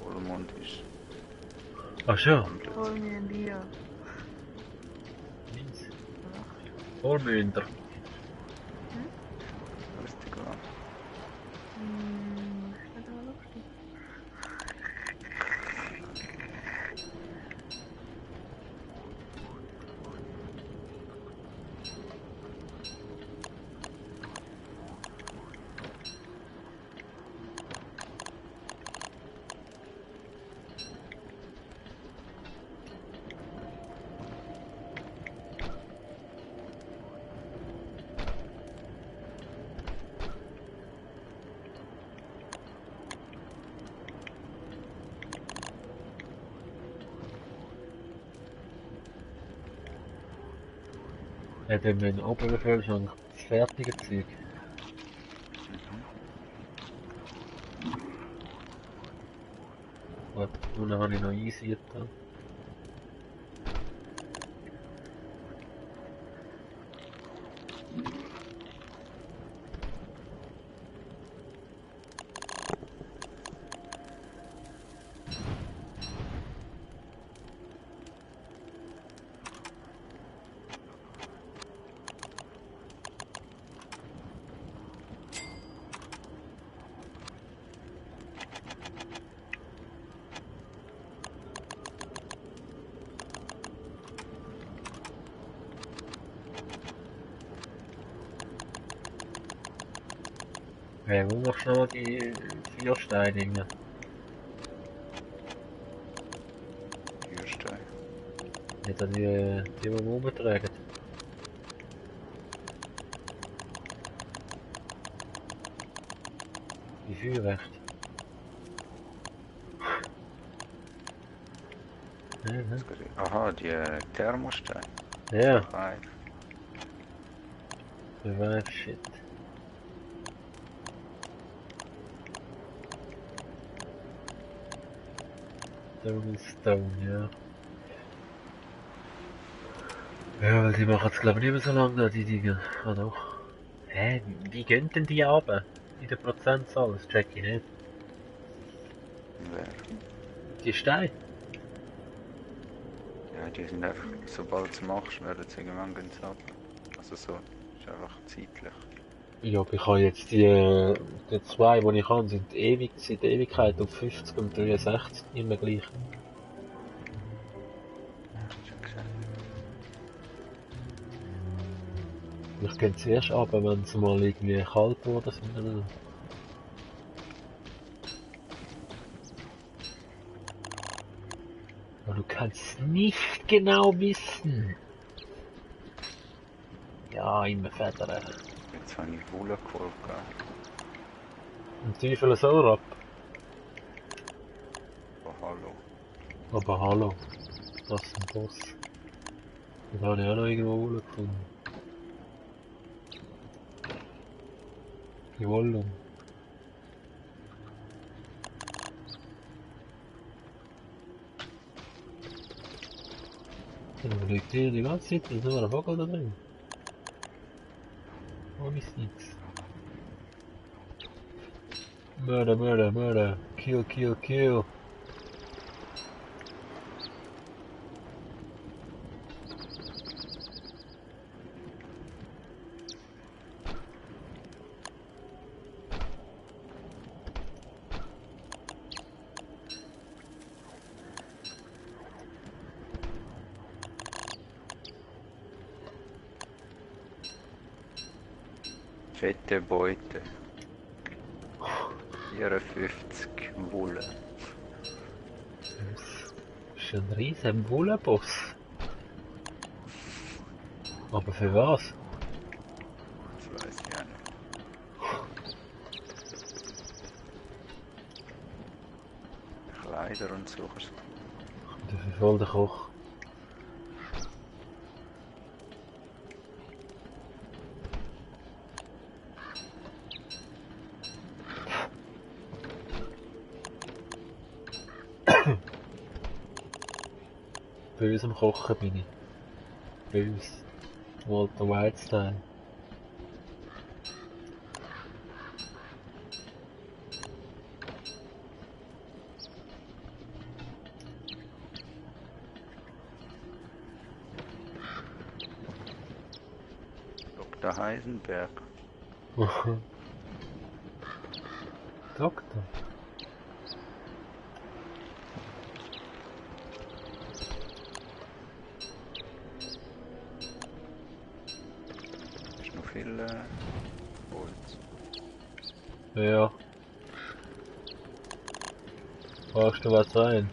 Vollmond ist Ach schon. handelt. Hol mir ein Bier. Vollmünder. Lustig, oder? Ist nicht aber lustig. Hat er meinen Oberbefehl schon das fertige Zeug? Gut, nun habe ich noch easy da. Hey, wo machst du noch die 4 Steine? Türstein. Nicht an die wir rumtragen. Wie viel recht? Aha, die Thermosteine. Ja, Reif. Revive Shit. Stone ist Stone, ja. Ja, weil die machen es glaube ich nicht mehr so lange da, die Dinge. Ah doch. Hä, wie gehen denn die runter? In der Prozentzahl? Das check ich nicht. Wer? Die Steine? Ja, die sind einfach, sobald du es machst, werden sie irgendwann gehen ab. Also so, ist einfach zeitlich. Ja, aber ich habe jetzt die 2, die ich habe, sind ewig, seit Ewigkeit auf 50 und 63 immer gleich. Schon gesehen. Ich gehe zuerst runter, wenn sie mal irgendwie kalt worden sind oder so. Aber du kannst es nicht genau wissen. Ja, immer Federn. Jetzt habe ich Wolle geholt. Und Teufel so ab. Hallo. Aber hallo, das ist ein Boss. Den habe ich auch noch irgendwo gefunden. Die Wollung. Dann liegt hier die ganze Zeit, da ist nur ein Vogel da drin. Ohne nichts. Murder, murder, murder. Kill, kill, kill. Fette Beute. 54 Bullen. Das ist ein riesen Bullenboss. Aber für was? Das weiß ich auch nicht. Kleider und so. Der ist voll der Koch. Bei uns am Kochen bin ich. Bei uns. Walter White Style. Dr. Heisenberg. Doktor. Ist noch viel Holz. Ja. Brauchst du was rein?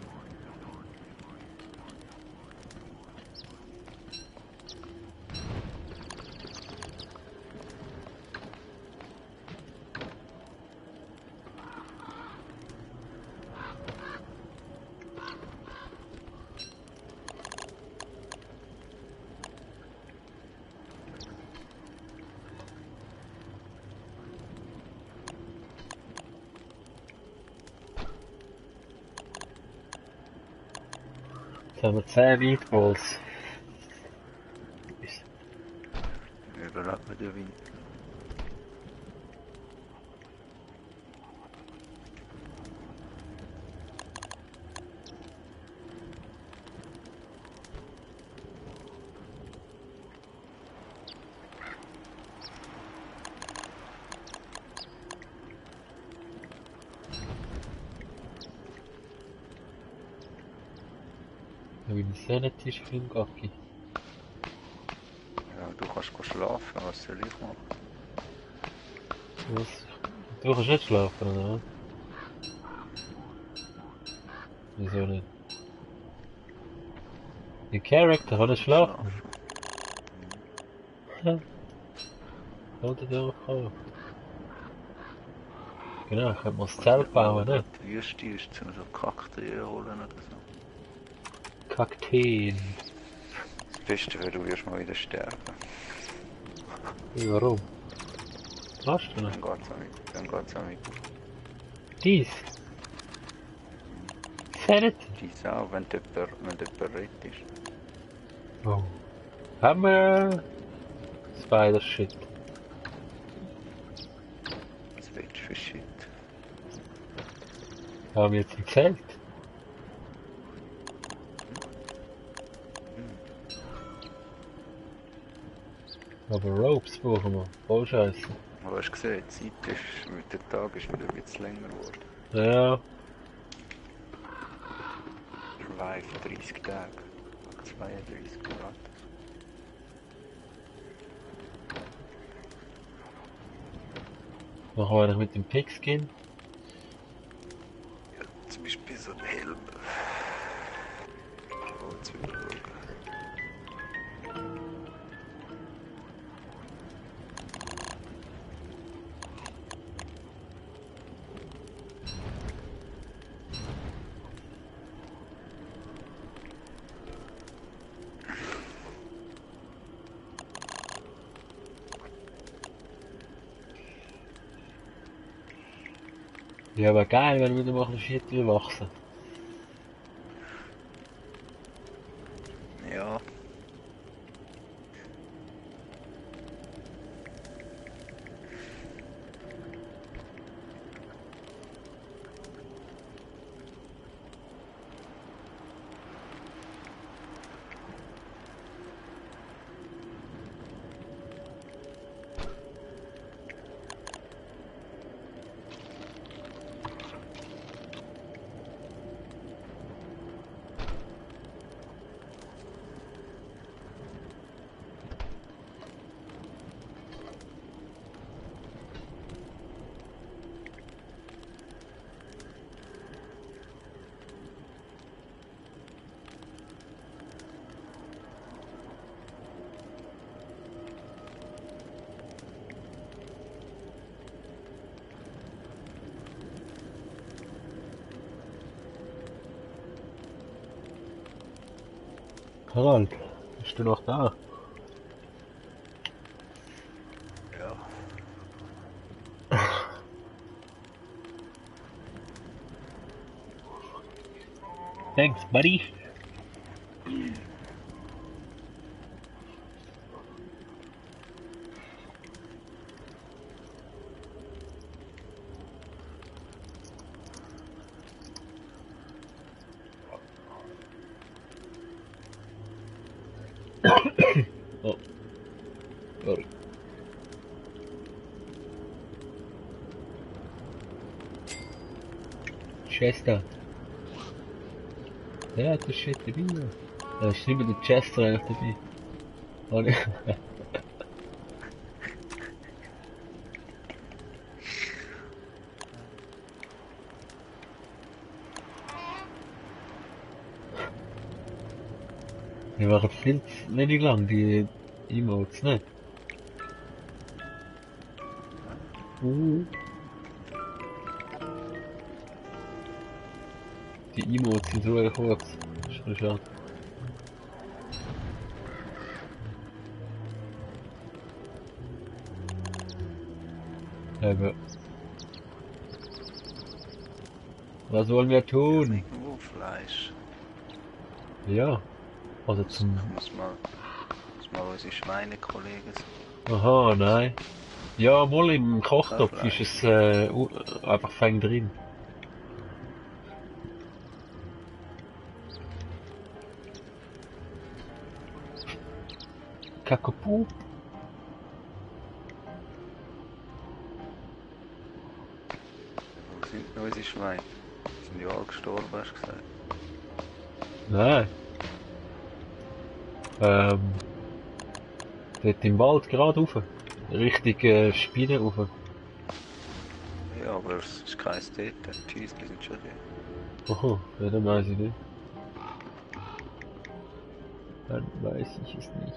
Jetzt haben wir 10 Meatballs. Überall mit der Wind. Ja, wie ein Sennetisch für den Gacki. Ja, du kannst schlafen, was soll ich machen? Was? Du kannst nicht schlafen, oder? Wieso nicht? Die Charakter kann nicht schlafen. Oder der auch. Genau, ich könnte mal das Zelt bauen, ne? Die Wüste ist, zum so Kakteen holen oder so. Kakteen. Das Beste wäre, du wirst mal wieder sterben. Warum? Hast du noch? Dann geht's auch mit. Dies? Sanity? Dies auch, wenn jemand rettest. Oh. Haben wir Spider-Shit? Was willst du für Shit? Haben wir jetzt ein Zelt? Aber Ropes brauchen wir. Voll scheiße. Aber hast du gesehen, die Zeit ist, mit der Tag ist wieder ein bisschen länger geworden. Ja. Live 30 Tage. 32 Grad. Machen wir eigentlich mit dem Pigskin? Ja, zum Beispiel so ein Helm. Oh, jetzt wieder schauen. Ja, aber geil, wenn wir wieder mal ein Viertel wachsen. Ja. Harald, bist du noch da? Ja. Thanks, buddy. Oh, sorry. Chester. Ja, das ist shit dabei. Da ist nicht mehr der Chester eigentlich dabei. Oh, ne. Die waren viel zu wenig lang, die Emotes, ne? Die Emotes sind so kurz. Das ist schon schade. Aber was wollen wir tun? Irgendwo Fleisch. Ja. Also Ich zum... muss mal unsere Schweinekollegen suchen. Aha, nein. Ja, mal im Kochtopf Fleisch. ist es einfach fein drin. Kakapu. Wo sind denn unsere Schweine? Sind die alle gestorben, hast du gesagt? Nein. Dort im Wald gerade rauf. Richtig Spinnen rauf. Ja, aber es ist kein dort. Die Schießli sind schon da. Aha, ja, dann weiß ich nicht. Dann weiß ich es nicht.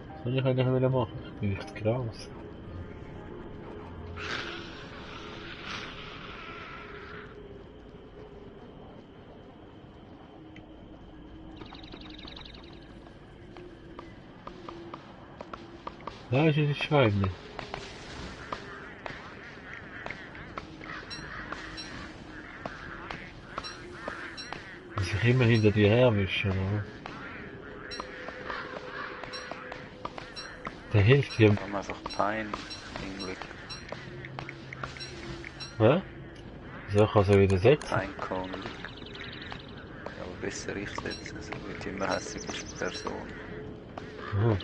Was soll ich eigentlich wieder machen? Ich bin echt krass. Da ist ein Schwein. Dass ich immer hinter dir herwische, oder? Der hilft dir. Wir haben einfach Pein hinlegen. Hä? So kann er wieder setzen. Peincone. Ja, aber besser ich setzen, so wird immer hässliche Person. Aha.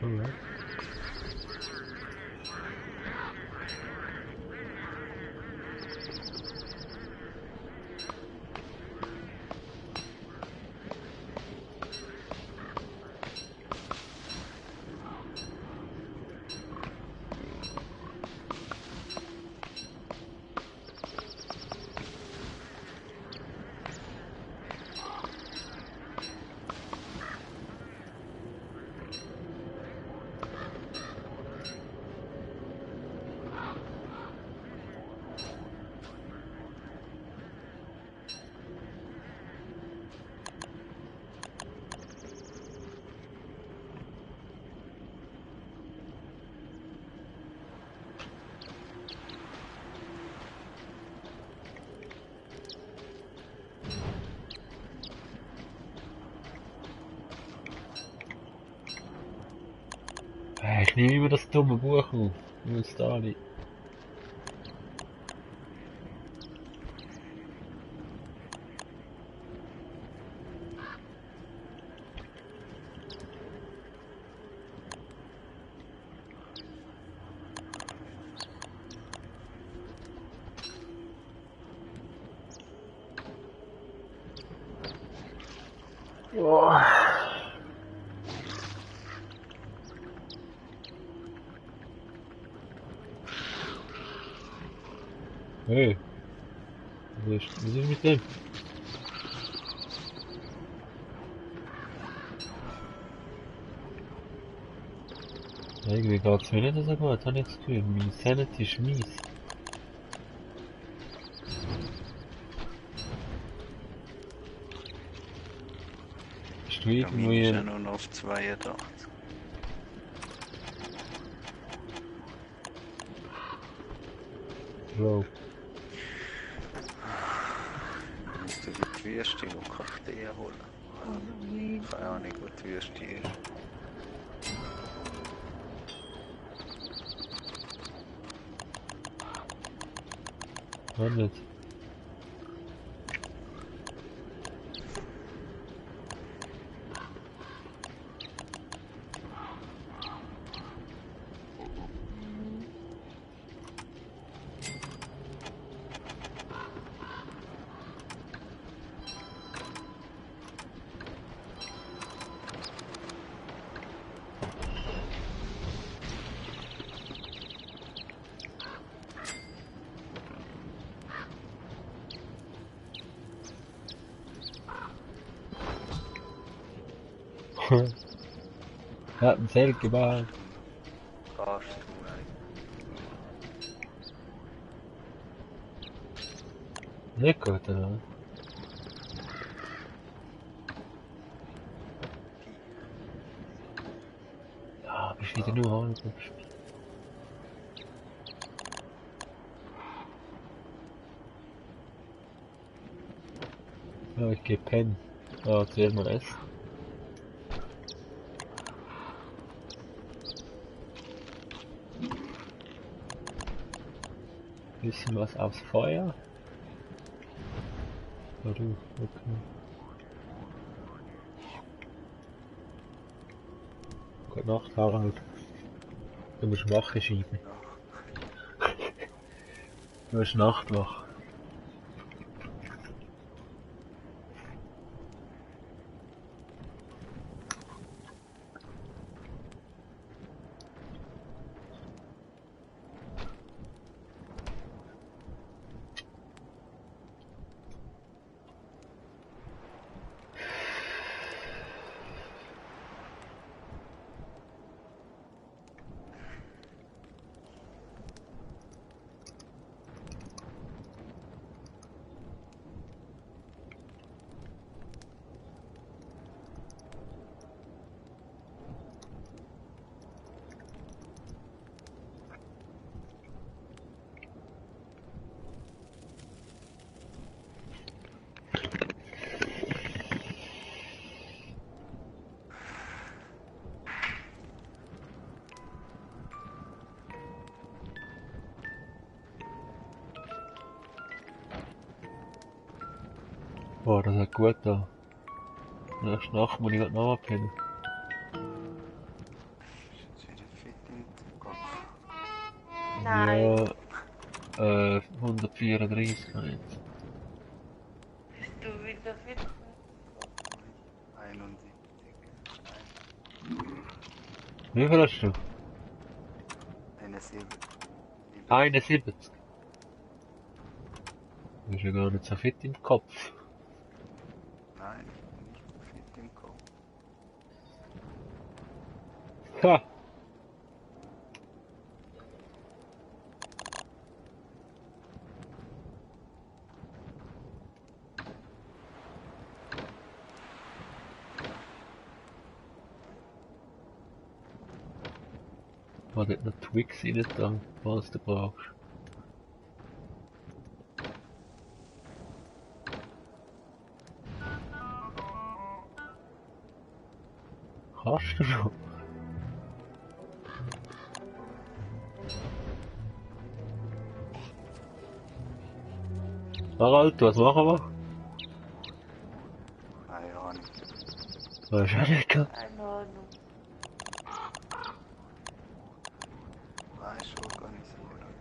Alright. Ich nehme immer das dumme Buch auf, weil es da liegt. Oh. Hey, was ist mit dem? Irgendwie geht's mir nicht so gut, habe ich das Gefühl. Mein Sanity ist mies. Bist du Ja, meine ist ja irgendwie... nur noch auf 82. Bro, Ich müsste die Wüste, wo Kakteen holen. Keine Ahnung, wo die Wüste ist. auch nicht. Hat ein Zelt gebaut. Kannst du eigentlich. Nicht gut, oder? Ja, bist wieder nur halb gespielt. Ja, ich geh pennen. Ja, zuerst mal essen. Bisschen was aufs Feuer. Ja, du, okay. Gute Nacht, Harald. Du musst Wache schieben. Du bist Nachtwach. Boah, das hat gut da. Nächste Nacht muss ich grad noch abpennen. Ist jetzt wieder fit im Kopf. Nein. Ja, 134 habe ich jetzt. Bist du wieder fit? 71. Wie viel hast du? 71. 71. Du bist ja gar nicht so fit im Kopf. Nein, nicht so fit im Kopf. Ha! War dort noch Twix rein da, was du brauchst? Hast du schon? Harald, was machen wir? Keine Ahnung. Weißt du auch nicht, gell? Keine Ahnung. Weißt du, organisieren.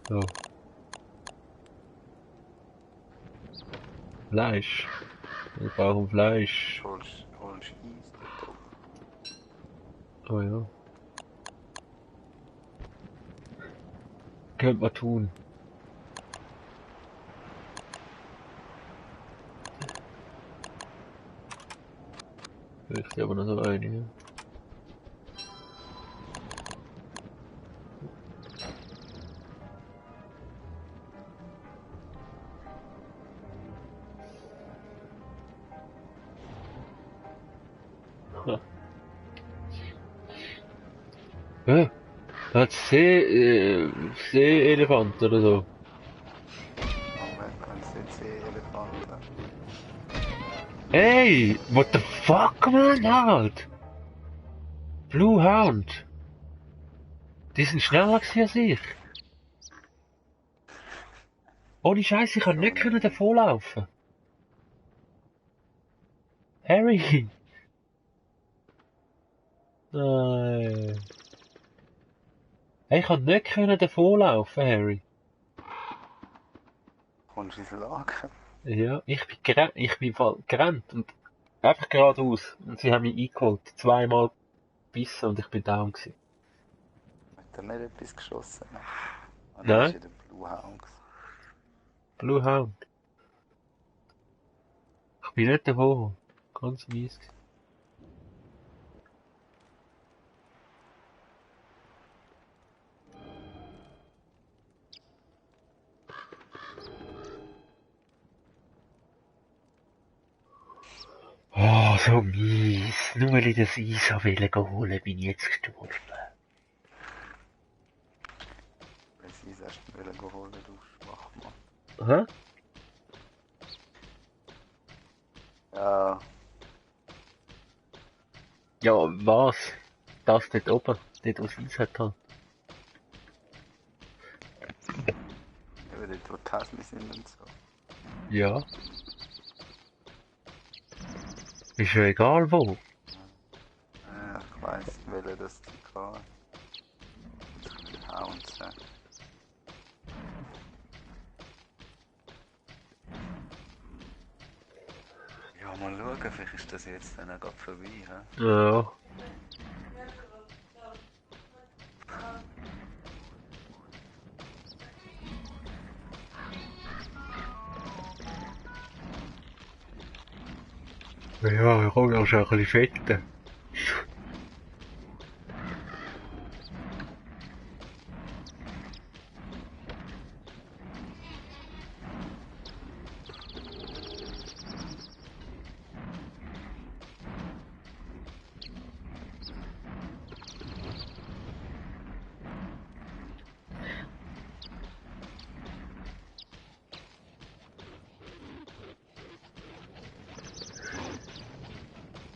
So. Fleisch. Wir brauchen Fleisch. Holst Eis dort oben. Oh ja. Könnte man tun. Hilft aber noch so eine. Hä? Hat Seeelefant oder so? Moment, wenn es jetzt Elefanten. Hey! What the fuck, man, Harald? Blue Hound. Die sind schneller gewesen als ich. Ohne Scheiße, ich kann nicht davonlaufen. Harry! Nein. Hey, ich kann nicht davonlaufen, Harry. Kommst du ins Lager? Ja, ich bin gerannt und einfach geradeaus. Und sie haben mich eingeholt. Zweimal gebissen und ich bin down gewesen. Hat er nicht etwas geschossen? Ah, Nein. das ist ja der Blue Hound. Blue Hound. Ich bin nicht davon. Ganz mies gewesen. Oh, so mies. Nur weil ich das Eis holen bin ich jetzt gestorben. Wenn sie es erst holen, du Schwachmann. Hä? Ja, Ja, was? Das dort oben. Dort, wo es Eis hat halt. über die Tasmen sind und so. Ja. Ist ja egal wo. Ja, ich weiss, welche das die kann. Die Hounds, ja. Ja, mal schauen, vielleicht ist das jetzt dann auch gerade vorbei, hä? Ja. Ja, ich habe ja schon ein bisschen Fette.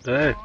Hey.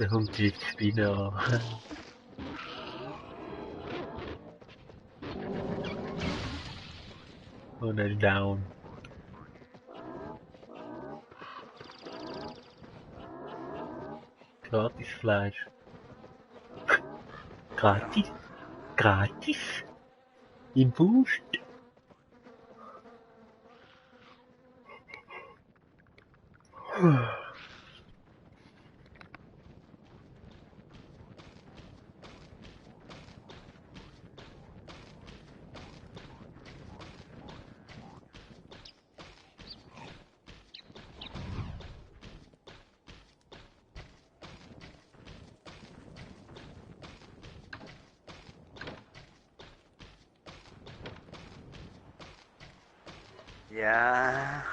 Da kommt die Spinne an. Und dann down. gratis Fleisch. Gratis? Gratis? Im Boost? Ja.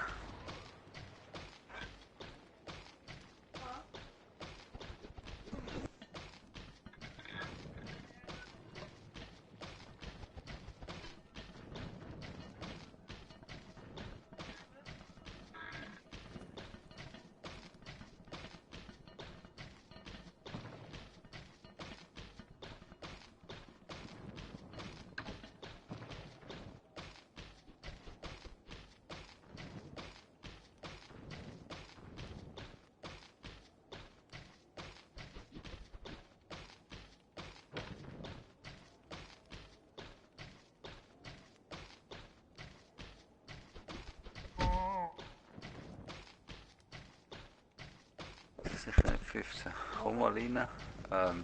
Sicher nicht 15. Komm mal rein.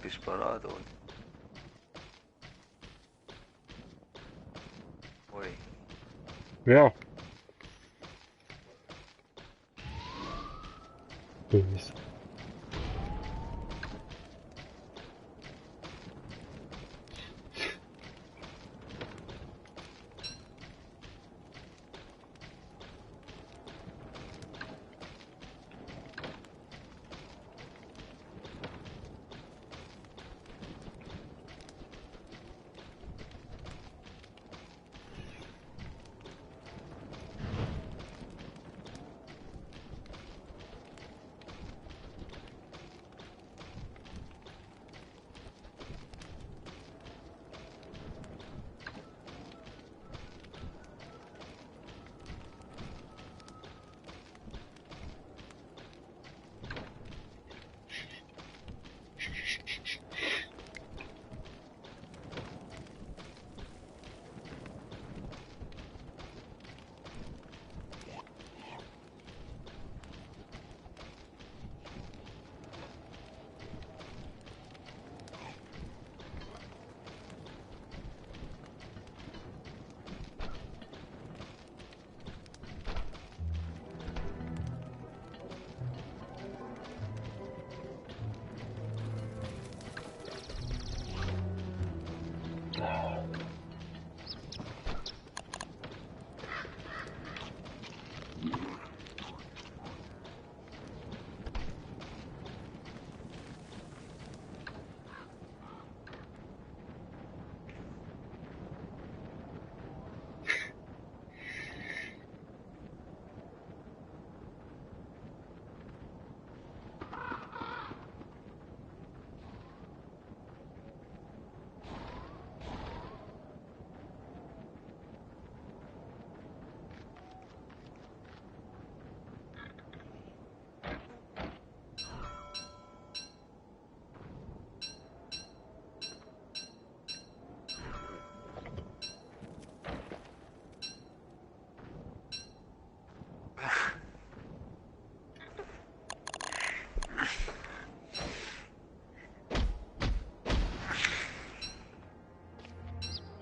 Bist du bereit, oder? Ui. Ja. Böse.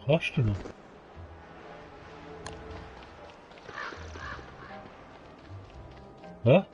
Kannst du noch? Hä?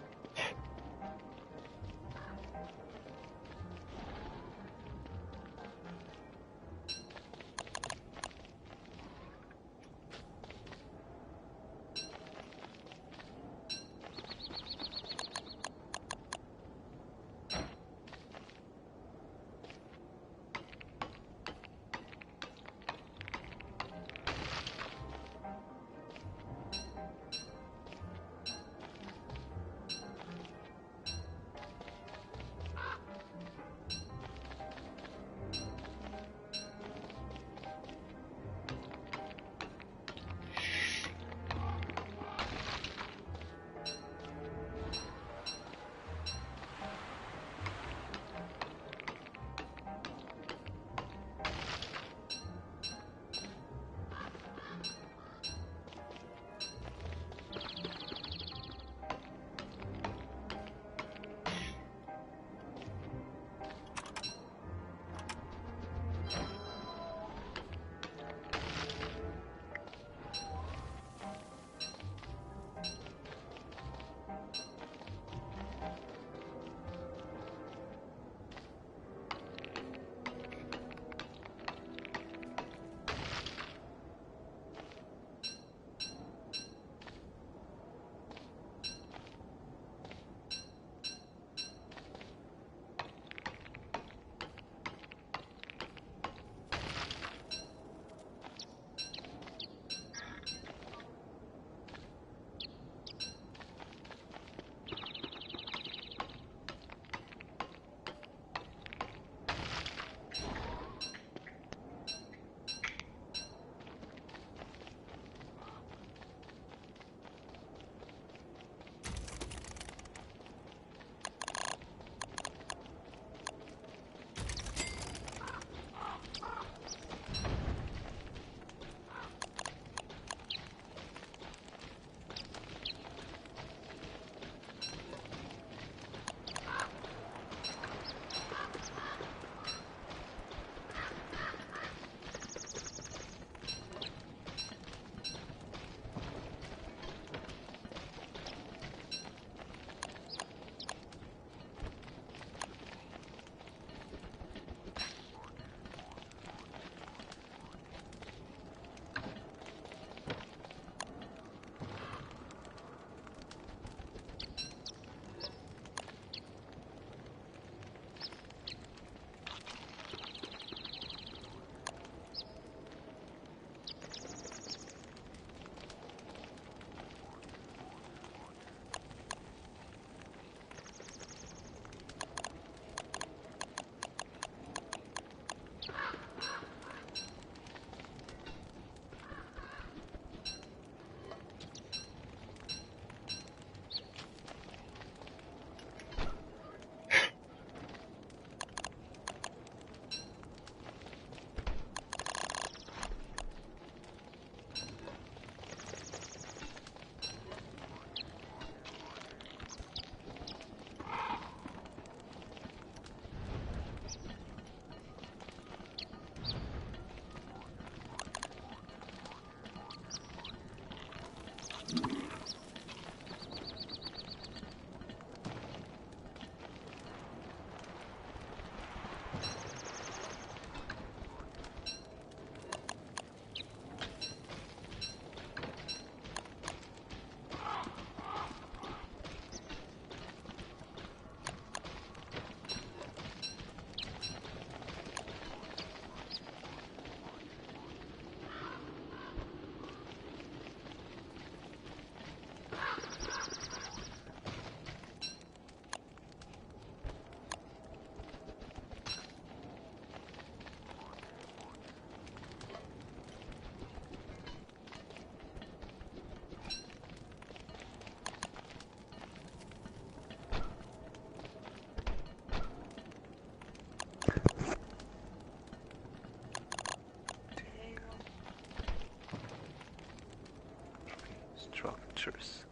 Adventures.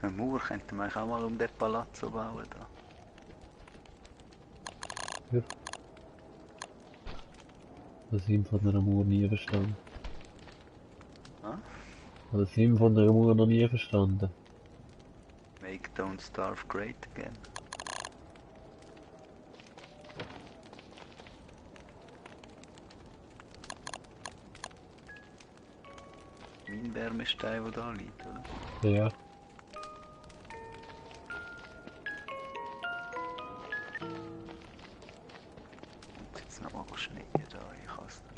Eine Mauer könnte man eigentlich auch mal um den Palazzo bauen da. Ja. Das Sinn von einer Mauer nie verstanden. Ah? Das Sinn von einer Mauer noch nie verstanden. Make Don't Starve great again. Mein Wärmestein, der da liegt, oder? Ja. Und jetzt noch mal schneiden da, ich kann es nicht.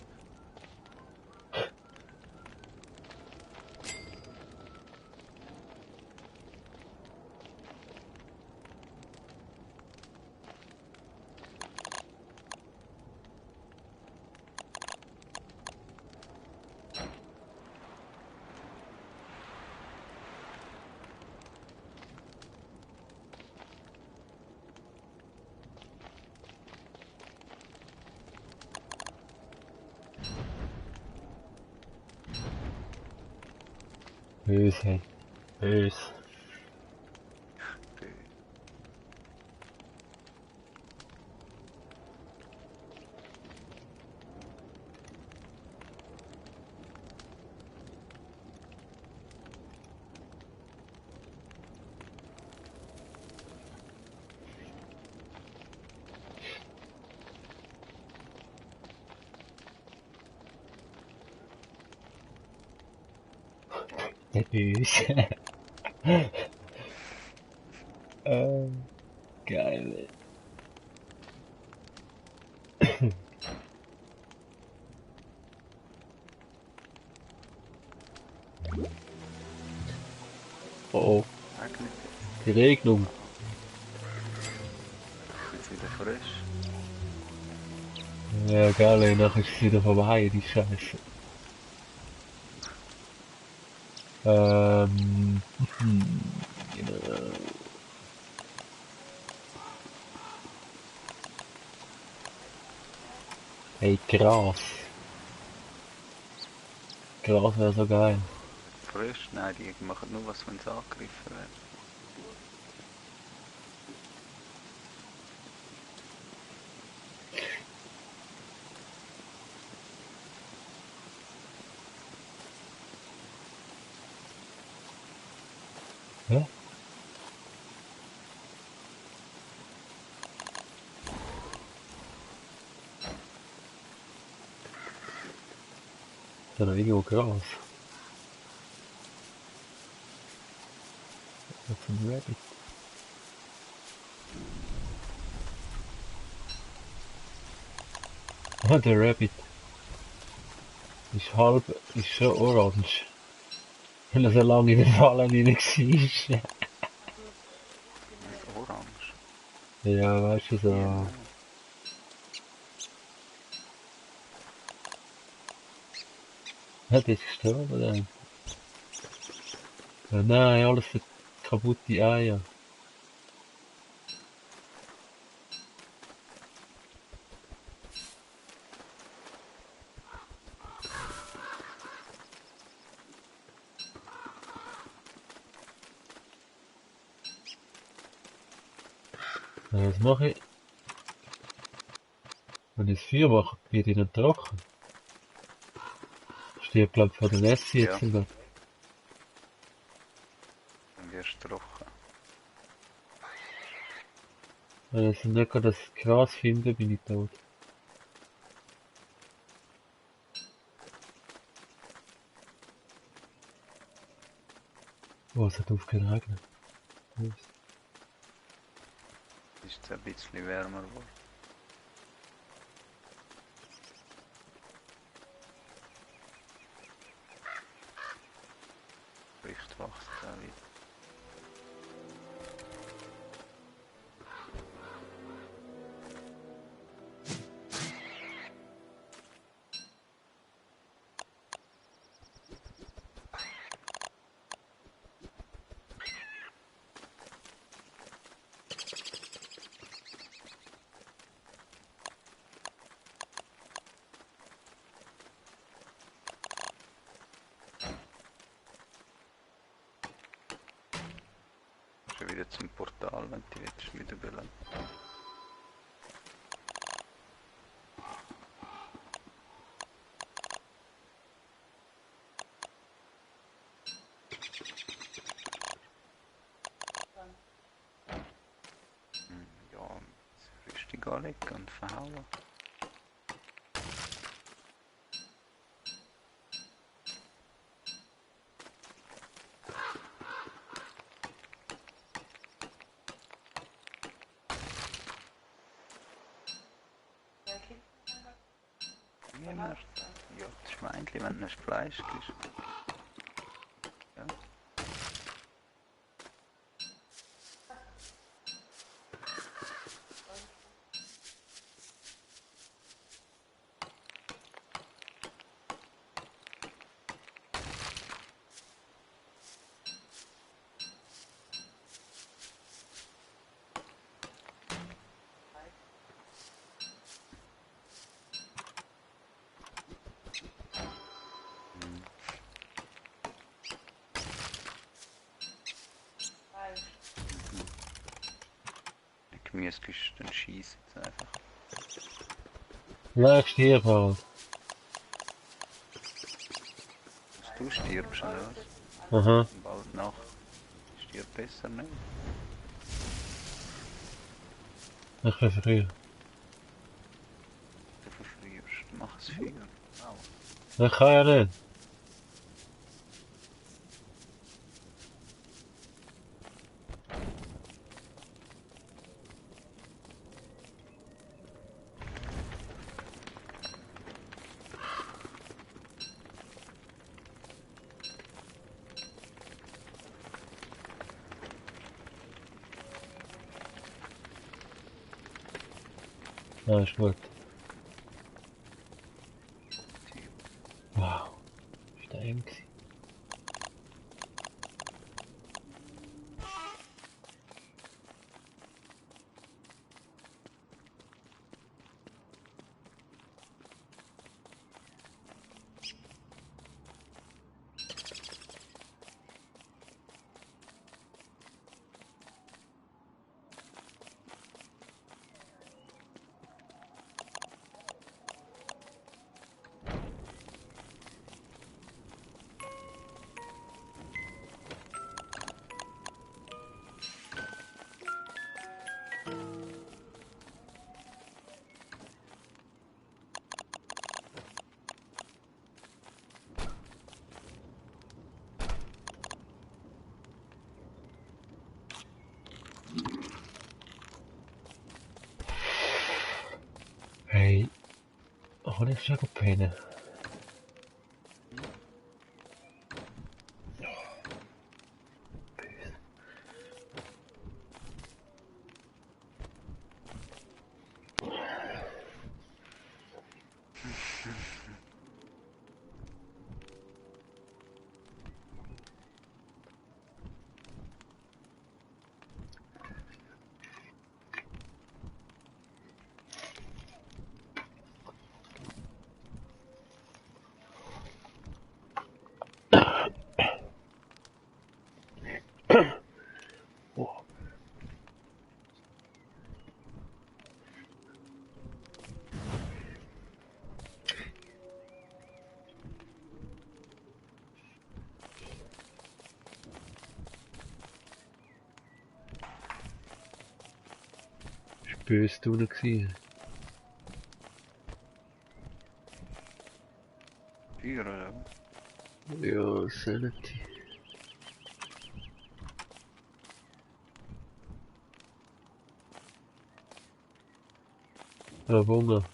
Böse. Böse. Der Böse. Geil. Oh, Regnet die Regnung. jetzt wieder frisch. Ja, geil, nachher ist es wieder vorbei, die Scheiße. Genau. Hey, Gras. Gras wäre so geil. Frisch? Nein, die machen nur was, wenn sie angegriffen werden. Hä? Ist da noch irgendwo Gras? Was ist ein Rabbit? Ah, der Rabbit. Ist schon orange. Weil er so lange in den Fallen rein war. Orange. Ja, weißt du, so. Ja. Hat er gestorben, oder? Ja, nein, alles für kaputte Eier. Ja, was mache ich? Wenn ich das Feuer mache, wird ich nicht trocken. Stirbt, glaub ich, von der Nässe Ja. jetzt sogar. Dann wirst du trocken. Wenn ich nicht gerade das Gras finde, bin ich tot. Oh, es hat aufgehört regnen. Ist jetzt ein bisschen wärmer geworden. Licht wächst auch wieder. wieder zum Portal, wenn du willst, wieder beleben. Ja, das Rüstung anlegen und verhauen. Niemand. Ja, das Schweinchen, wenn du ein Fleisch gibst. Ja. Gemüse dann schießen jetzt einfach. Nächst hier, Paul. Dass du stirbst, oder was? Aha. Bald Nacht. Stirbt besser nicht. Ich bin früh. Du verfrierst. Mach es Feuer. Ich kann ja nicht. Ja, ist gut. Wow. Ist der eng gewesen? Hey. Oh, das ist ja gut pennen. Oh. Ist böse tun gewesen. Feuer, oder? Ja, Sanity. Ja, Wunder.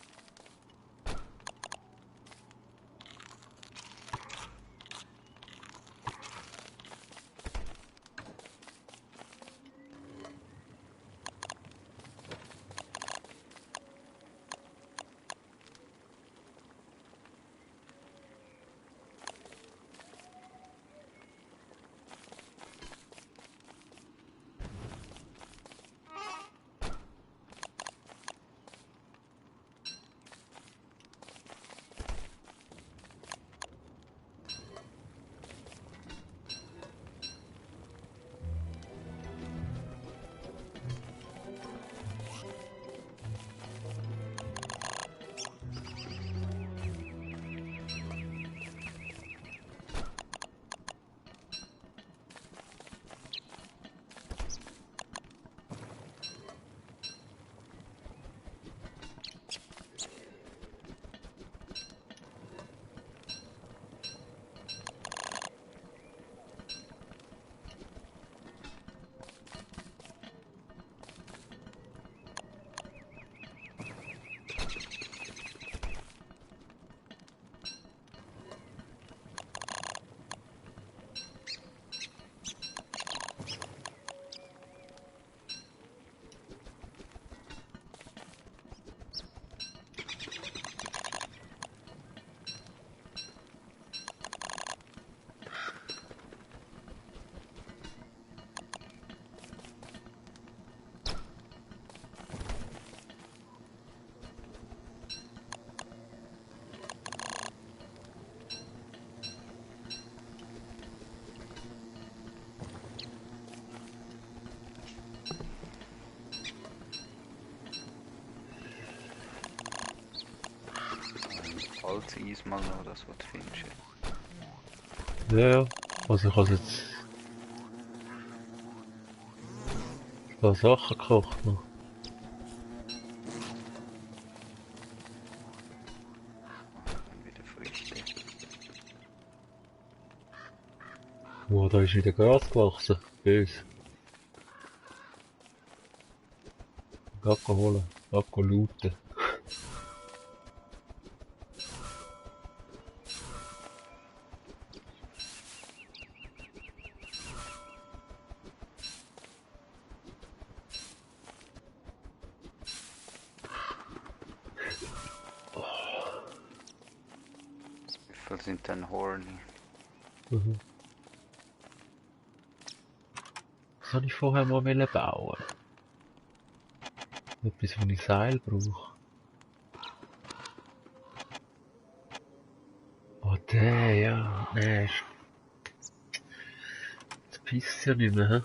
altes Eis mal noch, das was du findest. Ja, ja. Also ich habe jetzt ein paar Sachen gekocht noch. Wieder Früchte. Wow, da ist wieder Gras gewachsen. Bei uns. Gacko holen. Gacko looten. Wie viel sind denn horny? Mhm. Was soll ich vorher mal bauen? Etwas, wo ich Seil brauche. Oh, der, ja. Nee, das pisst ja nicht mehr, hä?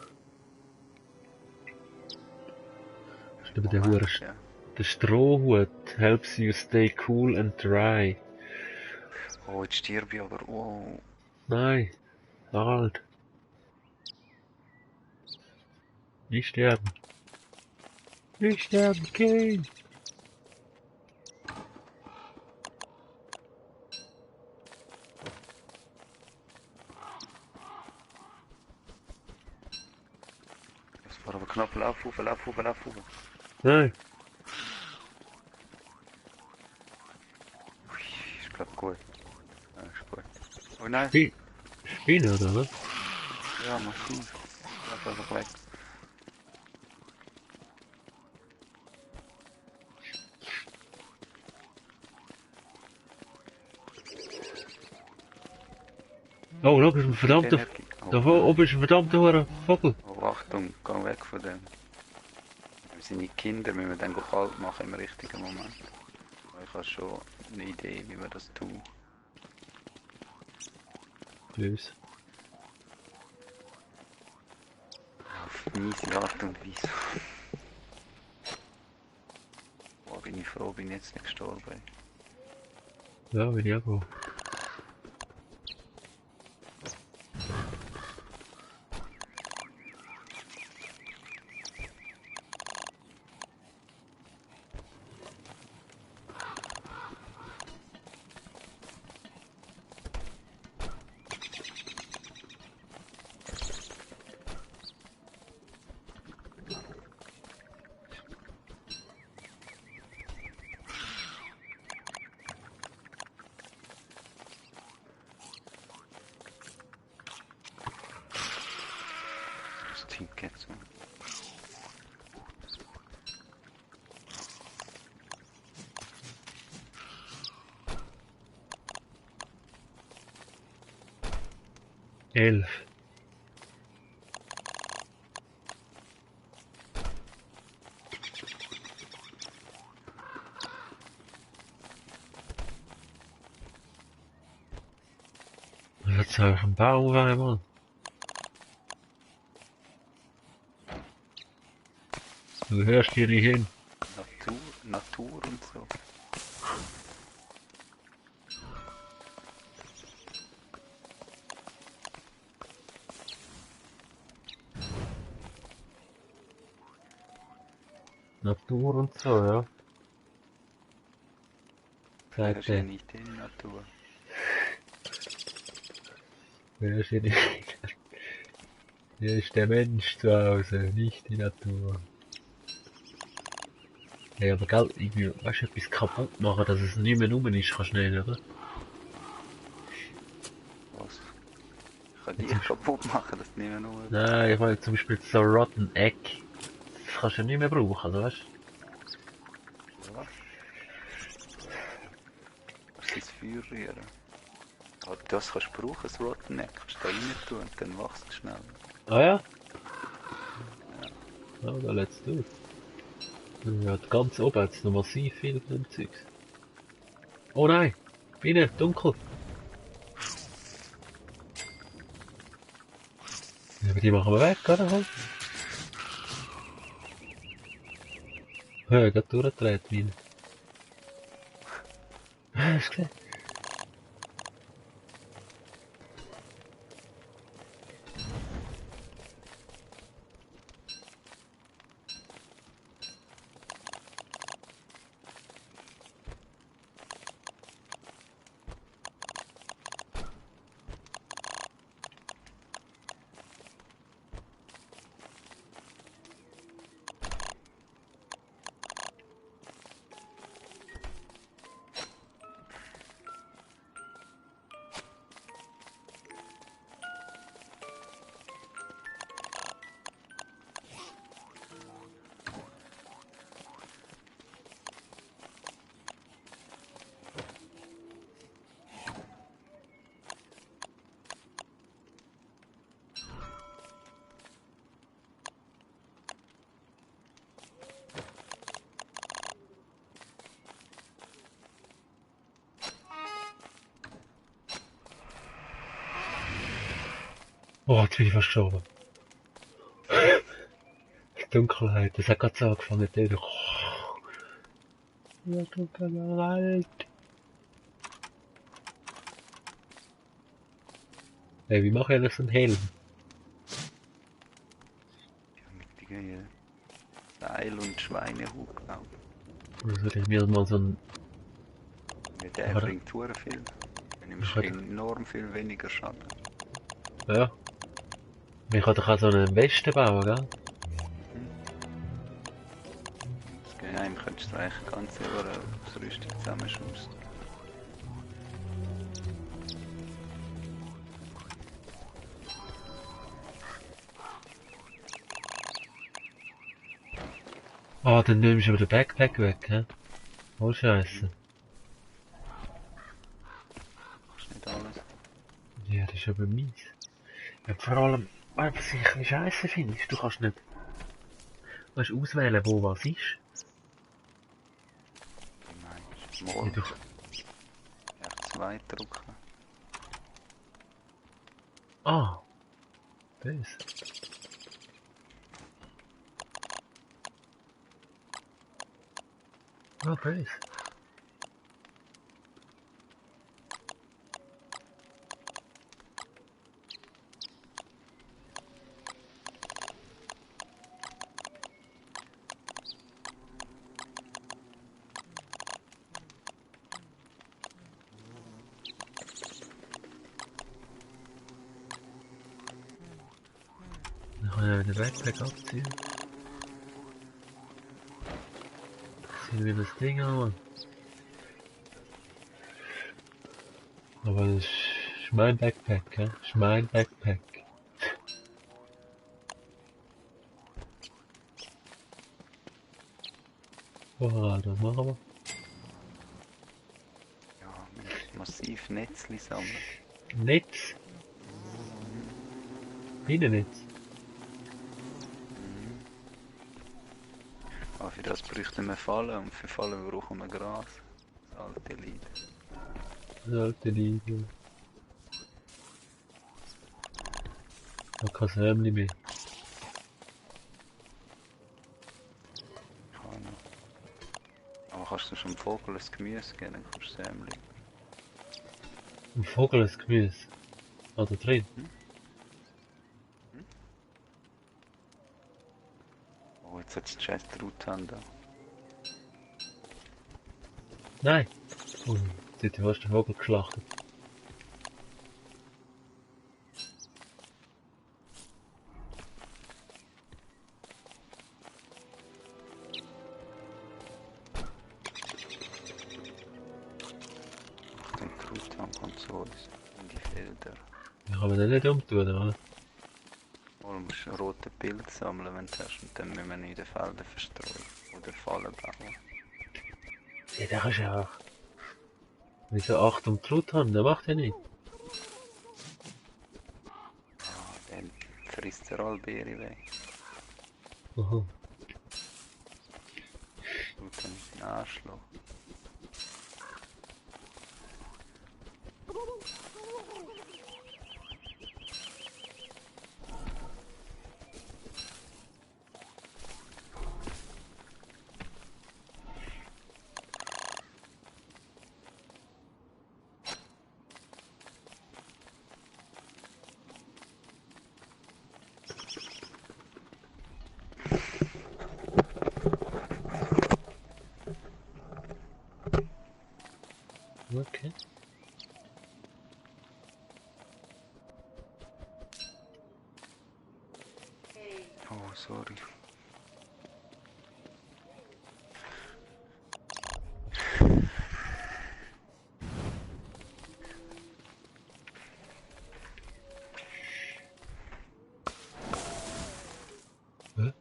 Das ist aber der Hure. Ja. Der Strohhut helps you stay cool and dry. Oh, jetzt stirb ich aber. Oh. Nein, halt. Nicht sterben. Nicht sterben, Kane. Das war aber knapp. Lauf rauf, lauf rauf, lauf rauf. Nein. Ui, ist glaub gut. Ja, ist gut. Oh nein. Spinne, oder was? Ja, massiv. Lauf einfach weg. Oh, da ist ein verdammter... Energie. Da Oh, oben ist ein verdammter hoher Vogel. oh, Achtung, geh weg von dem. Seine Kinder müssen wir dann kalt machen im richtigen Moment. Ich habe schon eine Idee, wie wir das tun. Bös. Auf miese Art und Weise. Boah, bin ich froh, bin ich jetzt nicht gestorben. Ja, bin ich auch. 11. Jetzt habe ich einen Baum einmal. Du hörst hier nicht hin. Natur und so. Natur und so, ja. Das Sagt ist ja er. nicht in Natur. Hörst hier nicht hin. Hier ist der Mensch zu Hause, nicht die Natur. Ja, aber gell, irgendwie, weißt du, etwas kaputt machen, dass es nicht mehr rum ist, kannst du nicht, oder? Was? Ich kann dich kaputt machen, dass du nicht mehr nur... Nein, ich meine zum Beispiel so Rotten Egg. Das kannst du nicht mehr brauchen, also weißt du? Was? Was ist das Feuer rühren? Oh, das kannst du brauchen, das Rotten Egg. Kannst du da rein tun und dann wächst es schnell. Ah ja? Ja, dann let's do it. Ja, ganz oben hat es noch massiv viel von dem Zeugs. Oh nein! Binnen, dunkel! Ja, aber die machen wir weg, oder? Ja, gerade durchgedreht, Bienen. Hast du gesehen? Oh, jetzt bin ich fast gestorben. Die Dunkelheit, das hat gerade so angefangen. Ja, Dunkelheit. Hey, wie mache ich das so einen Helm? Ja, mit den Seil und Schweinehut, glaube Oder sollte ich mir mal so ein... ich. Der Oder? bringt hure viel. Du nimmst Oder? enorm viel weniger Schaden. Ja. Ich kann doch auch so eine Weste bauen, gell? Das Geheim könntest du eigentlich ganz selber das Rüstung zusammenschustern. Ah, dann nimmst du aber den Backpack weg, hä? Oh, Scheiße. Machst nicht alles. Ja, das ist aber mies. Ja, vor allem, was ich ein bisschen scheiße finde, ist, du kannst nicht auswählen, wo was ist. Wie meinst du? Ja, Mal du, F2 drücken. das. Das. Dann kann ich den Backpack abziehen. Ziehen wir das Ding an. Aber das ist mein Backpack, hä? Das ist mein Backpack. Oh, das machen wir. Ja, massiv Netzli sammeln. Netz. Bienennetz. Aber für das bräuchten wir Fallen und für Fallen brauchen wir Gras. Das alte Lied. Sollte liegen. Und kein Sämli mehr. Keine. Aber kannst du schon dem Vogel ein Gemüse geben, dann kannst du Sämli. Ein Vogel ist Gemüse. Ah, da drin. Oh, jetzt hat es die scheiß Truthahn da. Nein. Dort hast du den Vogel geschlachtet. Ach, den Truthahn kommt zu uns. In die Felder. Da kann man den nicht umtun, oder? Oh, du musst einen roten Pilz sammeln, wenn du hast. Und dann müssen wir ihn in den Feldern verstreuen. Oder Fallen bauen. Ja, der ist ja auch. Wieso 8 um Truthahn? Der macht ja nicht. Ja, dann frisst der alle Beere weg. Aha. Tut dann den Arschloch. Okay. Oh, sorry. Hä?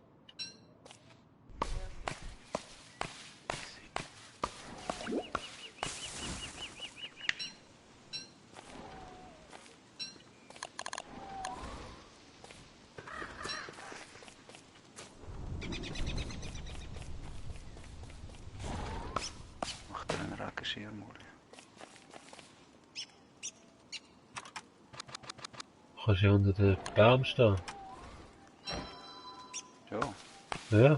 Macht er einen Regenschirm, oder? kannst du ja unter den Baum stehen. Ja. Ja.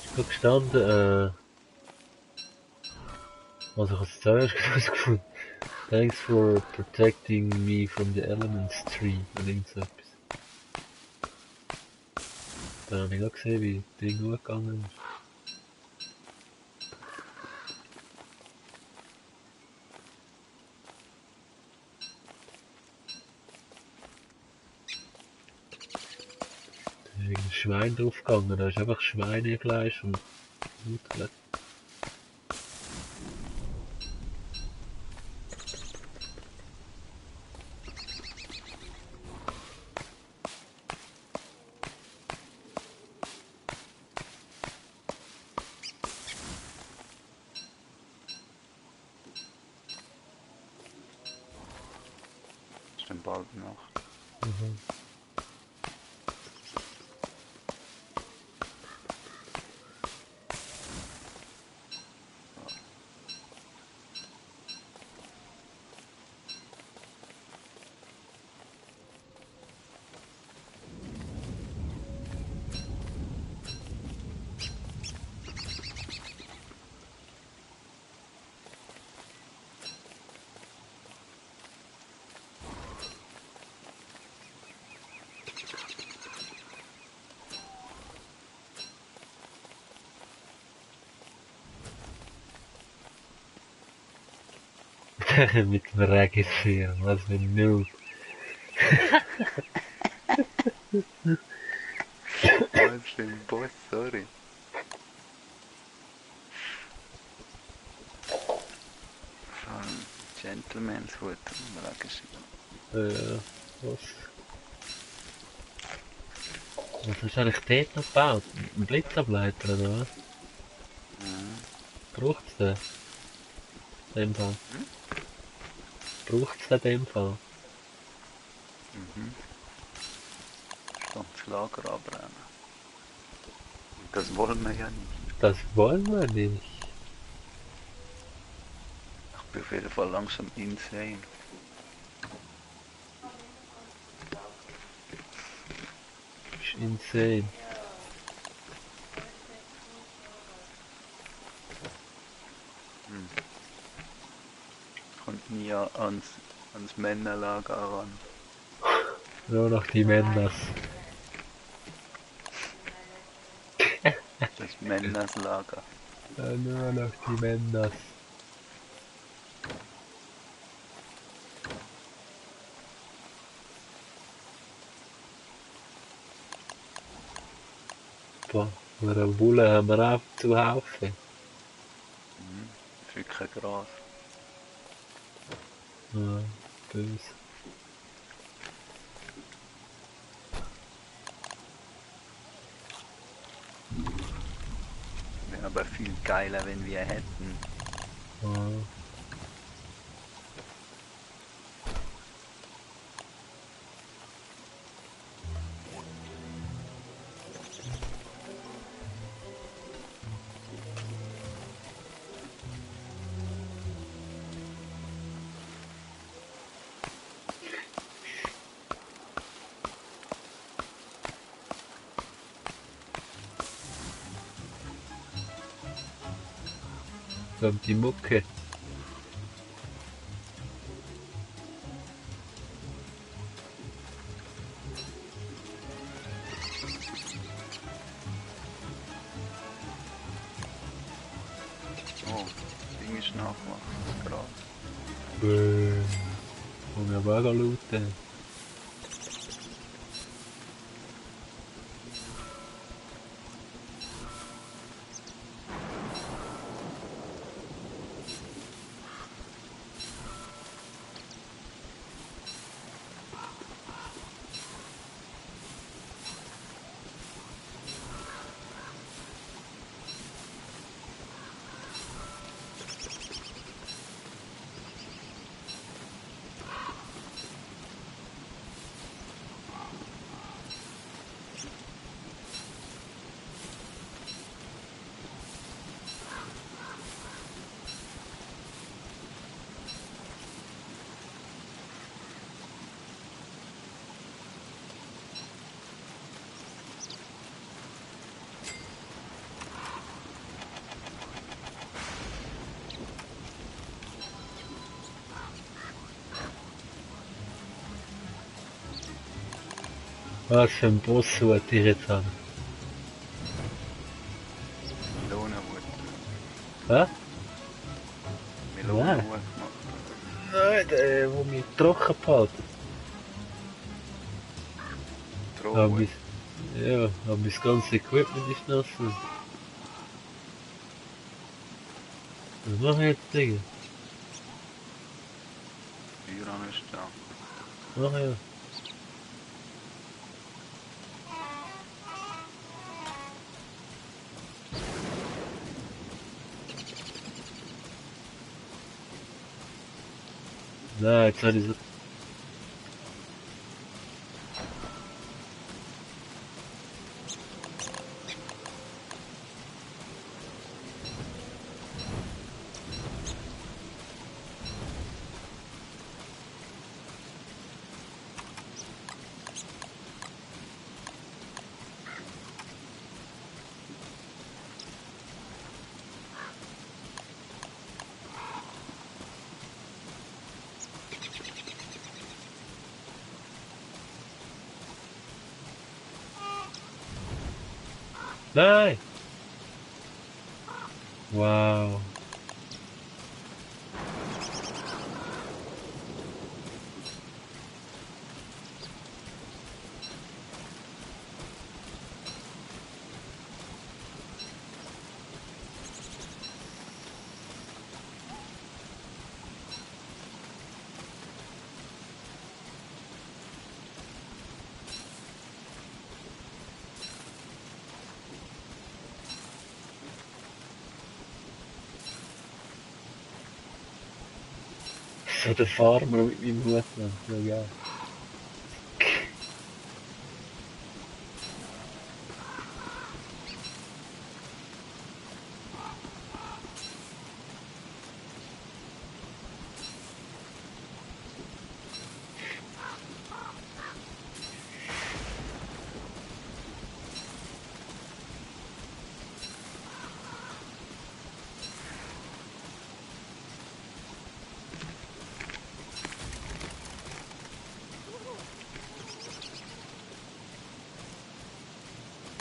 Ich bin gestanden, also ich habe es zuerst gefunden. Thanks for protecting me from the elements tree. Oder irgend so etwas. Da habe ich auch gesehen, wie das Ding gut gegangen ist. Da ist irgendein Schwein draufgegangen, da ist einfach Schweinefleisch und Blut. Ist dann bald Nacht. Mhm. Mit dem Registrieren, was für ein Noob. Was für ein Boss, sorry. Von Gentleman's Hut am Regenschirm. Was? Was hast du eigentlich dort noch gebaut? Ein Blitzableiter oder was? Mhm. Braucht's den? In dem Fall? Hm? Braucht's den in dem Fall? Mhm. Stand das Lager abbrennen. Und das wollen wir ja nicht. Das wollen wir nicht. Ich bin auf jeden Fall langsam insane. Das ist insane. Hm. Kommt nie ans Männerlager ran. Nur noch die Männers. Das Männerslager. Nur noch die Männers. Boah, eine Bulle haben wir auch zuhauf. Mhm. Das ist wirklich kein Gras. Ja, böse. Wäre aber viel geiler, wenn wir hätten. Ja. Kommt die Mucke. Oh, das Ding ist nachgewachsen, das Gras. Und wir wollen looten. Was für ein Boss hat ich jetzt an? Melonenhut. Hä? Melonenhut gemacht. Nein, der, wo mich trocken behält. Drohhut. Ja, aber mein ganzes Equipment ist nass. Was mache ich jetzt, Digga? Feuer ist da. Ach ja. Nein, jetzt habe ich so... Nein! Wow. So der Farmer mit meinem Hut noch. So geil.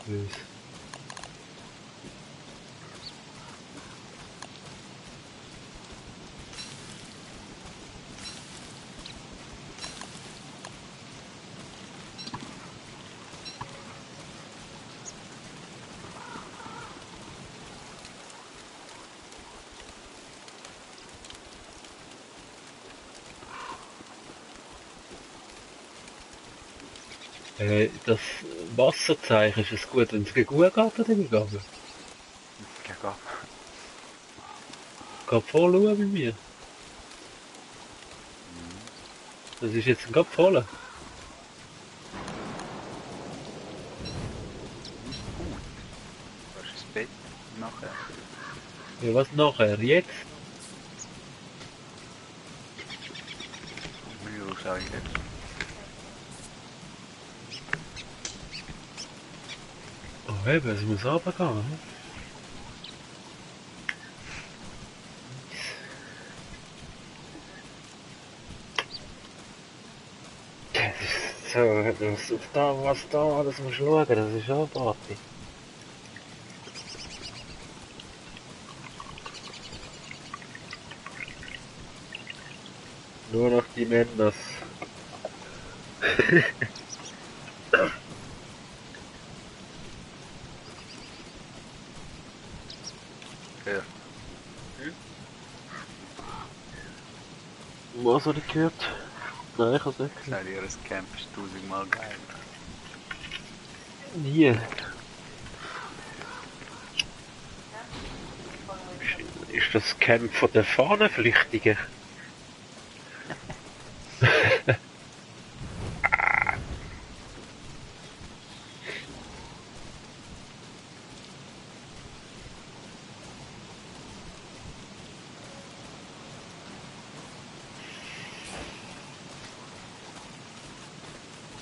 Böse. Das Wasserzeichen, ist es gut, wenn es gegen gut geht oder gegen runter? Geh ab. Geht voll schauen bei mir. Das ist jetzt gerade voll. Gut. Was ist das Bett nachher? Ja, was nachher? Jetzt? Mühe sage ich jetzt. Oh eben, es muss runtergehen. Hm? Das ist so, was da, das musst du schauen, das ist abartig. Nur noch die Männers. Ja. Was habe ich gehört? Nein, ich habe es nicht Ich gehört. sage dir, das Camp ist 1000-mal geil. Nie. Ist das Camp von den Fahnenflüchtigen?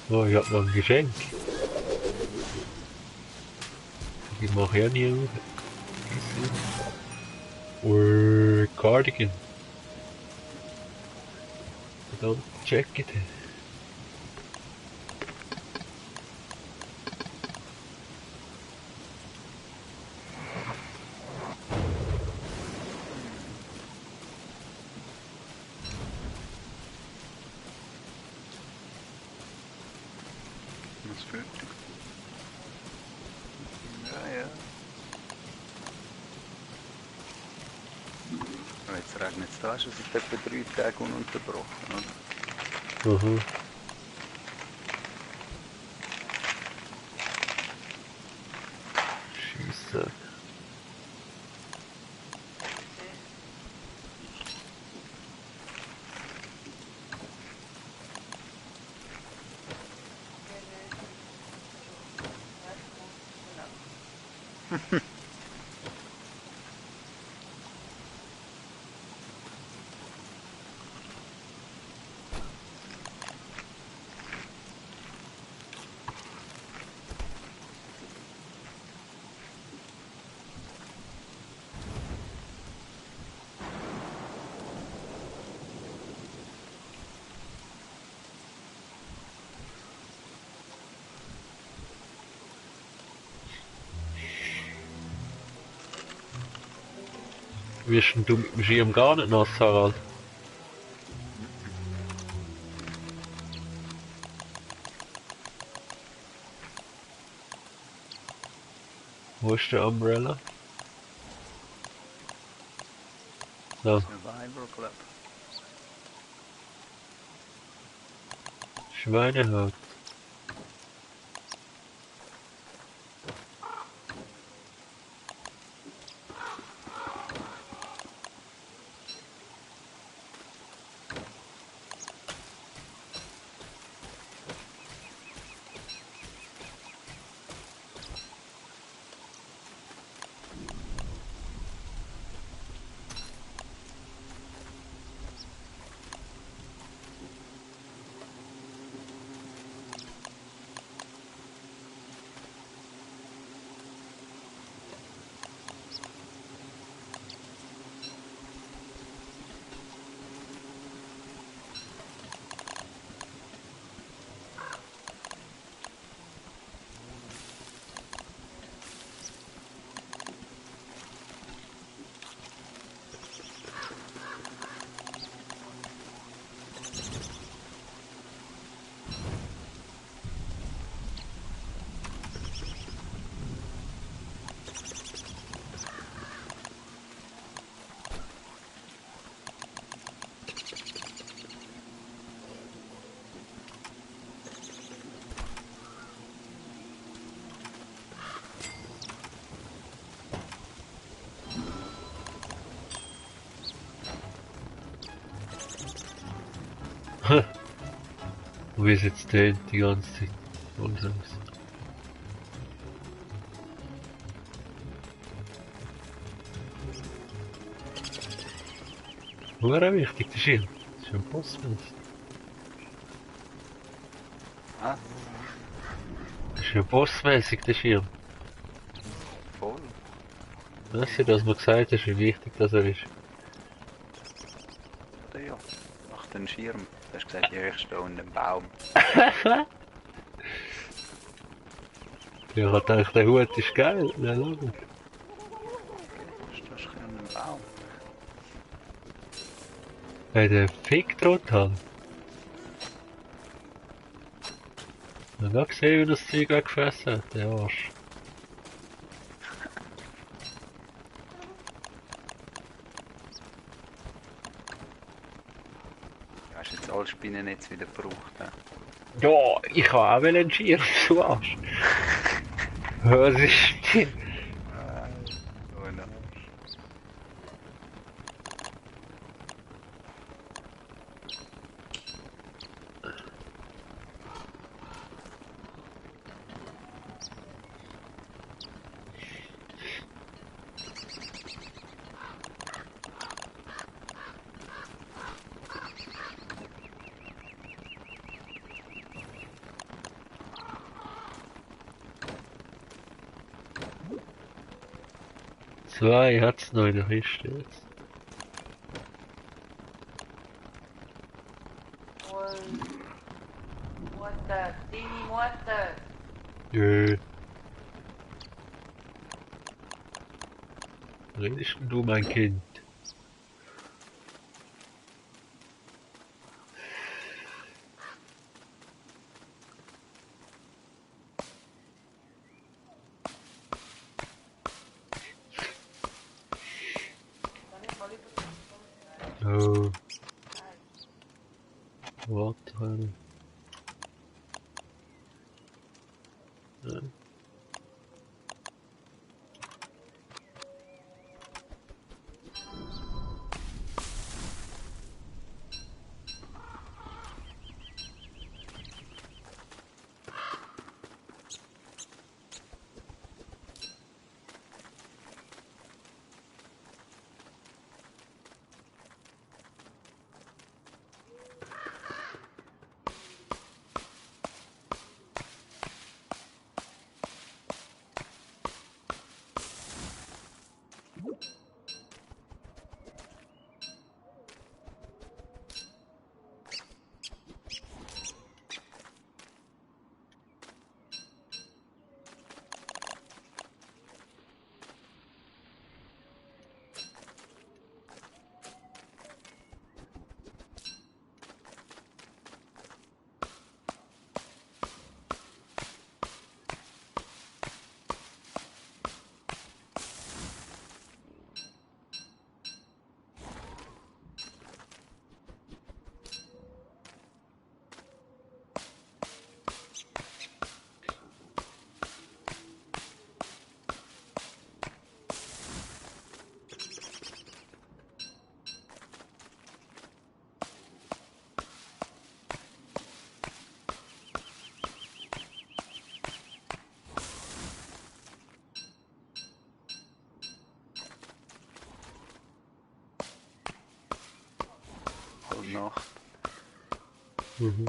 Oh, ich hab noch ein Geschenk. Die mache ich ja nie auf. Oh, Cardigan. Don't check it. jetzt regnet es da schon seit etwa 3 Tagen ununterbrochen, oder? Mhm. Scheisse. Wirst denn du mit dem Schirm gar nicht nass, Harald? Wo ist der Umbrella? Da, Survivor Club. Schweinehaut. Wie es jetzt tönt die ganze Zeit. Unser Hure wichtig, der Schirm. Das ist ein Bossmeister. Ah, Das ist ja bossmäßig, der Schirm. voll. Weißt du, dass man gesagt hat, wie wichtig das er ist. Oder ja. Mach den Schirm. Du hast gesagt, ja, ich stehe unter dem Baum. Ja, ich hab gedacht, der Hut ist geil. Ja, logisch. Du stehst ein bisschen unter dem Baum. Hey, der Fick droht halt. Ich hab gerade gesehen, wie das Zeug weggefressen hat, der Arsch. Du hast jetzt alle Spinnennetze wieder gebraucht. Ja. Ja, ich kann auch einen Schirm, du Arsch. Was ist denn? Oh nein. Zwei hat's noch in der Kiste jetzt. Mutter, Dini, Mutter. Jö. Redest denn du, mein Kind? Nacht. Mhm.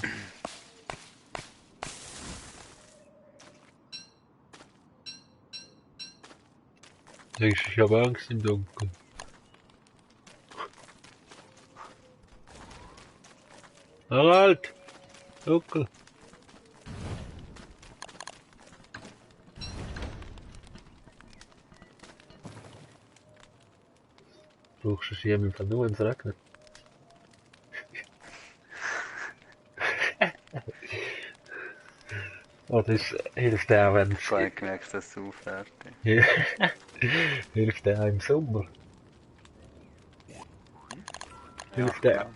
Denkst du, ich habe Angst im Dunkeln? Harald! Dunkel! Brauchst du Schirm im Fall nur, wenn es regnet? Oh, das hilft auch, wenn Ich habe gemerkt, dass du fertig. hilft auch im Sommer. Hilft Ja, auch.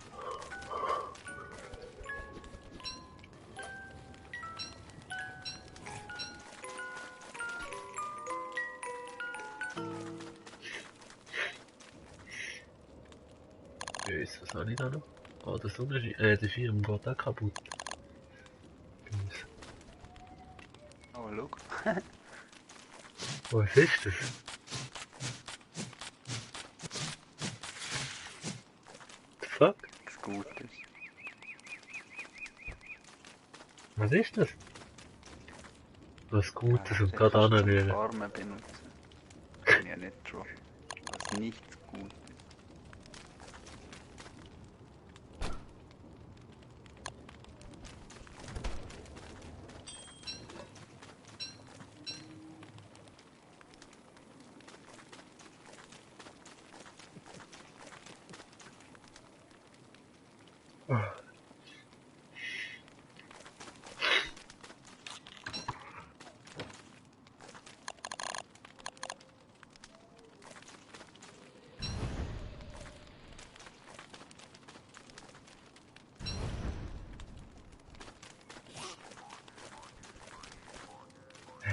Böse, was habe ich da noch? Oh, der der Schirm geht auch kaputt. Böse. Oh, schau. Was ist das? The fuck? Das Gute ist. Was ist das? Was Gutes und Den gerade kannst du zum anrühren. Farmen benutzen. Bin ja nicht drauf. Was nichts gut ist.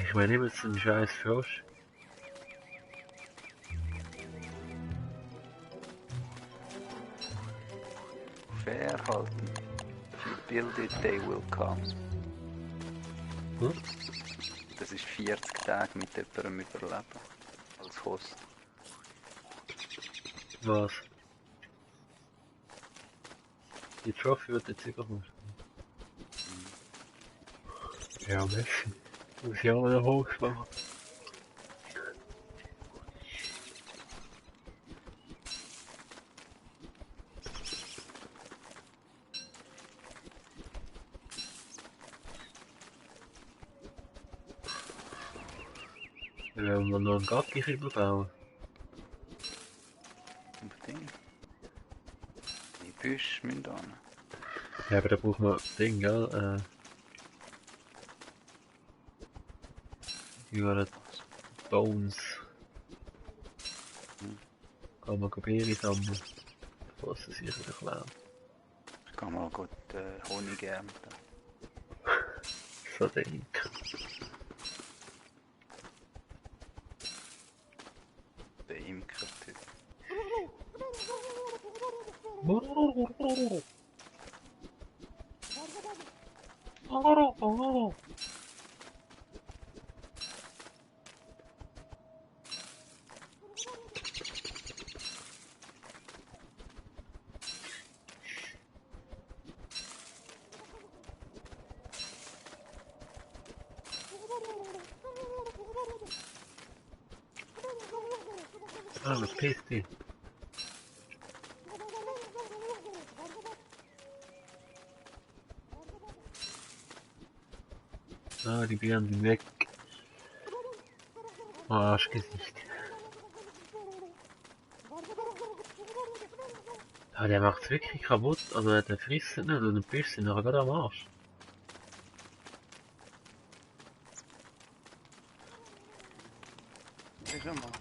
Ich meine, immer so ein scheiß Frosch. Fair halten. If you build it, they will come. Hm? Das ist 40 Tage mit jemandem überleben. Als Host. Was? Die Trophy wird jetzt sogar mal. Ja, Messi. Muss ich auch wieder hochschwimmen. Wenn wir noch einen Gattichübel bauen. Unbedingt. Die Büsche müssen da hin. Ja, aber da braucht man Ding, gell? Über Bones. Kann man Beere sammeln. Bevor sie sich wieder klauen. Ich kann mal gut Honig ernten. So Ding. Der Imker-Typ. Ah, was pisst die? Ah, die Birnen sind weg. Arschgesicht. Ah, der macht's wirklich kaputt. Also der frisst nicht und der Biss sind nachher gerade am Arsch. Ist am Arsch.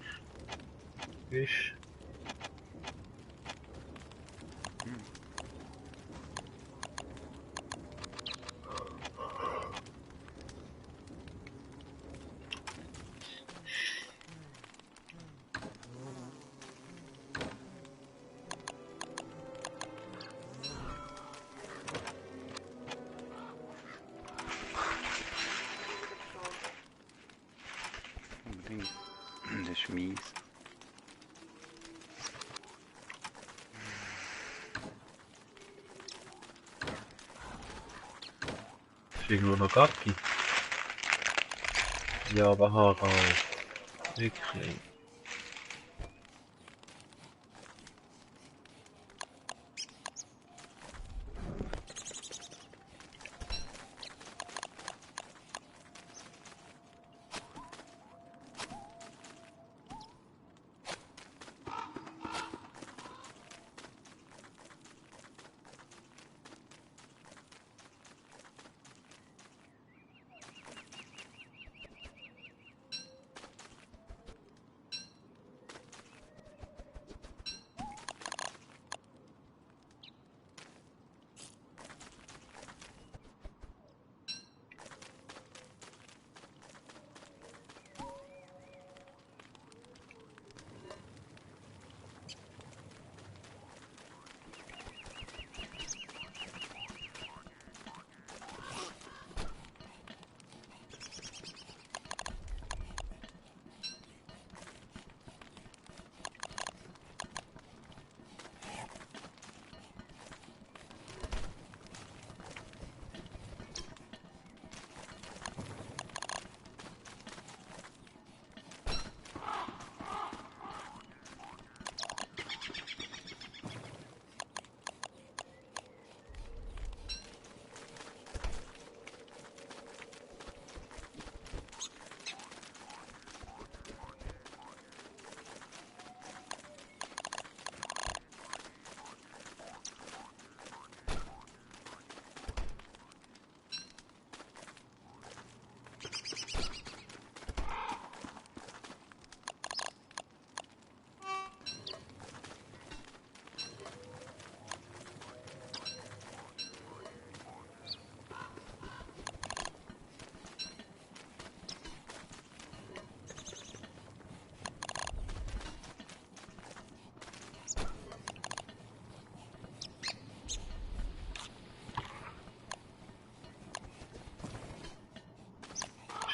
Fisch. Unbedingt. Das ist mies. Ist irgendwo noch Gacki? Ja, aber Harald. Wirklich.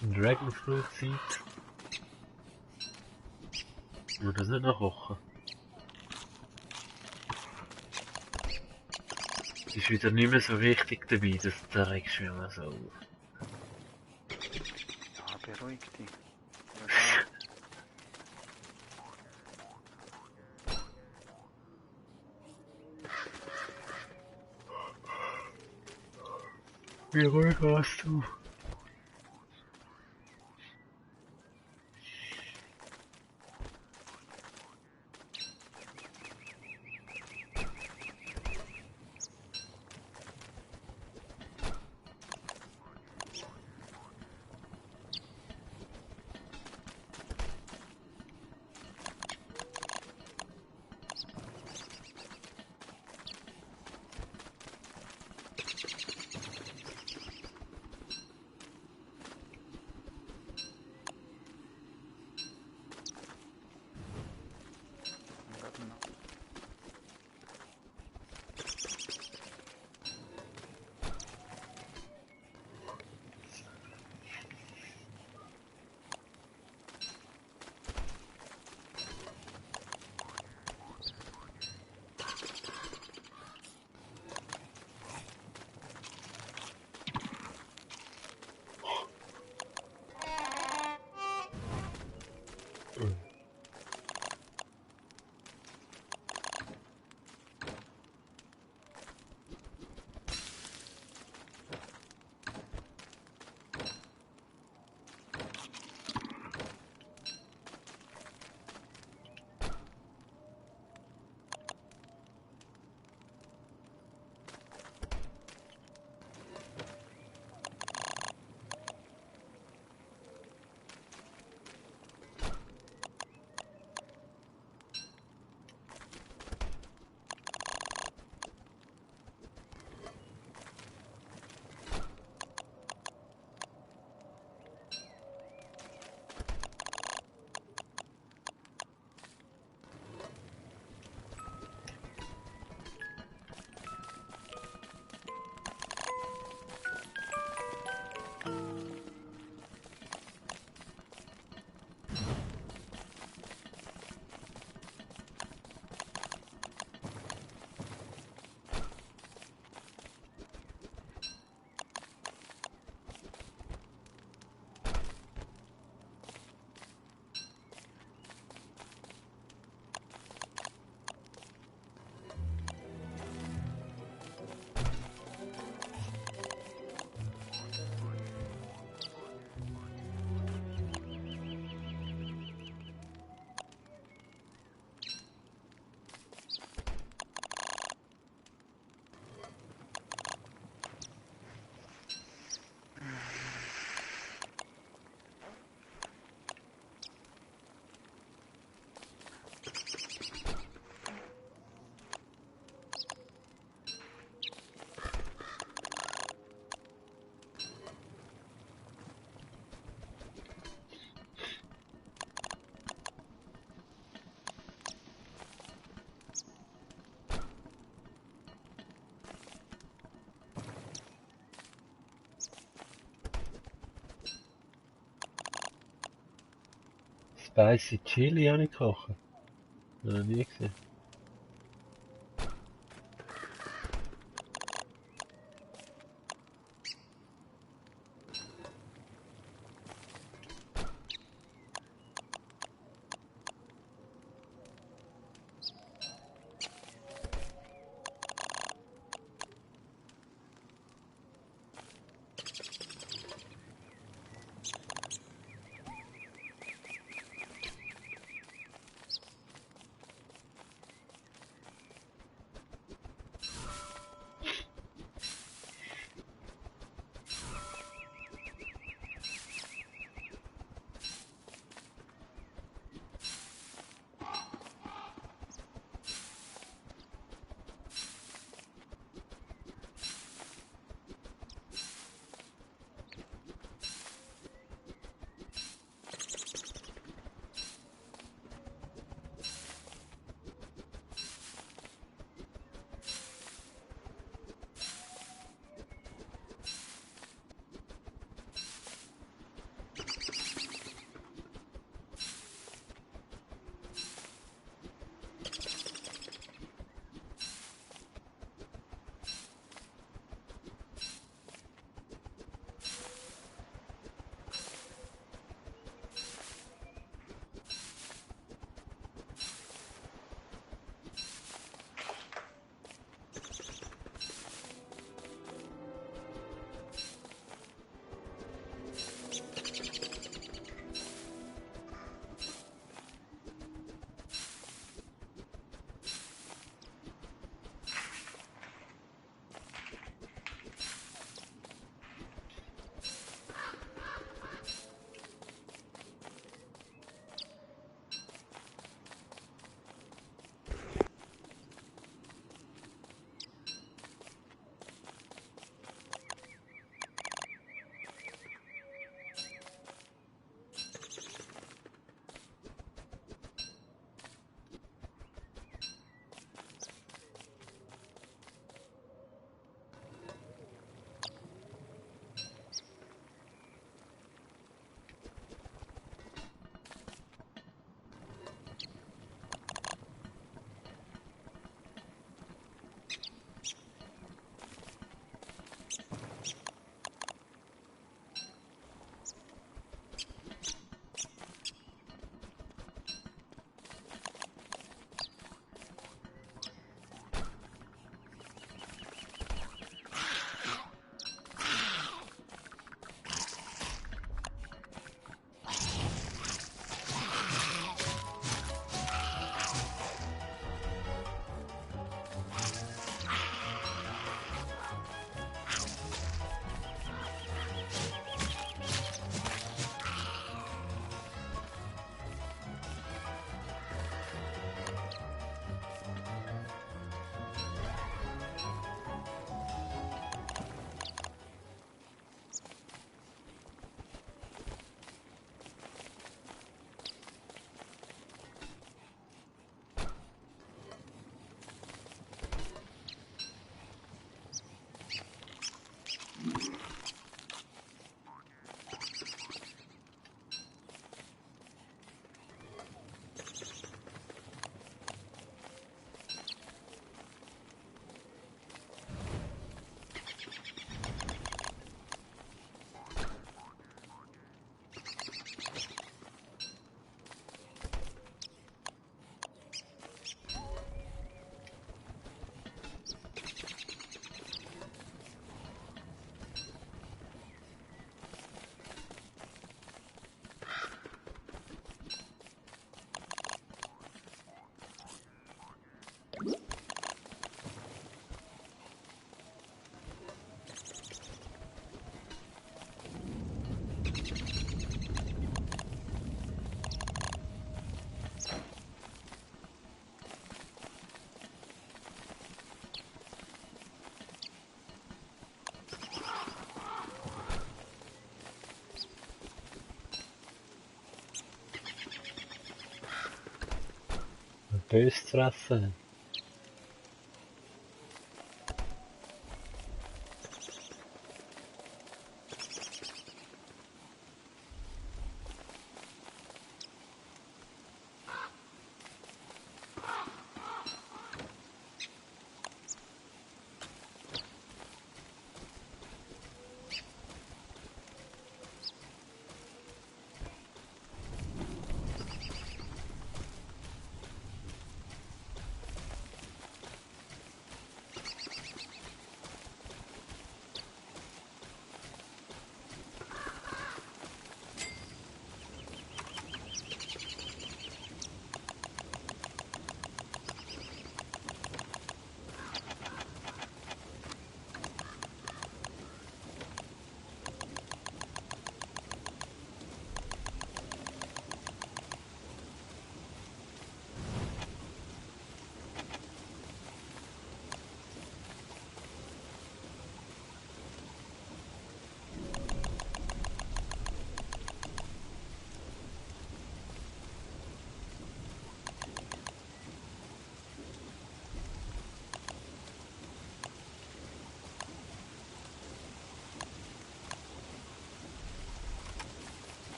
Ist ein Dragonfruit Seed? Nur das nicht noch kochen. Ist wieder nicht mehr so wichtig dabei, das regst du mich mal so auf. Ja, beruhig dich. Wie ruhig warst du? Spicy Chili habe ich gekocht. Noch nie gesehen. Böse zu fressen.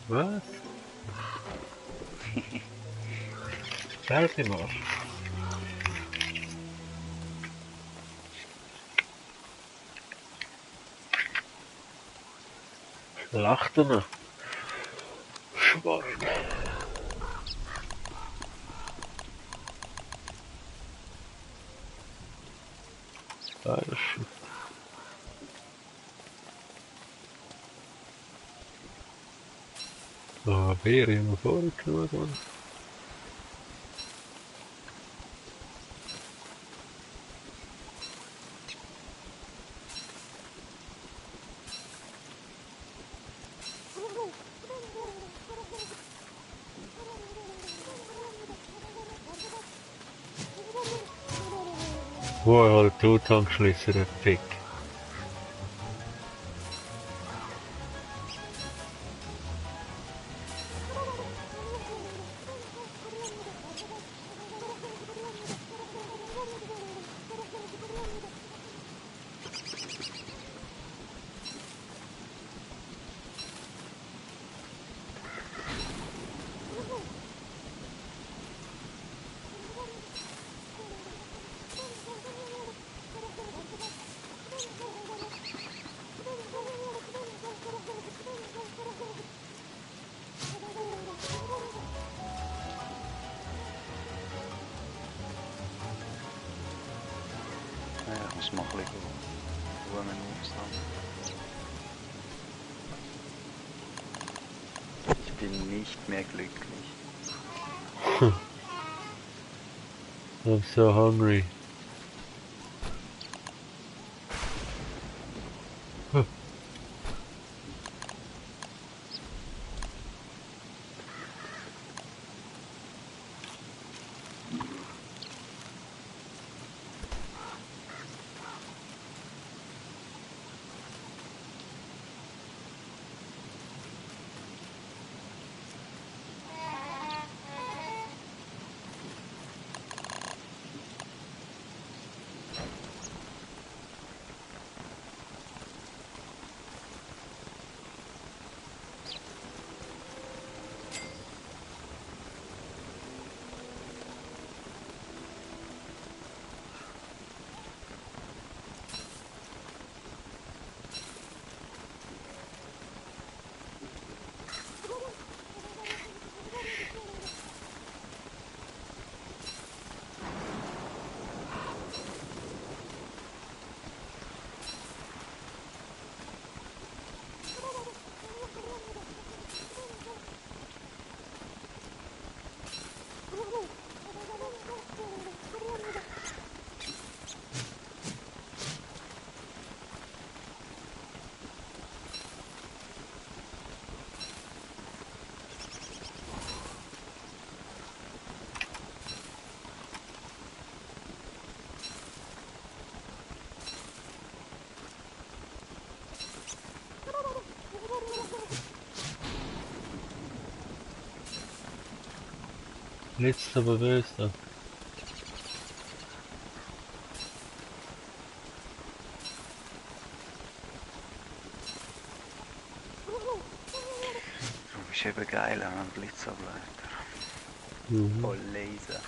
Was? Geld im Arsch. Lacht er noch? Schwein. Scheiße. Ah, Beere haben wir vorher genug, Mann. Wo er halt tot angeschlossen, der Fick. Ja, ich muss mal ein bisschen Blumen aufsammeln. Ich bin nicht mehr glücklich. I'm so hungry. Jetzt aber böse. Du bist eben geil an einem Blitzableiter. Voll Laser.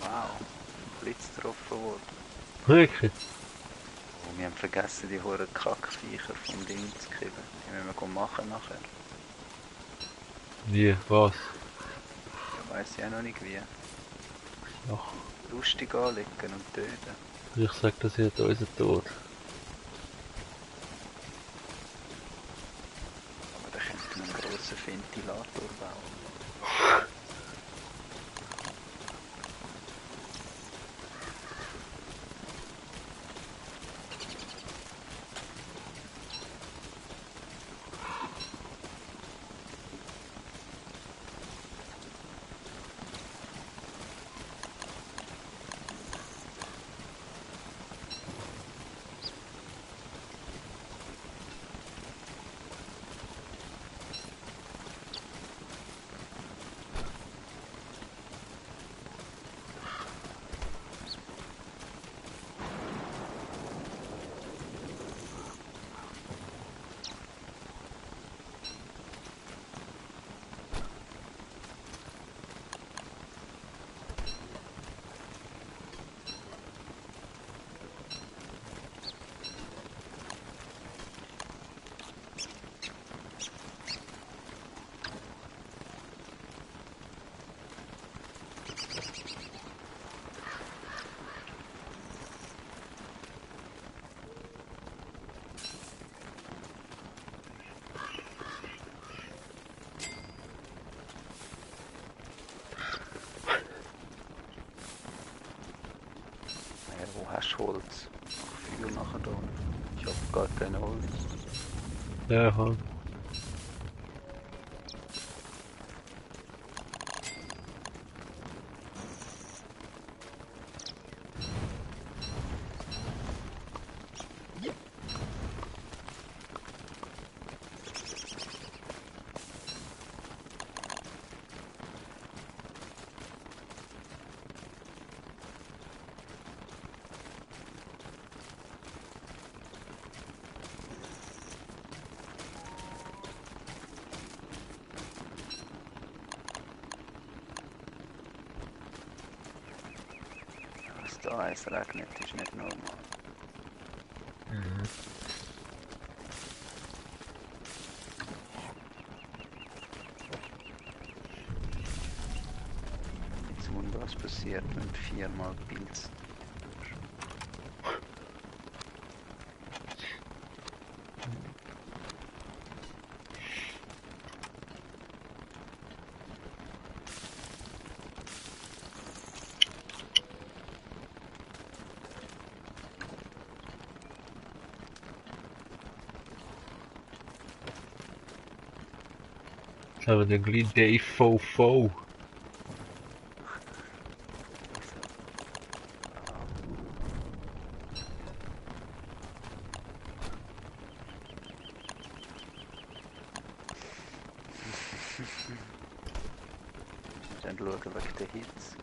Wow, Blitz getroffen worden. Wirklich? Oh, wir haben vergessen, die hohen Kackviecher vom Ding zu killen. Die müssen wir machen nachher. Wie? Was? Ich weiss ja noch nicht wie. Ach, Lustig anlegen und töten. ich sag das jetzt unser Tod. Aber da könnte man einen grossen Ventilator bauen. ist Holz. Feuer nachher da. Ich hab gar keine Holz. Ja, ich habe. Was da es regnet, ist nicht normal. Mhm. Jetzt wundert, was passiert, wenn du 4-mal pilzt. Jetzt haben wir den kleinen Dave Fofo. Dann schauen wegen der Hitze.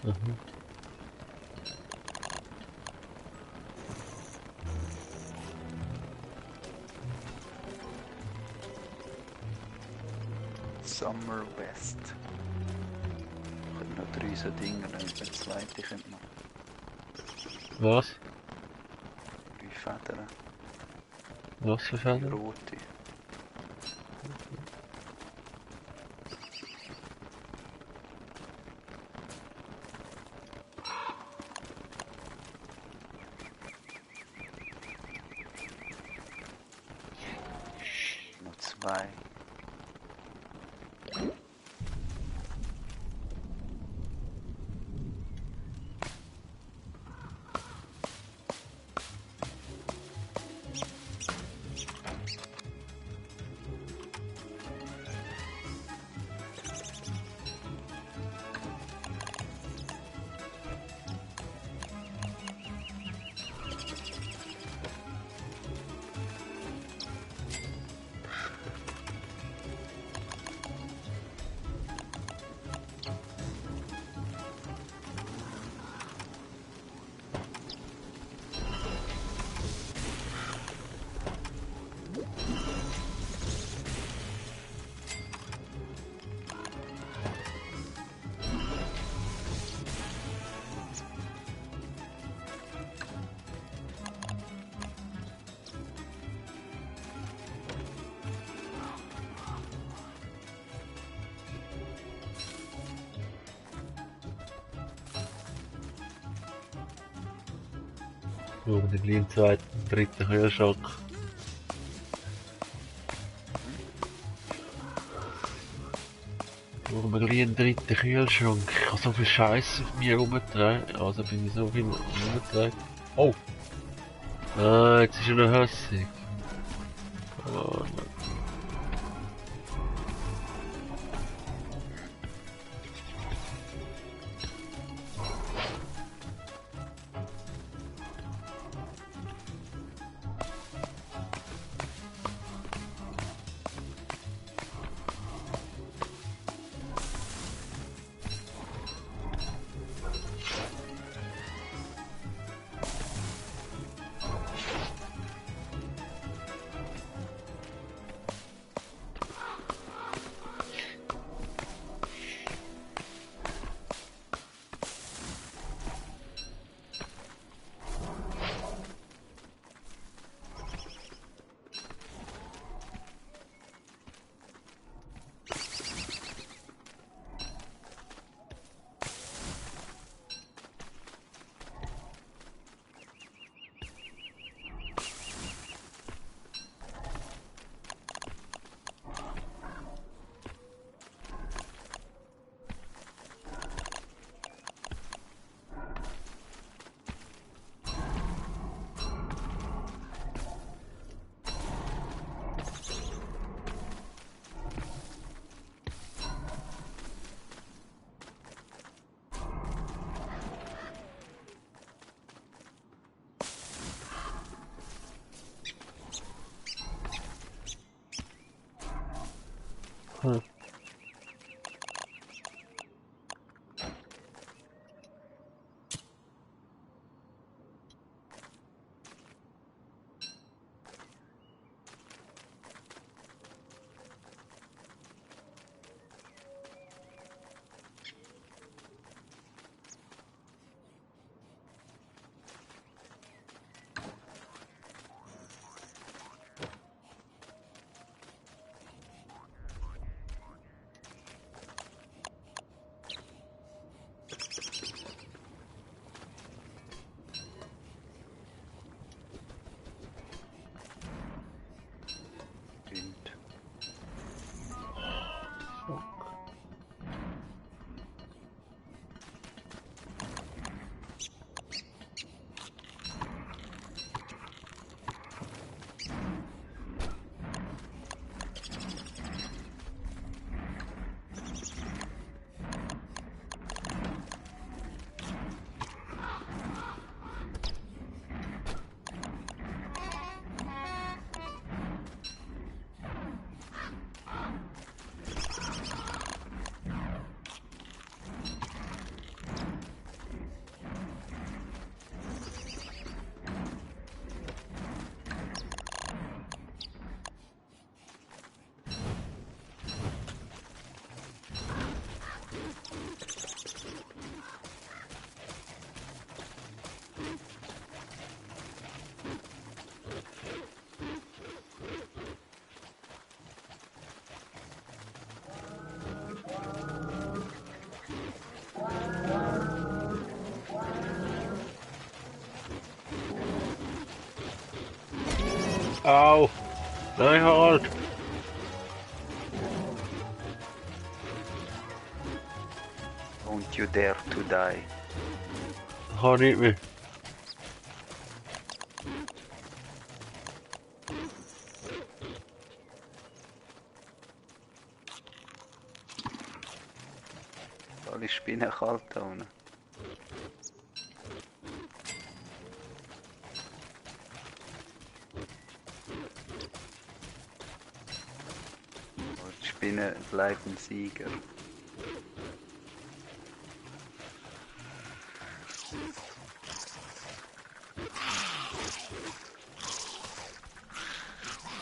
Mhm. Summer West. Ich habe noch 3 so Dinge, dann ist der zweite kommt noch. Was? 3 Federn, Was für 3 Fälle? rote. Noch 2. Brauchen den kleinen zweiten, dritten Kühlschrank. Brauchen wir gleich einen dritten Kühlschrank. Ich habe so viel Scheiße auf mir rumgetragen. Also bin ich so viel rumgetragen. Oh! Ah, jetzt ist er noch hässig. Oh, Mann. Hm. Stimmt. Au! Nein, Harald! Don't you dare to die. Ich kann nicht mehr. Alle Spinnen kalt da unten. Die Spinnen bleiben Sieger.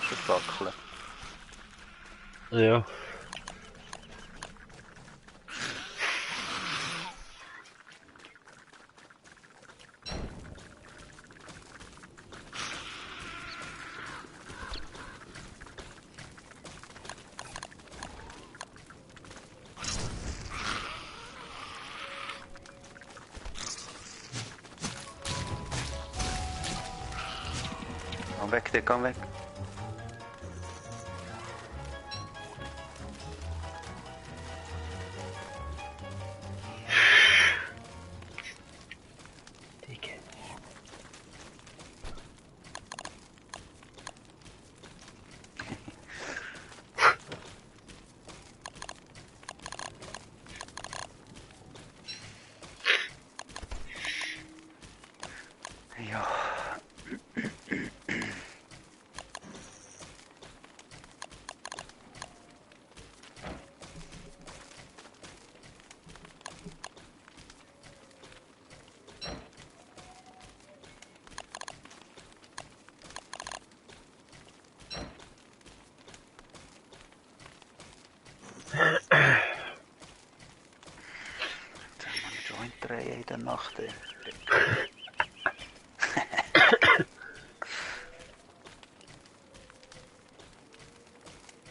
Schon Fackeln. Ja. Komm weg, der komm weg. Ja. Jetzt haben wir einen Joint drehen in der Nacht. Ey.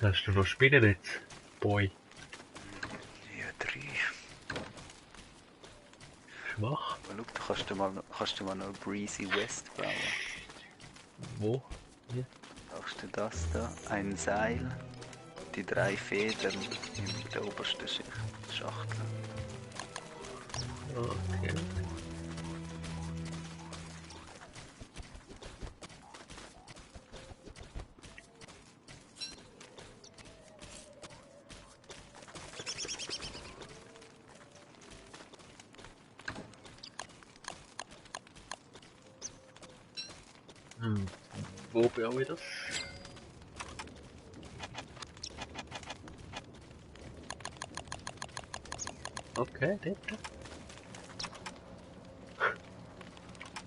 Hast du noch Spinnen jetzt? Boy. Ja, 3. Schwach. Aber schau, kannst du mal noch Breezy West bauen. Wo? Hier? Brauchst du das da? Ein Seil, die 3 Federn in der obersten Schachtel. Okay. Wo baue ich das? Okay, dort.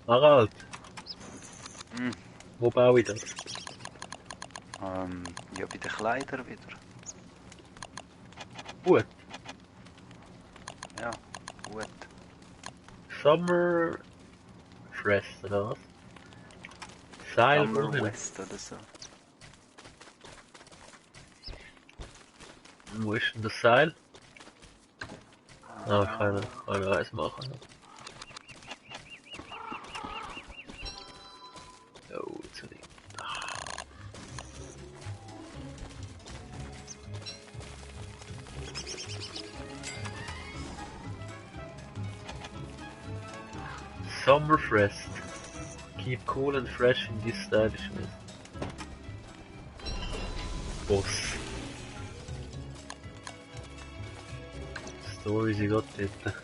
Harald, Hm. wo baue ich das? Ja, bei den Kleidern wieder. Gut. Ja, gut. Summer Fresh oder was? Seil Summer wohin? West oder so. Wo ist denn das Seil? Ah, keine Reise machen. Oh, jetzt will ich. Summerfest. Keep cool and fresh in this establishment. Boss. Story sie got dort.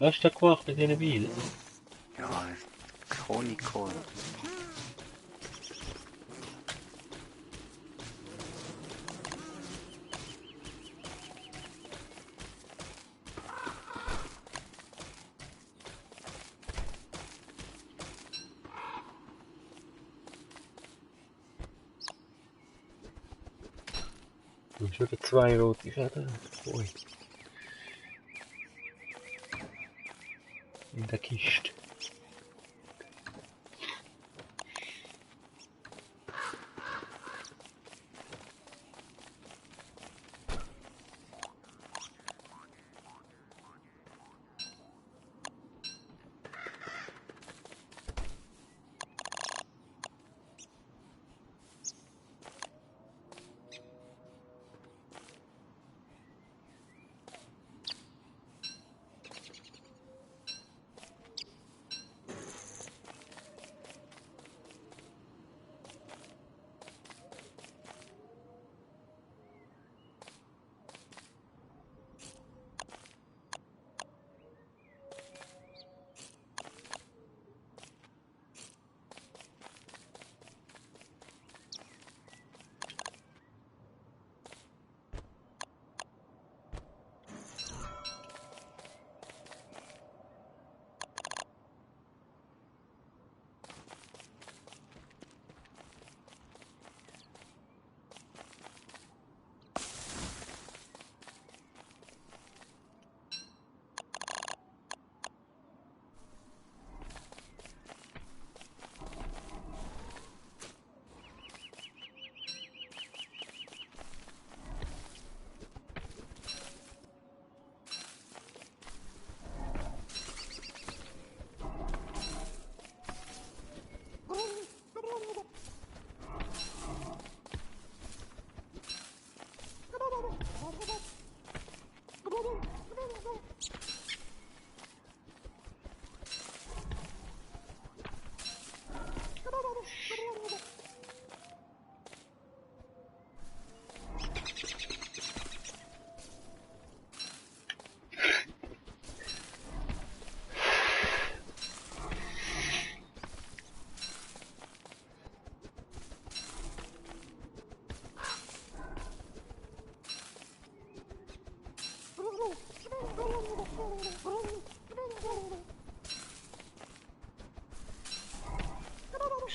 Was hast du da gemacht mit diesen Beinen? Ja, Honigkohl. Und schon wieder 2 rote Fäden. Ui. In der Kiste.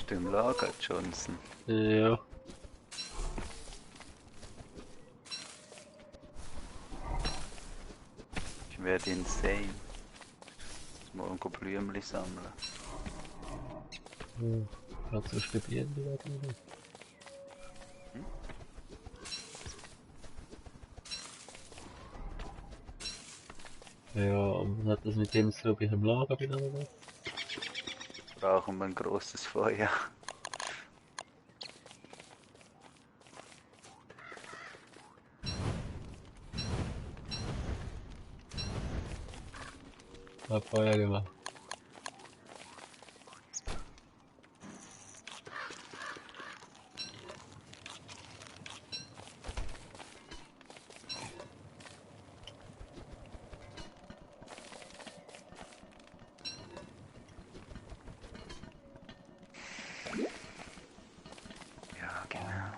Bist du im Lager, Johnson? Ja. Ich werde insane. Morgen Blümchen sammeln. Hm. Kannst du studieren, die werden nicht. Ja, und hat das mit dem so bei im Lager wieder oder? Brauchen wir ein großes Feuer. Hab Feuer gemacht. Ja, genau.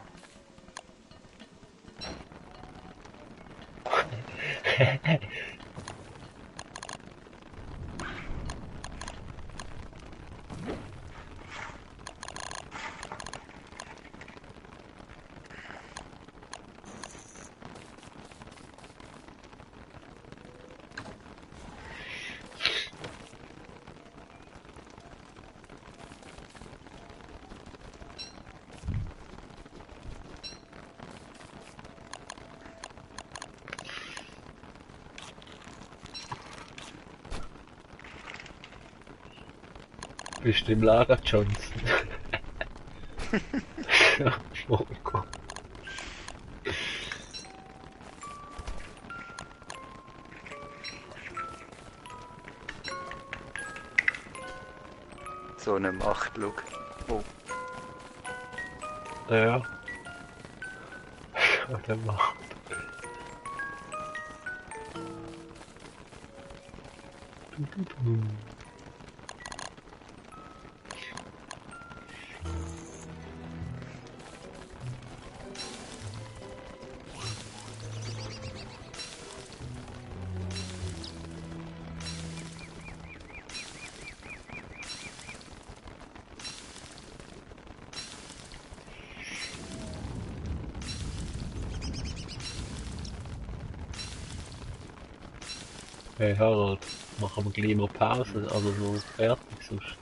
Bist du im Lager, Johnson? Ja, oh Gott. So eine Macht, look. Oh, Ja. Was der macht. Hey Harald, machen wir gleich mal Pause, also so fertig sonst.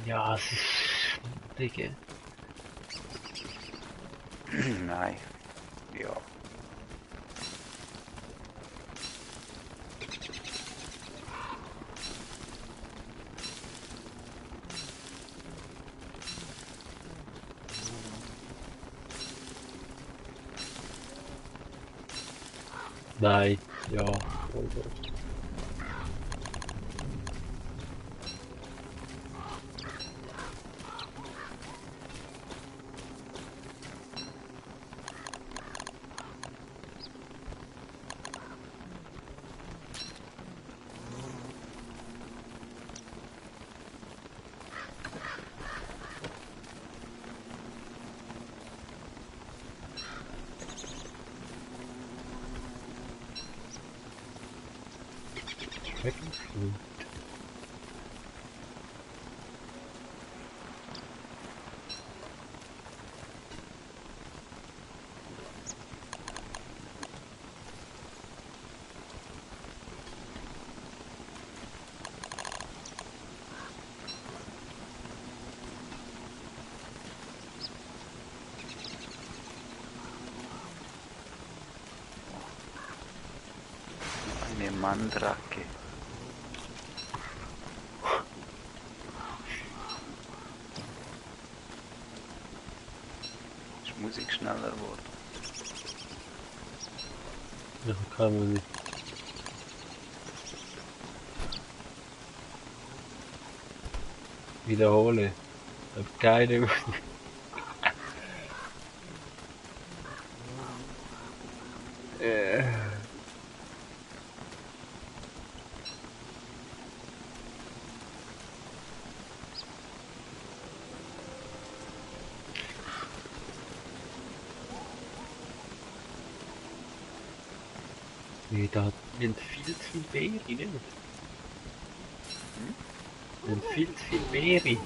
Ja, es ist... Digga. nein. Ja. Nein, ja, voll gut. Wirklich gut. Eine Mandrake. Ist die Musik schneller geworden? Ja, kann man nicht. Wiederhole. Ich hab keine Musik. Nee, da sind viel zu wenig, nicht? Und viel zu viel Beere.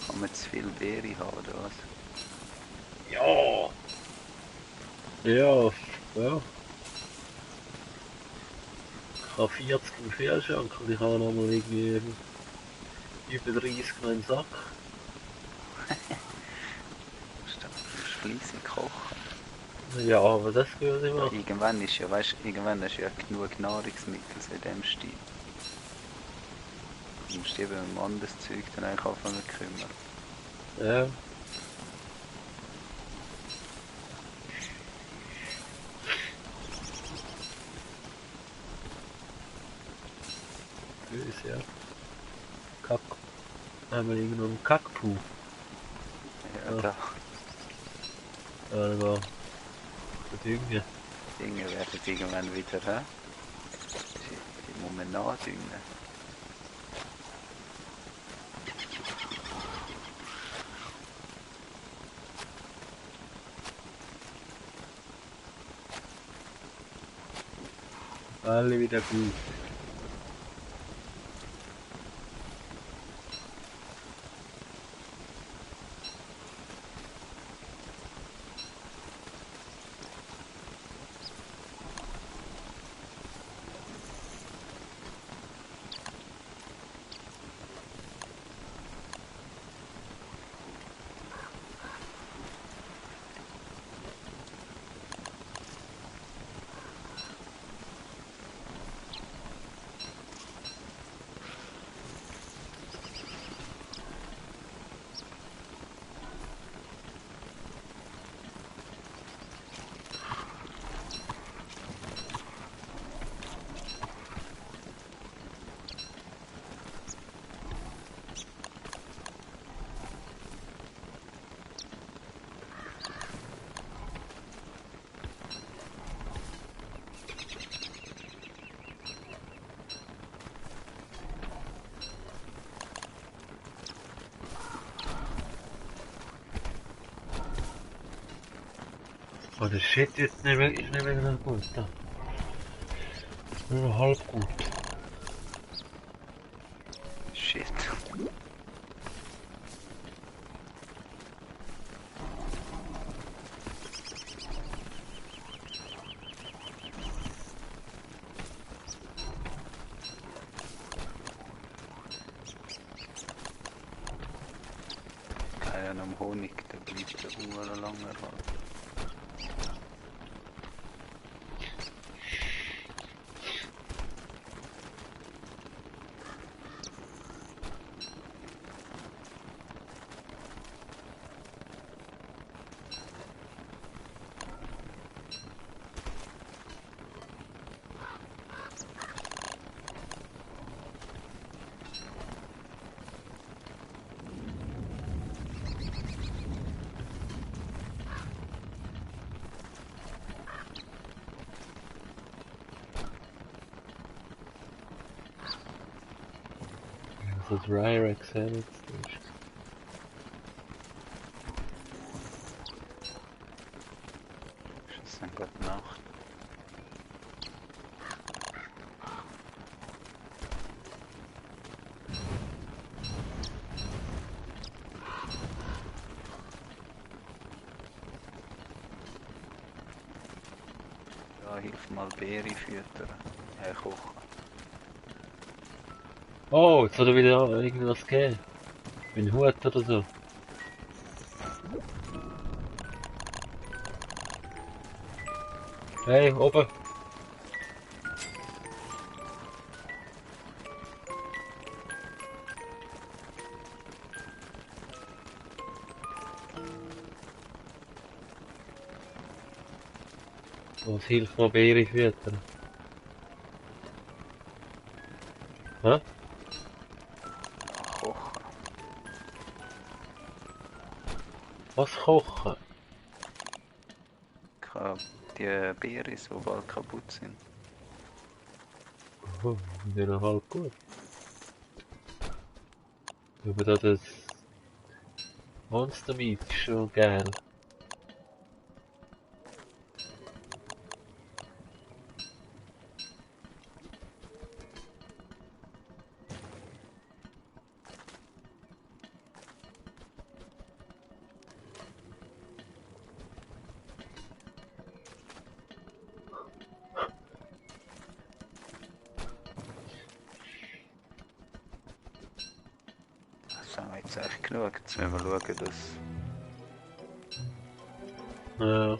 Kann man zu viel Beere haben oder was? Ja. Ja, ja. Ich habe 40 im Kühlschrank und ich habe noch mal irgendwie über 30 noch im Sack. Du musst fleissig kochen. Ja, aber das würde ich Ja, machen. irgendwann ist ja, weißt, irgendwann hast du ja genug Nahrungsmittel so in dem Stil. Du musst dich eben um anderes Zeug dann eigentlich anfangen zu kümmern. Ja. Böse, ja. Kack. Haben wir irgendwo einen Kackpuh? Ja, Ja. da Oder verdüngen. Dinge werden irgendwann wieder, hä? Die muss man nachdüngen. Alle wieder gut. Oh, der Shit ist nicht mehr gut. Da. Nur halb gut. Shit. Keiner am Honig, der bleibt der Uhr lang erhalten. Das ist Ryrex Helix. Ist dann gute Nacht. Ja, hilf mal Beere füttern. Kochen. Oh, jetzt hat er wieder irgendwas gegeben. Wie ein Hut oder so. Hey, oben. Was hilft mir Beere füttern? Hä? Ja, kochen. Was kochen? Die Beere, die bald kaputt sind. Oh, die noch halb gut. Aber das Monster Meat ist schon geil. Das haben wir jetzt eigentlich genug. Jetzt müssen wir schauen, dass... Ja.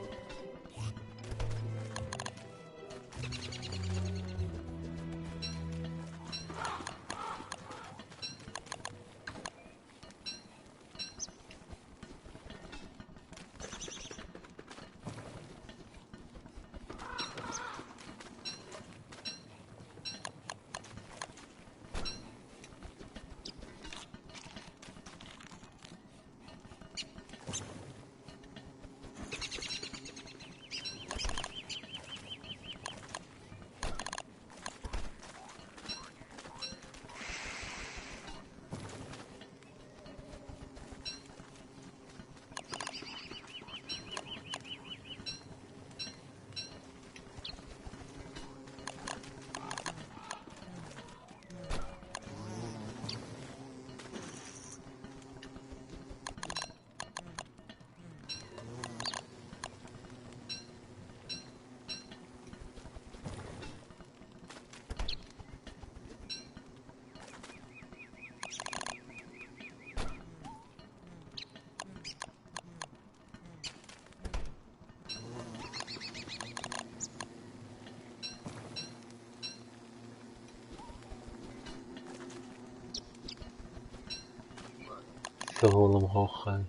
So wohl am Kochen.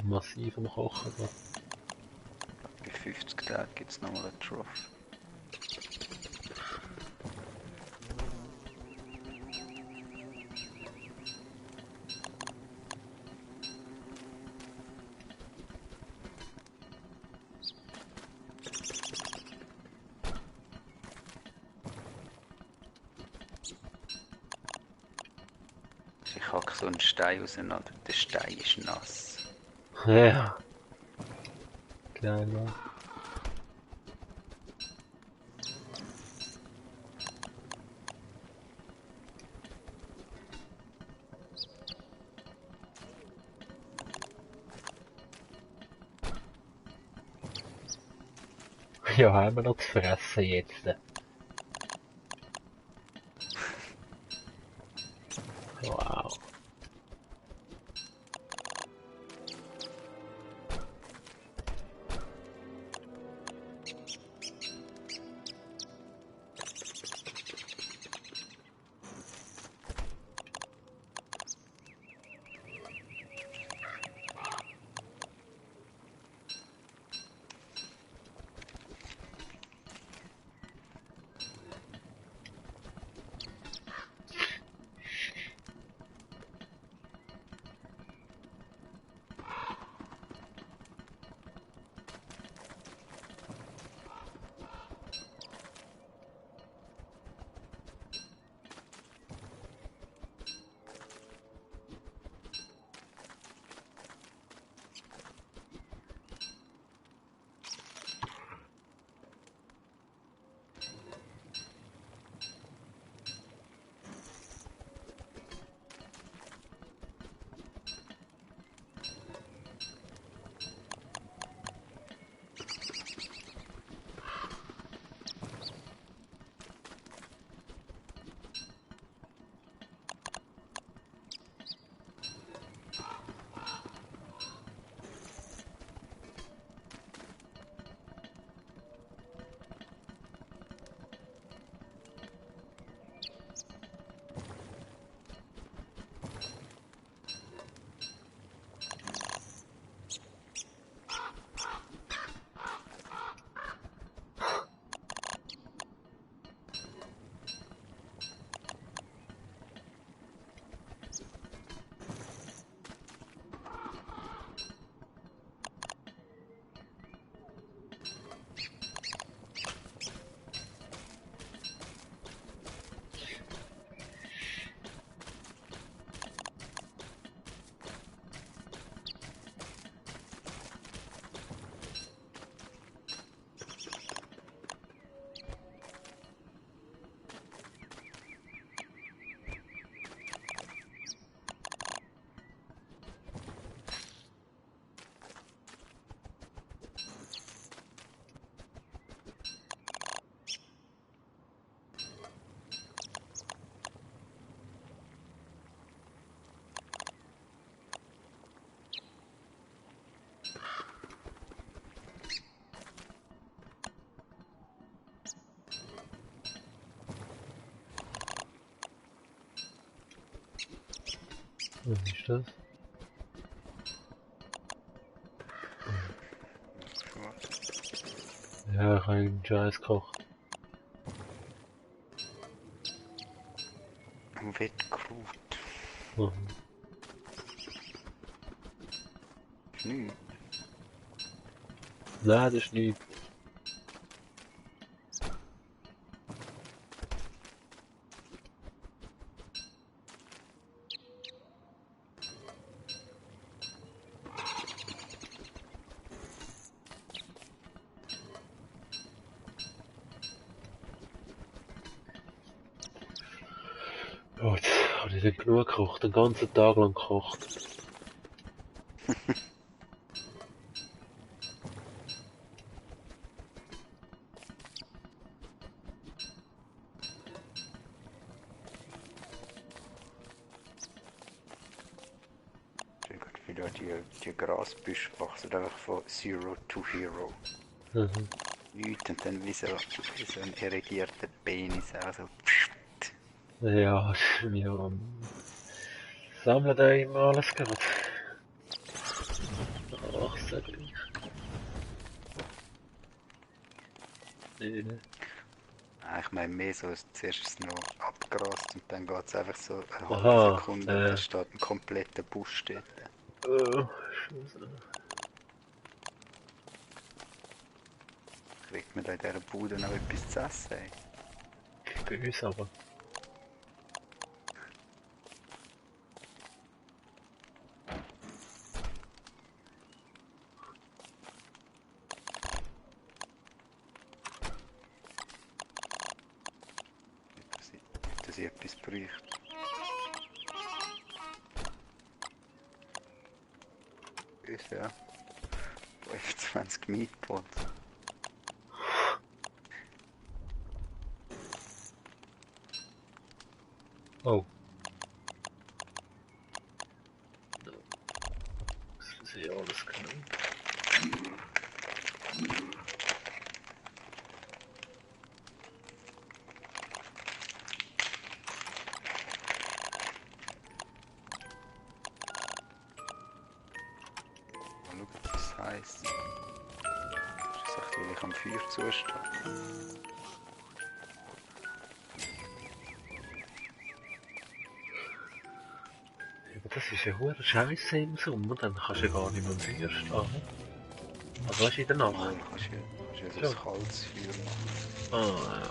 Massiv am Kochen. Da. Bei 50 Tagen gibt es nochmal einen Trophy. Ich hacke so einen Stein auseinander. Der Stein ist nass. Ja. Geil, ja. Ja, haben wir noch zu fressen jetzt. Wow. Was ist das? Ja, ich habe einen Scheiß gekocht. Wettkrut. Mhm. Ist nichts. Nein, das ist nichts. Oh, jetzt habe ich nicht genug gekocht, den ganzen Tag lang gekocht. Wieder die Grasbüsche wachsen einfach von Zero to Hero. Mhm. Nichts und dann wie so ein irrigierter Penis. Also, Ja, wir sammeln da immer alles gerade. Ach, sag ich. Nee, nee. ich meine mehr so, zuerst ist es noch abgerast und dann geht es einfach so eine halbe Aha, Sekunde und dann steht ein kompletter Busch dort. Scheiße. Kriegt man da in dieser Bude noch etwas zu essen? Ey? Bei uns aber. Nicht, dass ich etwas bräuchte. Ist ja 25 Meatpots. Oh. Das ist ja alles genau. Mal schauen, was das heisst. Das ist echt, weil ich am Feuer zustehe. Aber das ist ja hure Scheiße im Sommer, dann kannst du ja gar nicht mehr am Feuer stehen. Also weißt du, in der Mal, Nacht. kannst du ja so Schon. ein kaltes Feuer machen. Ah, ja.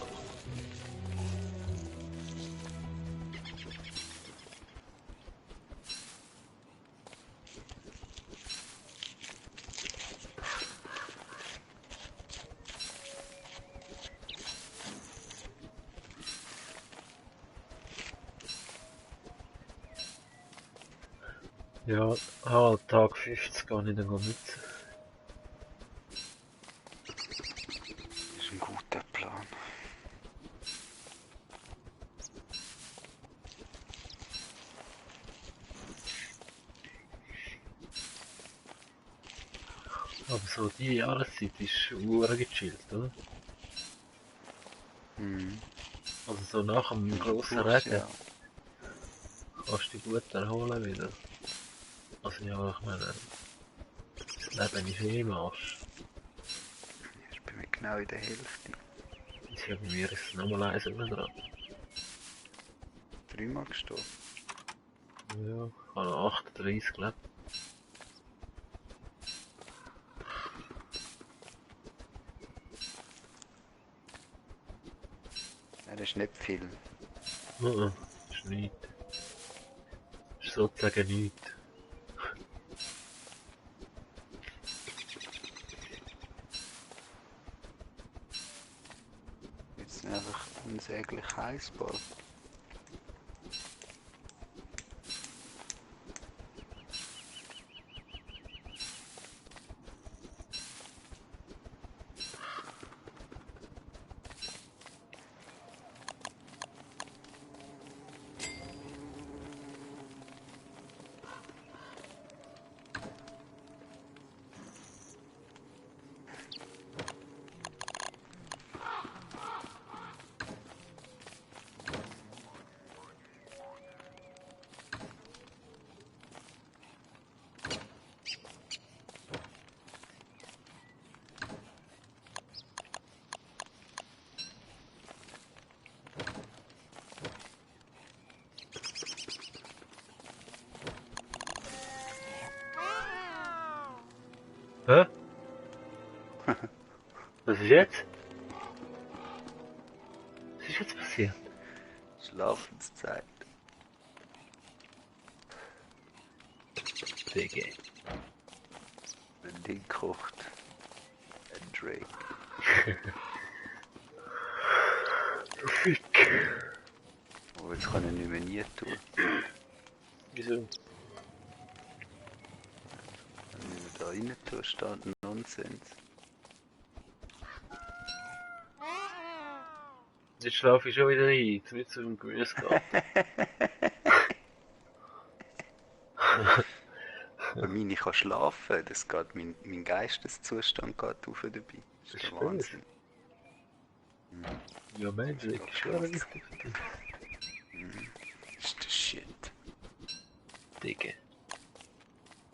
Ja, halt Tag 50 gehe ich dann mit. Das ist ein guter Plan. Aber so die Jahreszeit ist hure gechillt, oder? Mhm. Also so nach dem grossen Brauchst Regen ja. kannst du dich gut erholen wieder. Also ja, ich meine, das Leben ist eh im Arsch. Ich bin mir genau in der Hälfte. Ja, bei mir ist es nochmal eins mehr dran. 3-mal gestorben. Ja, ich habe noch 38 gelebt. Ja, das ist nicht viel. Das ist nichts. Das ist sozusagen nichts. Jetzt sind einfach unsäglich heiß bald. Hä? Was ist jetzt? Was ist jetzt passiert? Schlafenszeit. Digga. Wenn Ding kocht. Ein Drake. Fick. Aber jetzt kann ich nicht mehr nie tun. Wieso? Wenn ich da rein tue, steht Nonsens. Jetzt schlafe ich schon wieder ein, mit so einem Gemüsegarten. Bei mir ich kann schlafen, das geht, mein Geisteszustand geht auf dabei. Das ist der Ist Wahnsinn. Ja, Mensch, das ist schon wichtig für dich. Das ist der Shit. Digga.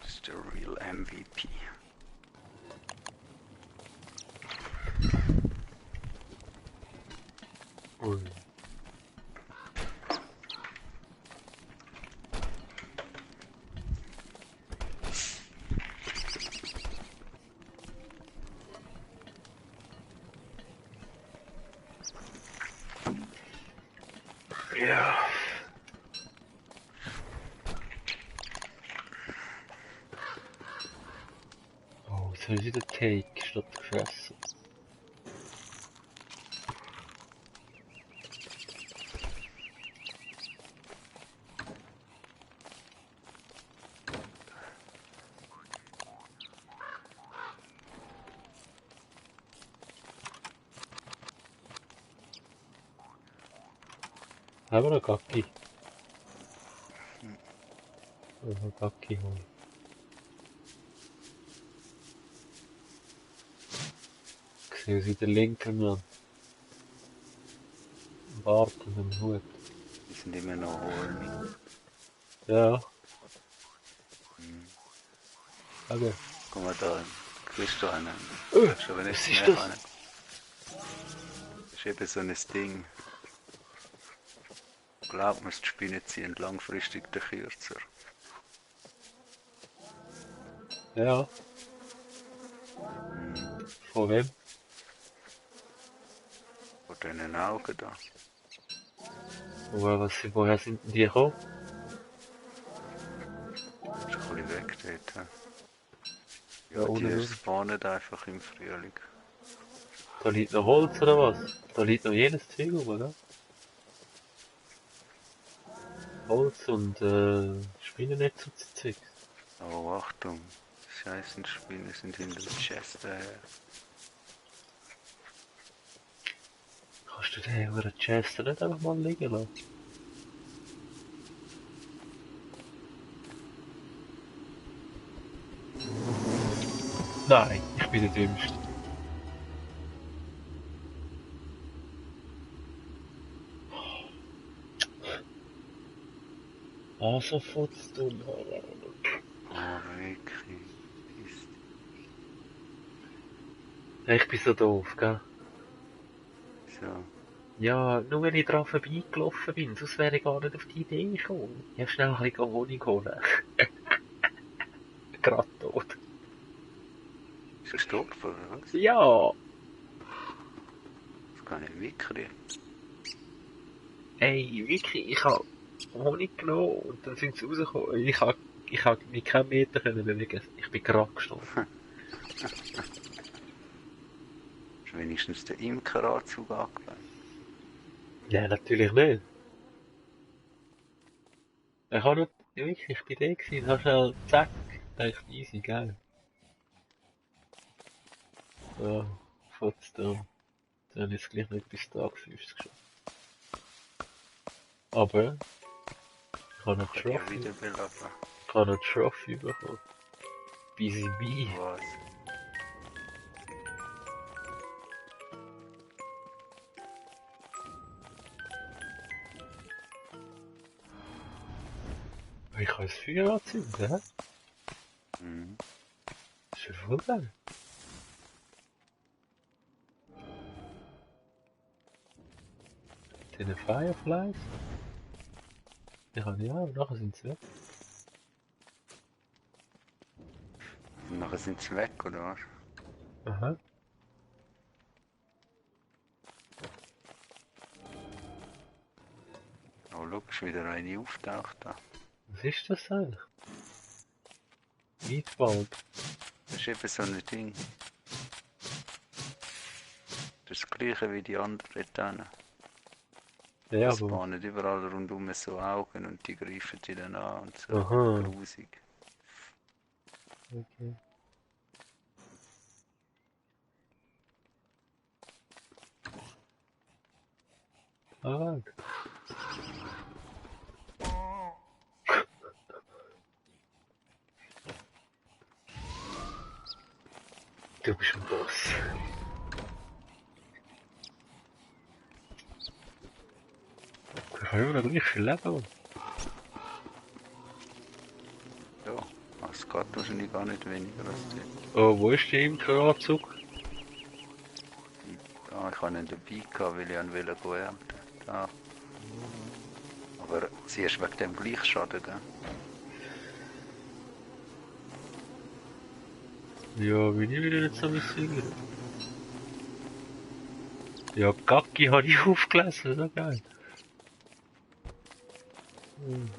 Das ist der real MVP. Ui. Ja. Oh, jetzt habe ich wieder Take statt gefressen. Haben wir noch Gacki? Noch Gacki holen. Ich sehe sie der linken Mann. Am Bart und am Hut. Die sind immer noch horny. Ja. Okay. Guck mal da, kriegst du einen. Schon wenn was ich ist mehr das? kann. Das ist eben so ein Ding. Glaubt mir, die Spinnen ziehen langfristig den Kürzer. Ja. Von wem? Von diesen Augen da. Woher sind denn die gekommen? Das ist ein bisschen weg dort. Ja, Ja, ohne die Sinn. spawnen einfach im Frühling. Da liegt noch Holz oder was? Da liegt noch jenes Zeug rum, oder? Holz und Spinnennetz und so Zeug. Aber Achtung, scheißen Spinnen sind hinter der Chest her. Kannst du den über den Chester nicht einfach mal liegen lassen? Nein, ich bin der Dümmste. Also futzt du. Oh, wirklich. Ist Ich bin so doof, gell? so. Ja, nur wenn ich dran vorbeigelaufen bin, sonst wäre ich gar nicht auf die Idee gekommen. Ich habe schnell ein bisschen Honig holen. Gerade tot. Ist gestorben, oder was? Ja! Das kann ich wirklich. Ey, wirklich, ich habe Honig genommen und dann sind sie rausgekommen. Ich hab mich keinen Meter können bewegen. Ich bin gerade gestorben. Ist wenigstens der Imkeranzug angelegt. Ja, natürlich nicht. Ich habe nicht, wirklich, ich bin da gewesen, habe schnell, zack, dachte easy, geil. Ja, trotzdem. Dann ist gleich nicht bis Tageswüste geschafft. Aber, ich habe noch Kann ich ja Trophy, wieder beleben. ich habe noch Trophy bekommen. Busy Bee. Was? Ich kann das Feuer anzünden, hä? Mhm. Das ist ja voll geil. Diese Fireflies? Die habe ich auch, nachher sind sie weg. Nachher sind sie weg, oder was? Aha. Oh, schau, ist wieder eine auftaucht da. Was ist das eigentlich? Meatball. Das ist eben so ein Ding. Das ist das gleiche wie die anderen dort. Ja, Das aber. bahnen überall rundum so Augen und die greifen die dann an und so. Aha. Grusig. Okay. Ah, du bist ein Boss. Ich habe immer noch gleich viel Leben. Ja, es geht wahrscheinlich gar nicht weniger als dort. Oh, wo ist der Imkeranzug? Ah, ich habe ihn dabei gehabt, weil ich ihn ernten. Da. Aber sie ist wegen dem gleich Schaden, gell? Ja, bin ich wieder nicht so missingern. Ja, Gacki habe ich aufgelesen, so geil. Hm.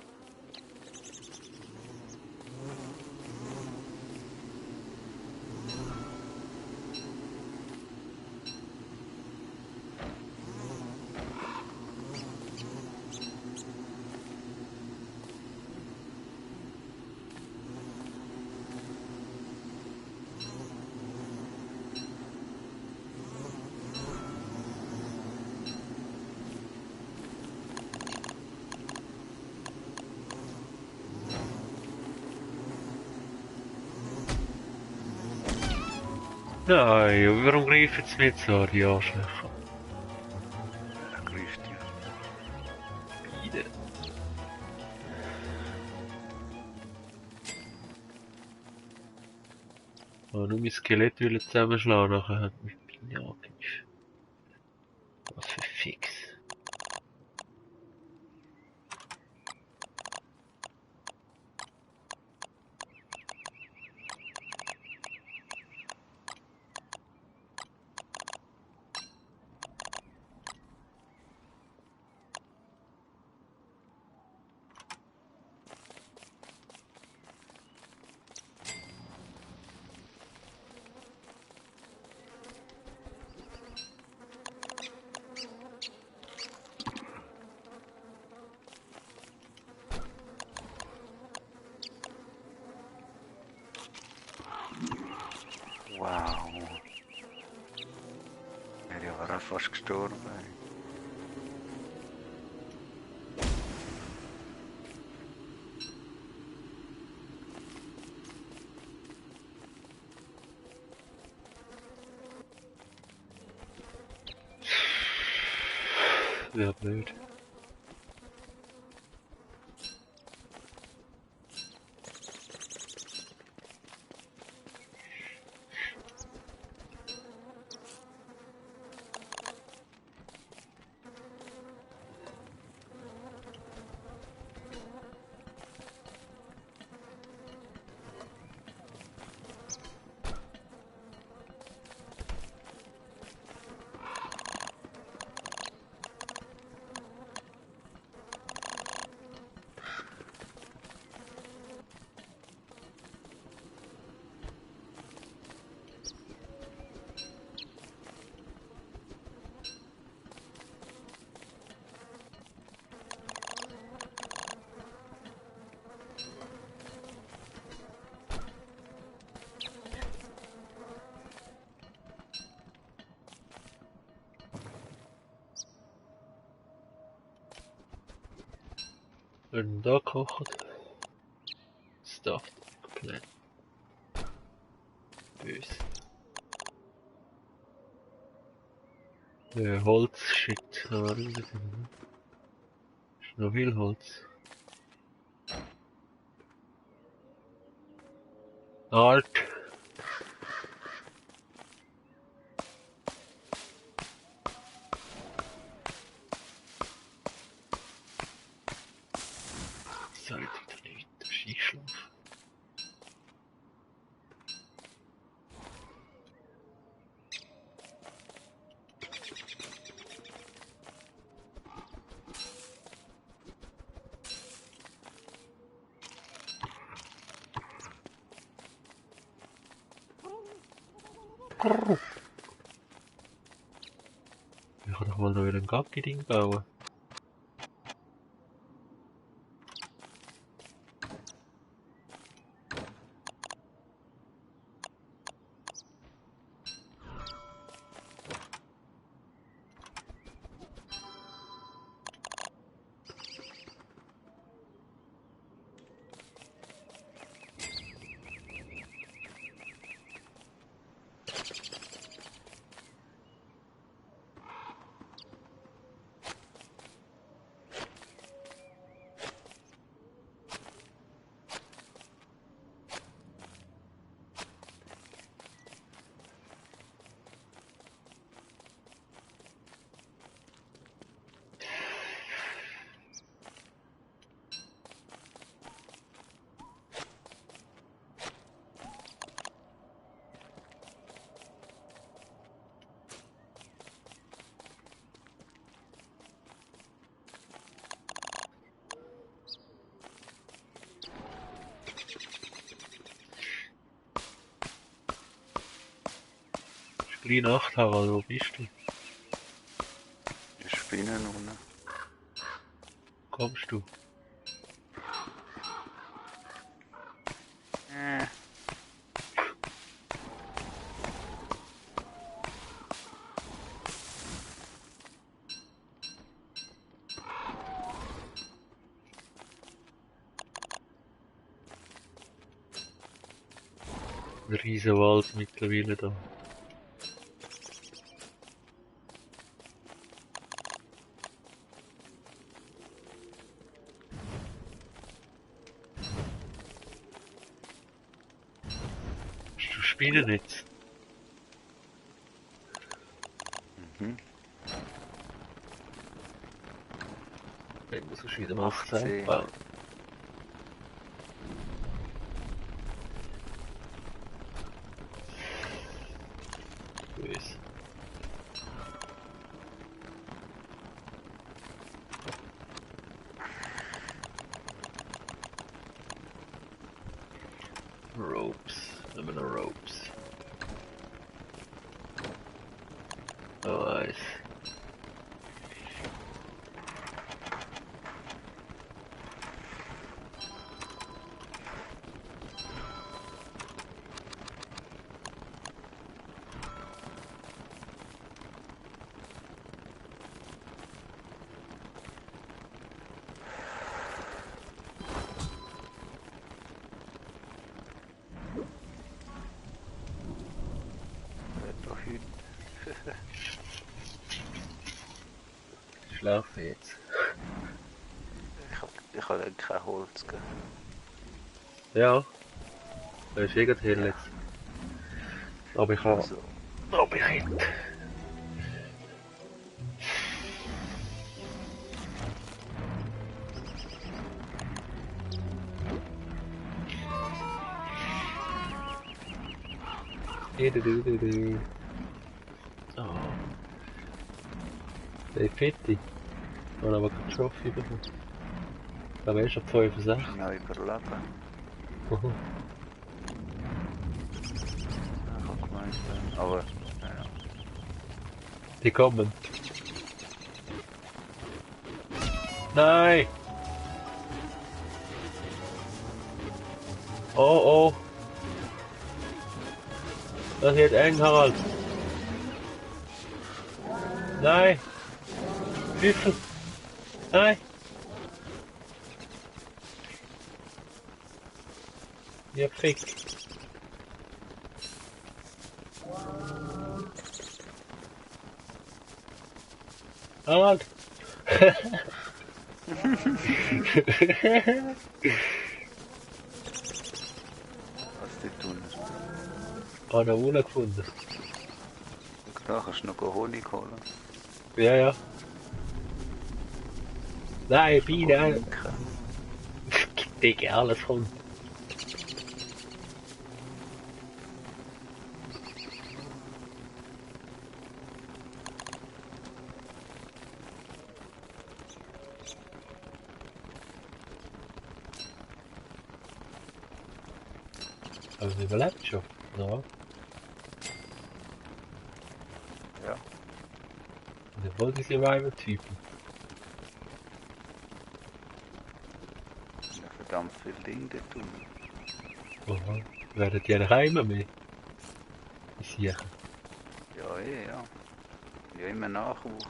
Nein, warum greifen sie mich so, die Arschlöcher? Er greift ja. Beide. Oh, nur mein Skelett will zusammenschlagen, nachher hat mich Biene angepischt. Was für Fix. Wow. Er war ja fast gestorben. Ja, blöd. Wenn da kocht. Stuffed Eggplant. Böse. Holz, shit. Da war nicht drin. Ist noch viel Holz. Art. Sollte wieder nicht. Ich schlafe. Ich kann doch mal noch ein Gacki-Ding bauen. Gleich Nacht, Harald, wo bist du? Ich bin unten. Kommst du? Ein riesen Wald mittlerweile da. Hast du Spinnennetz? Mhm. Wenn du sonst wieder mal 18. zusammenbauen. Böse. Ropes. Nehmen wir noch Ropes. Oh, nice. Etwa heute. Ich schlafe jetzt. Ich habe dann kein Holz. Gell? Ja. Das ist eh hell jetzt. Aber ich habe... Also, Aber ich hätte... Oh. Der Fetti. Ich habe aber keinen Trophy bekommen. Da wärst du ab 65. noch überleben. Mhm. Ich habe gemeint, aber ja. Die kommen. Nein! Oh oh! Das wird eng, Harald! Nein! Hilfe! Nein! Ja, fick! Harald! Was die tun. Oh, eine Wohnung gefunden. Da kannst du noch Honig holen. Ja, ja. Nein, Biene! Imken. Digga, alles kommt. Aber wir überlebt schon, oder? sind voll die Survival-Typen. Ja, verdammt viel Ding dort unten. Aha. Werden die eigentlich immer mehr? Die Siechen. Ja, ja. Ja, immer Nachwuchs.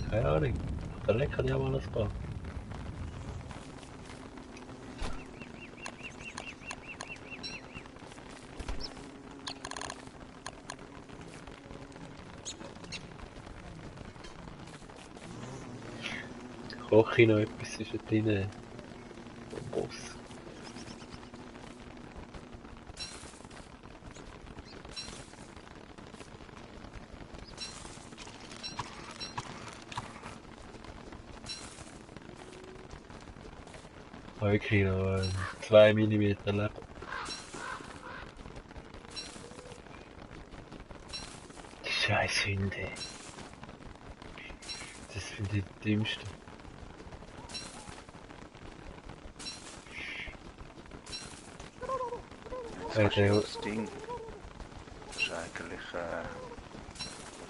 Keine Ahnung. Der Leck hat ja mal ein paar. Koche ich noch etwas zwischen drin. Boss. Habe wirklich noch 2 Millimeter Leben. Die scheiß Hunde. Das finde ich das Dümmste. Jetzt hast du ja das Ding. Das ist eigentlich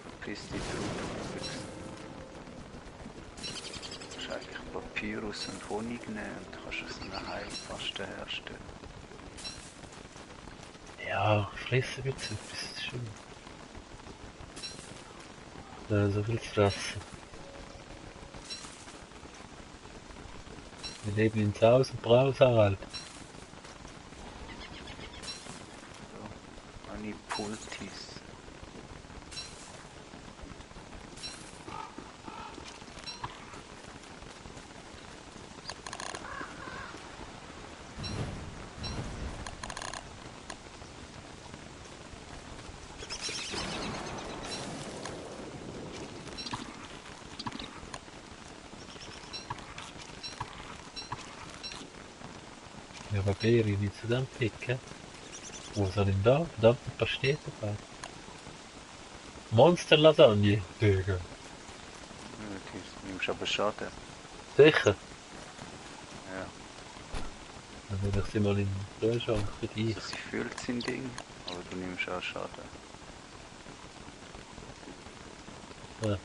verpiss dich drauf. Du kannst eigentlich Papyrus und Honig nehmen und kannst aus einer Heilpaste herstellen. Ja, fressen wir jetzt etwas, das ist schön. So viel zu fressen. Wir leben ins Haus und Braus halt. So, Anipultis. Ja, aber Beere, willst du dann picken? Wo soll denn da? Verdammte Pastete dabei. Monster-Lasagne, Digga. Ja, du nimmst aber Schaden. Sicher? Ja. Dann will ich sie mal in den Kühlschrank für dich. Also sie füllt sein Ding, aber du nimmst auch Schaden. Ja.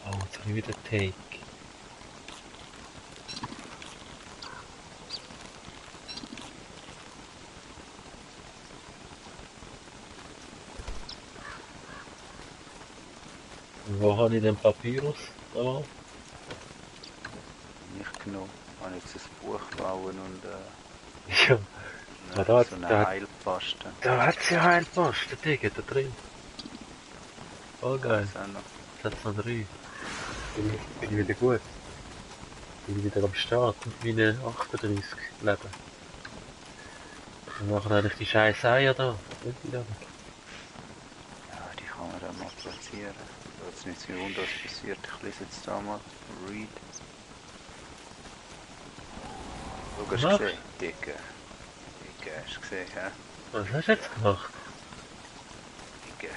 Oh, jetzt habe ich wieder Take. Wo habe ich den Papyrus? Oh. Nicht genommen. Ich habe jetzt ein Buch bauen und Ja, eine, da, so eine da, Heilpaste. da hat sie ja Heilposten, Digga, da drin. Voll geil. Das auch noch. Jetzt hat's noch 3. Bin ich wieder gut. Bin ich wieder am Start mit meinen 38 Leben. Wir machen eigentlich die scheiß Eier da. Nicht wieder. Ja, die kann man dann mal platzieren. Da hat es nicht so wunder, was passiert. Ich lese jetzt da mal. Read. Schau, hast du Mach. gesehen? Dicke. Dicke, hast du gesehen, hä? Was hast du jetzt gemacht? Dicke.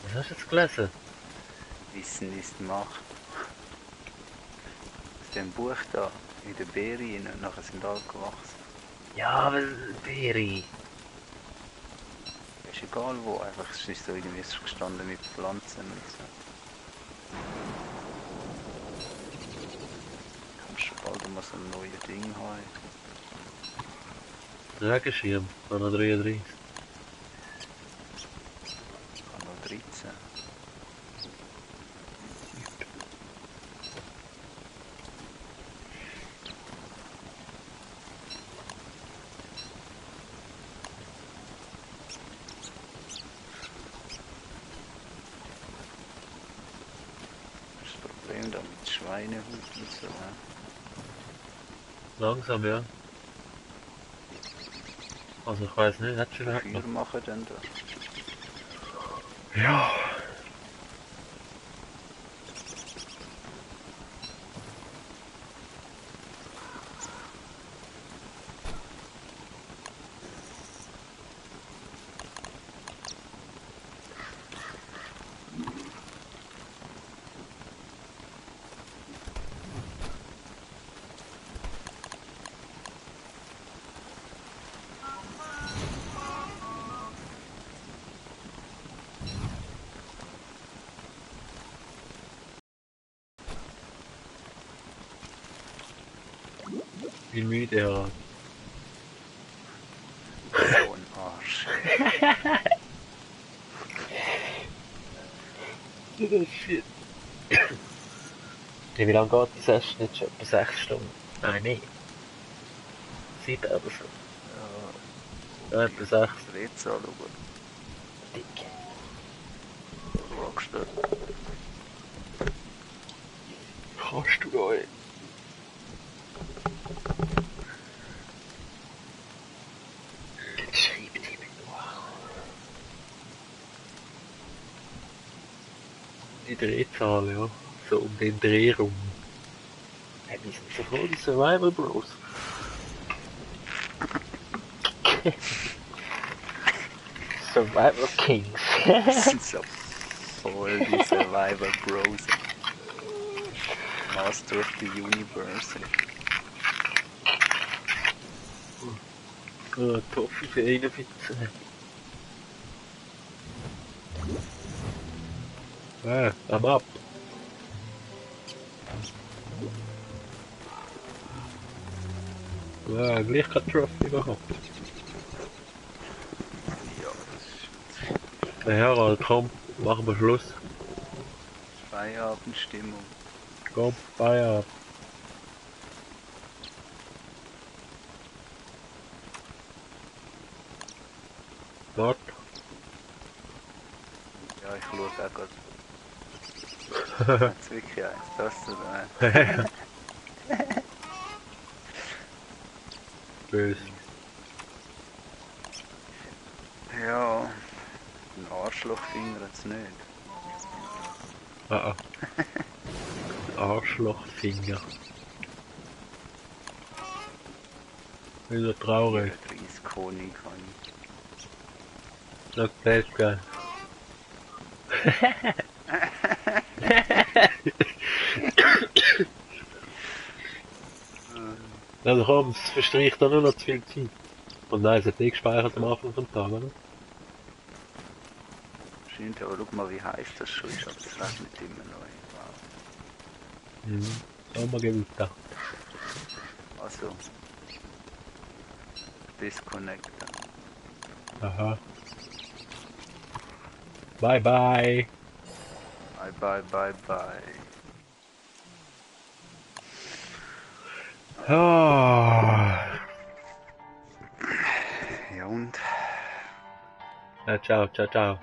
Was hast du jetzt gelesen? Wissen ist Macht. Aus dem Buch da, in der Beere rein und nachher sind alle gewachsen. Ja, aber Beere. Ist egal wo, einfach es ist so irgendwie so gestanden mit Pflanzen und so. Kannst du bald mal so ein neues Ding haben. Regenschirm, noch 33. Ich habe noch 13. Das Problem da mit Schweinehut und so. Ja. Langsam, ja. Also ich weiß nicht, hat schon Feuer gehabt. machen dann da. Ja. Bin müde, Herr. So ein Arsch. Shit. Ja, wie lange geht die Session jetzt schon? Etwa 6 Stunden? Nein, nicht. 7 oder so. Ja, etwa 6. Das Rätsel anschauen. Dick. Schaust du? Kannst du euch? Schreibt ihm die Drehzahl, ja. So um den Dreh rum. Hey, wie sind so voll die Survival Bros? Survival Kings. Das sind so voll die Survivor Bros. Master of the Universe. Toffee für 41. I'm up. Gleich kein Trophy gehabt. Ja, das ist Na ja, komm, machen wir Schluss. Feierabendstimmung. Komm, Feierabend. Warte. Ja, ich schaue auch gerade. Hat's wirklich eins, das oder nicht? Böse. Ja, ein Arschlochfinger hat's nicht. Ah, Arschlochfinger. Wieder traurig. Reiskönig kann Das bleibt geil. Also komm, es verstreicht da nur noch zu viel Zeit. Und nein, es hat nicht gespeichert am Anfang vom Tag, oder? Scheint, aber schau mal, wie heiß das schon ist, aber es regnet immer noch. Wow. Mhm. Sommergewitter. Also, disconnecten. Aha. Bye bye. Bye bye bye bye. Ah. Ja und? Ja, ciao, ciao, ciao.